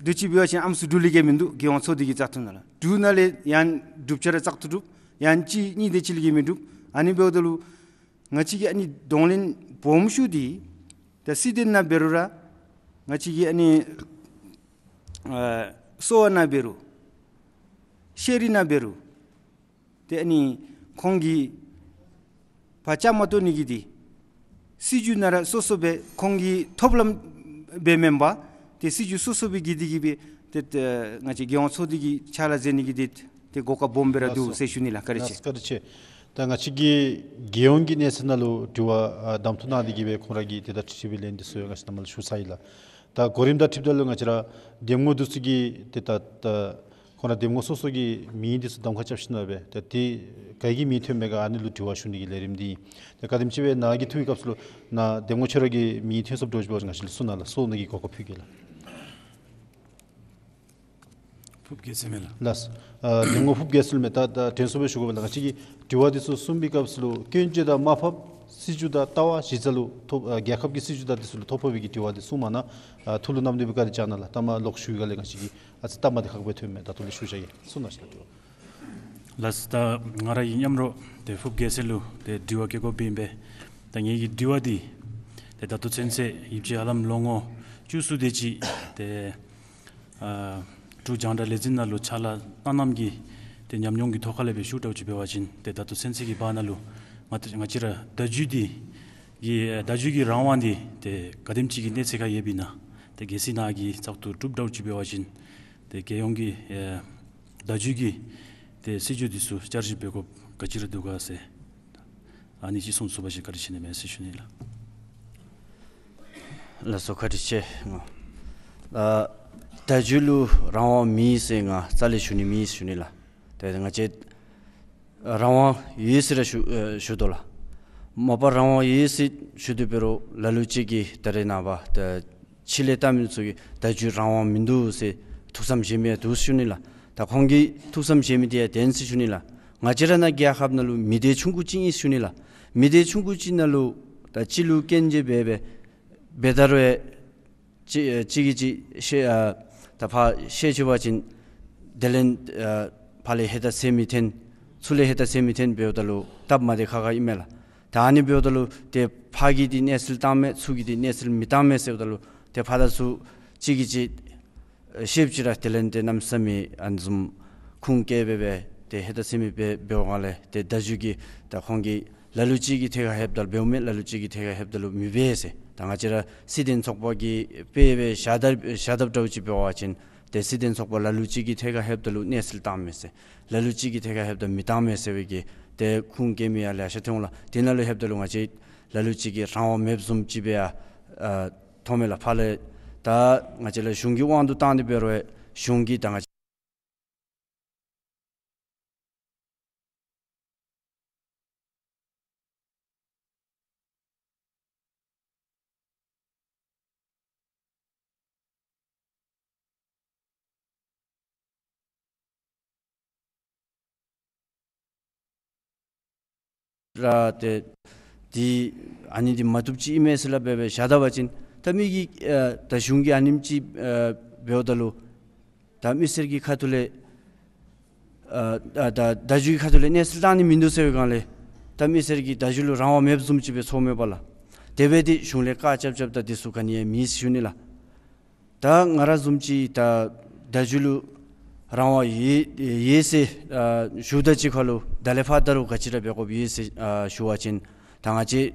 དུས་ཅི་འབད་བ་ཅིན་ཨམ་སྲུ་འབྲུག་ལས་བརྒལ་མིན་འདུག། རྒྱལ་ཡོངས་ཚོགས་སྡེ་གི་བཙག་འཐུ་ནང་ལུ་འབྲུག་ནང་ལས་ཡང་འབྲུགཔ་ཆ་ར་བཙག་འཐུ་གྲུབ། ཡང་གཅིག་གཉིས་དེ་ཅིག་ལས་བརྒལ་མི་འདུག། ཨ་ནི་འབདཝ་ད་ལུ་ང་བཅས་ཀྱི་ཨ་ནི་གདོང་ལེན་སྦོམ་ཤོས་འདི་ད་སྲིད་དོན་ནང་འབད་རུང་ར་ང་བཅས་ཀྱི་ཨ་ནི་ཨ་གསོ་བ་ནང་འབད་རུང་ཤེས་རིག་ནང་འབད་རུང་ཏེ་ཨ་ནི་ཁོང་གིས་ཕར་བཅའ་མར་གཏོགས་ནི་གི་འདི་སྲིད་བྱུས་ནང་ར་སོ་སོ་སྦེ་ཁོང་གི་ཐོབ་ལམ་སྦེ་མེན་པར་ཏེ་སྲིད་བྱུས་སོ་སོ་སྦེ་བརྒལ་ཏེ་གི་སྦེ་ཏེ་ཏེ་ང་བཅས་རྒྱལ་ཡོངས་ཚོགས་སྡེ་གི་ཕྱག་ལཱ་མཛད་ནི་གི་འདི་ཏེ་གོ་སྐབས་སྦོམ་སྦེ་ར་འདུག་ཟེར་ཞུ་ནི་ལགས། བཀའ་དྲིན་ཆེ། ལགས་སོ། བཀའ་དྲིན་ཆེ། ད་ང་བཅས་ཀྱི་རྒྱལ་ཡོངས་ཀྱི་གནས་ཚད་ནང་ལུ་དྲི་བ་ཨ་གདམ་འཐུ་གནང་སྟེ་གི་སྦེ་ཁོང་ར་གིས་ཏེ་ད་དྲི་དྲིས་པའི་ལན་འདི་ཚུ་ཡང་ང་བཅས་ནཱ་མར་ལུ་ཞུ་ཚར་ཡི་ལགས། ད་གོ་རིམ་དང་འཁྲིལཝ་ད་ལུ་ང་བཅས་ར་འདེམས་ངོ་འདི་ཚུ་གི་ཏེ་ད་ད་ཁོང་ར་འདེམས་ངོ་སོ་སོ་གི་མིང་འདི་ཚུ་གདམ་ཁ་རྐྱབ་ཞིནམ་ལས་སྦེ་ཏེ་དེ་ག་གི་མིང་འཐོན་མས་ག་ཨ་ནི་ལུ་དྲི་བ་ཞུ་ནི་གི་ལས་རིམ་འདི་ཨིན། ཏེ་ག་དེམ་ཅིག་སྦེ་ནཱ་གི་འཐུ་བའི་སྐབས་སུ་ལུ་ནཱ་འདེམས་ངོ་ཁྱོད་ར་གི་མིང་འཐོན་སོངམ་འདྲཝ་ཅིག་འབད་བ་ཅིན་ང་བཅས་ལུ་གསུང་གནང་ལགས། གསུང་གནང་གི་གོ་སྐབས་ཕུལ་གེ་ལགས། ཕུབ་རྒྱལ་མཚན་མས་ལགས། ལགས། ཨ་འདེམས་ངོ་ཕུབ་རྒྱལ་མཚན་མས། ད་ད་དྲན་གསོ་སྦེ་ཞུ་དགོ་པས་ལགས། ང་བཅས་ཀྱིས་དྲི་བ་འདི་ཚུ་གསུངས་པའི་སྐབས་སུ་ལུ་སྐྱོན་བརྗོད་དང་དམའ་ཕབ་སྲིད་བྱུས་དང་ལྟ་བ་གཞི་རྩ་ལུ་ཐོབ་ཨ་རྒྱལ་ཁབ་ཀྱི་སྲིད་བྱུས་དང་འདི་ཚུ་ལུ་ཐོ་ཕོག་པའི་གི་དྲི་བ་འདི་གསུངས་མ་གནང་། ཨ་ཐུགས་ལུ་བསྣམས་ཏེ་སྦེ་བཀའ་དྲིན་བསྐྱང་གནང་ལགས། ད་མར་ལོག་ཞུ་བའི་སྒང་ལས་ང་བཅས་ཀྱིས་ཨ་ཙི་སྟབས་མ་བདེ་ཁག་སྦེ་ཐོནམ་མས། ད་ལྟོ་ལས་ཞུ་བཞག་གེ། གསུངས་གནང་ཞུ་ལགས། ལགས། ད་ང་ར་གིས་མཉམ་རོགས་ཏེ་ཕུབ་རྒྱལ་མཚན་ལུ་ཏེ་དྲི་བ་བཀོད་དགོཔ་ཨིན་པས། ད་ངེ་གི་དྲི་བ་འདི་ཏེ་ད་ལྟོ་ཚུན་ཚོད་ཡིབ་ཅི་ཧ་ལམ་ལོ་ངོ་བཅུ་གསུམ་དེ་ཅིག་ཏེ་ཨ་འབྲུག་རྒྱང་བསྒྲགས་ལས་འཛིན་ནང་ལུ་ཕྱག་ལཱ་གནང་གནངམ་གི་ཏེ་ཉམས་མྱོང་གི་ཐོག་ཁ་ལས་སྦེ་ཞུ་དགོཔ་ཅིག་འབད་བ་ཅིན་ཏེ་ད་ལྟོ་ཚུན་ཚོད་ཀྱི་བར་ན་ལུ་ང་ང་བཅས་ར་བརྡ་བརྒྱུད་འདི་གི་བརྡ་བརྒྱུད་ཀྱི་རང་དབང་འདི་ཏེ་ག་དེམ་ཅིག་གི་གནས་ཚད་ཁར་ཡོདཔ་ཨིན་ན། ཏེ་གལ་སྲིད་ནཱ་གིས་བཙག་འཐུ་གྲུབ་དགོཔ་ཅིག་འབད་བ་ཅིན་ཏེ་རྒྱལ་ཡོངས་ཀྱི་ཨེ་བརྡ་བརྒྱུད་ཀྱི་ཏེ་སྲིད་བྱུས་འདི་ཚུ་བསྐྱར་ཞིབ་འབད་དགོཔ་ག་ཅི་ར་འདུག་ག་ཟེར་ཨ་ནི་ཅིག་གསུང་ཚུགས་པ་ཅིན་བཀའ་དྲིན་ཆེ་ནི་མས་ཟེར་ཞུ་ནི་ལགས། ལགས་སོ། བཀའ་དྲིན་ཆེ། ཨ་བརྡ་བརྒྱུད་ལུ་རང་དབང་མེད་ཟེར་ང་རྩ་ལས་ཞུ་ནི་མེད་ཟེར་ཞུ་ནི་ལགས། ཏེ་ང་བཅས་རང་དབང་ཡོད་ཟེར་ར་ཞུ་ཨེ་ཞུ་དོ་ལགས། མ་པ་རང་དབང་ཡོད་ཟེར་ཞུ་དོ་འབད་རུང་ལ་ལུ་ཅིག་གིས་ད་རེས་ནངས་པ་ད་ཕྱི་ལས་ལྟ་མི་ཚུ་གིས་བརྡ་བརྒྱུད་རང་དབང་མིན་འདུག་ཟེར་ཐུགས་བསམ་བཞེས་མི་ཡང་འདུག་ཞུ་ནི་ལགས། ད་ཁོང་གིས་ཐུགས་བསམ་བཞེས་མི་དེ་ཡང་བདེན་ཟེར་ཞུ་ནི་ལགས། ང་བཅས་ར་ནཱ་རྒྱལ་ཁབ་ནང་ལུ་མི་སྡེ་ཆུང་ཀུ་ཅིག་ཨིན་ཞུ་ནི་ལགས། མི་སྡེ་ཆུང་ཀུ་ཅིག་ནང་ལུ་ད་སྤྱི་ལུ་སྐྱོན་བརྗོད་འབད་འབད་འབད་ད་རུང་ཡང་གཅིག་ཨེ་གཅིག་གིས་གཅིག་བཤད་ཨ་ད་ཕར་བཤད་བཅུག་པ་ཅིན་དེ་ལས་ཨ་ཕར་ལས་ཧེ་ད་ཟེར་མི་འཐོན་ཚུར་ལས་ཧེ་ད་ཟེར་མི་འཐོན་འབདཝ་ད་ལུ་སྟབས་མ་བདེ་ཁག་ཁ་ཨིན་མས་ལགས། ད་ཨ་ནི་འབདཝ་ད་ལུ་ཏེ་ཕར་གྱི་འདི་གནས་ཚུལ་བཏང་མས་ཚུར་གྱི་འདི་གནས་ཚུལ་མི་བཏང་མས་ཟེརཝ་ད་ལུ་ཏེ་ཕར་དང་ཚུར་གཅིག་གིས་གཅིག་བཤད་བཅུག་ར་དེ་ལས་ཏེ་གནམ་མེད་ས་མེད་ཨ་ནི་བཟུམ་ཁུངས་བཀལ་འབད་འབད་ ཏེ་ཧེ་ད་སེམས་མི་འབད་འབདཝ་ལས་ཏེ་བརྡ་བརྒྱུད་ཀྱི་ད་ཁོང་གིས་ལ་ལུ་ཅིག་གིས་ཐད་ཁར་ལྷོདཔ་ད་ལུ་འབདཝ་མས། ལ་ལུ་ཅིག་གིས་ཐད་ཁར་ལྷོདཔ་ད་ལུ་མི་འབད་ཟེར། ད་ང་བཅས་ར་སྲིད་དོན་ཚོགས་པ་གིས་དཔེ་སྦེ་ཞལ་ཏ་ཞལ་ཏ་འདྲཝ་ཅིག་འབད་བ་ཅིན་ཏེ་སྲིད་དོན་ཚོགས་པ་ལ་ལུ་ཅིག་གིས་ཐད་ཁར་ལྷོདཔ་ད་ལུ་གནས་ཚུལ་བཏངམ་མས་ཟེར། ལ་ལུ་ཅིག་གིས་ཐད་ཁར་ལྷོདཔ་ད་མི་བཏངམ་མས་ཟེར་བའི་གི་ཏེ་ཁུངས་སྐྱེལ་མི་ཡང་ལེ་ཤ་ཐོན་འོང་ལགས། དེ་ནང་ལུ་ལྷོདཔ་ད་ལུ་ང་བཅས་ལ་ལུ་ཅིག་གིས་རང་དབང་མེདཔ་བཟུམ་ཅིག་སྦེ་ཡང་ཨ་མཐོངམ་མས་ལགས། ཕར་ལས་ད་ང་བཅས་ལུ་གཞུང་གི་དབང་དུ་བཏང་སྟེ་འབད་རུང་གཞུང་གིས་ད་ང་བཅས་ར་ཏེ་འདི་ཨ་ནི་འདི་མ་བཏུབ་ཅིག་ཨིན་མས་ཟེར་སླབ་སྦེ་ཞལ་ཏ་འབད་བ་ཅིན་ད་མི་གིས་ཨ་ད་གཞུང་གིས་ཨ་ནེམ་ཅིག་ཨ་འབདཝ་ད་ལུ་ད་མི་སེར་གྱི་ཁ་ཐུག་ལས་ཨ་ད་བརྡ་བརྒྱུད་ཁ་ཐུག་ལས་གནས་ཚུལ་བཏང་ནི་མིན་འདུག་ཟེར་བའི་སྒང་ལས་ད་མི་སེར་གྱིས་བརྡ་བརྒྱུད་ལུ་རང་དབང་མེདཔ་བཟུམ་ཅིག་སྦེ་ཚོརཝ་མས་པ་ལགས། དེ་སྦེ་ཏེ་གཞུང་ལས་བཀག་རྐྱབ་རྐྱབ་ད་འདི་ཚུ་ག་ནི་ཡང་མེད་ཟེར་ཞུ་ནི་ལགས། ད་ང་ར་བཟུམ་ཅིག་ད་བརྡ་བརྒྱུད་ལུ་རང་དབང་ཡོད་ཡོད་ཟེར་ཨ་ཞུཝ་ད་ཅིག་ཁར་ལུ་ད་ལས་ཕར་ད་རུང་ག་ཅི་ར་འབད་དགོཔ་ཡོད་ཟེར་ཨ་ཞུ་བ་ཅིན་ད་ང་བཅས་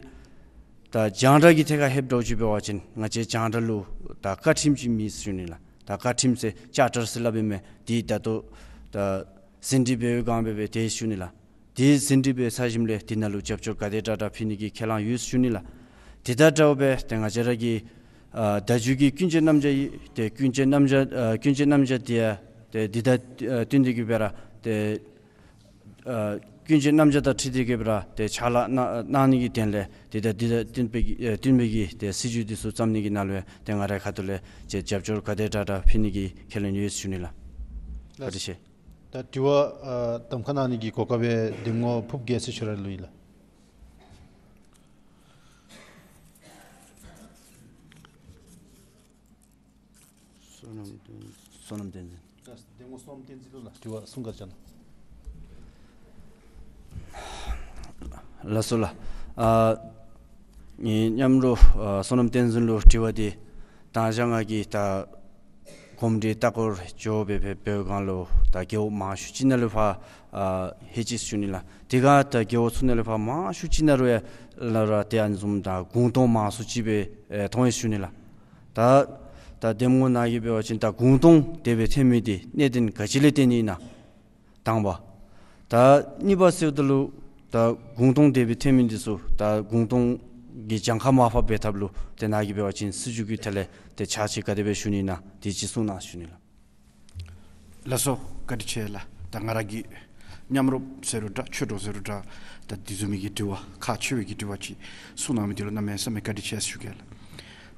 ད་རྒྱང་བསྒྲགས་ཀྱི་ཐད་ཁར་ལྷོདཔ་འདྲཝ་ཅིག་འབད་བ་ཅིན་ང་བཅས་རྒྱང་བསྒྲགས་ལུ་ད་བཀའ་ཁྲིམས་ཅིག་མེད་ཟེར་ཞུ་ནི་ལགས། ད་བཀའ་ཁྲིམས་ཟེར་ཅར་ཊར་ཟེར་སླབ་ཨིན་མས། འདི་ད་ལྟོ་ད་ཟིན་བྲིས་འབད་བའི་སྒང་སྦེ་སྦེ་ཏེ་ཞུ་ནི་ལགས། དེ་ཟིན་བྲིས་འབད་ཚར་ཞིནམ་ལས་དེ་ནང་ལུ་རྒྱབ་སྐྱོར་ག་དེ་དྲག་དྲག་ཕུལ་ནི་གི་ཁས་བླངས་ཡོད་ཞུ་ནི་ལགས། དེ་དང་འདྲཝ་སྦེ་ཏེ་ང་བཅས་ར་གི་ཨ་བརྡ་བརྒྱུད་ཀྱི་ཀུན་སྤྱོད་རྣམ་གཞག་ཡོད། ཏེ་ཀུན་སྤྱོད་རྣམ་གཞག་ཨ་ཀུན་སྤྱོད་རྣམ་གཞག་དེ་ཡང་ཏེ་འདི་དང་ཨ་བསྟུན་ཏེ་གི་སྦེ་ར་ཏེ་ཨ་ཀུན་སྤྱོད་རྣམ་གཞག་དང་འཁྲིལ་ཏེ་གི་སྦེ་ར་ཏེ་ཕྱག་ལཱ་གནང་གནང་ནི་གི་དོན་ལས་དེ་དང་འདི་དང་བསྟུན་པའི་གི་ཨ་བསྟུན་པའི་གི་ཏེ་སྲིད་བྱུས་འདི་ཚུ་བརྩམ་ནི་གི་ནང་ལུ་ཡང་ཏེ་ང་རའི་ཁ་ཐུག་ལས་ཅིག་རྒྱབ་སྐྱོར་ག་དེ་དྲག་དྲག་ཕུལ་ནི་གི་ཁས་ལེན་ཡོད་ཞུ་ནི་ལགས། བཀའ་དྲིན་ཆེ། ད་དྲི་བ་ཨ་གདམ་ཁ་གནང་ནི་གི་གོ་སྐབས་འདེམས་ངོ་ཕུབ་རྒྱལ་མཚན་ཁྱོད་ར་ལུ་ཨིན་ལགས། བསོད་ནམས་བསྟན་བསོད་ནམས་བསྟན་འཛིན། འདེམས་ངོ་བསོད་ནམས་བསྟན་འཛིན་ལུ་ལགས། དྲི་བ་གསུང་བཀའ་དྲིན་ཆེ་ལགས། ལགས་སོ་ལགས། ཨ་ངེའི་མཉམ་རོགས་ཨ་བསོད་ནམས་བསྟན་འཛིན་ལུ་དྲི་བ་འདི་ད་ང་གིས་ད་གོམས་འདྲིས་ལྟ་སྐོར་འགྱོ་སྦེ་སྦེ་འབད་བའི་སྒང་ལུ་ད་རྒེད་འོག་མང་ཤོས་ཅིག་ནང་ལུ་ཕར་ཨ་ལྷོད་ཅི་ཞུ་ནི་ལགས། དེ་སྒང་ད་རྒེད་འོག་ཚུ་ནང་ལུ་ཕར་མང་ཤོས་ཅིག་ནང་ལུ་ཡང་ལགས་ར་ཏེ་ཨ་ནི་བཟུམ་ད་གུང་སྟོང་མང་སུ་ཅིག་སྦེ་ཨེ་མཐོང་ཡི་ཞུ་ནི་ལགས། ད་ད་འདེམས་ངོ་ནང་གི་འབད་བ་ཅིན་ད་གུང་སྟོང་དེ་སྦེ་ཐོན་མི་འདི་གནད་དོན་ག་ཅི་ལས་བརྟེན་ནི་ཨིན་ན། དང་པ། ད་གཉིས་པ་ཟེརཝ་ད་ལུ་ད་གུང་སྟོང་དེ་སྦེ་ཐོན་མི་འདི་ཚུ་ད་གུང་སྟོང་གི་གྱངས་ཁ་མར་ཕབ་འབད་ཐབས་ལུ་ཏེ་ནཱ་གིས་འབད་བ་ཅིན་སྲིད་བྱུས་ཀྱི་ཐད་ལས་ཏེ་ཕྱག་ཕྱིད་ག་དེ་སྦེ་ཞུ་ནི་ཨིན་ན་དེ་ཅིག་གསུང་གནང་ཞུ་ནི་ལགས། ལགས་སོ་བཀའ་དྲིན་ཆེ་ལགས། ད་ང་ར་གི་མཉམ་རོགས་ཟེར་རུང་འདྲ་ཆོས་གྲོགས་ཟེར་རུང་འདྲ་ད་དེ་བཟུམ་མའི་གི་དྲི་བ་ཁག་ཆེ་བའི་གི་དྲི་བ་ཅིག་གསུང་གནང་མི་འདི་ལུ་གནམ་མེད་ས་མེད་བཀའ་དྲིན་ཆེ་ཞུ་གེ་ལགས།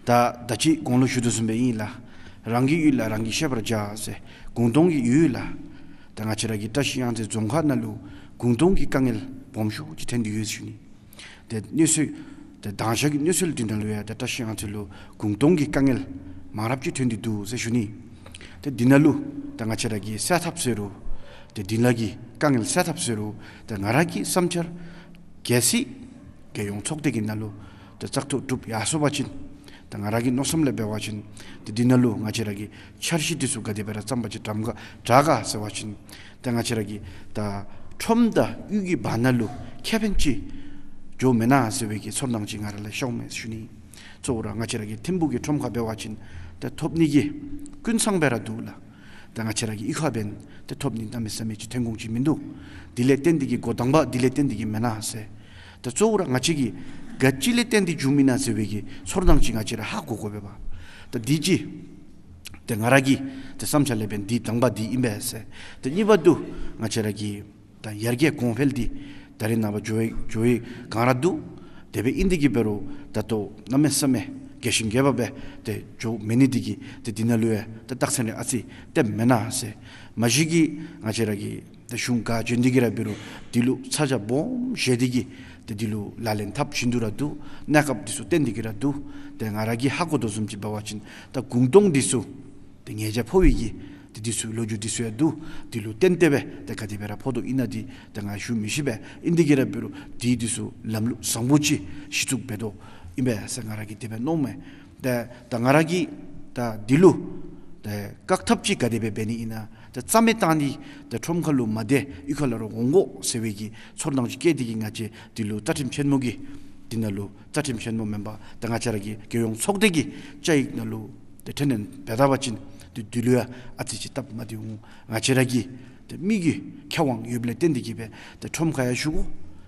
ད་ད་ཅི་གོང་ལུ་ཞུ་དོ་བཟུམ་སྦེ་ཨིན་ལགས། རང་གི་ཡུལ་ལ་རང་གིས་ཤེས་པར་བྱ་ཟེར་གུང་སྟོང་གི་ཡུལ་ལགས། ད་ང་བཅས་ར་གི་བཀྲ་ཤིས་གཡང་རྩེ་རྫོང་ཁག་ནང་ལུ་གུང་སྟོང་གི་དཀའ་ངལ་སྦོམ་ཤོས་ཅིག་ཐོན་ཏེ་ཡོད་ཞུ་ནི། ཏེ་གནས་ཚུལ་ཏེ་དང་ཞག་གི་གནས་ཚུལ་འདི་ནང་ལུ་ཡང་ཏེ་བཀྲ་ཤིས་གཡང་རྩེ་ལུ་གུང་སྟོང་གི་དཀའ་ངལ་མང་རབས་ཅིག་ཐོན་ཏེ་འདུག་ཟེར་ཞུ་ནི། ཏེ་འདི་ནང་ལུ་ཏེ་ང་བཅས་ར་གིས་སེལ་ཐབས་ཟེར་རུང་ཏེ་འདི་ནང་གི་དཀའ་ངལ་སེལ་ཐབས་ཟེར་རུང་ཏེ་ང་ར་གི་བསམ་འཆར་གལ་སྲིད་རྒྱལ་ཡོངས་ཚོགས་སྡེ་གི་ནང་ལུ་ཏེ་བཙག་འཐུ་གྲུབ་ཡར་སོང་པ་ཅིན་ཏེ་ང་ར་གི་མནོ་བསམ་ལས་འབད་བ་ཅིན་ཏེ་འདི་ནང་ལུ་ང་བཅས་ར་གི་འཆར་གཞི་འདི་ཚུ་ག་དེ་སྦེ་ར་བརྩམ་པ་ཅིན་དྲག་ག་དྲག་ག་ཟེར་བ་ཅིན་ཏེ་ང་བཅས་ར་གི་ད་ཁྲོམ་དང་གཡུས་ཀྱི་བར་ན་ལུ་ཁེ་ཕན་ཅིག་འགྱོཝ་མེན་ན་ཟེར་བའི་གི་ཚོར་སྣང་ཅིག་ང་ར་ལུ་ཤརཝ་མས་ཞུ་ནི། གཙོ་བོ་ར་ང་བཅས་ར་གི་ཐིམ་ཕུག་གི་ཁྲོམ་ཁར་འབད་བ་ཅིན་ཏེ་ཐོབ་ནི་གི་ཀུན་ཚང་སྦེ་ར་འདུག་ལགས། ད་ང་བཅས་ར་གི་གཡུས་ཁར་འབདན་ཏེ་ཐོབ་ནི་གནམ་མེད་ས་མེད་ཅིག་ཐོན་ཁུངས་ཅིག་མིན་འདུག། དེ་ལས་བརྟེན་ཏེ་གི་འགོ་དང་པ་དེ་ལས་བརྟེན་ཏེ་གི་མེན་ན་ཟེར། ད་གཙོ་བོ་ར་ང་བཅས་ཀྱིས་ག་ཅི་ལས་བརྟེན་ཏེ་འགྱོཝ་མེན་ན་ཟེར་བའི་གི་ཚོར་སྣང་ཅིག་ང་བཅས་ར་ཧ་གོ་དགོ་པས་པ། ད་དེ་ཅིག་ཏེ་ང་ར་གི་ཏེ་བསམ་འཆར་ལས་འབདན་འདི་དང་པ་འདི་ཨིན་པས་ཟེར། ཏེ་གཉིས་པ་འདི་ང་བཅས་ར་གི་ད་ཡར་རྒྱས་གོང་འཕེལ་འདི་ད་རེས་ནངས་པ་འགྱོ་བའི་འགྱོ་བའི་སྒང་ར་འདུག། དེ་སྦེ་ཨིན་ཏེ་གི་འབད་རུང་ད་ལྟོ་གནམ་མེད་ས་མེད་རྒྱས་ཤིང་རྒྱས་པ་སྦེ་ཏེ་འགྱོཝ་མེད་ནི་འདི་གིས་ཏེ་འདི་ནང་ལུ་ཡང་ཏེ་རྟགས་མཚན་རེ་ཨ་ཙི་སྟོནམ་མེན་ན་ཟེར། མ་གཞི་གི་ང་བཅས་ར་གི་ད་གཞུང་ག་བྱོན་ཏེ་གི་ར་འབད་རུང་འདི་ལུ་ཚ་གྱང་སྦོམ་བཞེས་ཏེ་གི་ཏེ་འདི་ལུ་ལག་ལེན་འཐབ་བཞིན་དུ་ར་འདུག། གནས་སྐབས་འདི་ཚུ་བརྟེན་ཏེ་གི་ར་འདུག། ཏེ་ང་ར་གིས་ཧ་གོ་དོ་བཟུམ་ཅིག་འབད་བ་ཅིན་ད་གུང་སྟོང་འདི་ཚུ་ཏེ་ཉེས་བྱ་ཕོག་པའི་གི་ཏེ་འདི་ཚུ་ལོ་རྒྱུས་འདི་ཚུ་ཡང་འདུག། འདི་ལུ་བརྟེན་ཏེ་སྦེ་ཏེ་ག་དེ་སྦེ་ར་ཕོག་དོ་ཨིན་ན་འདི་ཏེ་ང་ཞུ་མི་ཤེས་པས། ཨིན་ཏེ་གི་ར་འབད་རུང་འདི་འདི་ཚུ་ལམ་ལུགས་བཟང་པོ་ཅིག་གཞི་བཙུགས་འབད་དོ་ཨིན་པས་ཟེར་ང་ར་གིས་དེ་སྦེ་མནོཝ་མས། ཏེ་ད་ང་ར་གིས་ད་འདི་ལུ་ད་ ཨེ་བཀག་ཐབས་ཅིག་ག་དེ་སྦེ་འབད་ནི་ཨིན་ན། ཏེ་རྩ་མེད་བཏང་ནི། ཏེ་ཁྲོམ་ཁ་ལུ་མ་སྡོད་གཡུས་ཁ་ལས་ར་འོང་དགོ་ཟེར་བའི་གི་ཚོར་སྣང་ཅིག་སྐྱེས་ཏེ་གིས་ང་བཅས་འདི་ལུ་རྩ་ཁྲིམས་ཆེན་མོ་གི་འདི་ནང་ལུ་རྩ་ཁྲིམས་ཆེན་མོ་མེན་པར་ཏེ་ང་བཅས་ར་གི་རྒྱལ་ཡོངས་ཚོགས་སྡེ་གི་བཅའ་ཡིག་ནང་ལུ་ཏེ་འདྲེན་འདྲེན་འབད་ད་པ་ཅིན་ཏེ་འདི་ལུ་ཡང་ཨ་ཙི་ཅིག་སྟབས་མ་བདེ་འོང་། ང་བཅས་ར་གི་ཏེ་མི་གི་ཁེ་དབང་ཡོདཔ་ལས་བརྟེན་ཏེ་གིས་སྦེ་ཏེ་ཁྲོམ་ཁ་ཡང་ཞུ་དགོ།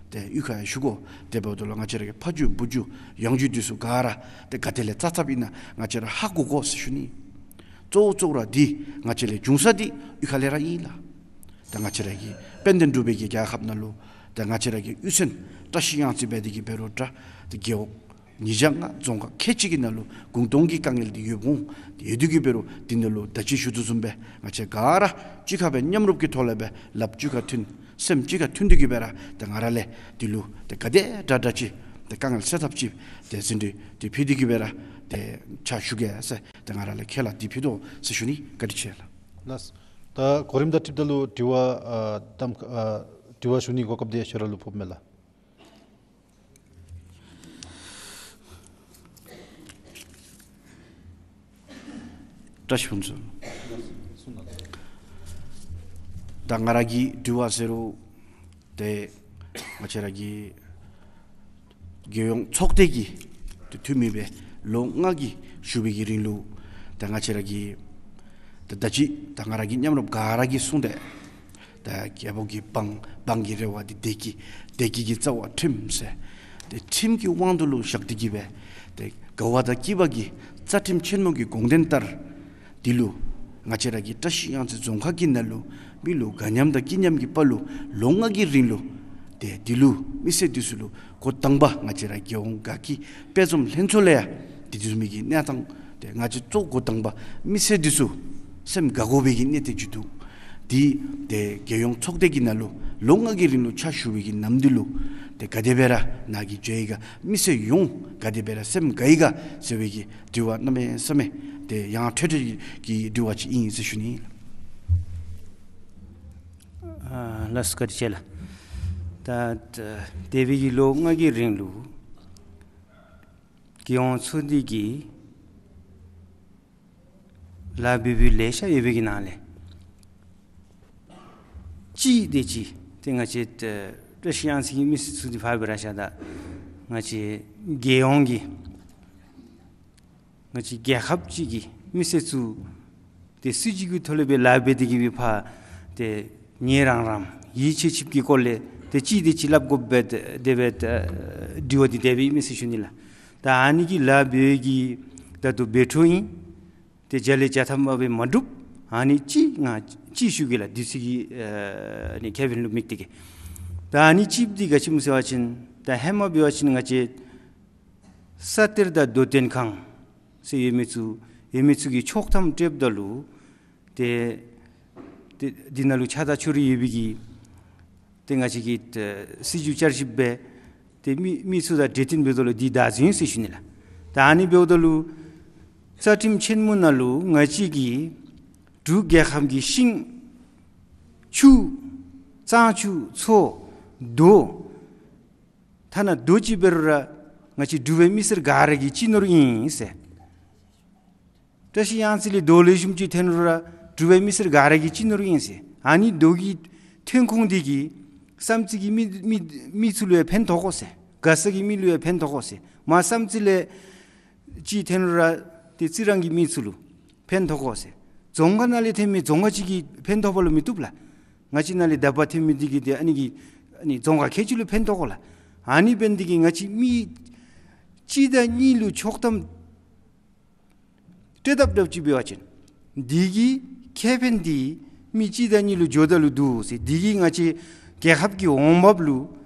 ཏེ་གཡུས་ཁ་ཡང་ཞུ་དགོ། དེ་འབདཝ་ད་ལུ་ང་བཅས་ར་གི་ཕ་རྒྱུད་བུ་རྒྱུད་ཡང་རྒྱུད་འདི་ཚུ་ག་ར་ཏེ་ག་ཏེ་ལས་བཙའ་བཙའཝ་ཨིན་ན་ང་བཅས་ར་ཧ་གོ་དགོ་ཟེར་ཞུ་ནི། གཙོ་བོ་གཙོ་བོ་ར་འདི་ང་བཅས་ལས་བྱུང་ས་འདི་གཡུས་ཁ་ལས་ར་ཨིན་ལགས། ད་ང་བཅས་ར་གི་དཔལ་ལྡན་འབྲུག་པའི་གི་རྒྱལ་ཁབ་ནང་ལུ་ད་ང་བཅས་ར་གི་གཡུས་ཚན་བཀྲ་ཤིས་གཡང་རྩེ་འབད་དེ་གིས་འབད་རུང་འདྲ། ད་རྒེད་འོག་ཉིས་བརྒྱ་ལྔ་རྫོང་ཁག་ཁལ་གཅིག་གི་ནང་ལུ་གུང་སྟོང་གི་དཀའ་ངལ་འདི་ཡོདཔ་འོང་། ཡོད་དེ་གིས་འབད་རུང་འདི་ནང་ལུ་ད་ཅི་ཞུ་དོ་བཟུམ་སྦེ་ང་བཅས་ག་ར་གཅིག་ཁར་སྦེ་མཉམ་རུབ་ཀྱི་ཐོག་ལས་སྦེ་ལགཔ་གཅིག་ཁར་མཐུན་སེམས་གཅིག་ཁར་མཐུན་ཏེ་གིས་སྦེ་ར་ད་ང་ར་ལས་འདི་ལུ་ད་ག་དེ་དྲག་དྲག་ཅིག་ད་དཀའ་ངལ་སེལ་ཐབས་ཅིག་ད་ཟིན་བྲིས་འདི་ཕུལ་ཏེ་གིས་སྦེ་ར་ད་ཕྱག་ཞུ་གེ་ཟེར་ད་ང་ར་ལས་ཁས་བླངས་འདི་ཕུལ་དོ་ཟེར་ཞུ་ནི། བཀའ་དྲིན་ཆེ་ལགས། ལགས། ད་གོ་རིམ་དང་འཁྲིལཝ་ད་ལུ་དྲི་བ་ཨ་གཏམ་ཨ་དྲི་བ་ཞུ་ནི་གོ་སྐབས་འདི་ཁྱོད་ར་ལུ་ཕོགཔ་མས་ལགས། བཀྲ་ཤིས་ཕུན་ཚོགས། ད་ང་ར་གི་དྲི་བ་ཟེར་རུང་ཏེ་ང་བཅས་ར་གི་རྒྱལ་ཡོངས་ཚོགས་སྡེ་གི་ཏེ་འཐུས་མི་སྦེ་ལོ་ལྔ་གི་བཞུགས་པའི་གི་རིང་ལུ་ད་ང་བཅས་ར་གི་ད་ད་ཅི་ད་ང་ར་གི་མཉམ་རུབ་ག་ར་གིས་གསུངས་ཏེ་ད་རྒྱལ་པོ་གི་འབངས་འབངས་ཀྱི་རེ་བ་འདི་བདེ་སྐྱིད་བདེ་སྐྱིད་ཀྱི་རྩ་བ་ཁྲིམས་ཟེར། ཏེ་ཁྲིམས་ཀྱི་དབང་དུ་ལུ་བཞག་སྟེ་གིས་སྦེ་ཏེ་དགའ་བ་དང་སྐྱིད་པ་གི་རྩ་ཁྲིམས་ཆེན་མོ་གི་དགོངས་དོན་ལྟར་འདི་ལུ་ང་བཅས་ར་གི་བཀྲ་ཤིས་གཡང་རྩེ་རྫོང་ཁག་གི་ནང་ལུ་མི་ལུ་དགའ་ཉམས་དང་སྐྱིད་ཉམས་ཀྱི་དཔལ་ལུ་ལོ་ལྔ་གི་རིང་ལུ་ཏེ་འདི་ལུ་མི་སེར་འདི་ཚུ་ལུ་འགོ་དང་པ་ང་བཅས་ར་རྒྱལ་ཡོངས་དགའ་སྐྱིད་དཔལ་འཛོམས་ལྷན་ཚོགས་ལས་ཡང་འདི་འདི་ཚུ་མི་གི་གནས་སྟངས་ཏེ་ང་བཅས་གཙོ་འགོ་དང་པ་མི་སེར་འདི་ཚུ་སེམས་དགའ་དགོ་པའི་གི་གནད་དེ་ཅིག་འདུག། འདི་ཏེ་རྒྱལ་ཡོངས་ཚོགས་སྡེ་གི་ནང་ལུ་ལོ་ལྔ་གི་རིང་ལུ་ཕྱག་ཞུ་བའི་གི་ནམ་འདི་ལུ་ཏེ་ག་དེ་སྦེ་ར་ནཱ་གི་བྱེད་ཡི་ག་མི་སེར་ཡོངས་ག་དེ་སྦེ་ར་སེམས་དགའ་ཡི་ག་ཟེར་བའི་གི་དྲི་བ་གནམ་མེད་ས་མེད་ཏེ་ཡང་ཐོས་ཐོས་ཀྱི་དྲི་བ་ཅིག་ཨིན་ཟེར་ཞུ་ནི། ཨ་ལགས་སོ་བཀའ་དྲིན་ཆེ་ལགས། ད་ད་འདས་པའི་གི་ལོ་ལྔ་གི་རིང་ལུ་རྒྱལ་ཡོངས་ཚོགས་སྡེ་གིས་ལཱ་འབད་འབདཝ་ལེ་ཤ་ཡོད་པའི་གི་ནང་ལས་གཅིག་དེ་ཅིག་ཏེ་ང་བཅས་ད་བཀྲ་ཤིས་གཡང་རྩེ་གི་མི་སེར་ཚུ་འདི་ཕར་སྦེ་ར་བཞག་ད་ང་བཅས་རྒྱལ་ཡོངས་ཀྱི་ང་བཅས་རྒྱལ་ཁབ་ཅིག་གི་མི་སེར་ཚུ་ཏེ་སྲིད་བྱུས་ཀྱི་ཐོག་ལས་སྦེ་ལཱ་འབད་དེ་གིས་སྦེ་ཕར་ཏེ་ངལ་རངས་རངས་ཡིད་ཆེས་ཆེསཔ་ཀྱི་སྐོར་ལས་ཏེ་གཅིག་དེ་ཅིག་སླབ་དགོཔ་སྦེ་དེ་སྦེ་ད་དྲི་བ་འདི་དེ་སྦེ་ཨིན་མས་ཟེར་ཞུ་ནི་ལགས། ད་ཨ་ནི་གི་ལཱ་འབད་བའི་གི་ད་ལྟོ་འབད་འཕྲོ་ཨིན། ཏེ་བརྒྱ་ལས་བརྒྱ་ཐམ་པ་སྦེ་མ་གྲུབ། ཨ་ནི་གཅིག་ང་གཅིག་ཞུ་གེ་ལགས། དུས་ཚོད་ཀྱི་ཨ་ནི་ཁེ་ཕན་ལུ་དམིགས་ཏེ་གིས། ད་ཨ་ནི་གཅིག་འདི་ག་ཅི་སྨོ་ཟེར་བ་ཅིན་ད་ཧེ་མ་འབད་བ་ཅིན་ང་བཅས་ས་གཏེར་དང་རྡོ་བརྟེན་ཁང་ཟེར་ཡོད་མི་ཚུ་ཡོད་མི་ཚུ་གིས་ཆོག་ཐམ་སྤྲོདཔ་ད་ལུ་ཏེ་ཏེ་འདི་ནང་ལུ་ཆ་ད་ཆོ་རི་ཡོད་པའི་གི་ཏེ་ང་བཅས་ཀྱི་ཏེ་སྲིད་བྱུས་བསྐྱར་ཞིབ་འབད་དེ་མི་མི་ཚུ་དང་གྲོས་བསྟུན་འབདཝ་ད་ལུ་འདི་བདའ་ཟུན་ཟེར་ཞུ་ནི་ལགས། ད་ཨ་ནི་འབདཝ་ད་ལུ་རྩ་ཁྲིམས་ཆེན་མོ་ནང་ལུ་ང་བཅས་ཀྱི་འབྲུག་རྒྱལ་ཁབ་ཀྱི་ཤིང་ཆུ་གཙང་ཆུ་མཚོ་རྡོ་ཐ་ན་རྡོ་ཅིག་འབད་རུང་ར་ང་བཅས་འབྲུག་པའི་མི་སེར་ག་ར་གི་སྤྱི་ནོར་ཨིན་ཟེར། བཀྲ་ཤིས་གཡང་རྩེ་ལས་རྡོ་ལེགས་ཤོམ་ཅིག་ཐོན་རུང་ར་འབྲུག་པའི་མི་སེར་ག་ར་གི་སྤྱི་ནོར་ཨིན་ཟེར། ཨ་ནི་རྡོ་གི་ཐོན་ཁུངས་འདི་གིས་བསམ་རྩེ་གི་མི་མི་མི་ཚུ་ལུ་ཡང་ཕན་ཐོགས་དགོ་ཟེར། མགར་ས་གི་མི་ལུ་ཡང་ཕན་ཐོགས་དགོ་ཟེར། མར་བསམ་རྩེ་ལས་ཅིག་ཐོན་རུང་ར་ཏེ་རྩི་རང་གི་མི་ཚུ་ལུ་ཕན་ཐོགས་དགོ་ཟེར། རྫོང་ཁག་ནང་ལས་ཐོན་མི་རྫོང་ཁག་ཅིག་གིས་ཕན་ཐོགས་པ་ལུ་མི་བཏུབ་ལགས། ང་བཅས་ནང་ལས་དག་པ་ཐོན་མི་འདི་གིས་ཏེ་ཨ་ནི་གིས་ཨ་ནི་རྫོང་ཁག་ཁལ་གཅིག་ལུ་ཕན་ཐོགས་དགོ་ལགས། ཨ་ནི་འབད་ནི་འདི་གིས་ང་བཅས་མི་གཅིག་དང་གཉིས་ལུ་ཆོག་ཐམ་སྤྲོད་དཔ་འདྲཝ་ཅིག་འབད་བ་ཅིན་འདི་གི་ཁེ་ཕན་འདི་མི་གཅིག་དང་གཉིས་ལུ་འགྱོཝ་ད་ལུ་འདུག་ཟེར། འདི་གིས་ང་བཅས་རྒྱལ་ཁབ་ཀྱི་འོང་འབབ་ལུ་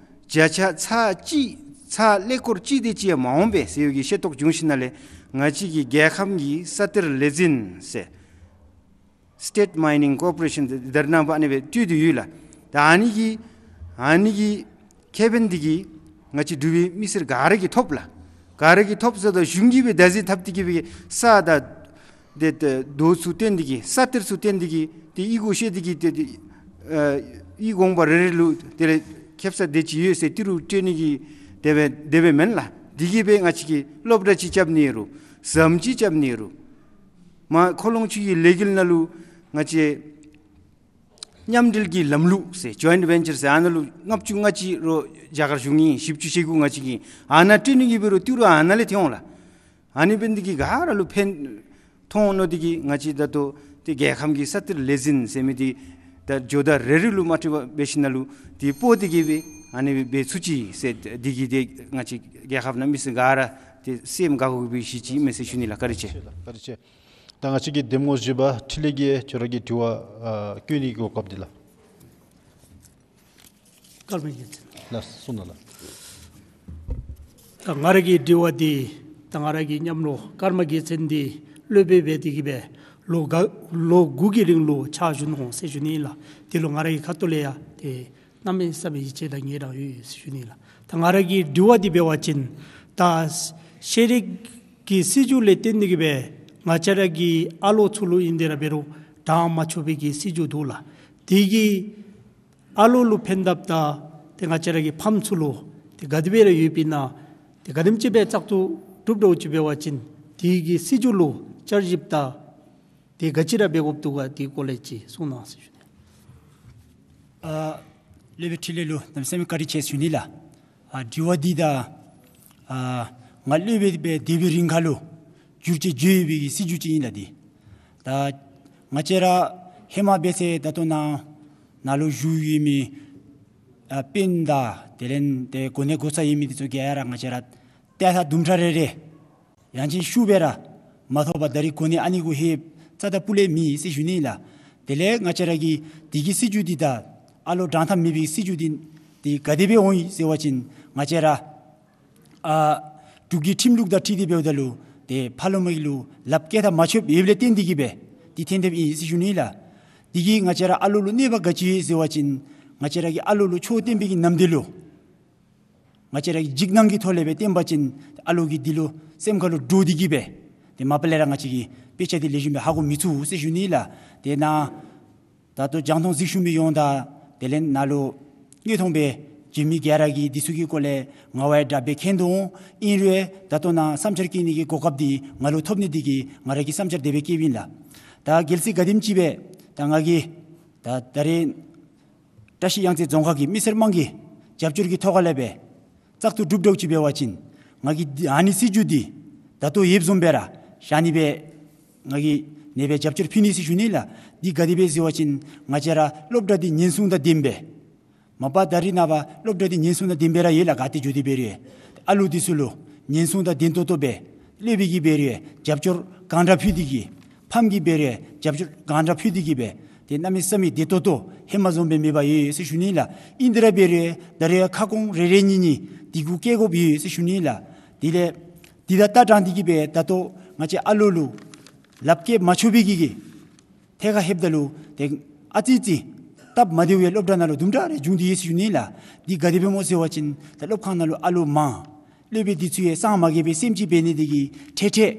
བརྒྱ་ཆ་ཚག་གཅིག་ཚག་ཀླད་ཀོར་གཅིག་དེ་ཅིག་ཡང་མ་འོང་པས་ཟེར་བའི་གི་ཤེས་རྟོགས་བྱུང་ཞིནམ་ལས་ང་བཅས་ཀྱི་རྒྱལ་ཁབ་ཀྱི་ས་གཏེར་ལས་འཛིན་ཟེར་State Mining Corporation དེ་ད་རེས་ནངས་པ་ཨ་ནི་སྦེ་སྤྲོད་དེ་ཡོད་ལགས། ད་ཨ་ནི་གི་ཨ་ནི་གི་ཁེ་ཕན་འདི་གིས་ང་བཅས་འབྲུག་པའི་མི་སེར་ག་ར་གིས་ཐོབ་ལགས། ག་ར་གིས་ཐོབ་ཟེརཝ་ད་གཞུང་གིས་སྦེ་བདའ་ཟུན་འཐབ་སྟེ་གིས་སྦེ་ས་དང་ཏེ་ཏེ་རྡོ་ཚུ་བཏོན་ཏེ་གིས་ས་གཏེར་ཚུ་བཏོན་ཏེ་གིས་ཏེ་གཡུས་སྒོ་བཤལ་ཏེ་གིས་ཏེ་ཏེ་ཨ་གཡུས་གོང་པ་རེ་རེ་ལུ་དེ་ལས་ཁེབ་ས་དེ་ཅིག་ཡོད་ཟེར་ཏི་རུ་སྤྲོད་ནི་གི་དེ་སྦེ་དེ་སྦེ་མེན་ལགས། འདི་གིས་སྦེ་ང་བཅས་ཀྱིས་སློབ་གྲྭ་ཅིག་རྐྱབ་ནི་རུང་ཟམ་ཅིག་རྐྱབ་ནི་རུང་ མ་ཁོ་ལོང་ཆུ་གི་ལས་འགུལ་ནང་ལུ་ང་བཅས་མཉམ་འབྲེལ་གྱི་ལམ་ལུགས་ཟེར་ཇོའིནཊ་ཝེན་ཅར་ཟེར་ཨ་ནཱ་ལུ་ལྔ་བཅུ་ང་གཅིག་རོགས་རྒྱ་གར་གཞུང་ཨིན། བཞི་བཅུ་ཞེ་དགུ་ང་བཅས་ཀྱི་ཨ་ནཱ་སྤྲོད་ནི་གི་འབད་རུང་ཏི་རུ་ཨ་ནཱ་ལས་ཐོན་འོང་ལགས། ཨ་ནི་འབད་ནི་འདི་གིས་ག་ར་ལུ་ཕན་ཐོགས་འོང་མནོ་སྟེ་གིས་ང་བཅས་ད་ལྟོ་ཏེ་རྒྱལ་ཁམས་ཀྱི་ས་གཏེར་ལས་འཛིན་ཟེར་མི་འདི་ད་ཇོ་བདག་རེ་རེ་ལུ་མ་འཁྲུལ་བ་འབད་ཞིནམ་ལས་ཏེ་སྤོ་སྟེ་གིས་སྦེ་ཨ་ནི་སྦེ་འབད་ཚུགས་ཅི་ཟེར་འདི་གིས་ཏེ་ང་བཅས་རྒྱལ་ཁབ་ནང་མི་སེར་ག་ར་ཏེ་སེམས་དགའ་དགོ་པའི་གཞི་ཅིག་ཨིན་མས་ཟེར་ཞུ་ནི་ལགས། བཀའ་དྲིན་ཆེ། བཀའ་དྲིན་ཆེ། ད་ང་བཅས་ཀྱི་གདམ་ངོ་བཞི་པ་འཕྲིན་ལས་རྒྱལ་ཁྱོད་ར་གི་དྲི་བ་ཨ་བཀོད་ནི་གི་གོ་སྐབས་འདི་ལགས། ཀརྨ་རྒྱལ་མཚན་ལགས། གསུངས་གནང་ལགས། ད་ང་ར་གི་དྲི་བ་འདི་ད་ང་ར་གི་མཉམ་རོགས་ཀརྨ་རྒྱལ་མཚན་འདི་སློབ་དཔོན་འབད་དེ་གིས་སྦེ་ལོ་ག་ལོ་དགུ་གི་རིང་ལུ་ཕྱག་ཞུ་ནུག་ཟེར་ཞུ་ནི་ལགས། དེ་ལུ་ང་ར་གི་ཁ་ཐུག་ལས་ཡང་ཏེ་གནམ་མེད་ས་མེད་ཡིད་ཆེས་དང་ངལ་རངས་ཡོད་ཟེར་ཞུ་ནི་ལགས། ད་ང་ར་གི་དྲི་བ་འདི་འབད་བ་ཅིན་ད་ཤེས་རིག་གི་སྲིད་བྱུས་ལས་བརྟེན་ཏེ་གིས་སྦེ་ང་བཅས་ར་གི་ཨ་ལོ་ཚུ་ལུ་ཨིན་ཏེ་ར་འབད་རུང་གྲངས་མ་ཆོད་པའི་གི་སྲིད་བྱུས་འདུག་ལགས། དེ་གིས་ཨ་ལོ་ལུ་ཕན་ཐབས་དང་ཏེ་ང་བཅས་ར་གི་ཕམ་ཚུ་ལུ་ཏེ་ག་དེ་སྦེ་ར་ཡོདཔ་ཨིན་ན་ཏེ་ག་དེམ་ཅིག་སྦེ་བཙག་འཐུ་གྲུབ་འགྱོཝ་ཅིག་འབད་བ་ཅིན་དེ་གི་སྲིད་བྱུས་ལུ་བསྐྱར་ཞིབ་དང་ཏེ་ག་ཅི་ར་འབད་དགོཔ་འདུག་ག་དེ་སྐོར་ལས་ཅིག་གསུང་གནང་ཟེར་ཞུ་ནི། ཨ་སློབ་དཔོན་འཕྲིན་ལས་ལུ་གནམ་མེད་ས་མེད་བཀའ་དྲིན་ཆེ་ཟེར་ཞུ་ནི་ལགས། ཨ་དྲི་བ་འདི་ད་ཨ་ང་སློབ་དཔོན་སྦེ་སྡོད་པའི་རིང་ཁ་ལུ་བསྒྱུར་བཅོས་བྱུང་ཡོད་པའི་གི་སྲིད་བྱུས་ཅིག་ཨིན་ལགས། འདི་ད་ང་བཅས་ར་ཧེ་མ་འབད་ཚེ་ད་ལྟོ་ནཱ་ནཱ་ལུ་བཞུགས་ཡོད་མི་ཨ་དཔོན་དང་དེ་ལས་ཏེ་གོ་གནས་གོ་ས་ཡོད་མི་འདི་ཚུ་ག་ར་ང་བཅས་ར་ཏེ་ད་དུམ་གྲ་རེ་རེ་ཡང་ཅིན་ཤུགས་སྦེ་ར་མ་ཐོབ་པར་ད་རིས་གོ་གནས་ཨ་ནི་གུ་ལྷོདཔ་རྩ་དང་སྤུ་ལས་མེད་ཟེར་ཞུ་ནི་ལགས། དེ་ལས་ང་བཅས་ར་གི་དེ་གི་སྲིད་བྱུས་འདི་ད་ཨ་ལོ་དྲང་ཐབས་མེད་པའི་སྲིད་བྱུས་འདི་འདི་ག་དེ་སྦེ་འོང་ཡི་ཟེར་བ་ཅིན་ང་བཅས་ར་ཨ་འབྲུག་གི་ཁྲིམས་ལུགས་དང་འཁྲིལ་ཏེ་འབདཝ་ད་ལུ་ཏེ་ཕར་ལོགས་མ་གི་ལུ་ལགཔ་བཀལ་ཐབས་མ་ཆོདཔ་ཡོདཔ་ལས་བརྟེན་ཏེ་གིས་སྦེ་འདི་ཐོན་ཐོནམ་ཨིན་ཟེར་ཞུ་ནི་ལགས། དེ་གིས་ང་བཅས་ར་ཨ་ལོ་ལུ་གནོད་པ་ག་ཅི་ཡོད་ཟེར་བ་ཅིན་ང་བཅས་ར་གི་ཨ་ལོ་ལུ་ཆོས་སྟོན་པའི་གི་ནམ་དུས་ལུ་ང་བཅས་ར་གི་འཇིགས་སྣང་གི་ཐོག་ལས་སྦེ་བསྟན་པ་ཅིན་ཨ་ལོ་གིས་འདི་ལུ་སེམས་ཁ་ལུ་འདྲོག་སྟེ་གིས་སྦེ་ཏེ་མ་པ་ལས་ར་ང་བཅས་ཀྱི་དཔེ་ཆ་འདི་ལེགས་ཤོམ་སྦེ་ཧ་གོ་མི་ཚུགས་ཟེར་ཞུ་ནི་ལགས། ཏེ་ནཱ་ད་ལྟོ་རྒྱང་མཐོང་གཟིགས་བཞུགས་མི་ཡོངས་དང་དེ་ལས་ནཱ་ལུ་དངོས་མཐོང་སྦེ་བྱོན་མི་ག་ར་གིས་འདི་ཚུ་གི་སྐོར་ལས་ང་བ་ཡང་དྲག་སྦེ་མཁྱེན་དོ་འོང་། ཨིན་རུང་ད་ལྟོ་ནཱ་བསམ་འཆར་བཀོད་ནི་གི་གོ་སྐབས་འདི་ང་ལུ་ཐོབ་ནི་འདི་གིས་ང་ར་གིས་བསམ་འཆར་དེ་སྦེ་བཀོདཔ་ཨིན་ལགས། ད་གལ་སྲིད་ག་དེམ་ཅིག་སྦེ་ད་ང་གིས་ད་ད་རེས་བཀྲ་ཤིས་གཡང་རྩེ་རྫོང་ཁག་གི་མི་སེར་དམངས་ཀྱི་རྒྱབ་སྐྱོར་གྱི་ཐོག་ཁ་ལས་སྦེ་བཙག་འཐུ་གྲུབ་འགྱོཝ་ཅིག་འབད་བ་ཅིན་ང་གིས་འདི་ཨ་ནི་སྲིད་བྱུས་འདི་ད་ལྟོ་ཡོདཔ་བཟུམ་སྦེ་ར་བཞག་ནི་སྦེ་ང་གིས་ཨ་ནི་སྦེ་རྒྱབ་སྐྱོར་ཕུལ་ནི་ཟེར་ཞུ་ནི་ལགས། འདི་ག་དེ་སྦེ་ཟེར་བ་ཅིན་ང་བཅས་ར་སློབ་གྲྭ་འདི་ཉེན་སྲུང་དང་ལྡནམ་སྦེ་མ་པ་ད་རེས་ནངས་པ་སློབ་གྲྭ་འདི་ཉེན་སྲུང་དང་ལྡནམ་སྦེ་ར་ཡོད་ལགས། ག་ཏེ་འགྱོ་སྟེ་འབད་རུང་ཨ་ལོ་འདི་ཚུ་ལུ་ཉེན་སྲུང་དང་ལྡན་ཏོག་ཏོ་སྦེ་སློབ་དཔོན་གྱིས་འབད་རུང་རྒྱབ་སྐྱོར་གང་དྲག་ཕུལ་ཏེ་གིས་ཕམ་གྱིས་འབད་རུང་རྒྱབ་སྐྱོར་གང་དྲག་ཕུལ་ཏེ་གིས་སྦེ་ཏེ་གནམ་མེད་ས་མེད་བདེ་ཏོག་ཏོ་ཧེ་མ་བཟུམ་སྦེ་མེད་པར་ཡོད་ཟེར་ཞུ་ནི་ལགས། ཨིན་ཏེ་ར་འབད་རུང་ད་རེས་ཁ་སྐོང་རེ་རེ་གཉིས་གཉིས་འདི་གུ་བཀལ་དགོཔ་ཡོད་ཟེར་ཞུ་ནི་ལགས། དེ་ལས་འདི་དང་ལྟ་དྲངས་ཏེ་གིས་སྦེ་ད་ལྟོ་ང་བཅས་ཨ་ལོ་ལུ་ལགཔ་བཀལ་མ་ཆོག་པའི་གི་གི་ཐད་ཁར་ལྷོདཔ་ད་ལུ་ཏེ་ཨ་ཙི་ཙི་སྟབས་མ་བདེཝ་ཡང་སློབ་གྲྭ་ནང་ལུ་དུམ་གྲ་རེ་བྱུང་སྟེ་ཡོད་ཟེར་ཞུ་ནི་ལགས། འདི་ག་དེ་སྦེ་སྨོ་ཟེར་བ་ཅིན་ད་སློབ་ཁང་ནང་ལུ་ཨ་ལོ་མང་། སློབ་དཔོན་འདི་ཚུ་ཡང་སངས་མ་རྒྱས་པའི་སེམས་ཅན་འབད་ནི་འདི་གིས་ཐད་ཐད་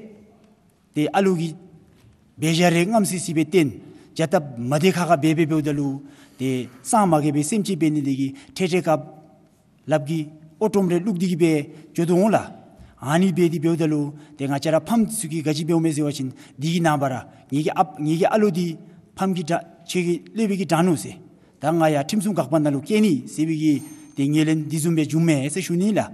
ཏེ་ཨ་ལོ་གིས་འབད་བཞག་རེ་རྔམ་སི་སི་སྦེ་བཏོན། བྱ་སྟབས་མ་བདེ་ཁག་ཁ་འབད་འབད་འབདཝ་ད་ལུ་ཏེ་སངས་མ་རྒྱས་པའི་སེམས་ཅན་འབད་ནི་འདི་གིས་ཐད་ཐད་ཁར་ལགཔ་གིས་ཨོ་ཏོམ་རེ་བླུགས་ཏེ་གིས་སྦེ་འགྱོ་དོ་འོང་ལགས། ཨ་ནི་འབད་དེ་འབདཝ་ད་ལུ་ཏེ་ང་བཅས་ར་ཕམ་ཚུ་གིས་ག་ཅི་འབདཝ་མས་ཟེར་བ་ཅིན་འདི་གི་ནངས་པ་ར་ངེ་གི་ཨཔ་ངེ་གི་ཨ་ལོ་འདི་ཕམ་གྱིས་དྲང་ཁྱོད་ཀྱིས་སློབ་དཔོན་གྱིས་དྲང་ནུག་ཟེར། ད་ང་ཡང་ཁྲིམས་སྲུང་འགག་པ་ནང་ལུ་བསྐྱལ་ནི་ཟེར་བའི་གི་ཏེ་ངོས་ལེན་འདི་བཟུམ་སྦེ་བྱུངམ་མས་ཟེར་ཞུ་ནི་ལགས།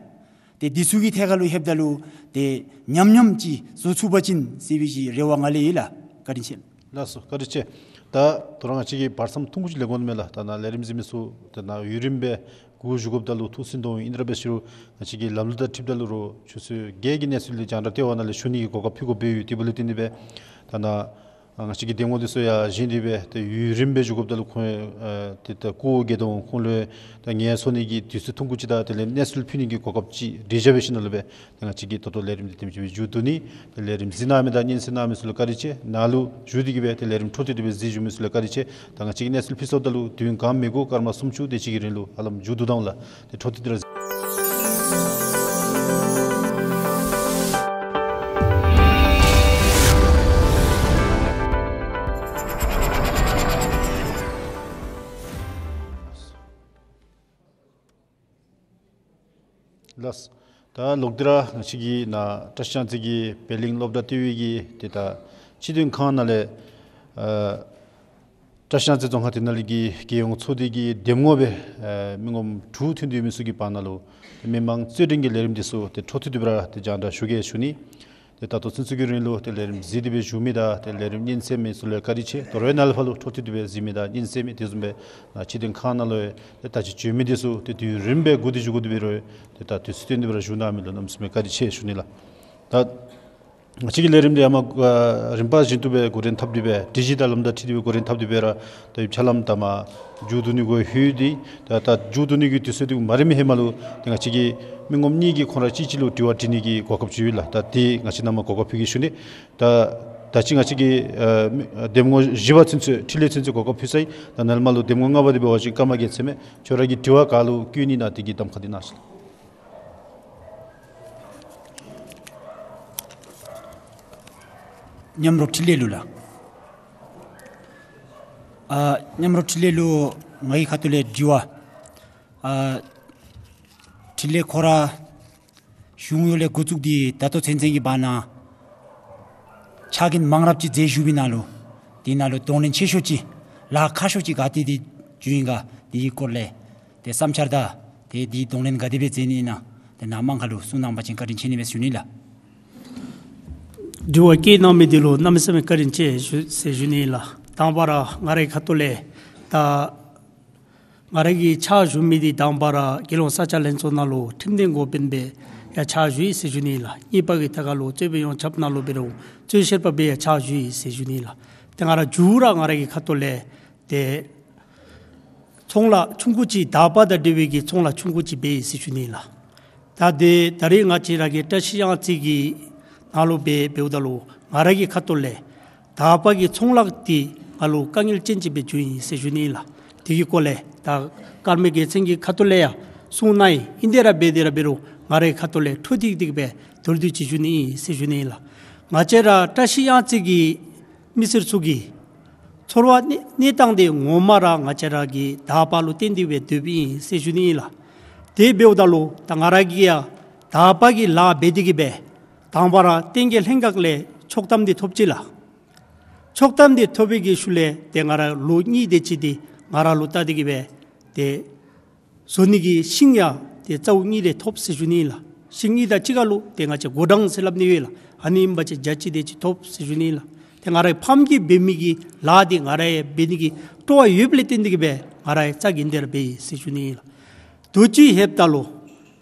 ཏེ་འདི་ཚུ་གི་ཐད་ཁར་ལུ་ལྷོདཔ་ད་ལུ་ཏེ་ཉམས་ཉམས་ཅིག་བཟོ་ཚུགས་པ་ཅིན་ཟེར་བའི་ཅིག་རེ་བ་ང་ལས་ཡོད་ལགས། བཀའ་དྲིན་ཆེ། ལགས་སོ། བཀའ་དྲིན་ཆེ། ད་དོ་རུང་ང་བཅས་ཀྱིས་བར་མཚམས་ཐུང་ཀུ་ཅིག་ལེན་དགོ་ནི་མས་ལགས། ད་ནཱ་ལས་རིམ་གཟིགས་མི་ཚུ་ད་ནཱ་ཡུན་རིངམོ་སྦེ་སྒུག་བཞུགས་དགོཔ་ད་ལུ་ཐུགས་སུན་དོ་ཨིན། ཨིན་རུང་འབད་ཞུ་རུང་ང་བཅས་ཀྱི་ལམ་ལུགས་དང་འཁྲིལཝ་ད་ལུ་རུང་ཆུ་ཚོད་བརྒྱད་ཀྱི་གནས་ཚུལ་འདི་རྒྱང་བསྒྲགས་ལྟེ་བ་ནང་ལས་ཞུ་ནི་གི་གོ་སྐབས་ཕུལ་དགོཔ་སྦེ་ཡོད། དེ་འབདཝ་ལས་བརྟེན་ཏེ་སྦེ་ད་ནཱ་ང་བཅས་ཀྱི་གདམ་ངོ་འདི་ཚུ་ཡང་བཞེངས་ཏེ་སྦེ་ད་ཡུན་རིངམོ་སྦེ་བཞུགས་དགོཔ་ད་ལུ་ཁོང་ཨ་ཏེ་ད་སྐུ་འོ་བརྒྱལ་དོ་འོང་། ཁོང་ལུ་ད་ངལ་གསོ་ནི་གི་དུས་ཚོད་ཐུང་ཀུ་ཅིག་དང་དེ་ལས་གནས་ཚུལ་ཕུལ་ནི་གི་གོ་སྐབས་ཅིག་རེ་ཆེ་བའི་ཤུལ་ལུ་སྦེ་ད་ང་བཅས་ཀྱིས་ད་ལྟོ་ལས་རིམ་འདི་དེམ་ཅིག་སྦེ་མཇུག་བསྡུ་ནི། ད་ལས་རིམ་གཟིགས་གནང་མི་དང་སྙན་གསན་གནང་མི་ཚུ་ལུ་བཀའ་དྲིན་ཆེ། ནཱ་ལུ་བཞུགས་ཏེ་གིས་སྦེ་ད་ལས་རིམ་འཕྲོ་མཐུད་དེ་སྦེ་གཟིགས་བཞུགས་མི་ཚུ་ལུ་བཀའ་དྲིན་ཆེ། ད་ང་བཅས་ཀྱི་གནས་ཚུལ་ཕུལ་ཚརཝ་ད་ལུ་དུས་ཡུན་གང་མི་འགོར་སྐར་མ་སུམ་ཅུ་དེ་ཅིག་གི་རིང་ལུ་ཧ་ལམ་མཇུག་བསྡུ་ད་འོང་ལགས། ཏེ་འཕྲོ་མཐུད་དེ་ར་ལགས། ད་ལོག་སྟེ་ར་ང་བཅས་ཀྱི་ནཱ་བཀྲ་ཤིས་གཡང་རྩེ་གི་བོད་གླིང་སློབ་གྲྭ་ལྟེ་བའི་གི་ཏེ་ད་ སྤྱི་མཐུན་ཁང་ནང་ལས་ཨ་བཀྲ་ཤིས་གཡང་རྩེ་རྫོང་ཁག་དེ་ནང་ལས་ཀྱི་རྒྱལ་ཡོངས་ཚོགས་སྡེ་གི་འདེམས་ངོ་སྦེ་ཨ་མི་ངོམ་དྲུག་ཐོན་ཏེ་ཡོད་མི་ཚུ་གི་བར་ན་ལུ་མི་མང་རྩོད་འགྲན་གྱི་ལས་རིམ་འདི་ཚུ་ཏེ་འཕྲོ་མཐུད་དེ་སྦེ་ར་ཏེ་རྒྱང་བསྒྲགས་ཞུ་གེ་ཞུ་ནི། ཏེ་ད་ལྟོ་ཚུན་ཚོད་ཀྱི་རིང་ལུ་ཏེ་ལས་རིམ་གཟིགས་ཏེ་སྦེ་བཞུགས་མི་དང་ཏེ་ལས་རིམ་སྙན་གསན་མི་ཚུ་ལུ་བཀའ་དྲིན་ཆེ། དོ་རུང་ནཱ་ལས་ཕར་ལུ་འཕྲོ་མཐུད་དེ་སྦེ་གཟིགས་མི་དང་སྙན་གསན་མི་དེ་བཟུམ་སྦེ་ནཱ་སྤྱི་མཐུན་ཁང་ནང་ལུ་ཡང་ཏེ་ད་ཅི་བྱོན་མི་འདི་ཚུ་ཏེ་དུས་རིམ་སྦེ་སྒུག་སྟེ་བཞུགས་དགོ་དེ་འབད་རུང་ཏེ་ད་དུས་ཚོད་བཏོན་ཏེ་སྦེ་ར་བཞུགས་གནང་མི་ལུ་གནམ་མེད་ས་མེད་བཀའ་དྲིན་ཆེ་ཞུ་ནི་ལགས། ད་ང་བཅས་ཀྱི་ལས་རིམ་འདི་ཡང་མ་ཨ་རིམ་པ་བཞིན་དུ་སྦེ་འགོ་འདྲེན་འཐབ་སྟེ་སྦེ་སྒྲིག་གཞི་དང་ལམ་ལུགས་འཁྲིལ་ཏེ་སྦེ་འགོ་འདྲེན་འཐབ་སྟེ་སྦེ་ར་ད་ཡུདཔ་ཆ་ལམ་ད་མ་མཇུག་བསྡུ་ནི་གུ་ལྷོད་དེ་ད་ད་མཇུག་བསྡུ་ནི་གི་དུས་ཚོད་འདི་མ་རན་མི་ཧེ་མ་ལུ་ཏེ་ང་བཅས་ཀྱི་མི་ངོམ་གཉིས་ཀྱིས་ཁོང་ར་གཅིག་གཅིག་ལུ་དྲི་བ་དྲི་ནི་གི་གོ་སྐབས་ཅིག་ཡོད་ལགས། ད་དེ་ང་བཅས་ནཱ་མར་གོ་སྐབས་ཕུལ་གེ་ཞུ་ནི། ད་ད་ཅི་ང་བཅས་ཀྱི་ཨ་མི་འདེམས་ངོ་བཞི་པ་ཚུན་ཚོད་འཕྲིན་ལས་ཚུན་ཚོད་གོ་སྐབས་ཕུལ་ཚར་ཡི། ད་ནཱ་ལས་མར་ལུ་འདེམས་ངོ་ལྔ་པ་འདི་འབད་བ་ཅིན་ཀརྨ་རྒྱལ་མཚན་མས། ཁྱོད་ར་གི་དྲི་བ་ག་ལུ་བཀོད་ནི་ན་དེ་གི་གདམ་ཁ་འདི་གནང་ཤིག་ལགས། མཉམ་རོགས་འཕྲིན་ལས་ལུ་ལགས། ཨ་མཉམ་རོགས་འཕྲིན་ལས་ལུ་ང་གི་ཁ་ཐུག་ལས་དྲི་བ་ཨ་འཕྲིན་ལས་ཁོ་ར་གཞུང་གཡོག་ལས་འགོ་བཙུགས་ཏེ་ད་ལྟོ་ཚུན་ཚོད་ཀྱི་བར་ན་ཕྱག་འགན་མང་རབས་ཅིག་མཛད་བཞུགས་པའི་ནང་ལུ་དེ་ནང་ལུ་གདོང་ལེན་ཆེ་ཤོས་ཅིག་ལཱ་ཁག་ཤོས་ཅིག་ག་ཏེ་ཏེ་བྱུང་ཡི་ག་དེ་གི་སྐོར་ལས་ཏེ་བསམ་འཆར་དང་ཏེ་དེ་གདོང་ལེན་ག་དེ་སྦེ་མཛད་ནི་ཨིན་ན་ཏེ་ནཱ་དམངས་ཁ་ལུ་གསུང་གནང་བ་ཅིན་བཀའ་དྲིན་ཆེ་ནི་མས་ཞུ་ནི་ལགས། དྲི་བ་བཀོད་གནང་མི་འདི་ལུ་གནམ་མེད་ས་མེད་བཀའ་དྲིན་ཆེ་ཞུ་ཟེར་ཞུ་ནི་ལགས། དང་པ་ར་ང་རའི་ཁ་ཐུག་ལས་ད་ང་ར་གི་ཕྱག་ཞུ་མི་འདི་དང་པ་ར་རྒྱལ་ཡོངས་ས་སྐྱ་ལྷན་ཚོགས་ནང་ལུ་ཁྲིམས་དོན་འགོ་དཔོན་སྦེ་ཡང་ཕྱག་ཞུ་ཡི་ཟེར་ཞུ་ནི་ལགས། གཉིས་པ་གི་ཐད་ཁར་ལུ་རྩོད་དཔོན་ཡོངས་ཁྱབ་ནང་ལུ་འབད་རུང་རྩོད་བཤེར་པ་སྦེ་ཡང་ཕྱག་ཞུ་ཡི་ཟེར་ཞུ་ནི་ལགས། ཏེ་ང་ར་མཇུག་ར་ང་ར་གི་ཁ་ཐུག་ལས་ཏེ་ཚོང་ལཱ་ཆུང་ཀུ་ཅིག་དག་པ་དང་འབྲེལ་བའི་གི་ཚོང་ལཱ་ཆུང་ཀུ་ཅིག་འབད་ཡི་ཟེར་ཞུ་ནི་ལགས། ད་དེ་ད་རེས་ང་བཅས་ར་གི་བཀྲ་ཤིས་གཡང་རྩེ་གི་ནང་ལུ་འབད་འབདཝ་ད་ལུ་ང་ར་གི་ཁ་ཐུག་ལས་དག་པ་གི་ཚོང་ལཱ་འདི་ང་ལུ་དཀའ་ངལ་ཅན་ཅིག་སྦེ་བྱུང་ཡི་ཟེར་ཞུ་ནི་ལགས། དེ་གི་སྐོར་ལས་ད་ཀརྨ་རྒྱལ་མཚན་གྱི་ཁ་ཐུག་ལས་ཡང་གསུང་གནང་ཡི། ཨིན་དེ་ར་འབད་དེ་ར་འབད་རུང་ང་རའི་ཁ་ཐུག་ལས་འཕྲོ་འདི་འདི་གི་སྦེ་མདོར་བསྡུས་ཅིག་ཞུ་ནི་ཨིན་ཟེར་ཞུ་ནི་ལགས། ང་བཅས་ར་བཀྲ་ཤིས་གཡང་རྩེ་གི་མི་སེར་ཚུ་གི་ཚོར་བ་གནས་གནས་སྟངས་འདི་ངོ་མ་ར་ང་བཅས་ར་གི་དག་པ་ལུ་བརྟེན་ཏེ་སྦེ་སྡོདཔ་ཨིན་ཟེར་ཞུ་ནི་ཨིན་ལགས། དེ་འབདཝ་ད་ལུ་ད་ང་ར་གིས་ཡང་དག་པ་གི་ལཱ་འབད་དེ་གི་སྦེ་དང་པ་ར་བསྟན་རྒྱས་ལྷན་ཁག་ལས་ཆོག་ཐམ་འདི་ཐོབ་ཅི་ལགས། ཆོག་ཐམ་འདི་ཐོབ་པའི་གི་ཤུལ་ལས་ཏེ་ང་ར་ལོ་གཉིས་དེ་ཅིག་འདི་ང་ར་ལུ་བལྟ་སྟེ་གི་སྦེ་ཏེ་བཟོ་ནི་གི་ཤིང་ཡང་ཏེ་རྩ་བོ་གཉིས་ལས་ཐོབ་ཟེར་ཞུ་ནི་ལགས། ཤིང་གཉིས་དང་གཅིག་ཁར་ལུ་ཏེ་ང་བཅས་གོ་གྲངས་ཟེར་སླབ་ནི་ཡོད་ལགས། ཨ་ནི་ཨིན་པ་ཅིན་བརྒྱ་གཅིག་དེ་ཅིག་ཐོབ་ཟེར་ཞུ་ནི་ལགས། ཏེ་ང་རའི་ཕམ་གིས་འབད་མི་གི་ལཱ་འདི་ང་ར་ཡང་འབད་ནི་གི་སྤྲོ་བ་ཡོདཔ་ལས་བརྟེན་ཏེ་གི་སྦེ་ང་ར་ཡང་རྩ་འགེངས་ཏེ་ར་འབད་ཡི་ཟེར་ཞུ་ནི་ལགས། དུས་ཅི་ལྷོདཔ་ད་ལུ་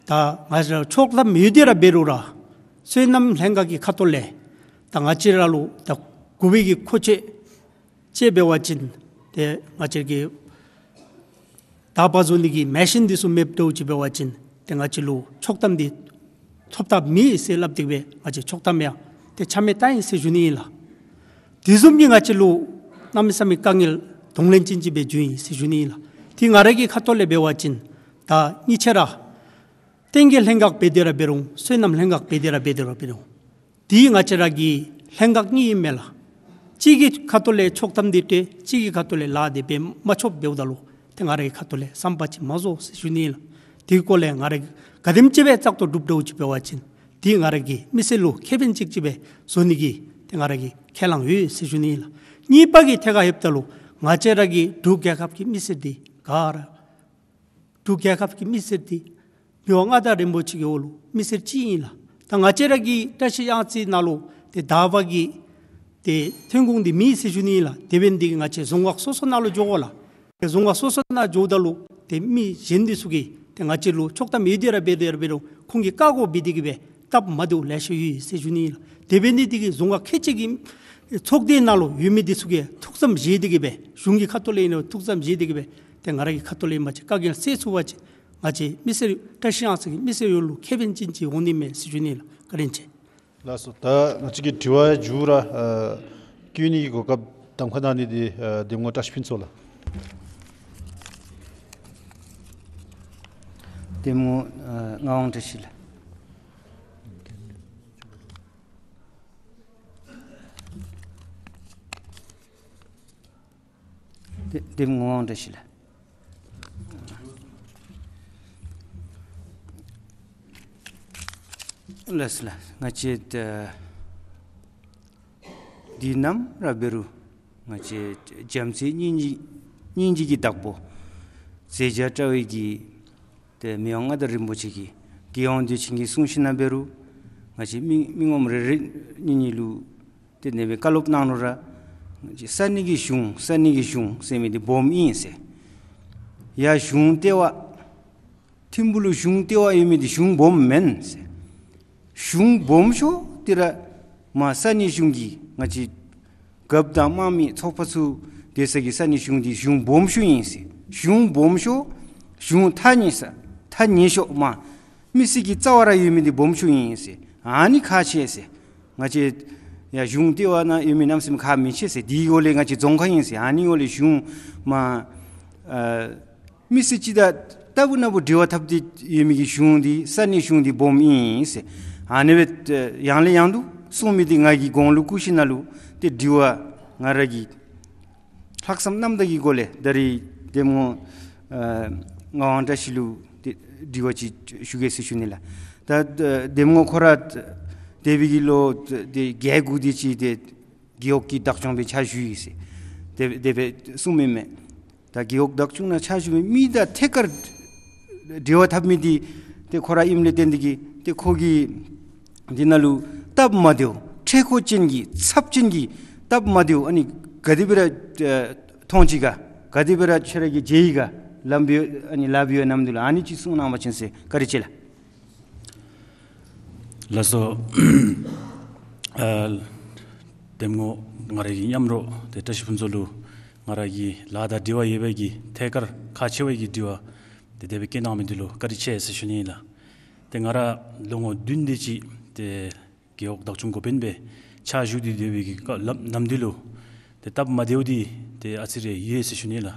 ད་ང་བཅས་ར་ཆོག་ཐམ་ཡོད་དེ་ར་འབད་རུང་ར་སོ་ནམ་ལྷན་ཁག་གི་ཁ་ཐུག་ལས་ད་ང་བཅས་ར་ལུ་ད་དགོ་པའི་གི་མཁོ་ཆས་ཅིག་འབད་བ་ཅིན་ཏེ་ང་བཅས་ཀྱི་དག་པ་བཟོ་ནི་གི་མེ་ཤིན་འདི་ཚུ་མེདཔ་འདྲཝ་ཅིག་འབད་བ་ཅིན་ཏེ་ང་བཅས་ལུ་ཆོག་ཐམ་འདི་ཐོབ་ཐབས་མེད་ཟེར་སླབ་སྟེ་གི་སྦེ་ང་བཅས་ཆོག་ཐམ་ཡང་ཏེ་ཆ་མེད་བཏང་ཡི་ཟེར་ཞུ་ནི་ཨིན་ལགས། དེ་བཟུམ་གྱི་ང་བཅས་ལུ་གནམ་མེད་ས་མེད་དཀའ་ངལ་གདོང་ལེན་ཅན་ཅིག་སྦེ་བྱུང་ཡི་ཟེར་ཞུ་ནི་ཨིན་ལགས། ཏེ་ང་ར་གི་ཁ་ཐུག་ལས་འབད་བ་ཅིན་ད་གཉིས་ཆ་ར་བསྟན་རྒྱས་ལྷན་ཁག་འབད་དེ་ར་འབད་རུང་སོ་ནམ་ལྷན་ཁག་འབད་དེ་ར་འབད་དེ་ར་འབད་རུང་འདི་ང་བཅས་ར་གི་ལྷན་ཁག་གཉིས་ཨིན་མས་ལགས། གཅིག་གི་ཁ་ཐུག་ལས་ཆོག་ཐམ་འདི་སྤྲོད་གཅིག་གི་ཁ་ཐུག་ལས་ལཱ་འདི་འབད་མ་ཆོགཔ་འབདཝ་ད་ལུ་ཏེ་ང་རའི་ཁ་ཐུག་ལས་བསམ་པ་ཅིག་མ་རྫོགས་ཟེར་ཞུ་ནི་ཨིན་ལགས། དེ་གི་སྐོར་ལས་ང་ར་ག་དེམ་ཅིག་སྦེ་བཙག་འཐུ་གྲུབ་འདྲཝ་ཅིག་འབད་བ་ཅིན་ཏེ་ང་ར་གི་མི་སེར་ལུ་ཁེ་ཕན་ཅིག་ཅིག་སྦེ་བཟོ་ནི་གི་ཏེ་ང་ར་གི་ཁས་བླངས་ཡོད་ཟེར་ཞུ་ནི་ཨིན་ལགས། གཉིས་པ་གི་ཐད་ཁར་ལྷོདཔ་ད་ལུ་ང་བཅས་ར་གི་འབྲུག་རྒྱལ་ཁབ་ཀྱི་མི་སེར་འདི་ག་ར་འབྲུག་རྒྱལ་ཁབ་ཀྱི་མི་སེར་འདི་མི་དབང་མངའ་བདག་རིན་པོ་ཆེ་གི་འོག་ལུ་མི་སེར་ཅིག་ཨིན་ལགས། ད་ང་བཅས་ར་གི་བཀྲ་ཤིས་གཡང་རྩེ་ནང་ལུ་ཏེ་དག་པ་གི་ཏེ་ཐོན་ཁུངས་འདི་མེད་ཟེར་ཞུ་ནི་ཨིན་ལགས། དེ་འབད་ནི་འདི་གིས་ང་བཅས་རྫོང་ཁག་སོ་སོ་ནང་ལུ་འགྱོ་དགོ་ལགས། ཏེ་རྫོང་ཁག་སོ་སོ་ནང་འགྱོཝ་ད་ལུ་ཏེ་མི་གཞན་འདི་ཚུ་གིས་ཏེ་ང་བཅས་ལུ་ཆོག་ཐམ་ཡོད་དེ་ར་འབད་དེ་ར་འབད་རུང་ཁོང་གིས་བཀག་འགོག་འབད་དེ་གི་སྦེ་སྟབས་མ་བདེཝ་ལེ་ཤ་ཡོད་ཟེར་ཞུ་ནི་ཨིན་ལགས། དེ་འབད་ནི་འདི་གིས་རྫོང་ཁག་ཁལ་གཅིག་གི་ཚོགས་སྡེ་ནང་ལུ་ཡོད་མི་འདི་ཚུ་གིས་ཐུགས་བསམ་བཞེས་ཏེ་གི་སྦེ་གཞུང་གི་ཁ་ཐུག་ལས་ཨིན་རུང་ཐུགས་བསམ་བཞེས་ཏེ་གི་སྦེ་ཏེ་ང་ར་གི་ཁ་ཐུག་ལས་ཨིན་པ་ཅིན་དཀའ་ངལ་སེལ་ཚུགས་པ་ཅིན་ང་བཅས་མི་སེར་བཀྲ་ཤིས་གཡང་རྩེ་གི་མི་སེར་ཡོངས་ལུ་ཁེ་ཕན་ཅན་ཅིག་འོང་ནི་མས་ཟེར་ཞུ་ནི་ཨིན་ལགས། བཀའ་དྲིན་ཆེ། ལགས་སོ། ད་ང་བཅས་ཀྱི་དྲི་བ་མཇུག་ར་ཨ་བཀོད་ནི་གི་གོ་སྐབས་གདམ་ཁ་གནང་ནི་འདི་ཨ་འདེམས་ངོ་བཀྲ་ཤིས་ཕུན་ཚོགས་ལགས། འདེམས་ངོ་ཨ་ངག་དབང་བཀྲ་ཤིས་ལགས། འདེམས་འདེམས་ངོ་ངག་དབང་བཀྲ་ཤིས་ལགས། ལགས་སོ་ལགས། ང་བཅས་ད་ འདི་ནམ་ར་འབད་རུང་ང་བཅས་བྱམས་བརྩེ་སྙིང་རྗེ་སྙིང་རྗེ་གི་བདག་པོ་རྩེ་རྒྱལ་གྲགས་པའི་གི་ཏེ་མི་དབང་མངའ་བདག་རིན་པོ་ཆེ་གིས་རྒྱལ་ཡོངས་དུས་ཆེན་གྱི་གསུང་བཤད་ནང་འབད་རུང་ང་བཅས་མི་མི་ངོམ་རེ་རེ་གཉིས་གཉིས་ལུ་ཏེ་ནེ་སྦེ་བཀའ་སློབ་གནང་རུང་ར་ང་བཅས་ས་གནས་ཀྱི་གཞུང་ས་གནས་ཀྱི་གཞུང་ཟེར་མི་འདི་སྦོམ་ཨིན་ཟེར། ཡ་གཞུང་ལྟེ་བ་ཐིམ་ཕུ་ལུ་གཞུང་ལྟེ་བ་ཡོད་མི་འདི་གཞུང་སྦོམ་མེན་ཟེར། གཞུང་སྦོམ་ཤོས་འདི་ར་མ་ས་གནས་གཞུང་གི་ང་བཅས་རྒཔོ་དང་དམངས་མི་ཚོགས་པ་ཚུ་སྡོད་ས་གི་ས་གནས་གཞུང་འདི་གཞུང་སྦོམ་ཤོས་ཨིན་ཟེར། གཞུང་སྦོམ་ཤོས་གཞུང་ཐ་སྙད་ས་ཐ་སྙད་ཤོས་མ་མི་སེར་གྱི་རྩ་བ་ར་ཡོད་མི་འདི་སྦོམ་ཤོས་ཨིན་ཟེར། ཨ་ནི་ཁག་ཆེ་ཟེར། ང་བཅས་ཡ་གཞུང་ལྟེ་བ་ནང་ཡོད་མི་གནམ་མེད་ས་མེད་ཁག་མི་ཆེ་ཟེར། དེའི་འོག་ལས་ང་བཅས་རྫོང་ཁག་ཨིན་ཟེར། ཨ་ནི་འོག་ལས་གཞུང་མ་ཨ་མི་སེར་སྤྱི་དང་ལྟ་བུ་ན་བུ་འབྲེལ་བ་འཐབ་སྟེ་ཡོད་མི་གི་གཞུང་འདི་ས་གནས་གཞུང་འདི་སྦོམ་ཨིན་ཟེར། ཨ་ནི་སྦེ་ཡང་ལས་ཡང་དུ་གསུང་མི་འདི་ང་གིས་དགུང་ལོ་ཀུ་ཤུ་ནང་ལུ་ཏེ་དྲི་བ་ང་ར་གི་ལྷག་བསམ་རྣམ་དག་གི་སྒོ་ལས་ད་རིས་འདེམས་ངོ་ཨ་ངག་དབང་བཀྲ་ཤིས་ལུ་ཏེ་དྲི་བ་ཅིག་ཞུ་གེ་ཟེར་ཞུ་ནི་ལགས། ད་འདེམས་ངོ་ཁོ་ར་འདས་པའི་གི་ལོ་ཏེ་བརྒྱད་དགུ་དེ་ཅིག་ཏེ་རྒེད་འོག་གི་བདག་སྐྱོང་སྦེ་ཕྱག་ཞུ་ཡི་ཟེར། དེ་དེ་སྦེ་གསུངམ་མས། ད་རྒེད་འོག་བདག་སྐྱོང་ནང་ཕྱག་ཞུ་མི་མི་དང་ཐད་ཀར་འབྲེལ་བ་འཐབ་མི་འདི་ཏེ་ཁོ་ར་ཨིནམ་ལས་བརྟེན་ཏེ་གིས་ཏེ་ཁོ་གིས་འདི་ནང་ལུ་སྟབས་མ་བདེཝ་འཕྲལ་མཁོ་ཅན་གྱི་ཚབས་ཆེན་གྱི་སྟབས་མ་བདེཝ་ཨ་ནི་ག་དེ་སྦེ་ར་ཨ་མཐོང་ཅི་ག་ག་དེ་སྦེ་ར་ཁྱོད་ར་གིས་མཇལ་ཡི་ག་ལམ་འབདཝ་ཨ་ནི་ལཱ་འབདཝ་ནམ་འདི་ལུ་ཨ་ནི་ཅིག་གསུང་གནང་བ་ཅིན་ཟེར། བཀའ་དྲིན་ཆེ་ལགས། ལགས་སོ། ཨ་འདེམས་ངོ་ང་ར་གི་མཉམ་རོགས་ཏེ་བཀྲ་ཤིས་ཕུན་ཚོགས་ལུ་ང་ར་གི་ལཱ་དང་འབྲེལ་བ་ཡོད་པའི་གི་ཐད་ཀར་ཁག་ཆེ་བའི་གི་དྲི་བ་ཏེ་དེ་སྦེ་བཀོད་གནང་མི་འདི་ལུ་བཀའ་དྲིན་ཆེ་ཟེར་ཞུ་ནི་ཨིན་ལགས། ཏེ་ང་ར་ལོ་ངོ་བདུན་དེ་ཅིག་ཏེ་རྒེད་འོག་བདག་སྐྱོང་འགོ་དཔོན་སྦེ་ཕྱག་ཞུ་སྟེ་སྡོད་པའི་གི་སྐབས་ལམ་ནམ་འདི་ལུ་ཏེ་སྟབས་མ་བདེཝ་འདི་ཏེ་ཨ་ཙི་རེ་ཡོད་ཟེར་ཞུ་ནི་ལགས།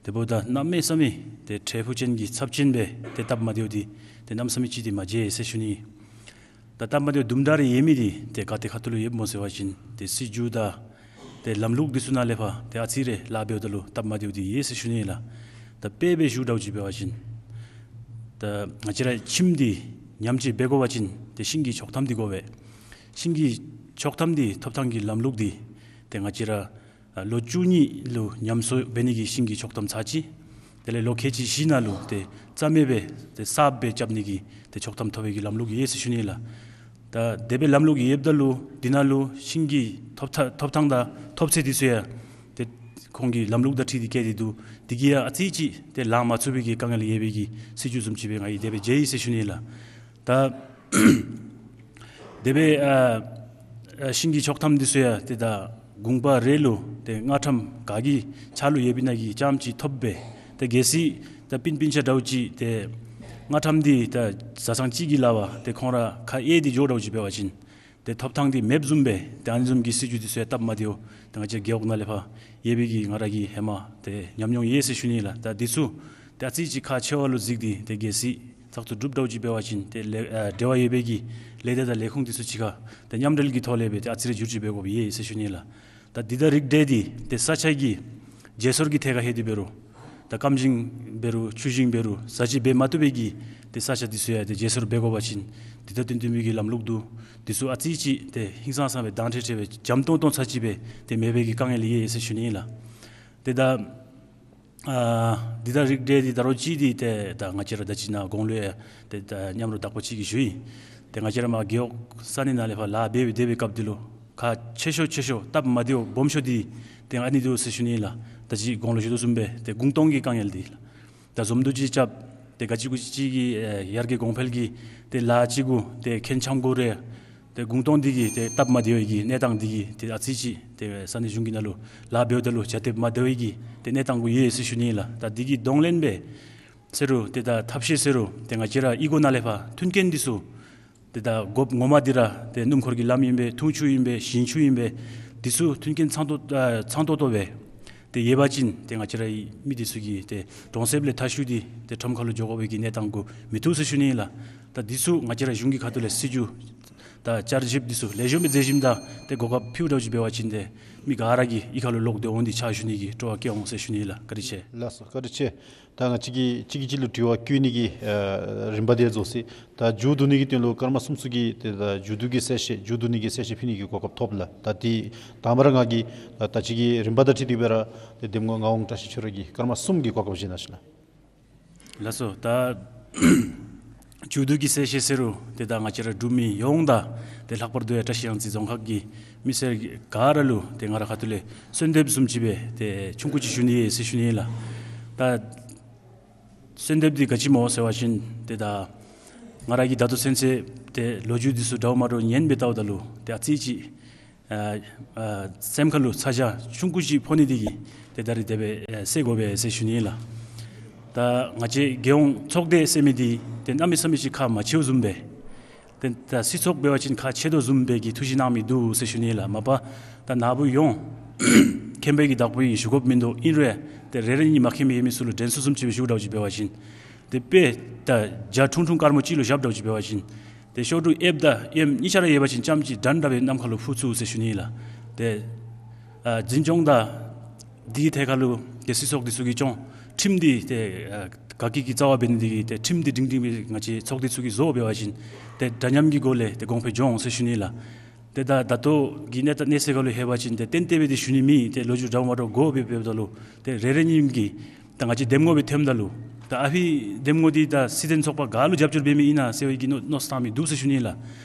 དེ་འབདཝ་ད་གནམ་མེད་ས་མེད་ཏེ་འཕྲལ་མཁོ་ཅན་གྱི་ཚབས་ཆེན་སྦེ་ཏེ་སྟབས་མ་བདེཝ་འདི་ཏེ་གནམ་མེད་ས་མེད་ཅིག་ཏེ་མ་མཇལ་ཟེར་ཞུ་ནི། ད་སྟབས་མ་བདེཝ་དུམ་གྲ་རེ་ཡོད་མི་འདི་ཏེ་ག་ཏེ་ཁ་ཐུག་ལུ་ཡོདཔ་སྨོ་ཟེར་བ་ཅིན་ཏེ་སྲིད་བྱུས་དང་ཏེ་ལམ་ལུགས་འདི་ཚུ་ནང་ལས་ཕར་ཏེ་ཨ་ཙི་རེ་ལཱ་འབདཝ་ད་ལུ་སྟབས་མ་བདེཝ་འདི་ཡོད་ཟེར་ཞུ་ནི་ལགས། ད་དཔེ་སྦེ་ཞུ་འདྲཝ་ཅིག་འབད་བ་ཅིན་ད་ང་བཅས་ར་ཁྱིམ་འདི་ཉམས་བཅོས་འབད་དགོ་པ་ཅིན་ཏེ་ཤིང་གི་ཆོག་ཐམ་འདི་དགོ་པས། ཤིང་གི་ཆོག་ཐམ་འདི་ཐོབ་ཐང་གི་ལམ་ལུགས་འདི་ཏེ་ང་བཅས་ར་ཨ་ལོ་བཅུ་གཉིས་ལུ་ཉམས་གསོ་འབད་ནི་གི་ཤིང་གི་ཆོག་ཐམ་ཚར་ཅི། དེ་ལས་ལོ་ཁལ་གཅིག་བཞི་ནང་ལུ་ཏེ་རྩ་མེད་སྦེ་ཏེ་གསརཔ་སྦེ་རྐྱབ་ནི་གི་ཏེ་ཆོག་ཐམ་ཐོབ་པའི་གི་ལམ་ལུགས་ཡོད་ཟེར་ཞུ་ནི་ལགས། ད་དེ་སྦེ་ལམ་ལུགས་ཡོདཔ་ད་ལུ་འདི་ནང་ལུ་ཤིང་གི་ཐོབ་ཐ་ཐོབ་ཐང་དང་ཐོབ་ཚད་འདི་ཚུ་ཡང་ཏེ་ཁོང་གི་ལམ་ལུགས་དང་འཁྲིལ་ཏེ་བཀལ་ཏེ་འདུག། འདི་གིས་ཡང་ཨ་ཙི་ཅིག་ཏེ་ལང་མ་ཚུགས་པའི་གི་དཀའ་ངལ་ཡོད་པའི་གི་སྲིད་བྱུས་བཟུམ་ཅིག་སྦེ་ང་གིས་དེ་སྦེ་མཇལ་ཡི་ཟེར་ཞུ་ནི་ལགས། ད་དེ་སྦེ་ཨ་ཨ་ཤིང་གི་ཆོག་ཐམ་འདི་ཚུ་ཡང་ཏེ་ད་གུང་པ་རེ་ལུ་ཏེ་ལྔ་ཐམ་ག་གི་ཆ་ལུ་ཡོད་པའི་ནང་གི་རྐྱངམ་ཅིག་ཐོབ་པས། ཏེ་གལ་སྲིད་ད་སྤུན་སྤུན་ཆ་འདྲཝ་ཅིག་ཏེ་ལྔ་ཐམ་འདི་ད་བཟའ་ཚང་གཅིག་གི་ལག་པར་ཏེ་ཁོང་ར་ཁ་གཡར་ཏེ་འགྱོ་འདྲཝ་ཅིག་འབད་བ་ཅིན་ཏེ་ཐོབ་ཐང་འདི་མེདཔ་བཟུམ་སྦེ་ཏེ་ཨ་ནི་བཟུམ་གྱི་སྲིད་བྱུས་འདི་ཚུ་ཡང་སྟབས་མ་བདེཝ་ཏེ་ང་བཅས་རྒེད་འོག་ནང་ལས་ཕར་ཡོད་པའི་གི་ང་ར་གིས་ཧེ་མ་ཏེ་ཉམས་མྱོང་ཡོད་ཟེར་ཞུ་ནི་ལགས། ད་འདི་ཚུ་ཏེ་ཨ་ཙི་ཅིག་ཁག་ཆེ་བ་ལུ་གཟིགས་ཏེ་ཏེ་གལ་སྲིད་ཚགས་ཚུད་གྲུབ་འདྲཝ་ཅིག་འབད་བ་ཅིན་ཏེ་ལེ་ཨ་འབྲེལ་བ་ཡོད་པའི་གི་ལས་སྡེ་དང་ལས་ཁུངས་འདི་ཚུ་གཅིག་ཁར་ཏེ་མཉམ་འབྲེལ་གྱི་ཐོག་ལས་སྦེ་ཏེ་ཨ་ཙི་རེ་བསྒྱུར་བཅོས་འབད་དགོཔ་ཡོད་ཟེར་ཞུ་ནི་ལགས། ད་འདི་དང་རིགས་འདྲ་འདི་ཏེ་ས་ཆ་གི་བརྗེ་སོར་གྱི་ཐད་ཁར་ལྷོད་དེ་འབད་རུང་ད་སྐམ་ཞིང་འབད་རུང་ཆུ་ཞིང་འབད་རུང་བཟའ་བཅའ་འབད་མ་བཏུབ་པའི་གི་ཏེ་ས་ཆ་འདི་ཚུ་ཡང་ཏེ་བརྗེ་སོར་འབད་དགོ་པ་ཅིན་འདི་དང་བསྟུན་བསྟུན་པའི་གི་ལམ་ལུགས་འདུག། འདི་ཚུ་ཨ་ཙི་ཅིག་ཏེ་ཧིང་སངས་སངས་སྦེ་དྭངས་ཁྲེགས་ཁྲེགས་སྦེ་འཇམ་ཏོང་ཏོ་ཚར་ཅིག་སྦེ་ཏེ་མེད་པའི་གི་དཀའ་ངལ་ཡོད་ཟེར་ཞུ་ནི་ལགས། ཏེ་ད་ཨ་འདི་དང་རིགས་འདྲ་འདི་ད་རུང་ཅིག་འདི་ཏེ་ད་ང་བཅས་ར་ད་ཅི་ནཱ་གོང་ལུ་ཡང་ཏེ་ད་མཉམ་རོགས་དག་པ་ཅིག་གིས་ཞུ་ཡི། ཏེ་ང་བཅས་ར་མར་རྒེད་འོག་ས་གནས་ནང་ལས་ཕར་ལཱ་འབད་སྦེ་སྡོད་པའི་སྐབས་འདི་ལུ་ཁག་ཆེ་ཤོས་ཆེ་ཤོས་སྟབས་མ་བདེཝ་སྦོམ་ཤོས་འདི་ཏེ་ཨ་ནི་འདུག་ཟེར་ཞུ་ནི་ལགས། ད་ཅི་གོང་ལུ་ཞུ་དོ་བཟུམ་སྦེ་ཏེ་གུང་སྟོང་གི་དཀའ་ངལ་འདི་ལགས། ད་འཛོམས་འདུ་ཅིག་རྐྱབ་སྟེ་ག་ཅི་གུ་ཅི་གི་ཨེ་ཡར་རྒྱས་གོང་འཕེལ་གྱི་ཏེ་ལཱ་ཅིག་གུ་ཏེ་མཁྱེན་འཆམ་དགོ་རུང་ཏེ་གུང་སྟོང་འདི་གིས་ཏེ་སྟབས་མ་བདེ་བའི་གི་གནས་སྟངས་འདི་གིས་ཏེ་ཨ་ཙི་ཅིག་ཏེ་ས་གནས་གཞུང་གི་ནང་ལུ་ལཱ་འབདཝ་ད་ལུ་བྱ་སྟེ་མ་བདེ་བའི་གི་ཏེ་གནས་སྟངས་གུ་ཡོད་ཟེར་ཞུ་ནི་ལགས། ད་འདི་གི་གདོང་ལེན་སྦེ་ཟེར་རུང་ཏེ་ད་ཐབས་ཤེས་ཟེར་རུང་ཏེ་ང་བཅས་ར་གཡུས་སྒོ་ནང་ལས་ཕར་མཐུན་རྐྱེན་འདི་ཚུ་ཏེ་ད་དགོཔ་ངོ་མ་འདི་ར་ཏེ་སྣུམ་འཁོར་གྱི་ལམ་ཨིན་པས། འཐུང་ཆུ་ཨིན་པས། ཞིང་ཆུ་ཨིན་པས། འདི་ཚུ་མཐུན་རྐྱེན་ཚང་ཏོག་ཨ་ཚང་ཏོག་ཏོ་སྦེ་ཏེ་ཡོད་པ་ཅིན་ཏེ་ང་བཅས་རའི་མི་འདི་ཚུ་གིས་ཏེ་གྲོང་གསེབ་ལས་མཐའ་བཞུད་དེ་ཏེ་ཁྲོམ་ཁ་ལུ་འགྱོ་དགོ་པའི་གི་གནས་སྟངས་གུ་མི་ཐུག་ཟེར་ཞུ་ནི་ལགས། ད་འདི་ཚུ་ང་བཅས་ར་གཞུང་གི་ཁ་ཐུག་ལས་སྲིད་བྱུས་དང་བསྐྱར་ཞིབ་འདི་ཚུ་ལེགས་ཤོམ་སྦེ་མཛད་ཞིནམ་ད་ཏེ་གོ་སྐབས་ཕུལཝ་འདྲཝ་ཅིག་འབད་བ་ཅིན་ཏེ་ མི་ག་ར་གིས་གཡུས་ཁ་ལུ་ལོག་སྟེ་འོང་སྟེ་ཕྱག་ཞུ་ནི་གི་སྤྲོ་བ་བསྐྱེད་འོང་ཟེར་ཞུ་ནི་ལགས། བཀའ་དྲིན་ཆེ། ལགས་སོ། བཀའ་དྲིན་ཆེ། ད་ང་བཅས་ཀྱིས་གཅིག་གིས་གཅིག་ལུ་དྲི་བ་བཀོད་ནི་གི་ཨ་རིམ་པ་དེ་རྫོགས་ཅི། ད་མཇུག་བསྡུ་ནི་གི་དོན་ལུ་སྐར་མ་གསུམ་ཚུ་གི་ཏེ་ད་མཇུག་བསྡུ་གི་གསལ་བཤད་མཇུག་བསྡུ་ནི་གི་གསལ་བཤད་ཕུལ་ནི་གི་གོ་སྐབས་ཐོབ་ལགས། ད་ཏེ་དང་པ་ར་ང་གིས་ད་ད་ཅི་གི་རིམ་པ་དང་འཁྲིལ་ཏེ་སྦེ་ར་ཏེ་འདེམས་ངོ་ངག་དབང་བཀྲ་ཤིས་ཆོས་རབ་ཀྱིས་སྐར་མ་གསུམ་གྱི་གོ་སྐབས་བཞེས་གནང་ཞུ་ལགས། ལགས་སོ། ད་མཇུག་བསྡུ་གི་གསལ་བཤད་ཟེར་རུང་ཏེ་ད་ང་བཅས་ར་འབྲུག་མི་ཡོངས་དང་ཏེ་ལྷག་པར་དུ་ཡང་བཀྲ་ཤིས་གཡང་རྩེ་རྫོང་ཁག་གི་མི་སེར་ག་ར་ལུ་ཏེ་ང་ར་ཁ་ཐུག་ལས་གསོལ་འདེབས་བཟུམ་ཅིག་སྦེ་ཏེ་ཆུང་ཀུ་ཅིག་ཞུ་ནི་ཡོད་ཟེར་ཞུ་ནི་ལགས། ད་གསོལ་འདེབས་འདི་ག་ཅི་སྨོ་ཟེར་བ་ཅིན་ཏེ་ད་ང་ར་གིས་ད་ལྟོ་ཚུན་ཚོད་ཏེ་ལོ་རྒྱུས་འདི་ཚུ་འདྲཝ་མ་འདྲཝ་ཉན་སྦེ་བལྟཝ་ད་ལུ་ཏེ་ཨ་ཙི་ཅིག་ཨ་ཨ་སེམས་ཁ་ལུ་ཚ་གྱང་ཆུང་ཀུ་ཅིག་ཕོག་ནི་འདི་གིས་ཏེ་ད་རིས་དེ་སྦེ་ཨེ་སེལ་དགོ་པས་ཟེར་ཞུ་ནི་ལགས། ད་ང་བཅས་རྒྱལ་ཡོངས་ཚོགས་སྡེ་ཟེར་མི་འདི་ཏེ་གནམ་མེད་ས་མེད་ཅིག་ཁག་མ་ཆེཝ་བཟུམ་སྦེ་ཏེ་ད་སྲིད་ཚོགས་འབད་བ་ཅིན་ཁག་ཆེ་དོ་བཟུམ་སྦེ་གི་ཐུགས་བཞེད་གནང་མི་འདུག་ཟེར་ཞུ་ནི་ལགས། མ་པ་ད་ནཱ་བུ་ཡོངས་མཁྱེན་པའི་གི་བདག་པོ་ཨིན་ཞུ་དགོཔ་མིན་འདུག། ཨིན་རུང་ཏེ་རེ་རེ་གཉིས་མ་མཁྱེན་མི་ཡོད་མི་ཚུ་ལུ་དྲན་གསོ་བཟུམ་ཅིག་སྦེ་ཞུཝ་འདྲཝ་ཅིག་འབད་བ་ཅིན་ཏེ་དཔེ་ད་རྒྱ་ཁྲུང་ཁྲུང་དཀར་མོ་ཅིག་ལུ་བཞགཔ་འདྲཝ་ཅིག་འབད་བ་ཅིན་ཏེ་ཤོག་དྲུག་ཨེབ་དང་ཨེམ་གཉིས་ཆ་ར་ཡོད་པ་ཅིན་ཙམ་ཅིག་འགྲན་ཟླ་སྦེ་གནམ་ཁ་ལུ་འཕུར་ཚུགས་ཟེར་ཞུ་ནི་ལགས། ཏེ་ཨ་འཛིན་སྐྱོང་དང་འདི་གི་ཐད་ཁར་ལུ་ཏེ་སྲིད་ཚོགས་འདི་ཚུ་གིས་སྐྱོང་ཁྲིམས་འདི་ཏེ་ཨ་དགའ་སྐྱིད་ཀྱི་རྩ་བ་འབད་ནི་འདི་གིས་ཏེ་ཁྲིམས་འདི་སྒྲིང་སྒྲིང་སྦེ་ང་བཅས་ཚོགས་སྡེ་ཚུ་གིས་བཟོ་འབད་བ་ཅིན་ཏེ་འདྲ་མཉམ་གྱི་སྒོ་ལས་ཏེ་གོང་འཕེལ་འགྱོ་འོང་ཟེར་ཞུ་ནི་ལགས། ཏེ་ད་ད་ལྟོ་གི་གནས་སྟངས་གནས་ཚད་ཁར་ལུ་ལྷོད་པ་ཅིན་ཏེ་ཏན་ཏན་སྦེ་འདི་ཞུ་ནི་མེད། ཏེ་ལོ་རྒྱུས་འདྲཝ་མ་འདྲཝ་གོ་སྦེ་འབདཝ་ད་ལུ་ཏེ་རེ་རེ་གཉིས་གཉིས་ཀྱིས་ད་ང་བཅས་འདེམས་ངོ་སྦེ་ཐོནམ་ད་ལུ་ད་ཨ་ཕི་འདེམས་ངོ་འདི་ད་སྲིད་དོན་ཚོགས་པ་ག་ལུ་རྒྱབ་སྐྱོར་འབད་མི་ཨིན་ན་ཟེར་བའི་གི་མནོ་མནོ་བསམ་བཏང་མི་འདུག་ཟེར་ཞུ་ནི་ལགས།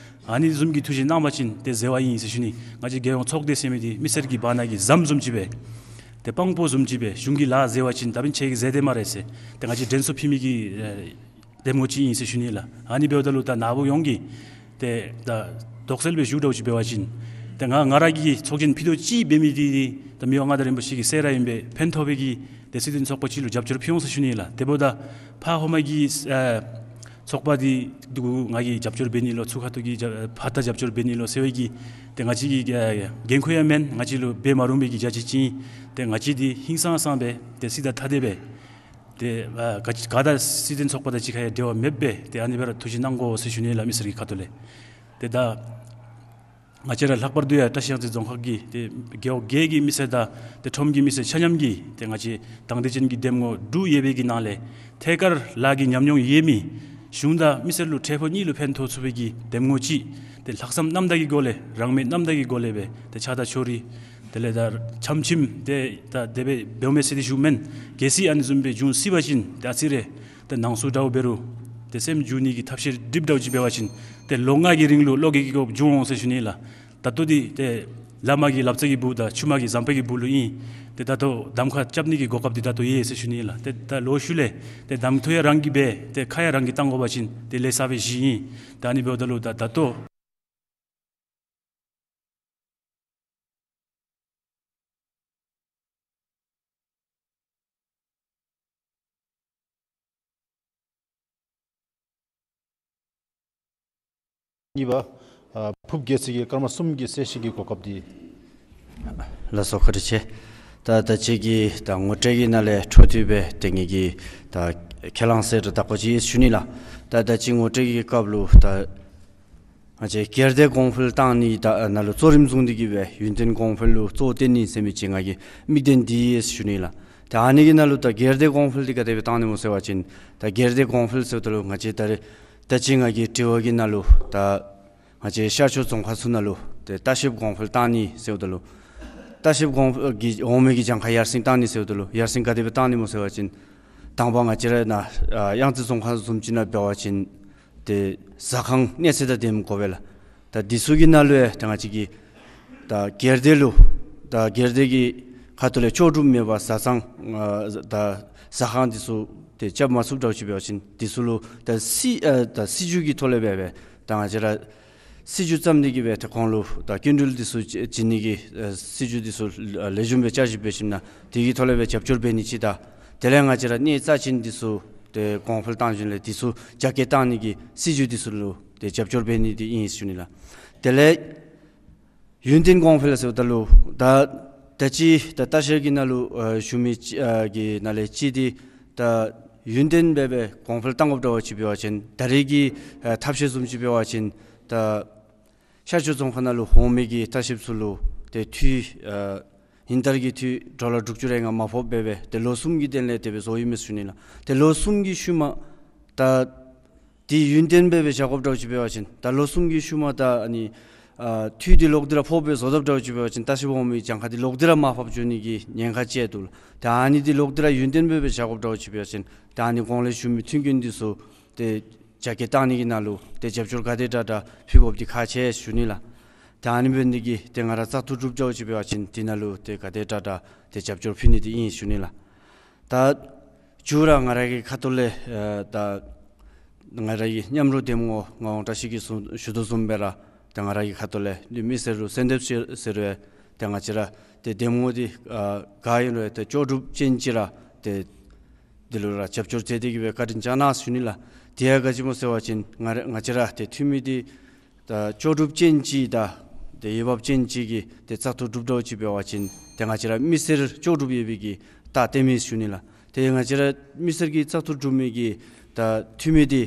ཨ་ནི་བཟུམ་གྱི་ཐུགས་བཞེད་གནང་བ་ཅིན་ཏེ་བཟོད་པ་ཨིན་ཟེར་ཞུ་ནི། ང་བཅས་རྒྱལ་ཡོངས་ཚོགས་སྡེ་ཟེར་མི་འདི་མི་སེར་གྱི་བར་ན་གི་ཟམ་བཟུམ་ཅིག་སྦེ་ཏེ་དཔང་པོ་བཟུམ་ཅིག་སྦེ་གཞུང་གིས་ལཱ་མཛད་པ་ཅིན་ད་འབདན་ཁྱེད་ཀྱིས་མཛད་དེ་སྨ་རེ་ཟེར་ཏེ་ང་བཅས་དྲན་གསོ་ཕུལ་མི་གི་ཨེ་འདེམས་ངོ་ཅིག་ཨིན་ཟེར་ཞུ་ནི་ལགས། ཨ་ནི་འབདཝ་ད་ལུ་ད་ནཱ་བུ་ཡོངས་ཀྱིས་ཏེ་ད་དོགས་སེལ་སྦེ་ཞུཝ་འདྲཝ་ཅིག་འབད་བ་ཅིན་ཏེ་ང་ང་ར་གིས་ཚོགས་ཆེན་ཕུད་རྡོག་གཅིག་འབད་མི་འདི་ཏེ་ད་མི་དབང་མངའ་བདག་རིན་པོ་ཆེ་གི་སྲས་ར་ཨིན་པས། ཕན་ཐོགས་པའི་གི་ཏེ་སྲིད་དོན་ཚོགས་པ་ཅིག་ལུ་རྒྱབ་སྐྱོར་ཕུལ་འོང་ཟེར་ཞུ་ནི་ལགས། དེ་འབདཝ་ད་ཕར་ཧོ་མ་གི་ཨེ་ཚོགས་པ་འདི་འདུག་ང་གིས་རྒྱབ་སྐྱོར་འབད་ནི་ལོ་ཚུར་ཁ་ཐུག་གི་རྒྱབ་ཕར་ད་རྒྱབ་སྐྱོར་འབད་ནི་ལོ་ཟེར་བའི་གི་ཏེ་ང་བཅས་ཀྱི་ཨེ་འགན་ཁུར་ཡང་མེན། ང་བཅས་ལུ་འབད་མ་རུང་བའི་གི་བྱ་བྱེད་ཅིག་ཨིན། ཏེ་ང་བཅས་འདི་ཧིང་སངས་སངས་སྦེ་ཏེ་སྲིད་དང་ཐ་དད་སྦེ་ཏེ་ཨ་ག་ག་དང་སྲིད་དོན་ཚོགས་པ་དང་གཅིག་ཁར་ཡང་འབྲེལ་བ་མེདཔ་སྦེ་ཏེ་ཨ་ནི་སྦེ་ར་ཐུགས་བཞེད་གནང་དགོ་ཟེར་ཞུ་ནི་ལགས། མི་སེར་གྱི་ཁ་ཐུག་ལས། ཏེ་ད་ང་བཅས་ར་ལྷག་པར་དུ་ཡང་བཀྲ་ཤིས་གཡང་རྩེ་རྫོང་ཁག་གི་ཏེ་རྒེད་འོག་བརྒྱད་ཀྱི་མི་སེར་དང་ཏེ་ཁྲོམ་གྱི་མི་སེར་ཆ་མཉམ་གྱིས་ཏེ་ང་བཅས་དང་འདོད་ཅན་གྱི་འདེམས་ངོ་དྲུག་ཡོད་པའི་གི་ནང་ལས་ཐད་ཀར་ལཱ་གི་ཉམས་མྱོང་ཡོད་མི་གཞུང་དང་མི་སེར་ལུ་འཕྲལ་ཕུགས་གཉིས་ལུ་ཕན་ཐོགས་ཚུགས་པའི་གི་འདེམས་ངོ་ཅིག་ཏེ་ལྷག་བསམ་རྣམ་དག་གི་སྒོ་ལས་རང་མོས་རྣམ་དག་གི་སྒོ་ལས་སྦེ་ཏེ་ཕྱག་དང་ཕྱོགས་རིས་དེ་ལས་ད་འཆམ་མཆིམས་ཏེ་ད་དེ་སྦེ་འབདཝ་མས་ཟེར་ཏེ་ཞུཝ་མེན། གལ་སྲིད་ཨ་ནི་བཟུམ་སྦེ་འབྱུང་སྲིད་པ་ཅིན་ཏེ་ཨ་ཙི་རེ་ཏེ་ནང་སུ་འདྲཝ་འབད་རུང་ཏེ་སེམས་འགྱུར་ནི་གི་ཐབས་ཤེས་སྒྲིགཔ་འདྲཝ་ཅིག་འབད་བ་ཅིན་ཏེ་ལོ་ལྔ་གི་རིང་ལུ་བློ་འགྱོད་ཀྱི་དགོཔ་འབྱུང་འོང་ཟེར་ཞུ་ནི་ལགས། ད་ལྟོ་འདི་ཏེ་བླ་མ་གི་ལབ་ཙ་གི་སྦུག་དང་ཆུ་མ་གི་ཟམ་པའི་གི་སྦུག་ལུ་ཨིན། ཏེ་ད་ལྟོ་གདམ་ཁ་རྐྱབ་ནི་གི་གོ་སྐབས་འདི་ད་ལྟོ་ཡོད་ཟེར་ཞུ་ནི་ལགས། ཏེ་ད་ལོག་ཤུལ་ལས་ཏེ་གདམ་འཐུ་ཡང་རང་གིས་འབད་ཏེ་ཁ་ཡང་རང་གིས་བཏང་དགོ་པ་ཅིན་ཏེ་ལས་བསགས་པའི་གཞི་ཨིན། ད་ཨ་ནི་འབདཝ་ད་ལུ་ད་ད་ལྟོ་གཉིས་པ་ཨ་ཕུབ་རྒྱལ་མཚན་གྱིས་སྐར་མ་གསུམ་གྱི་གསལ་བཤད་ཀྱི་གོ་སྐབས་འདི། ལགས་སོ། བཀའ་དྲིན་ཆེ། ད་ད་ཅི་གི་ད་ངོ་སྤྲོད་ཀྱི་ནང་ལས་འཕྲོ་མཐུད་སྦེ་ཏེ་ངེ་གི་ད་ཁས་བླངས་གསལ་བསྒྲགས་དག་པ་ཅིག་ཞུ་ནི་ལགས། ད་ད་ཅི་ངོ་སྤྲོད་ཀྱི་སྐབས་ལུ་ད་ང་བཅས་སྒེར་སྡེ་གོང་འཕེལ་བཏང་ནི་ད་ནང་ལུ་གཙོ་རིམ་བཟུང་སྟེ་གི་སྦེ་ཡུན་བརྟན་གོང་འཕེལ་ལུ་གཙོ་བོ་བཏོན་ནི་ཟེར་མི་ཅིག་ང་གི་དམིགས་དོན་འདི་ཨིན་ཞུ་ནི་ལགས། ད་ཨ་ནི་གི་ནང་ལུ་ད་སྒེར་སྡེ་གོང་འཕེལ་འདི་ག་དེ་སྦེ་བཏང་ནི་སྨོ་ཟེར་བ་ཅིན་ད་སྒེར་སྡེ་གོང་འཕེལ་ཟེརཝ་ད་ལུ་ང་བཅས་ད་རེས་ད་ཅི་ང་གི་དྲི་བ་གི་ནང་ལུ་ད་ང་བཅས་ཤར་ཕྱོགས་རྫོང་ཁག་ཚུ་ནང་ལུ་ཏེ་ལྟ་བཤལཔ་གོང་འཕེལ་བཏང་ནི་ཟེརཝ་ད་ལུ་ལྟ་བཤལཔ་གོང་འཕེལ་གྱི་འོང་མི་གི་གྱངས་ཁ་ཡར་སེང་བཏང་ནི་ཟེརཝ་ད་ལུ་ཡར་སེང་ག་དེ་སྦེ་བཏང་ནི་སྨོ་ཟེར་བ་ཅིན་དང་པ་ང་བཅས་ར་ནཱ་ཨ་གཡང་རྩེ་རྫོང་ཁག་བཟུམ་ཅིག་ནང་འབད་བ་ཅིན་ཏེ་ཟ་ཁང་གནས་ཚད་དང་ལྡནམ་དགོ་པས་ལགས། ད་འདི་ཚུ་གི་ནང་ལུ་ཡང་ད་ང་བཅས་ཀྱི་ད་སྒེར་སྡེ་ལུ་ད་སྒེར་སྡེ་གི་ཁ་ཐུག་ལས་ལྕོགས་གྲུབ་མེད་པར་ཟ་ཁང་ཨ་ད་ཟ་ཁང་འདི་ཚུ་ཏེ་རྐྱབ་མ་ཚུགསཔ་འདྲཝ་ཅིག་འབད་བ་ཅིན་འདི་ཚུ་ལུ་ད་སྲིད་ཨ་ད་སྲིད་བྱུས་ཀྱི་ཐོག་ལས་འབད་འབད་ད་ང་བཅས་ར་སྲིད་བྱུས་བརྩམ་ནི་གི་སྦེ་ཏེ་ཁོང་ལུ་ད་སྐྱིན་འགྲུལ་འདི་ཚུ་བྱིན་ནི་གི་ཨ་སྲིད་བྱུས་འདི་ཚུ་ཨ་ལེགས་ཤོམ་སྦེ་བསྐྱར་ཞིབ་འབད་ཞིནམ་ན་དེ་གི་ཐོག་ལས་སྦེ་རྒྱབ་སྐྱོར་འབད་ནི་ཅིག་དང་དེ་ལས་ང་བཅས་ར་གནས་རྩ་ཅན་འདི་ཚུ་ཏེ་གོང་འཕེལ་བཏང་ཞིནམ་ལས་འདི་ཚུ་རྒྱ་སྐྱེད་བཏང་ནི་གི་སྲིད་བྱུས་འདི་ཚུ་ལུ་ཏེ་རྒྱབ་སྐྱོར་འབད་ནི་འདི་ཨིན་ཞུ་ནི་ལགས། དེ་ལས་ཡུན་བརྟན་གོང་འཕེལ་ཟེརཝ་ད་ལུ་ད་ད་ཅི་ད་ལྟ་ཤར་གྱི་ནང་ལུ་ཨ་ཞུ་མི་ཅིག་ཨ་གི་ནང་ལས་ཅིག་འདི་ད་ཡུན་བརྟན་སྦེ་སྦེ་གོང་འཕེལ་བཏང་དགོཔ་འདྲཝ་ཅིག་འབད་བ་ཅིན་ད་རེས་ཀྱི་ཨ་ཐབས་ཤེས་བཟུམ་ཅིག་འབད་བ་ཅིན་ད་ཤར་ཕྱོགས་རྫོང་ཁག་ནང་ལུ་འོང་མི་གི་ལྟ་བཤལཔ་ཚུ་ལུ་ ཏེ་འཐུས་ཨ་ཉིན་ལྟར་གྱི་འཐུས་ཌོ་ལར་དྲུག་ཅུ་རེ་ལྔ་མ་ཕོགཔ་སྦེ་སྦེ་ཏེ་ལོ་གསུམ་གྱི་དོན་ལས་དེ་སྦེ་བཟོ་ཡི་མས་ཞུ་ནི་ལགས། ཏེ་ལོ་གསུམ་གྱི་ཤུལ་མ་ད་དེ་ཡུན་བརྟན་སྦེ་སྦེ་བཞག་དགོཔ་འདྲཝ་ཅིག་འབད་བ་ཅིན་ད་ལོ་གསུམ་གྱི་ཤུལ་མ་ད་ཨ་ནི་ཨ་འཐུས་འདི་ལོག་སྟེ་ར་ཕོགཔ་སྦེ་བཟོ་དཔ་འདྲཝ་ཅིག་འབད་བ་ཅིན་ལྟ་བཤལ་པ་འོང་མི་གྱངས་ཁ་འདི་ལོག་སྟེ་ར་མར་ཕབ་འགྱོ་ནི་གི་ཉེན་ཁ་ཅིག་འདུག་ལགས། ཏེ་ཨ་ནི་འདི་ལོག་སྟེ་ར་ཡུན་བརྟན་སྦེ་སྦེ་བཞག་དགོཔ་འདྲཝ་ཅིག་འབད་བ་ཅིན་ད་ཨ་ནི་གོང་ལས་ཞུ་མི་མཐུན་རྐྱེན་འདི་ཚུ་ཏེ་རྒྱ་སྐྱེད་བཏང་ནི་གི་ནང་ལུ་ཏེ་རྒྱབ་སྐྱོར་ག་དེ་དྲག་དྲག་ཕུལ་དགོཔ་འདི་ཁག་ཆེ་ཞུ་ནི་ལགས། ཏེ་ཨ་ནི་འབད་ནི་འདི་གིས་ཏེ་ང་ར་བཙག་འཐུ་གྲུབ་འདྲཝ་ཅིག་འབད་བ་ཅིན་དེ་ནང་ལུ་ཏེ་ག་དེ་དྲག་དྲག་ཏེ་རྒྱབ་སྐྱོར་ཕུལ་ནི་འདི་ཨིན་ཞུ་ནི་ལགས། ད་མཇུག་ར་ང་ར་གི་ཁ་ཐུག་ལས་ཨ་ད་ང་ར་གི་མཉམ་རོགས་འདེམས་ངོ་ངག་དབང་བཀྲ་ཤིས་ཀྱིས་གསུང་ཞུ་དོ་བཟུམ་སྦེ་ར་ཏེ་ང་ར་གི་ཁ་ཐུག་ལས་འདི་མི་སེར་ལུ་གསོལ་འདེབས་ཟེར་ཟེར་རུང་ཏེ་ང་བཅས་ར་ཏེ་འདེམས་ངོ་འདི་ཨ་ག་ཨིན་རུང་ཏེ་ལྕོགས་གྲུབ་ཅན་ཅིག་ར་ཏེ་འདི་ལུ་ར་རྒྱབ་སྐྱོར་མཛད་དེ་གིས་སྦེ་བཀའ་དྲིན་བསྐྱང་གནང་ཞུ་ནི་ལགས། དེ་ཡང་ག་ཅི་སྨོ་ཟེར་བ་ཅིན་ང་ར་ང་བཅས་ར་ཏེ་འཐུས་མི་འདི་ད་ལྕོགས་གྲུབ་ཅན་ཅིག་དང་ཏེ་འོས་འབབ་ཅན་ཅིག་གིས་ཏེ་བཙག་འཐུ་གྲུབ་འདྲཝ་ཅིག་འབད་བ་ཅིན་ཏེ་ང་བཅས་ར་མི་སེར་ལྕོགས་གྲུབ་ཡོད་པའི་གི་རྟགས་སྟོན་མི་ཞུ་ནི་ལགས། ཏེ་ང་བཅས་ར་མི་སེར་གྱིས་བཙག་འཐུ་གྲུབ་མི་གི་ད་འཐུས་མི་འདི་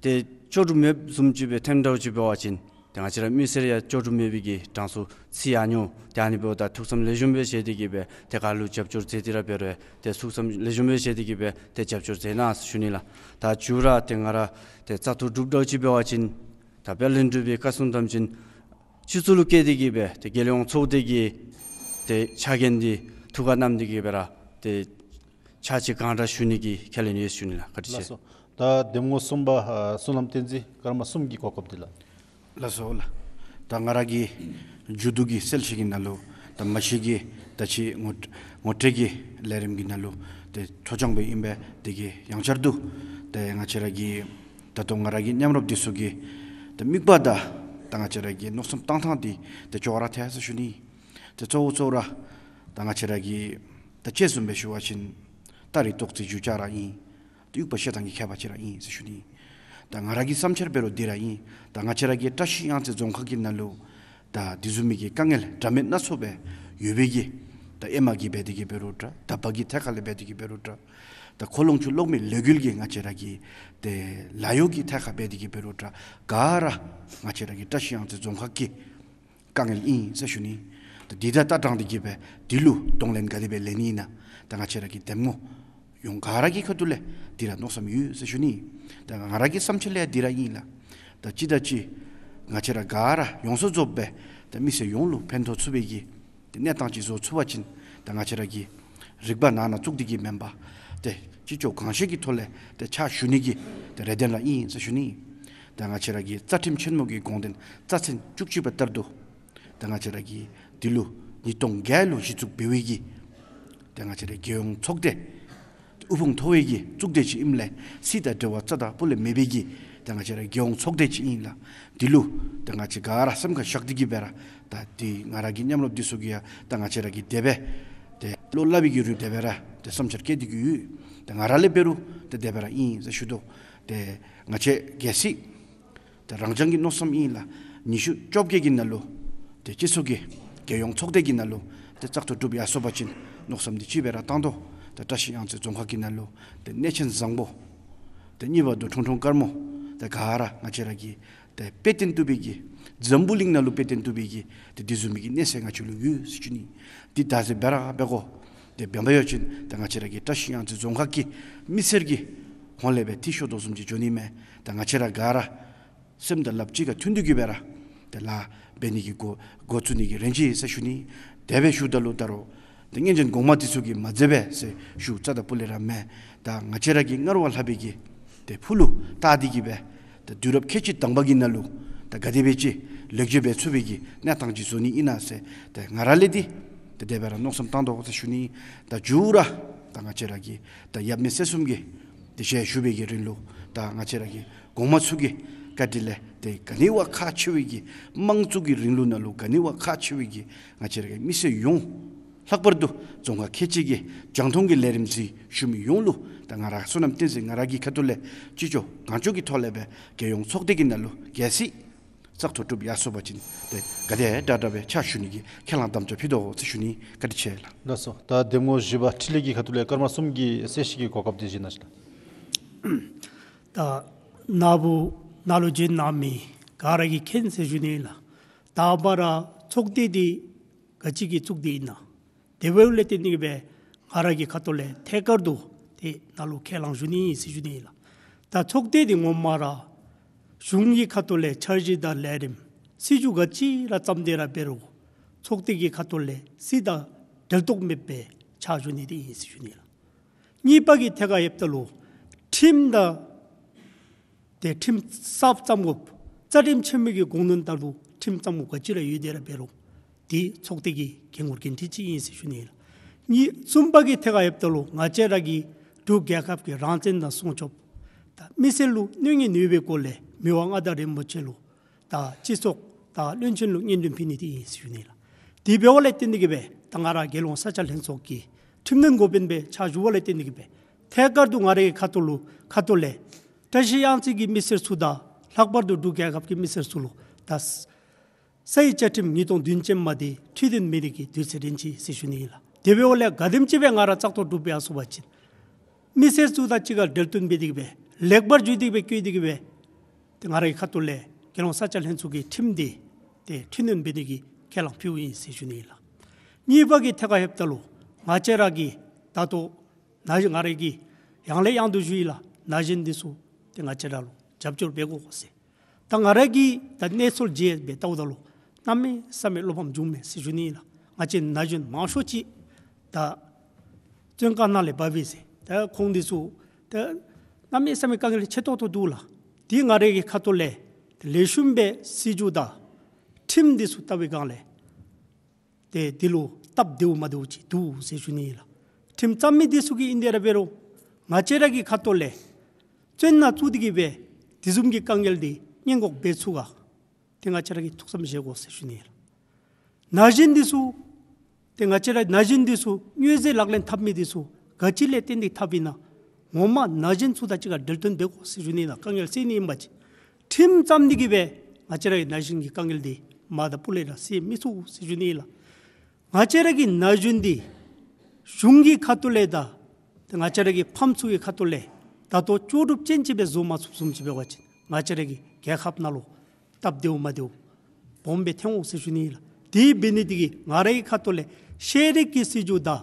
ཏེ་ལྕོགས་གྲུབ་མེདཔ་བཟུམ་ཅིག་སྦེ་ཐོན་འདྲཝ་ཅིག་འབད་བ་ཅིན་ཏེ་ང་བཅས་ར་མི་སེར་ཡང་ལྕོགས་གྲུབ་མེད་པའི་གི་གྲངས་སུ་ཚུད་ཡར་འགྱོ། ཏེ་ཨ་ནི་འབདཝ་ད་ཐུགས་བསམ་ལེགས་ཤོམ་སྦེ་བཞེས་ཏེ་གིས་སྦེ་ཏེ་ག་ལུ་རྒྱབ་སྐྱོར་མཛད་དེ་ར་འབད་རུང་ཏེ་ཐུགས་བསམ་ལེགས་ཤོམ་སྦེ་བཞེས་ཏེ་གིས་སྦེ་ཏེ་རྒྱབ་སྐྱོར་མཛད་གནང་ཞུ་ནི་ལགས། ད་མཇུག་ར་ཏེ་ང་ར་ཏེ་བཙག་འཐུ་གྲུབ་འདྲཝ་ཅིག་འབད་བ་ཅིན་ད་དཔལ་ལྡན་འབྲུག་པའི་བཀའ་སྲུང་དམ་ཅན་སྤྱི་གཙུག་ལུ་བཀལ་ཏེ་གིས་སྦེ་ཏེ་རྒྱལ་ཡོངས་ཚོགས་སྡེ་གི་ཏེ་ཕྱག་འགན་འདི་ཐུགས་ཁར་བསྣམས་ཏེ་གིས་སྦེ་ར་ཏེ་ཕྱག་ཕྱིད་གང་དྲག་ཞུ་ནི་གི་ཁས་ལེན་ཡོད་ཞུ་ནི་ལགས། བཀའ་དྲིན་ཆེ། ལགས་སོ། ད་འདེམས་ངོ་གསུམ་པ་ཨ་བསོད་ནམས་བསྟན་འཛིན་སྐར་མ་གསུམ་གྱི་གོ་སྐབས་འདི་ལགས། ལགས་སོ་ལགས། ད་ང་ར་གི་མཇུག་བསྡུ་གི་གསལ་བཤད་ཀྱི་ནང་ལུ་ད་མ་གཞི་གི་ད་ཅི་ངོ་ངོ་སྤྲོད་ཀྱི་ལས་རིམ་གྱི་ནང་ལུ་ཏེ་འཕྲོ་སྦྱང་སྦེ་ཨིན་པས། དེ་གི་ཡང་བསྐྱར་དུ་ཏེ་ང་བཅས་ར་གི་ད་ལྟོ་ང་ར་གི་མཉམ་རོགས་འདི་ཚུ་གི་ཏེ་དམིགས་པ་དང་ད་ང་བཅས་ར་གི་མནོ་བསམ་བཏང་ཐངས་འདི་ཏེ་ཅོག་ར་འཐད་ཟེར་ཞུ་ནི། ཏེ་གཙོ་བོ་གཙོ་བོ་ར་ད་ང་བཅས་ར་གི་ད་དཔྱེ་བཟུམ་སྦེ་ཞུ་བ་ཅིན་སྟ་རེ་ཏོག་ཙེ་རྒྱུ་ཆ་ར་ཨིན། ཏེ་དབྱུག་པ་བཤེད་ཐངས་ཀྱི་ཁྱད་པར་ཅིག་ར་ཨིན་ཟེར་ཞུ་ནི། ད་ང་ར་གི་བསམ་འཆར་འབད་རུང་འདི་ར་ཨིན། ད་ང་བཅས་ར་གི་བཀྲ་ཤིས་གཡང་རྩེ་རྫོང་ཁག་གི་ནང་ལུ་ད་འདི་བཟུམ་མའི་གི་དཀའ་ངལ་འདྲ་མིན་སྣ་ཚོགས་སྦེ་ཡོད་པའི་གི་ད་ཨེ་མ་གི་འབད་དེ་གི་འབད་རུང་འདྲ། ད་བ་གི་ཐད་ཁར་ལས་འབད་དེ་གི་འབད་རུང་འདྲ། ད་ཁོ་ལོང་ཆུ་གློག་མེ་ལས་འགུལ་གྱི་ང་བཅས་ར་གི་ཏེ་ལཱ་གཡོག་གི་ཐད་ཁར་འབད་དེ་གི་འབད་རུང་འདྲ། ག་ར་ང་བཅས་ར་གི་བཀྲ་ཤིས་གཡང་རྩེ་རྫོང་ཁག་གི་དཀའ་ངལ་ཨིན་ཟེར་ཞུ་ནི། ད་འདི་ད་ལྟ་དྲངས་ཏེ་གི་སྦེ་འདི་ལུ་གདོང་ལེན་ག་དེ་སྦེ་ལེན་ནི་ཨིན་ན། ད་ང་བཅས་ར་གི་འདེམས་ངོ་ཡོངས་ག་ར་གི་ཁ་ཐུག་ལས་འདི་ར་མནོ་བསམ་ཡོད་ཟེར་ཞུ་ནི། ད་ང་ར་གི་བསམ་འཆར་ལས་འདི་ར་ཨིན་ལགས། ད་ཅི་ད་ཅི་ང་བཅས་ར་ག་ར་ཡོངས་སུ་རྫོགས་སྦེ་ད་མི་སེར་ཡོངས་ལུ་ཕན་ཐོགས་ཚུགས་པའི་གི་ཏེ་གནས་སྟངས་ཅིག་བཟོ་ཚུགས་པ་ཅིན་ད་ང་བཅས་ར་གི་རིག་པ་ནང་ན་བཙུགས་ཏེ་གི་མེན་པར་ཏེ་ཅི་ལྕོགས་གང་ཤེས་ཀྱི་ཐོག་ལས་ཏེ་ཕྱག་ཞུ་ནི་གི་ཏེ་རེ་འདུན་ར་ཨིན་ཟེར་ཞུ་ནི། ད་ང་བཅས་ར་གི་རྩ་ཁྲིམས་ཆེན་མོ་གི་དགོངས་དོན་རྩ་ཚན་བཅུ་གཅིག་པ་ལྟར་དུ་ད་ང་བཅས་ར་གི་འདི་ལུ་ཉིས་སྟོང་བརྒྱད་ལུ་གཞི་བཙུགས་འབད་བའི་གི་ད་ང་བཅས་ར་རྒྱལ་ཡོངས་ཚོགས་སྡེ་དབུ་ཕུང་མཐོ་བའི་གི་གཙུག་སྡེ་ཅིག་ཨིནམ་ལས་སྲིད་དང་འབྲེལ་བ་རྩ་དང་སྤུ་ལས་མེད་པའི་གི་ད་ང་བཅས་ར་རྒྱལ་ཡོངས་ཚོགས་སྡེ་ཅིག་ཨིན་ལགས། འདི་ལུ་ད་ང་བཅས་ག་ར་སེམས་ཁར་བཞག་སྟེ་གི་སྦེ་ར་ད་འདི་ང་ར་གི་མཉམ་རོགས་འདི་ཚུ་གིས་ཡང་ད་ང་བཅས་ར་གི་དེ་སྦེ་ཏེ་བློ་སླབ་པའི་གི་རུང་དེ་སྦེ་ར་ཏེ་བསམ་འཆར་བསྐྱེད་དེ་གི་ཡོད། ད་ང་ར་ལས་འབད་རུང་ཏེ་དེ་སྦེ་ར་ཨིན་ཟེར་ཞུ་དོ། ཏེ་ང་བཅས་གལ་སྲིད་ཏེ་རང་རྐྱང་གི་མནོ་བསམ་ཨིན་ལགས། ཉི་ཤུ་བཅོ་བརྒྱད་ཀྱི་ནང་ལུ་ཏེ་སྤྱི་ཚོགས་ཀྱི་རྒྱལ་ཡོངས་ཚོགས་སྡེ་གི་ནང་ལུ་ཏེ་བཙག་འཐུ་གྲུབ་ཡར་སོང་པ་ཅིན་མནོ་བསམ་འདི་ཅིག་སྦེ་ར་བཏང་དོ། ཏེ་བཀྲ་ཤིས་གཡང་རྩེ་རྫོང་ཁག་གི་ནང་ལུ་ཏེ་གནས་ཆེན་བཟང་པོ་ཏེ་གཉིས་པ་དུ་ཁྲུང་ཁྲུང་དཀར་མོ་ཏེ་ག་ར་ང་བཅས་ར་གི་ཏེ་དཔེ་སྟོན་བཏུབ་པའི་གི་འཛམ་བུ་གླིང་ནང་ལུ་དཔེ་སྟོན་བཏུབ་པའི་གི་ཏེ་འདི་བཟུམ་མའི་གི་གནས་ཚད་ང་བཅས་ལུ་ཡོད་ཟེར་ཞུ་ནི། འདི་ད་ཟེར་སྦེ་ར་འབད་དགོ། ཏེ་འབདན་པ་ཡོད་ཅིན་ད་ང་བཅས་ར་གི་བཀྲ་ཤིས་གཡང་རྩེ་རྫོང་ཁག་གི་མི་སེར་གྱི་ཧོངས་ལས་སྦེ་འཐུས་ཤོར་དོ་བཟུམ་ཅིག་འགྱོ་ནི་མས། ད་ང་བཅས་ར་ག་ར་སེམས་དང་ལགཔ་གཅིག་ཁར་མཐུན་འདུས་ཀྱི་སྦེ་ར་ཏེ་ལཱ་འབད་ནི་གི་འགོ་འགོ་བཙུགས་ནི་གི་རེ་བ་ཅིན་ཟེར་ཞུ་ནི། དེ་སྦེ་ཞུཝ་ད་ལུ་ད་རུང་ཏེ་སྔོན་བྱོན་གོང་མ་འདི་ཚུ་གིས་མ་མཛད་པས་ཟེར་ཞུ་རྩ་དང་སྤུ་ལས་ར་མེན། ད་ང་བཅས་ར་གི་སྔར་བ་ལྷག་པའི་གི་ཏེ་ཕུགས་ལུ་བལྟ་སྟེ་གི་སྦེ་ཏེ་དུས་རབས་ཁལ་གཅིག་དང་པ་གི་ནང་ལུ་ད་ག་དེ་སྦེ་ཅིག་ལེགས་བཅོས་འབད་ཚུགས་པའི་གི་གནས་སྟངས་ཅིག་བཟོ་ནི་ཨིན་ན་ཟེར་ཏེ་ང་ར་ལས་འདི་ཏེ་དེ་སྦེ་ར་མནོ་བསམ་བཏང་དོ་ཟེར་ཞུ་ནི། ད་མཇུག་ར་ད་ང་བཅས་ར་གི་ད་ཡབ་མེས་སྲས་གསུམ་གྱི་ཏེ་ཞལ་བཞུགས་པའི་གི་རིང་ལུ་ད་ང་བཅས་ར་གི་གོང་མ་ཚུ་གི་བཀའ་དྲིན་ལས་ཏེ་ག་ནི་བ་ཁག་ཆེ་བའི་གི་དམངས་གཙོ་གི་རིང་ལུགས་ནང་ལུ་ག་ནི་བ་ཁག་ཆེ་བའི་གི་ང་བཅས་ར་གི་མི་སེར་ཡོངས་ལྷག་པར་དུ་རྫོང་ཁག་ཁལ་གཅིག་གི་རྒྱང་མཐོང་གི་ལས་རིམ་གཟིགས་བཞུགས་མི་ཡོངས་ལུ་ད་ང་ར་བསོད་ནམས་བསྟན་འཛིན་ང་ར་གི་ཁ་ཐུག་ལས་ཅི་ལྕོགས་གང་ལྕོགས་ཀྱི་ཐོག་ལས་སྦེ་རྒྱལ་ཡོངས་ཚོགས་སྡེ་གི་ནང་ལུ་གལ་སྲིད་བཙག་འཐུ་གྲུབ་ཡར་སོང་པ་ཅིན་ཏེ་ག་དེ་དྲག་དྲག་སྦེ་ཕྱག་ཞུ་ནི་གི་ཁས་བླངས་དམ་བཅའ་ཕུལ་དོ་ཟེར་ཞུ་ནི། བཀའ་དྲིན་ཆེ་ལགས། ལགས་སོ། ད་འདེམས་ངོ་བཞི་པ་འཕྲིན་ལས་ཀྱི་ཁ་ཐུག་ལས་སྐར་མ་གསུམ་གྱི་གསལ་བཤད་ཀྱི་གོ་སྐབས་འདི་བཞེས་གནང་ཞིག་ལགས། ད་ན་བུ་ན་ལུ་བྱོན་གནང་མི་ག་ར་གིས་མཁྱེན་ཟེར་ཞུ་ནི་ལགས། དང་པ་ར་ ཚོགས་སྡེ་འདི་ག་ཅི་གི་བཙུགས་ཏེ་ཨིན་ན། དེ་འབདཝ་ལས་བརྟེན་ཏེ་གི་སྦེ་ང་ར་གི་ཁ་ཐུག་ལས་ཐད་ཀར་དུ་ཏེ་ནཱ་ལུ་ཁས་བླངས་ཞུ་ནི་ཨིན་ཟེར་ཞུ་ནི་ཨིན་ལགས། ད་ཚོགས་སྡེ་འདི་ངོ་མ་ར་གཞུང་གི་ཁ་ཐུག་ལས་འཆར་གཞི་དང་ལས་རིམ་སྲིད་བྱུས་ག་ཅི་ར་བརྩམས་ཏེ་ར་འབད་རུང་ཚོགས་སྡེ་གི་ཁ་ཐུག་ལས་སྲིད་དང་འབྲེལ་གཏོགས་མེད་པའི་ཕྱག་ཞུ་ནི་འདི་ཨིན་ཟེར་ཞུ་ནི་ཨིན་ལགས། གཉིས་པ་གི་ཐད་ཁར་ཡོདཔ་ད་ལུ་ཁྲིམས་དང་ཏེ་ཁྲིམས་གསརཔ་བརྩམ་དགོཔ་རྩ་ཁྲིམས་ཆེན་མོ་གི་དགོངས་དོན་ལྟར་དུ་ཁྲིམས་བརྩམ་དགོཔ་ག་ཅི་ར་ཡོད་དེ་ར་འབད་རུང་འདི་ཚོགས་སྡེ་གི་འགན་ཁུར་འགན་འཁྲི་ཅིག་ཨིན་ཟེར་ཞུ་ནི་ཨིན་ལགས། གཉིས་གསུམ་པ་གི་ཐད་ཁར་ཡོདཔ་ད་ལུ་ང་བཅས་ར་གི་འབྲུག་རྒྱལ་ཁབ་ཀྱི་རང་བཙན་དང་སྲུང་སྐྱོབ་དང་མི་སེར་ལུ་གནོད་ངན་ནུས་པའི་སྐོར་ལས་མི་དབང་མངའ་བདག་རིན་པོ་ཆེ་ལུ་དང་སྤྱི་ཚོགས་དང་བློན་ཆེན་ལུ་སྙན་སྒྲོན་ཕུལ་ནི་འདི་ཨིན་ཟེར་ཞུ་ནི་ཨིན་ལགས། དེ་འབདཝ་ལས་བརྟེན་ཏེ་གི་སྦེ་ད་ང་ར་རྒྱལ་ཡོངས་ས་སྐྱ་ལྷན་ཚོགས་ཀྱི་ཁྲིམས་དོན་འགོ་དཔོན་སྦེ་ཕྱག་ཞུ་བ་ལས་བརྟེན་ཏེ་གི་སྦེ་ཐད་ཀར་དུ་ང་རའི་ཁ་ཐུག་ལུ་ཁ་ཐུག་ལས་བཀྲ་ཤིས་གཡང་རྩེ་གི་མི་སེར་ཚུ་དང་ལྷག་པར་དུ་འབྲུག་རྒྱལ་ཁབ་ཀྱི་མི་སེར་ཚུ་ལུ་ད་ས་ཡི་བཅའ་ཁྲིམས་ཉིས་སྟོང་བདུན་ཅན་མ་འདི་འཕྲི་འདོན་འབད་ནི་གི་དུས་ཚོད་རན་ཅི་ཟེར་ཞུ་ནི་ཨིན་ལགས། དེ་འབདཝ་ལས་ག་དེམ་ཅིག་སྦེ་ང་ར་བཙག་འཐུ་གྲུབ་སྦེ་ཡར་སོང་པ་ཅིན་མི་སེར་ཚུ་དང་གཅིག་ཁར་འབྲེལ་བསྟུན་འབད་དེ་གི་སྦེ་ལེགས་པར་བརྗོད་དེ་གི་སྦེ་བཀོད་དེ་གི་སྦེ་ཏེ་ང་རའི་ཁ་ཐུག་ལས་རྒྱལ་ཡོངས་ས་སྐྱ་ལྷན་ཚོགས་ཀྱི་ཁྲིམས་འདི་ཏེ་འཕྲི་སྣོན་འབད་ནི་གི་ཁས་བླངས་ཕུལཝ་ཨིན་ཟེར་ཞུ་ནི་ཨིན་ལགས། གཉིས་པ་གི་ཐད་ཁར་ཡོདཔ་ད་ལུ་ང་བཅས་ར་གི་ད་ལྟོ་ན་ང་ར་གིས་ཡང་ལས་ཡང་དུ་ཞུ་ཡི་ལགས། ན་གཞོན་འདི་ཚུ་ཏེ་ང་བཅས་ར་ལུ་རྒྱབ་སྐྱོར་འབད་དགོ་ཟེར། ད་ང་ར་གི་ད་གནས་ཚུལ་མཇལ་སྦེ་བལྟཝ་ད་ལུ་གནམ་མེད་ས་མེད་བློ་ཕམ་བྱུངམ་མས་ཟེར་ཞུ་ནི་ཨིན་ལགས། ང་བཅས་ན་གཞོན་མང་ཤོས་ཅིག་ད་བཙོན་ཁང་ནང་ལས་འབག་སྦེ་ཟེར། ད་ཁོང་འདི་ཚུ་ད་གནམ་མེད་ས་མེད་དཀའ་ངལ་ཆེ་ཏོག་ཏོ་འདུག་ལགས། དེ་ང་རའི་གི་ཁ་ཐུག་ལས་ལེགས་ཤོམ་སྦེ་སྲིད་བྱུས་དང་ཁྲིམས་འདི་ཚུ་བལྟ་བའི་སྒང་ལས་ཏེ་འདི་ལུ་སྟབས་བདེཝ་མ་བདེཝ་ཅིག་འདུག་ཟེར་ཞུ་ནི་ཨིན་ལགས། ཁྲིམས་བརྩམ་མི་འདི་ཚུ་གིས་ཨིན་དེ་ར་འབད་རུང་ང་བཅས་ར་གི་ཁ་ཐུག་ལས་བཙོན་ནང་བཙུགས་ཏེ་གི་སྦེ་དེ་བཟུམ་གྱི་དཀའ་ངལ་འདི་སྔོན་འགོག་འབད་ཚུགས་ག་ཏེ་ང་བཅས་ར་གིས་ཐུགས་བསམ་བཞེས་དགོ་ཟེར་ཞུ་ནི་ཨིན་ལགས། ན་གཞོན་འདི་ཚུ་ཏེ་ང་བཅས་ར་ན་གཞོན་འདི་ཚུ་མྱོས་རྫས་ལག་ལེན་འཐབ་མི་འདི་ཚུ་ག་ཅི་ལས་བརྟེན་ཏེ་འཐབ་ཨིན་ན། ངོ་མ་ན་གཞོན་ཚུ་དང་གཅིག་ཁར་འབྲེལ་བསྟུན་འབད་དགོ་ཟེར་ཞུ་ནི་ཨིན་ལགས། དཀའ་ངལ་སེལ་ནི་ཨིན་པ་ཅིན་ཁྲིམས་བརྩམས་ཏེ་གི་སྦེ་ང་བཅས་ར་གི་ན་གཞོན་གྱི་དཀའ་ངལ་འདི་མར་དང་སྤུ་ལས་ར་སེལ་མི་ཚུགས་ཟེར་ཞུ་ནི་ཨིན་ལགས། ང་བཅས་ར་གི་ན་གཞོན་འདི་གཞུང་གི་ཁ་ཐུག་ལས་དང་ཏེ་ང་བཅས་ར་གི་ཕམ་ཚུ་གི་ཁ་ཐུག་ལས་ད་ལྟོ་ལྕོགས་གྲུབ་ཅན་ཅིག་སྦེ་བཟོ་མ་ཚུགསཔ་བཟུམ་ཅིག་འབད་བ་ཅིན་ང་བཅས་ར་གི་རྒྱལ་ཁབ་ནང་ལུ་སྟབས་བདེཝ་མ་བདེཝ་སྦོམ་སྦེ་ཐོན་འོང་ཟེར་ཞུ་ནི་ཨིན་ལགས། དེ་འབད་ནི་འདི་གིས་ང་རའི་ཁ་ཐུག་ལས་ཤེས་རིག་གི་སྲིད་བྱུས་དང་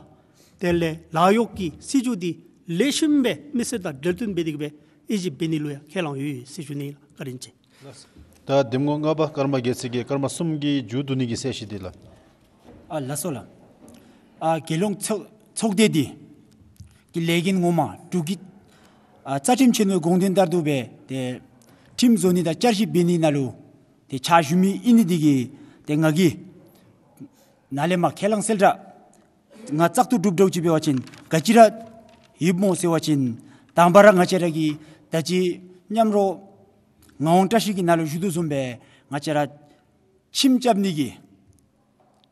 དེ་ལས་ལཱ་གཡོག་གི་སྲིད་བྱུས་འདི་ལེགས་ཤོམ་སྦེ་མི་སེར་དང་འབྲེལ་བསྟུན་འབད་དེ་གི་སྦེ་དབྱེ་ཞིབ་འབད་ནི་ལུ་ཡང་ཁས་བླངས་ཡོད་ཟེར་ཞུ་ནི་ཨིན་ལགས། བཀའ་དྲིན་ཆེ། ད་གདམ་ངོ་ལྔ་པ་ཀརྨ་རྒྱལ་མཚན་གྱིས་ཀརྨ་གསུམ་གྱི་མཇུག་བསྡུ་ནི་གི་གསལ་བཤད་འདི་ལགས། ཨ་ལགས་སོ་ལགས། ཨ་རྒྱལ་ཡོངས་ཚོགས་ཚོགས་སྡེ་འདི་གི་ལས་འགན་ངོ་མ་འབྲུག་གི་ཨ་རྩ་ཁྲིམས་ཆེན་མོའི་དགོངས་དོན་ལྟར་དུ་སྦེ་ཏེ་ཁྲིམས་བཟོ་ནི་དང་བསྐྱར་ཞིབ་འབད་ནི་ནང་ལུ་ཏེ་ཕྱག་ཞུ་མི་ཨིན་ནི་འདི་གིས་ཏེ་ང་གིས་ནཱ་ལས་མར་ཁས་བླངས་གསལ་བསྒྲགས་ང་བཙག་འཐུ་གྲུབ་འདྲཝ་ཅིག་འབད་བ་ཅིན་ག་ཅི་ར་ཡོདཔ་སྨོ་ཟེར་བ་ཅིན་དང་པ་ར་ང་བཅས་ར་གིས་ད་ཅི་མཉམ་རོགས་ངག་དབང་བཀྲ་ཤིས་ཀྱིས་ནཱ་ལུ་ཞུ་དོ་བཟུམ་སྦེ་ང་བཅས་ར་ཁྱིམ་རྐྱབ་ནི་གི་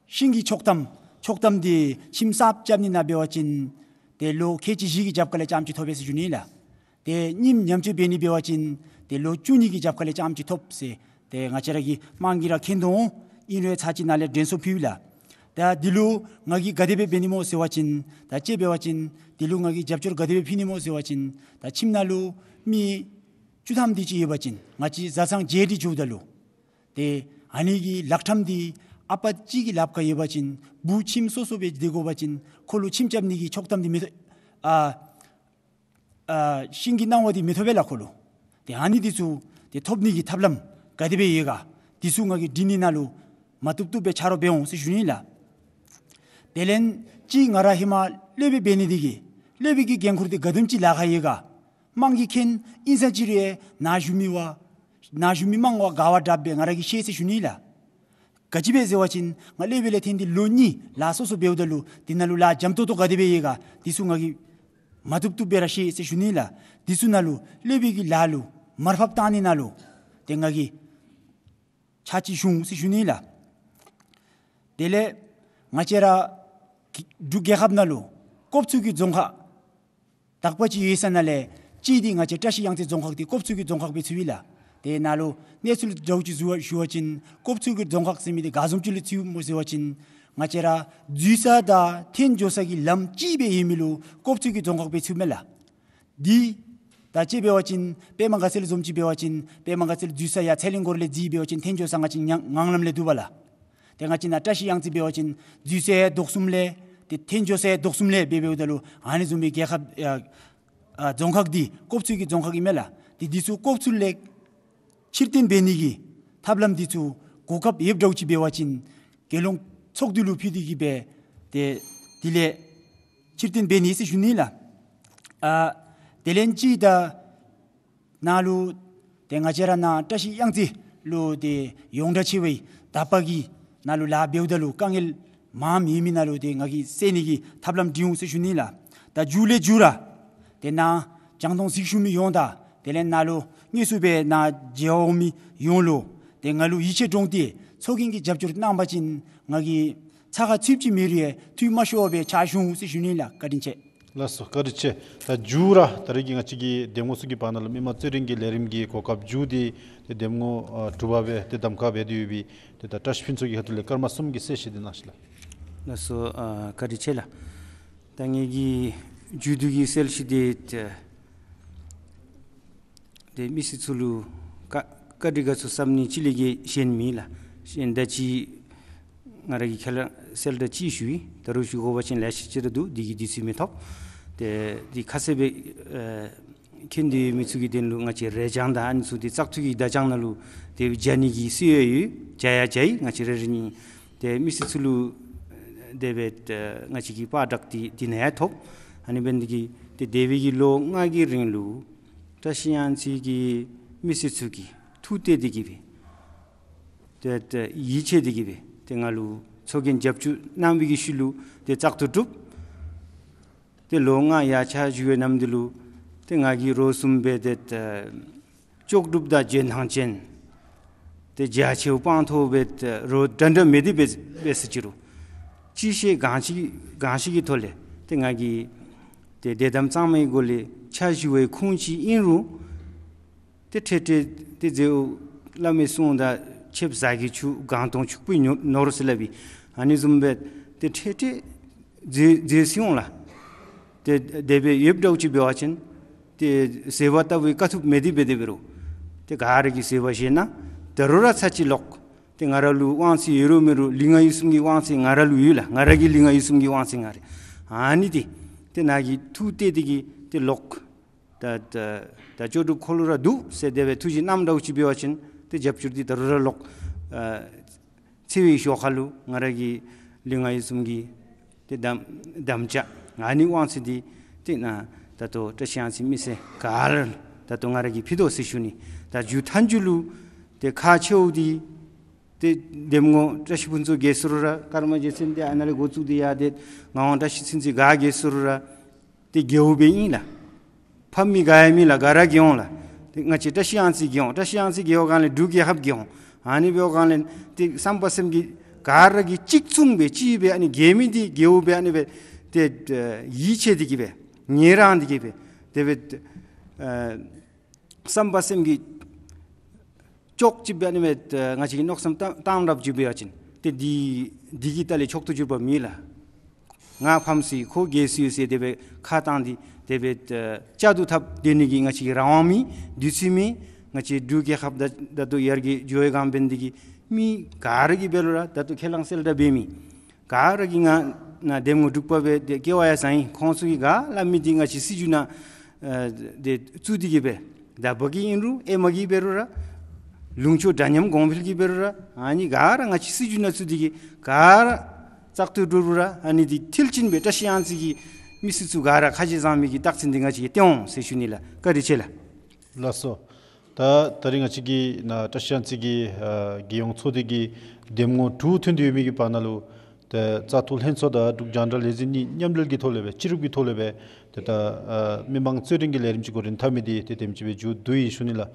ཤིང་གི་ཆོག་ཐམ་ཆོག་ཐམ་འདི་ཁྱིམ་གསརཔ་རྐྱབ་ནི་ནང་འབད་བ་ཅིན་ཏེ་ལོ་ཁལ་གཅིག་བཞི་གི་རྒྱབ་ཁ་ལས་རྐྱངམ་ཅིག་ཐོབ་པས་ཟེར་ཞུ་ནི་ལགས། ཏེ་རྙིངམ་ཉམས་བཅོས་འབད་ནི་འབད་བ་ཅིན་ཏེ་ལོ་བཅུ་གཉིས་ཀྱི་རྒྱབ་ཁ་ལས་རྐྱངམ་ཅིག་ཐོབ་ཟེར་ཏེ་ང་བཅས་ར་གིས་དམངས་ཀྱིས་ར་མཁྱེན་དོ་འོང་། ཨིན་རུང་ཚར་གཅིག་ནཱ་ལས་དྲན་གསོ་ཕུལ་ཡི་ལགས། ད་འདི་ལུ་ང་གིས་ག་དེ་སྦེ་འབད་ནི་སྨོ་ཟེར་བ་ཅིན་ད་དཔྱེ་འབད་བ་ཅིན་འདི་ལུ་ང་གིས་རྒྱབ་སྐྱོར་ག་དེ་སྦེ་ཕུལ་ནི་སྨོ་ཟེར་བ་ཅིན་ད་ཁྱིམ་ནང་ལུ་མི་བཅུ་ཐམ་དེ་ཅིག་ཡོད་པ་ཅིན་ང་བཅས་བཟའ་ཚང་བརྒྱད་དེ་ཅིག་འབདཝ་ད་ལུ་ཏེ་ཨ་ནི་གི་ལག་ཁྲམ་འདི་ཨ་པ་གཅིག་གི་ལགཔ་ཁར་ཡོད་པ་ཅིན་བུ་ཁྱིམ་སོ་སོ་སྦེ་སྡོད་དགོ་པ་ཅིན་ཁོ་ལུ་ཁྱིམ་རྐྱབ་ནི་གི་ཆོག་ཐམ་འདི་མི་ཐོབ། ཨ་ཨ་ཤིང་གི་གནང་བ་འདི་མི་ཐོབ་པས་ལགས་ཁོ་ལུ། ཏེ་ཨ་ནི་འདི་ཚུ་ཏེ་ཐོབ་ནི་གི་ཐབས་ལམ་ག་དེ་སྦེ་ཡོད་ག་འདི་ཚུ་ང་གིས་འབྲི་ནི་ནང་ལུ་མ་བཏུབ་བཏུབ་སྦེ་ཆ་རོགས་འབད་འོང་ཟེར་ཞུ་ནི་ལགས། དེ་ལས་ཅིག་ང་ར་ཧེ་མ་སློབ་དཔོན་འབད་ནི་འདི་གིས་སློབ་དཔོན་གྱི་འགན་ཁུར་འདི་ག་དེམ་ཅིག་ལཱ་ཁག་ཡོད་ག། དམངས་ཀྱིས་མཁྱེན། ཨིན་ས་ཅིག་རུང་ནཱ་བཞུགས་མི་བ་ནཱ་བཞུགས་མི་དམངས་བ་ག་བ་དྲགཔ་སྦེ་ང་ར་གིས་ཤེས་ཟེར་ཞུ་ནི་ལགས། ག་ཅི་སྦེ་ཟེར་བ་ཅིན་ང་སློབ་དཔོན་ལས་ཐོན་ཏེ་ལོ་གཉིས་ལཱ་སོ་སོ་འབདཝ་ད་ལུ་འདི་ནང་ལུ་ལཱ་འཇམ་ཏོག་ཏོ་ག་དེ་སྦེ་ཡོད་ག་འདི་ཚུ་ང་གིས་མ་བཏུབ་བཏུབ་སྦེ་ར་ཤེས་ཟེར་ཞུ་ནི་ལགས། འདི་ཚུ་ནང་ལུ་སློབ་དཔོན་གྱི་ལཱ་ལུ་མར་ཕབ་བཏང་ནི་ནང་ལུ་ཏེ་ང་གིས་ཕྱག་ཕྱིད་ཞུ་འོང་ཟེར་ཞུ་ནི་ལགས། དེ་ལས་ང་བཅས་ར་འབྲུག་རྒྱལ་ཁབ་ནང་ལུ་ཀོབ་ཚུ་གི་རྫོང་ཁག་དག་པ་ཅིག་ཡོད་ས་ནང་ལས་གཅིག་འདི་ང་བཅས་བཀྲ་ཤིས་གཡང་རྩེ་རྫོང་ཁག་འདི་ཀོབ་ཚུ་གི་རྫོང་ཁག་སྦེ་ཚུད་ཡི་ལགས། ཏེ་ནཱ་ལུ་གནས་ཚུལ་འདྲཝ་ཅིག་ཞུ་བ་ཞུ་བ་ཅིན་ཀོབ་ཚུ་གི་རྫོང་ཁག་ཟེར་མི་འདི་ག་བཟུམ་ཅིག་ལུ་ཚུད་སྨོ་ཟེར་བ་ཅིན་ང་བཅས་ར་འཛུལ་ས་དང་འཐོན་འགྱོ་ས་གི་ལམ་གཅིག་སྦེ་ཡོད་མི་ལུ་ཀོབ་ཚུ་གི་རྫོང་ཁག་སྦེ་ཚུད་མས་ལགས། འདི་ད་དཔྱེ་འབད་བ་ཅིན་པདྨ་དགའ་ཚལ་བཟུམ་ཅིག་འབད་བ་ཅིན་པདྨ་དགའ་ཚལ་འཛུལ་ས་ཡར་ཚེ་གླིང་སྐོར་ལས་འཛུལ་འབད་བ་ཅིན་འཐོན་འགྱོ་ས་ང་བཅས་ངང་ངང་ལམ་ལས་འདུག་པ་ལགས། ཏེ་ང་བཅས་ནཱ་བཀྲ་ཤིས་གཡང་རྩེ་འབད་བ་ཅིན་འཛུལ་ས་ཡང་དོག་གསུམ་ལས་ཏེ་འཐོན་འགྱོ་ས་ཡང་དོག་གསུམ་ལས་སྦེ་འབདཝ་ད་ལུ་ཨ་ནི་བཟུམ་མའི་རྒྱལ་ཁབ་ཨ་ཨ་རྫོང་ཁག་འདི་ཀོབ་ཚུ་གི་རྫོང་ཁག་ཨིན་མས་ལགས། ཏེ་འདི་ཚུ་ཀོབ་ཚུ་ལས་ཕྱིར་འཐོན་འབད་ནི་གི་ཐབས་ལམ་འདི་ཚུ་གོ་སྐབས་ཡོདཔ་འདྲཝ་ཅིག་འབད་བ་ཅིན་རྒྱལ་ཡོངས་ཚོགས་འདུ་ལུ་ཕུལ་ཏེ་གི་སྦེ་ཏེ་དེ་ལས་ཕྱིར་འཐོན་འབད་ནི་ཟེར་ཞུ་ནི་ལགས། ཨ་དེ་ལས་ཅིག་ད་ནཱ་ལུ་ཏེ་ང་བཅས་ར་ནཱ་བཀྲ་ཤིས་གཡང་རྩེ་ལུ་ཏེ་ཡོངས་གྲགས་ཆེ་བའི་དག་པ་གི་ནང་ལུ་ལཱ་འབདཝ་ད་ལུ་དཀའ་ངལ་མངམ་ཡོད་མི་ནང་ལུ་ཏེ་ང་གིས་སེལ་ནི་གི་ཐབས་ལམ་འདི་འོང་ཟེར་ཞུ་ནི་ལགས། ད་མཇུག་ལས་མཇུག་ར་ཏེ་ནཱ་རྒྱང་མཐོང་གཟིགས་ཞུ་མི་ཡོངས་དང་དེ་ལས་ནཱ་ལུ་དངོས་སུ་སྦེ་ནཱ་མཇལ་བར་འོང་མི་ཡོངས་ལུ་ཏེ་ང་ལུ་ཡིད་ཆེས་འདྲོངས་ཏེ་ཚོགས་རྒྱན་གྱི་རྒྱབ་སྐྱོར་གནང་པ་ཅིན་ང་གིས་ཚ་ཁ་ཚུདཔ་ཅིག་མེད་རུང་ཡང་འཐུས་མ་ཤོར་བར་སྦེ་ཕྱག་ཞུ་འོང་ཟེར་ཞུ་ནི་ལགས། བཀའ་དྲིན་ཆེ། ལགས་སོ། བཀའ་དྲིན་ཆེ། ད་མཇུག་ར་ད་རེས་ཀྱི་ང་བཅས་ཀྱི་འདེམས་ངོ་ཚུ་གི་བར་ན་ལུ་མི་མང་རྩོད་འགྲན་གྱི་ལས་རིམ་གྱི་གོ་སྐབས་མཇུག་འདི་ཏེ་འདེམས་ངོ་ཨ་དྲུག་པ་སྦེ་ཏེ་གདམ་ཁ་འབད་དེ་ཡོད་པའི་ཏེ་ད་བཀྲ་ཤིས་ཕུན་ཚོགས་ཀྱི་ཁ་ཐུག་ལས་ཀརྨ་གསུམ་གྱིས་གསལ་བཤད་འདི་གནང་ཤིག་ལགས། ལགས་སོ། ཨ་བཀའ་དྲིན་ཆེ་ལགས། ད་ངེ་གི་མཇུག་བསྡུ་གི་གསལ་བཤད་འདི་ཏེ་ཏེ་མི་སེར་ཚུ་ལུ་བཀའ་བཀའ་དྲིན་དགའ་ཚོར་བསམ་ནི་ཅིག་ལས་བརྒལ་གཞན་མེད་ལགས། གཞན་ད་ཅི་ང་ར་གིས་ཁས་བླངས་གསལ་བསྒྲགས་ཅིག་ཞུ་ཡི། ད་རུང་ཞུ་དགོ་པ་ཅིན་ལེ་ཤ་ཅིག་ར་འདུག། འདི་གིས་དུས་ཚོད་མི་ཐོབ། ཏེ་འདི་ཁ་གསལ་སྦེ་ཨེ་མཁྱེན་ཏེ་ཡོད་མི་ཚུ་གི་དོན་ལུ་ང་བཅས་རས་བྱང་དང་ཨ་ནི་ཚུ་ཏེ་བཙག་འཐུ་གི་བརྡ་བྱང་ནང་ལུ་ཏེ་མཇལ་ནི་གི་སྲོལ་ཡང་ཡོད། མཇལ་ཡང་མཇལ་ཡི། ང་བཅས་རེ་རེ་གཉིས་ཏེ་མི་སེར་ཚུ་ལུ་དེ་སྦེ་ང་བཅས་ཀྱི་པར་བཏབ་སྟེ་འདི་ནང་ཡང་ཐོབ། ཨ་ནི་འབད་ནི་འདི་གིས་ཏེ་འདས་པའི་གི་ལོ་ལྔ་གི་རིང་ལུ་བཀྲ་ཤིས་གཡང་རྩེ་གི་མི་སེར་ཚུ་གིས་ཐུགས་གཏད་དེ་གི་སྦེ་ཏེ་ཏེ་ཡིད་ཆེས་དེ་གི་སྦེ་ཏེ་ང་ལུ་ཚོགས་རྒྱན་རྒྱབ་སྐྱོར་གནང་བའི་གི་ཤུལ་ལུ་ཏེ་བཙག་འཐུ་གྲུབ། ཏེ་ལོ་ལྔ་ཡར་ཕྱག་ཞུ་བའི་ནམ་དུས་ལུ་ཏེ་ང་གིས་རོགས་གསུམ་སྦེ་ཏེ་ཏེ་ལྕོགས་གྲུབ་དང་འཇོན་ཐང་ཅན་ཏེ་རྒྱ་ཆེཝ་དཔང་ཐོབ་སྦེ་ཏེ་རོགས་འདྲན་འདྲ་མེད་དེ་སྦེ་འབད་ཟེར་ཅི་རུང་ཅི་ཤེས་གང་ཤེས་གང་ཤེས་ཀྱི་ཐོག་ལས་ཏེ་ང་གིས་ཏེ་དད་དམ་གཙང་མའི་སྒོ་ལས་ཕྱག་ཞུ་བའི་ཁུངས་ཅིག་ཨིན་རུང་ཏེ་འཕྲལ་འཕྲལ་ཏེ་མཛེའུ་བླ་མའི་གསུང་དང་ཆེབ་ཟ་གི་ཆུ་གང་དོང་ཕྱུག་པོའི་ནོར་ཟེར་སླབ་ཨིན། ཨ་ནི་བཟུམ་སྦེ་ཏེ་འཕྲལ་འཕྲལ་མཛེ་མཛེ་སི་འོང་ལགས། ཏེ་དེ་སྦེ་ཡོདཔ་འདྲཝ་ཅིག་འབད་བ་ཅིན་ཏེ་བཟོད་པ་ལྟ་བུའི་དཀའ་ཐུབ་མེད་དེ་སྦེ་དེ་འབད་རུང་ཏེ་ག་ར་གིས་བཟོད་པ་བཞེས་གནང་། ད་རུང་ར་ཚར་གཅིག་ལོག་ཏེ་ང་ར་ལུ་དབང་ཚད་ཡོད་རུང་མེད་རུང་ལུས་ངག་ཡིད་གསུམ་གྱི་དབང་ཚད་ང་ར་ལུ་ཡོད་ལགས། ང་ར་གི་ལུས་ངག་ཡིད་གསུམ་གྱི་དབང་ཚད་ང་ར། ཨ་ནི་འདི་ཏེ་ནཱ་གིས་ཐུགས་གཏད་དེ་གི་ཏེ་ལོག་ད་ད་ད་ལྕོགས་གྲུབ་ཁོ་ལུ་ར་འདུག་ཟེར་དེ་སྦེ་ཐུགས་བཞེད་གནངམ་འདྲཝ་ཅིག་འབད་བ་ཅིན་ཏེ་རྒྱབ་སྐྱོར་འདི་ད་རུང་ར་ལོག་ཨ་འཚོལ་བའི་ཞོར་ཁ་ལུ་ང་ར་གི་ལུས་ངག་ཡིད་གསུམ་གྱི་ཏེ་དམ་དམ་བཅའ་ཨ་ནི་དབང་ཚད་འདི་ཏེ་ནཱ་ད་ལྟོ་བཀྲ་ཤིས་གཡང་རྩེ་མི་སེར་ག་ར་ལུ་ད་ལྟོ་ང་ར་གིས་ཕུལ་དོ་ཟེར་ཞུ་ནི། ད་མཇུག་མཐའ་མཇུག་ལུ་ཏེ་ཁག་ཆེཝ་འདི་ཏེ་འདེམས་ངོ་བཀྲ་ཤིས་ཕུན་ཚོགས་རྒྱལ་སོང་རུང་ར་ཀརྨ་རྗེ་བཙུན་འདི་ཨ་ནཱ་ལས་འགོ་བཙུགས་ཏེ་ཡར་ཏེ་ངག་དབང་བཀྲ་ཤིས་ཚུན་ཚོད་ག་རྒྱལ་སོང་རུང་ར་ཏེ་རྒྱལཝ་སྦེ་ཨིན་ལགས། ཕམ་མི་ག་ཡང་མེད་ལགས། ག་ར་རྒྱལ་འོང་ལགས། ཏེ་ང་བཅས་བཀྲ་ཤིས་གཡང་རྩེ་རྒྱལ་འོང་། བཀྲ་ཤིས་གཡང་རྩེ་རྒྱལ་བ་གང་ལས་འབྲུག་རྒྱལ་ཁབ་རྒྱལ་འོང་། ཨ་ནི་འབདཝ་གང་ལས་ཏེ་བསམ་པ་སེམས་ཀྱི་ག་ར་གིས་གཅིག་མཚུངས་སྦེ་གཅིག་སྦེ་ཨ་ནི་རྒྱལ་མི་འདི་རྒྱལཝ་སྦེ་ཨ་ནི་སྦེ་ཏེ་ཡིད་ཆེས་དེ་གི་སྦེ་ངལ་རངས་དེ་གི་སྦེ་དེ་སྦེ་ཨ་བསམ་པ་སེམས་ཀྱི་ལྕོགས་ཅིག་སྦེ་ཨ་ནི་སྦེ་ང་བཅས་ཀྱིས་མནོ་བསམ་བཏང་བཏངམ་འདྲཝ་ཅིག་འབད་བ་ཅིན་ཏེ་འདི་འདི་གི་ལྟག་ལས་མཆོག་ཏུ་གྱུར་པ་མེད་ལགས། ང་ཕམ་སོ་ཡི་ཁོ་རྒྱལ་སོ་ཡི་ཟེར་དེ་སྦེ་ཁ་བཏང་སྟེ་དེ་སྦེ་ཨ་བཅའ་བསྡུ་འཐབ་སྡོད་ནི་གི་ང་བཅས་ཀྱི་རང་དབང་མེད། དུས་ཚོད་མེད། ང་བཅས་འབྲུག་རྒྱལ་ཁབ་ད་ད་ལྟོ་ཡར་རྒྱས་འགྱོ་བའི་སྒང་འབད་ནི་འདི་གིས་མི་ག་ར་གིས་འབད་རུང་ར་ད་ལྟོ་ཁས་བླངས་གསལ་བསྒྲགས་འབད་མི་ག་ར་གིས་ང་ནཱ་འདེམས་ངོ་འབྲུག་པ་སྦེ་ཏེ་སྐྱེ་བ་ཡང་བཟང་ཡི། ཁོང་ཚུ་གིས་ག་སླབ་མི་འདི་ང་བཅས་སྲིད་བྱུས་ནང་ཨ་ཏེ་བཙུགས་ཏེ་གི་སྦེ་ད་བ་གི་ཨིན་རུང་ཨེ་མ་གི་འབད་རུང་ར་ལུང་ཕྱོགས་འདྲ་མཉམ་གོང་འཕེལ་གྱི་འབད་རུང་ར་ཨ་ནི་ག་ར་ང་བཅས་སྲིད་བྱུས་ནང་བཙུགས་ཏེ་གི་ག་ར་བཙག་འཐུ་གྲུབ་རུང་ར་ཨ་ནི་འདི་མཐིལ་ཕྱིན་སྦེ་བཀྲ་ཤིས་གཡང་རྩེ་གི་མི་སེར་ཚུ་ག་ར་ཁ་རྗེ་བཟང་མི་གི་རྟགས་མཚན་འདི་ང་བཅས་ཀྱིས་སྟོན་འོང་ཟེར་ཞུ་ནི་ལགས། བཀའ་དྲིན་ཆེ་ལགས། ལགས་སོ། ད་ད་རིས་ང་བཅས་ཀྱི་ནཱ་བཀྲ་ཤིས་གཡང་རྩེ་གི་ཨ་རྒྱལ་ཡོངས་ཚོགས་སྡེ་གི་འདེམས་ངོ་དྲུག་ཐོན་ཏེ་ཡོད་མི་གི་བར་ན་ལུ་ཏེ་བཙག་འཐུ་ལྷན་ཚོགས་དང་འབྲུག་རྒྱང་བསྒྲགས་ལས་འཛིན་གཉིས་མཉམ་འབྲེལ་གྱི་ཐོག་ལས་སྦེ་སྤྱི་རུབ་ཀྱི་ཐོག་ལས་སྦེ་ཏེ་ད་ཨ་མི་མང་རྩོད་འགྲན་གྱི་ལས་རིམ་ཅིག་འགོ་འདྲེན་འཐབ་མི་འདི་ཏེ་དེམ་ཅིག་སྦེ་མཇུག་བསྡུ་ཡི་ཞུ་ནི་ལགས།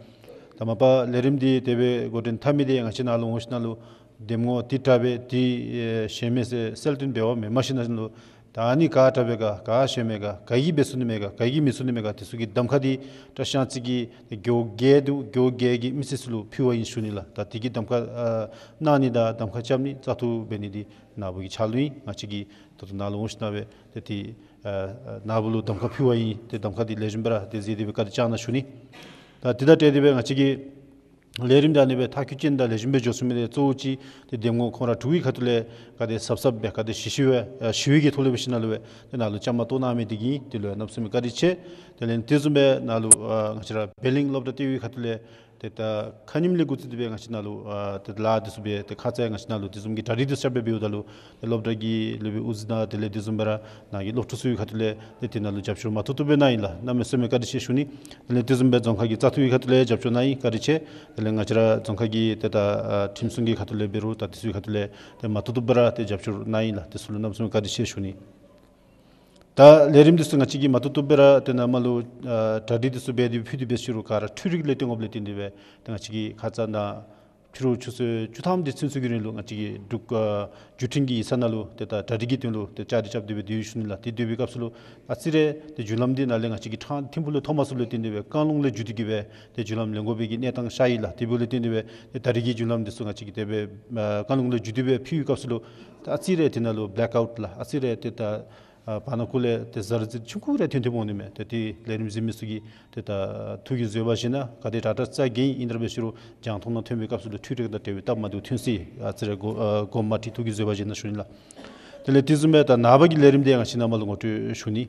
ད་མ་པ་ལས་རིམ་འདི་དེ་སྦེ་འགོ་འདྲེན་འཐབ་མི་འདི་ང་བཅས་ནཱ་ལུ་འོང་ཞིནམ་ལས་ལུ་འདེམས་ངོ་དེ་དྲག་པས་དེ་ཨེ་ཞན་མས་ཟེར་གསལ་སྟོན་འབད་བ་མེནམ་ཞིནམ་ལས་ལུ་ད་ཨ་ནི་ག་དྲག་པས་ག་ག་ཞན་མས་ག་ག་གིས་འབད་ཚུགས་ནི་མས་ག་ག་གིས་མི་ཚུགས་ནི་མས་ག་དེ་ཚུ་གི་གདམ་ཁ་འདི་བཀྲ་ཤིས་གཡང་རྩེ་གི་ཏེ་རྒེད་འོག་བརྒྱད་འདུག། རྒེད་འོག་བརྒྱད་ཀྱི་མི་སེར་ཚུ་ལུ་ཕུལ་བ་ཨིན་ཞུ་ནི་ལགས། ད་དེ་གི་གདམ་ཁ་ཨ་གནང་ནི་དང་གདམ་ཁ་རྐྱབ་ནི་བཙག་འཐུ་འབད་ནི་འདི་ནཱ་བུ་གི་ཕྱག་ལུ་ཨིན། ང་བཅས་ཀྱིས་ད་ལྟོ་ནཱ་ལུ་འོང་ཞིནམ་ལས་སྦེ་ཏེ་དེ་ཨ་ནཱ་བུ་ལུ་གདམ་ཁ་ཕུལ་བ་ཨིན། ཏེ་གདམ་ཁ་འདི་ལེགས་ཤོམ་སྦེ་ར་ཏེ་མཛད་དེ་སྦེ་བཀའ་དྲིན་བསྐྱང་གནང་ཞུ་ནི། ད་དེ་དང་འབྲེལ་ཏེ་སྦེ་ང་བཅས་ཀྱི་ ལས་རིམ་འདི་ཨ་ནི་སྦེ་མཐར་འཁྱོལ་ཅན་དང་ལེགས་ཤོམ་སྦེ་འགྱོ་ཚུགས་མི་འདི་གཙོ་བོ་ཅིག་ཏེ་འདེམས་ངོ་ཁོང་ར་དྲུག་གི་ཁ་ཐུག་ལས་ག་དེ་ཟབ་ཟབ་སྦེ་ག་དེ་ཞི་ཞི་སྦེ་ཞི་བའི་གི་ཐོག་ལས་འབད་ཞིནམ་ལས་སྦེ་ཏེ་ནཱ་ལུ་བཅའ་མར་གཏོགས་གནང་མི་འདི་གིས་དེ་ལུ་གནམ་མེད་ས་མེད་བཀའ་དྲིན་ཆེ། དེ་ལས་དེ་བཟུམ་སྦེ་ནཱ་ལུ་ཨ་ང་བཅས་ར་བེ་གླིང་སློབ་གྲྭ་ལྟེ་བའི་ཁ་ཐུག་ལས་ཏེ་ད་ཁ་ཉིནམ་ལས་འགོ་བཙུགས་ཏེ་སྦེ་ང་བཅས་ནཱ་ལུ་ཨ་ཏེ་ལཱ་འདི་ཚུ་འབད་ཏེ་ཁ་ཙ་ང་བཅས་ནཱ་ལུ་དེ་བཟུམ་གྱི་གྲ་སྒྲིག་འདི་ཚུ་རྐྱབ་སྦེ་འབདཝ་ད་ལུ་ཏེ་སློབ་གྲྭ་གི་སློབ་དཔོན་དབུ་འཛིན་དང་དེ་ལས་དེ་བཟུམ་སྦེ་ར་ནཱ་གི་སློབ་ཕྲུག་ཚུ་གི་ཁ་ཐུག་ལས་ཏེ་དེ་ནང་ལུ་རྒྱབ་སྐྱོར་མ་ཐུབ་ཐུབ་སྦེ་གནང་ཡི་ལགས། གནམ་མེད་ས་མེད་བཀའ་དྲིན་ཆེ་ཞུ་ནི། དེ་ལས་དེ་བཟུམ་སྦེ་རྫོང་ཁག་གི་བཙག་འཐུ་གི་ཁ་ཐུག་ལས་རྒྱབ་སྐྱོར་གནང་ཡི། བཀའ་དྲིན་ཆེ། དེ་ལས་ང་བཅས་ར་རྫོང་ཁག་གི་ཏེ་ད་ཨ་ཁྲིམས་སྲུང་གི་ཁ་ཐུག་ལས་འབད་རུང་ད་དེ་ཚུ་གི་ཁ་ཐུག་ལས་ཏེ་མ་ཐུབ་ཐུབ་སྦེ་ར་ཏེ་རྒྱབ་སྐྱོར་གནང་ཡི་ལགས། དེ་ཚུ་ལུ་གནམ་མེད་ས་མེད་བཀའ་དྲིན་ཆེ་ཞུ་ནི། ད་ལས་རིམ་འདི་ཚུ་ང་བཅས་ཀྱིས་མ་ཐུབ་ཐུབ་སྦེ་ར་ཏེ་ནཱ་མར་ལུ་ཨ་གྲ་སྒྲིག་འདི་ཚུ་འབད་དེ་ཕུལ་ཏེ་འབད་ཞུ་རུང་ག་ར་འཕྲུལ་རིག་ལས་བརྟེན་དགོཔ་ལས་བརྟེན་ཏེ་སྦེ་ཏེ་ང་བཅས་ཀྱིས་ཁ་ཙ་ནཱ་ཕྱི་རུ་ཆུ་ཚོད་བཅུ་ཐམ་དེ་ཚུན་ཚོད་ཀྱི་རིང་ལུ་ང་བཅས་ཀྱིས་འབྲུག་ཨ་བརྒྱུད་འཕྲིན་གྱི་ཡིག་ཚང་ནང་ལུ་ཏེ་ད་གྲ་སྒྲིག་གི་དོན་ལུ་ཏེ་བཅའ་སྒྲིག་རྐྱབ་སྟེ་སྦེ་སྡོད་ཡོད་ཞུ་ནི་ལགས། ཏེ་སྡོད་པའི་སྐབས་སུ་ལུ་ཨ་ཙི་རེ་ཏེ་བརྒྱུད་ལམ་འདི་ནཱ་ལས་ང་བཅས་ཀྱིས་ཕྲང་ཐིམ་ཕུག་ལུ་ཐོན་མ་ཚུགསཔ་ལས་བརྟེན་ཏེ་སྦེ་ཀན་ལྷོ་ལས་བརྒྱུད་དེ་གི་སྦེ་ཏེ་བརྒྱུད་ལམ་ལེན་དགོ་པའི་གི་གནས་སྟངས་ཤར་ཡི་ལགས། དེ་འབདཝ་ལས་བརྟེན་ཏེ་སྦེ་ཏེ་ད་རིས་ཀྱི་བརྒྱུད་ལམ་འདི་ཚུ་ང་བཅས་ཀྱིས་དེ་སྦེ་ཨ་ཀན་ལྷོ་ལུ་བརྒྱུད་དེ་སྦེ་ཕུལ་བའི་སྐབས་སུ་ལུ་ཏེ་ཨ་ཙི་རེ་དེ་ནང་ལུ་བེ་ལེཀ་ཨའུཊ་ལགས་ཨ་ཙི་རེ་ཏེ་ད་ཨ་བར་ན་ཀུ་ལས་ཏེ་ཟར་ཟིར་ཆུང་ཀུ་རེ་ཐོན་ཐོནམ་འོང་ནི་མས། ཏེ་དེ་ལས་རིམ་གཟིགས་མི་ཚུ་གིས་ཏེ་ད་ཐུགས་ཀྱིས་བཟོད་པ་བཞེས་གནང་། ག་དེ་དྲག་དྲག་རྩ་འགེངས་ཨིན་ད་ར་འབད་ཞུ་རུང་རྒྱང་མཐོང་ནང་ཐོན་པའི་སྐབས་སུ་ལུ་འཕྲུལ་རིག་དང་འབྲེལ་བའི་སྟབས་མ་བདེཝ་ཐོན་སྲིད། ཨ་ཙི་རེ་དགོ་ཨ་དགོངསམ་མ་ཁྲེལ་ཐུགས་ཀྱིས་བཟོད་པ་བཞེས་གནང་ཞུ་ནི་ལགས། དེ་ལས་དེ་བཟུམ་སྦེ་ད་ནངས་པ་གི་ལས་རིམ་འདི་ཡང་ང་བཅས་ནཱ་མར་ལུ་ངོ་སྤྲོད་ཞུ་ནི།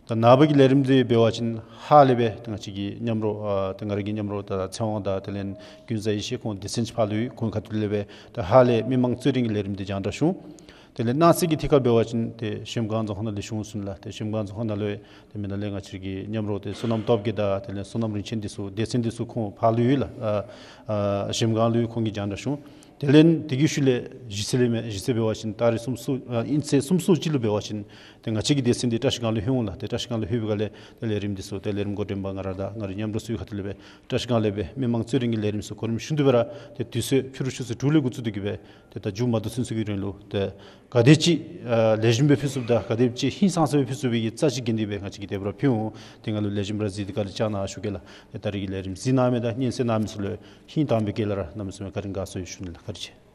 ད་ནངས་པ་གི་ལས་རིམ་འདི་འབད་བ་ཅིན་ཧཱ་ལས་སྦེ་ཏེ་ང་བཅས་ཀྱི་མཉམ་རོགས་ཨ་ཏེ་ང་ར་གི་མཉམ་རོགས་ད་ཚེ་དབང་དང་དེ་ལས་ཀུན་བཟང་ཡེ་ཤེས་ཁོང་སྡེ་ཚན་ཅིག་ཕར་ལུ་ཡོད། ཁོང་ཁ་ཐུག་ལས་སྦེ་ད་ཧཱ་ལས་མི་མང་རྩོད་རྙིང་གི་ལས་རིམ་འདི་རྒྱང་བསྒྲགས་ཞུ་འོང་། དེ་ལས་གནངས་ཚེ་གི་ཐད་ཁར་འབད་བ་ཅིན་ཏེ་གཞལམ་སྒང་རྫོང་ཁག་ནང་ལས་ཞུ་འོང་ཟེར་ནི་ལགས། ཏེ་གཞལམ་སྒང་རྫོང་ཁག་ནང་ལུ་ཡང་ཏེ་མི་ནང་ལས་ང་བཅས་ཀྱི་མཉམ་རོགས་ཏེ་བསོད་ནམས་སྟོབས་རྒྱས་དང་དེ་ལས་བསོད་ནམས་རིན་ཆེན་འདི་ཚུ་སྡེ་ཚན་འདི་ཚུ་ཁོང་ཕར་ལུ་ཡོད་ལགས། ཨ་ཨ་གཞལམ་སྒང་ལུ་ཡོད། ཁོང་གིས་རྒྱང་བསྒྲགས་ཞུ་འོང་། དེ་ལས་དེ་གི་ཤུལ་ལས་གཞེས་ཚེ་ལས་མས། གཞེས་ཚེ་འབད་བ་ཅིན་ཏ་རིག་སུམ་ཅུ་ཨ་དབྱིན་ཚེས་སུམ་ཅུ་སོ་གཅིག་ལུ་འབད་བ་ཅིན་ཏེ་ང་བཅས་ཀྱི་སྡེ་ཚན་འདི་བཀྲིས་སྒང་ལུ་ལྷོད་འོང་ལགས། ཏེ་བཀྲིས་སྒང་ལུ་ལྷོད་པའི་སྒང་ལས་ཏེ་ལས་རིམ་འདི་ཚུ་ཏེ་ལས་རིམ་འགོ་འདྲེན་པ་ང་ར་དང་ང་རའི་མཉམ་རོགས་ཚུ་གི་ཁ་ཐུག་ལས་སྦེ་བཀྲིས་སྒང་ལས་སྦེ་མི་མང་རྩོད་རྙིང་གི་ལས་རིམ་ཚུ་གོ་རིམ་བཞིན་དུ་སྦེ་ར་ཏེ་དུས་ཚོད་ཕྱི་རུ་ཆུ་ཚོད་དྲུག་ལས་འགོ་བཙུགས་ཏེ་གི་སྦེ་ཏེ་ད་མཇུག་མ་བསྡུ་ཚུན་ཚོད་ཀྱི་རིང་ལུ་ཏེ་ག་དེ་ཅིག་ཨ་ལེགས་ཤོམ་སྦེ་ཕུལ་ཚུགསཔ་དང་ག་དེ་ཅིག་ཧིང་སངས་ས་སྦེ་ཕུལ་ཚུགས་པའི་གི་རྩ་ཅིག་འགེངས་ཏེ་སྦེ་ང་བཅས་ཀྱིས་དེ་སྦེ་ར་ཕུལ་འོང་། ཏེ་ང་ལུ་ལེགས་ཤོམ་ར་གཟིགས་ཏེ་བཀའ་དྲིན་བསྐྱང་གནང་ཞུ་གེ་ལགས། ཏེ་ད་རིས་ཀྱི་ལས་རིམ་གཟིགས་གནང་མི་དང་སྙན་གསན་གནང་མི་ཚུ་ལུ་ཧིང་དྭངས་པའི་དཀྱིལ་ལས་ར་གནམ་མེད་ས་མེད་བཀའ་དྲིན་དགའ་ཚོར་ཡོད་ཞུ་ནི་ལགས། བཀའ་དྲིན་ཆེ།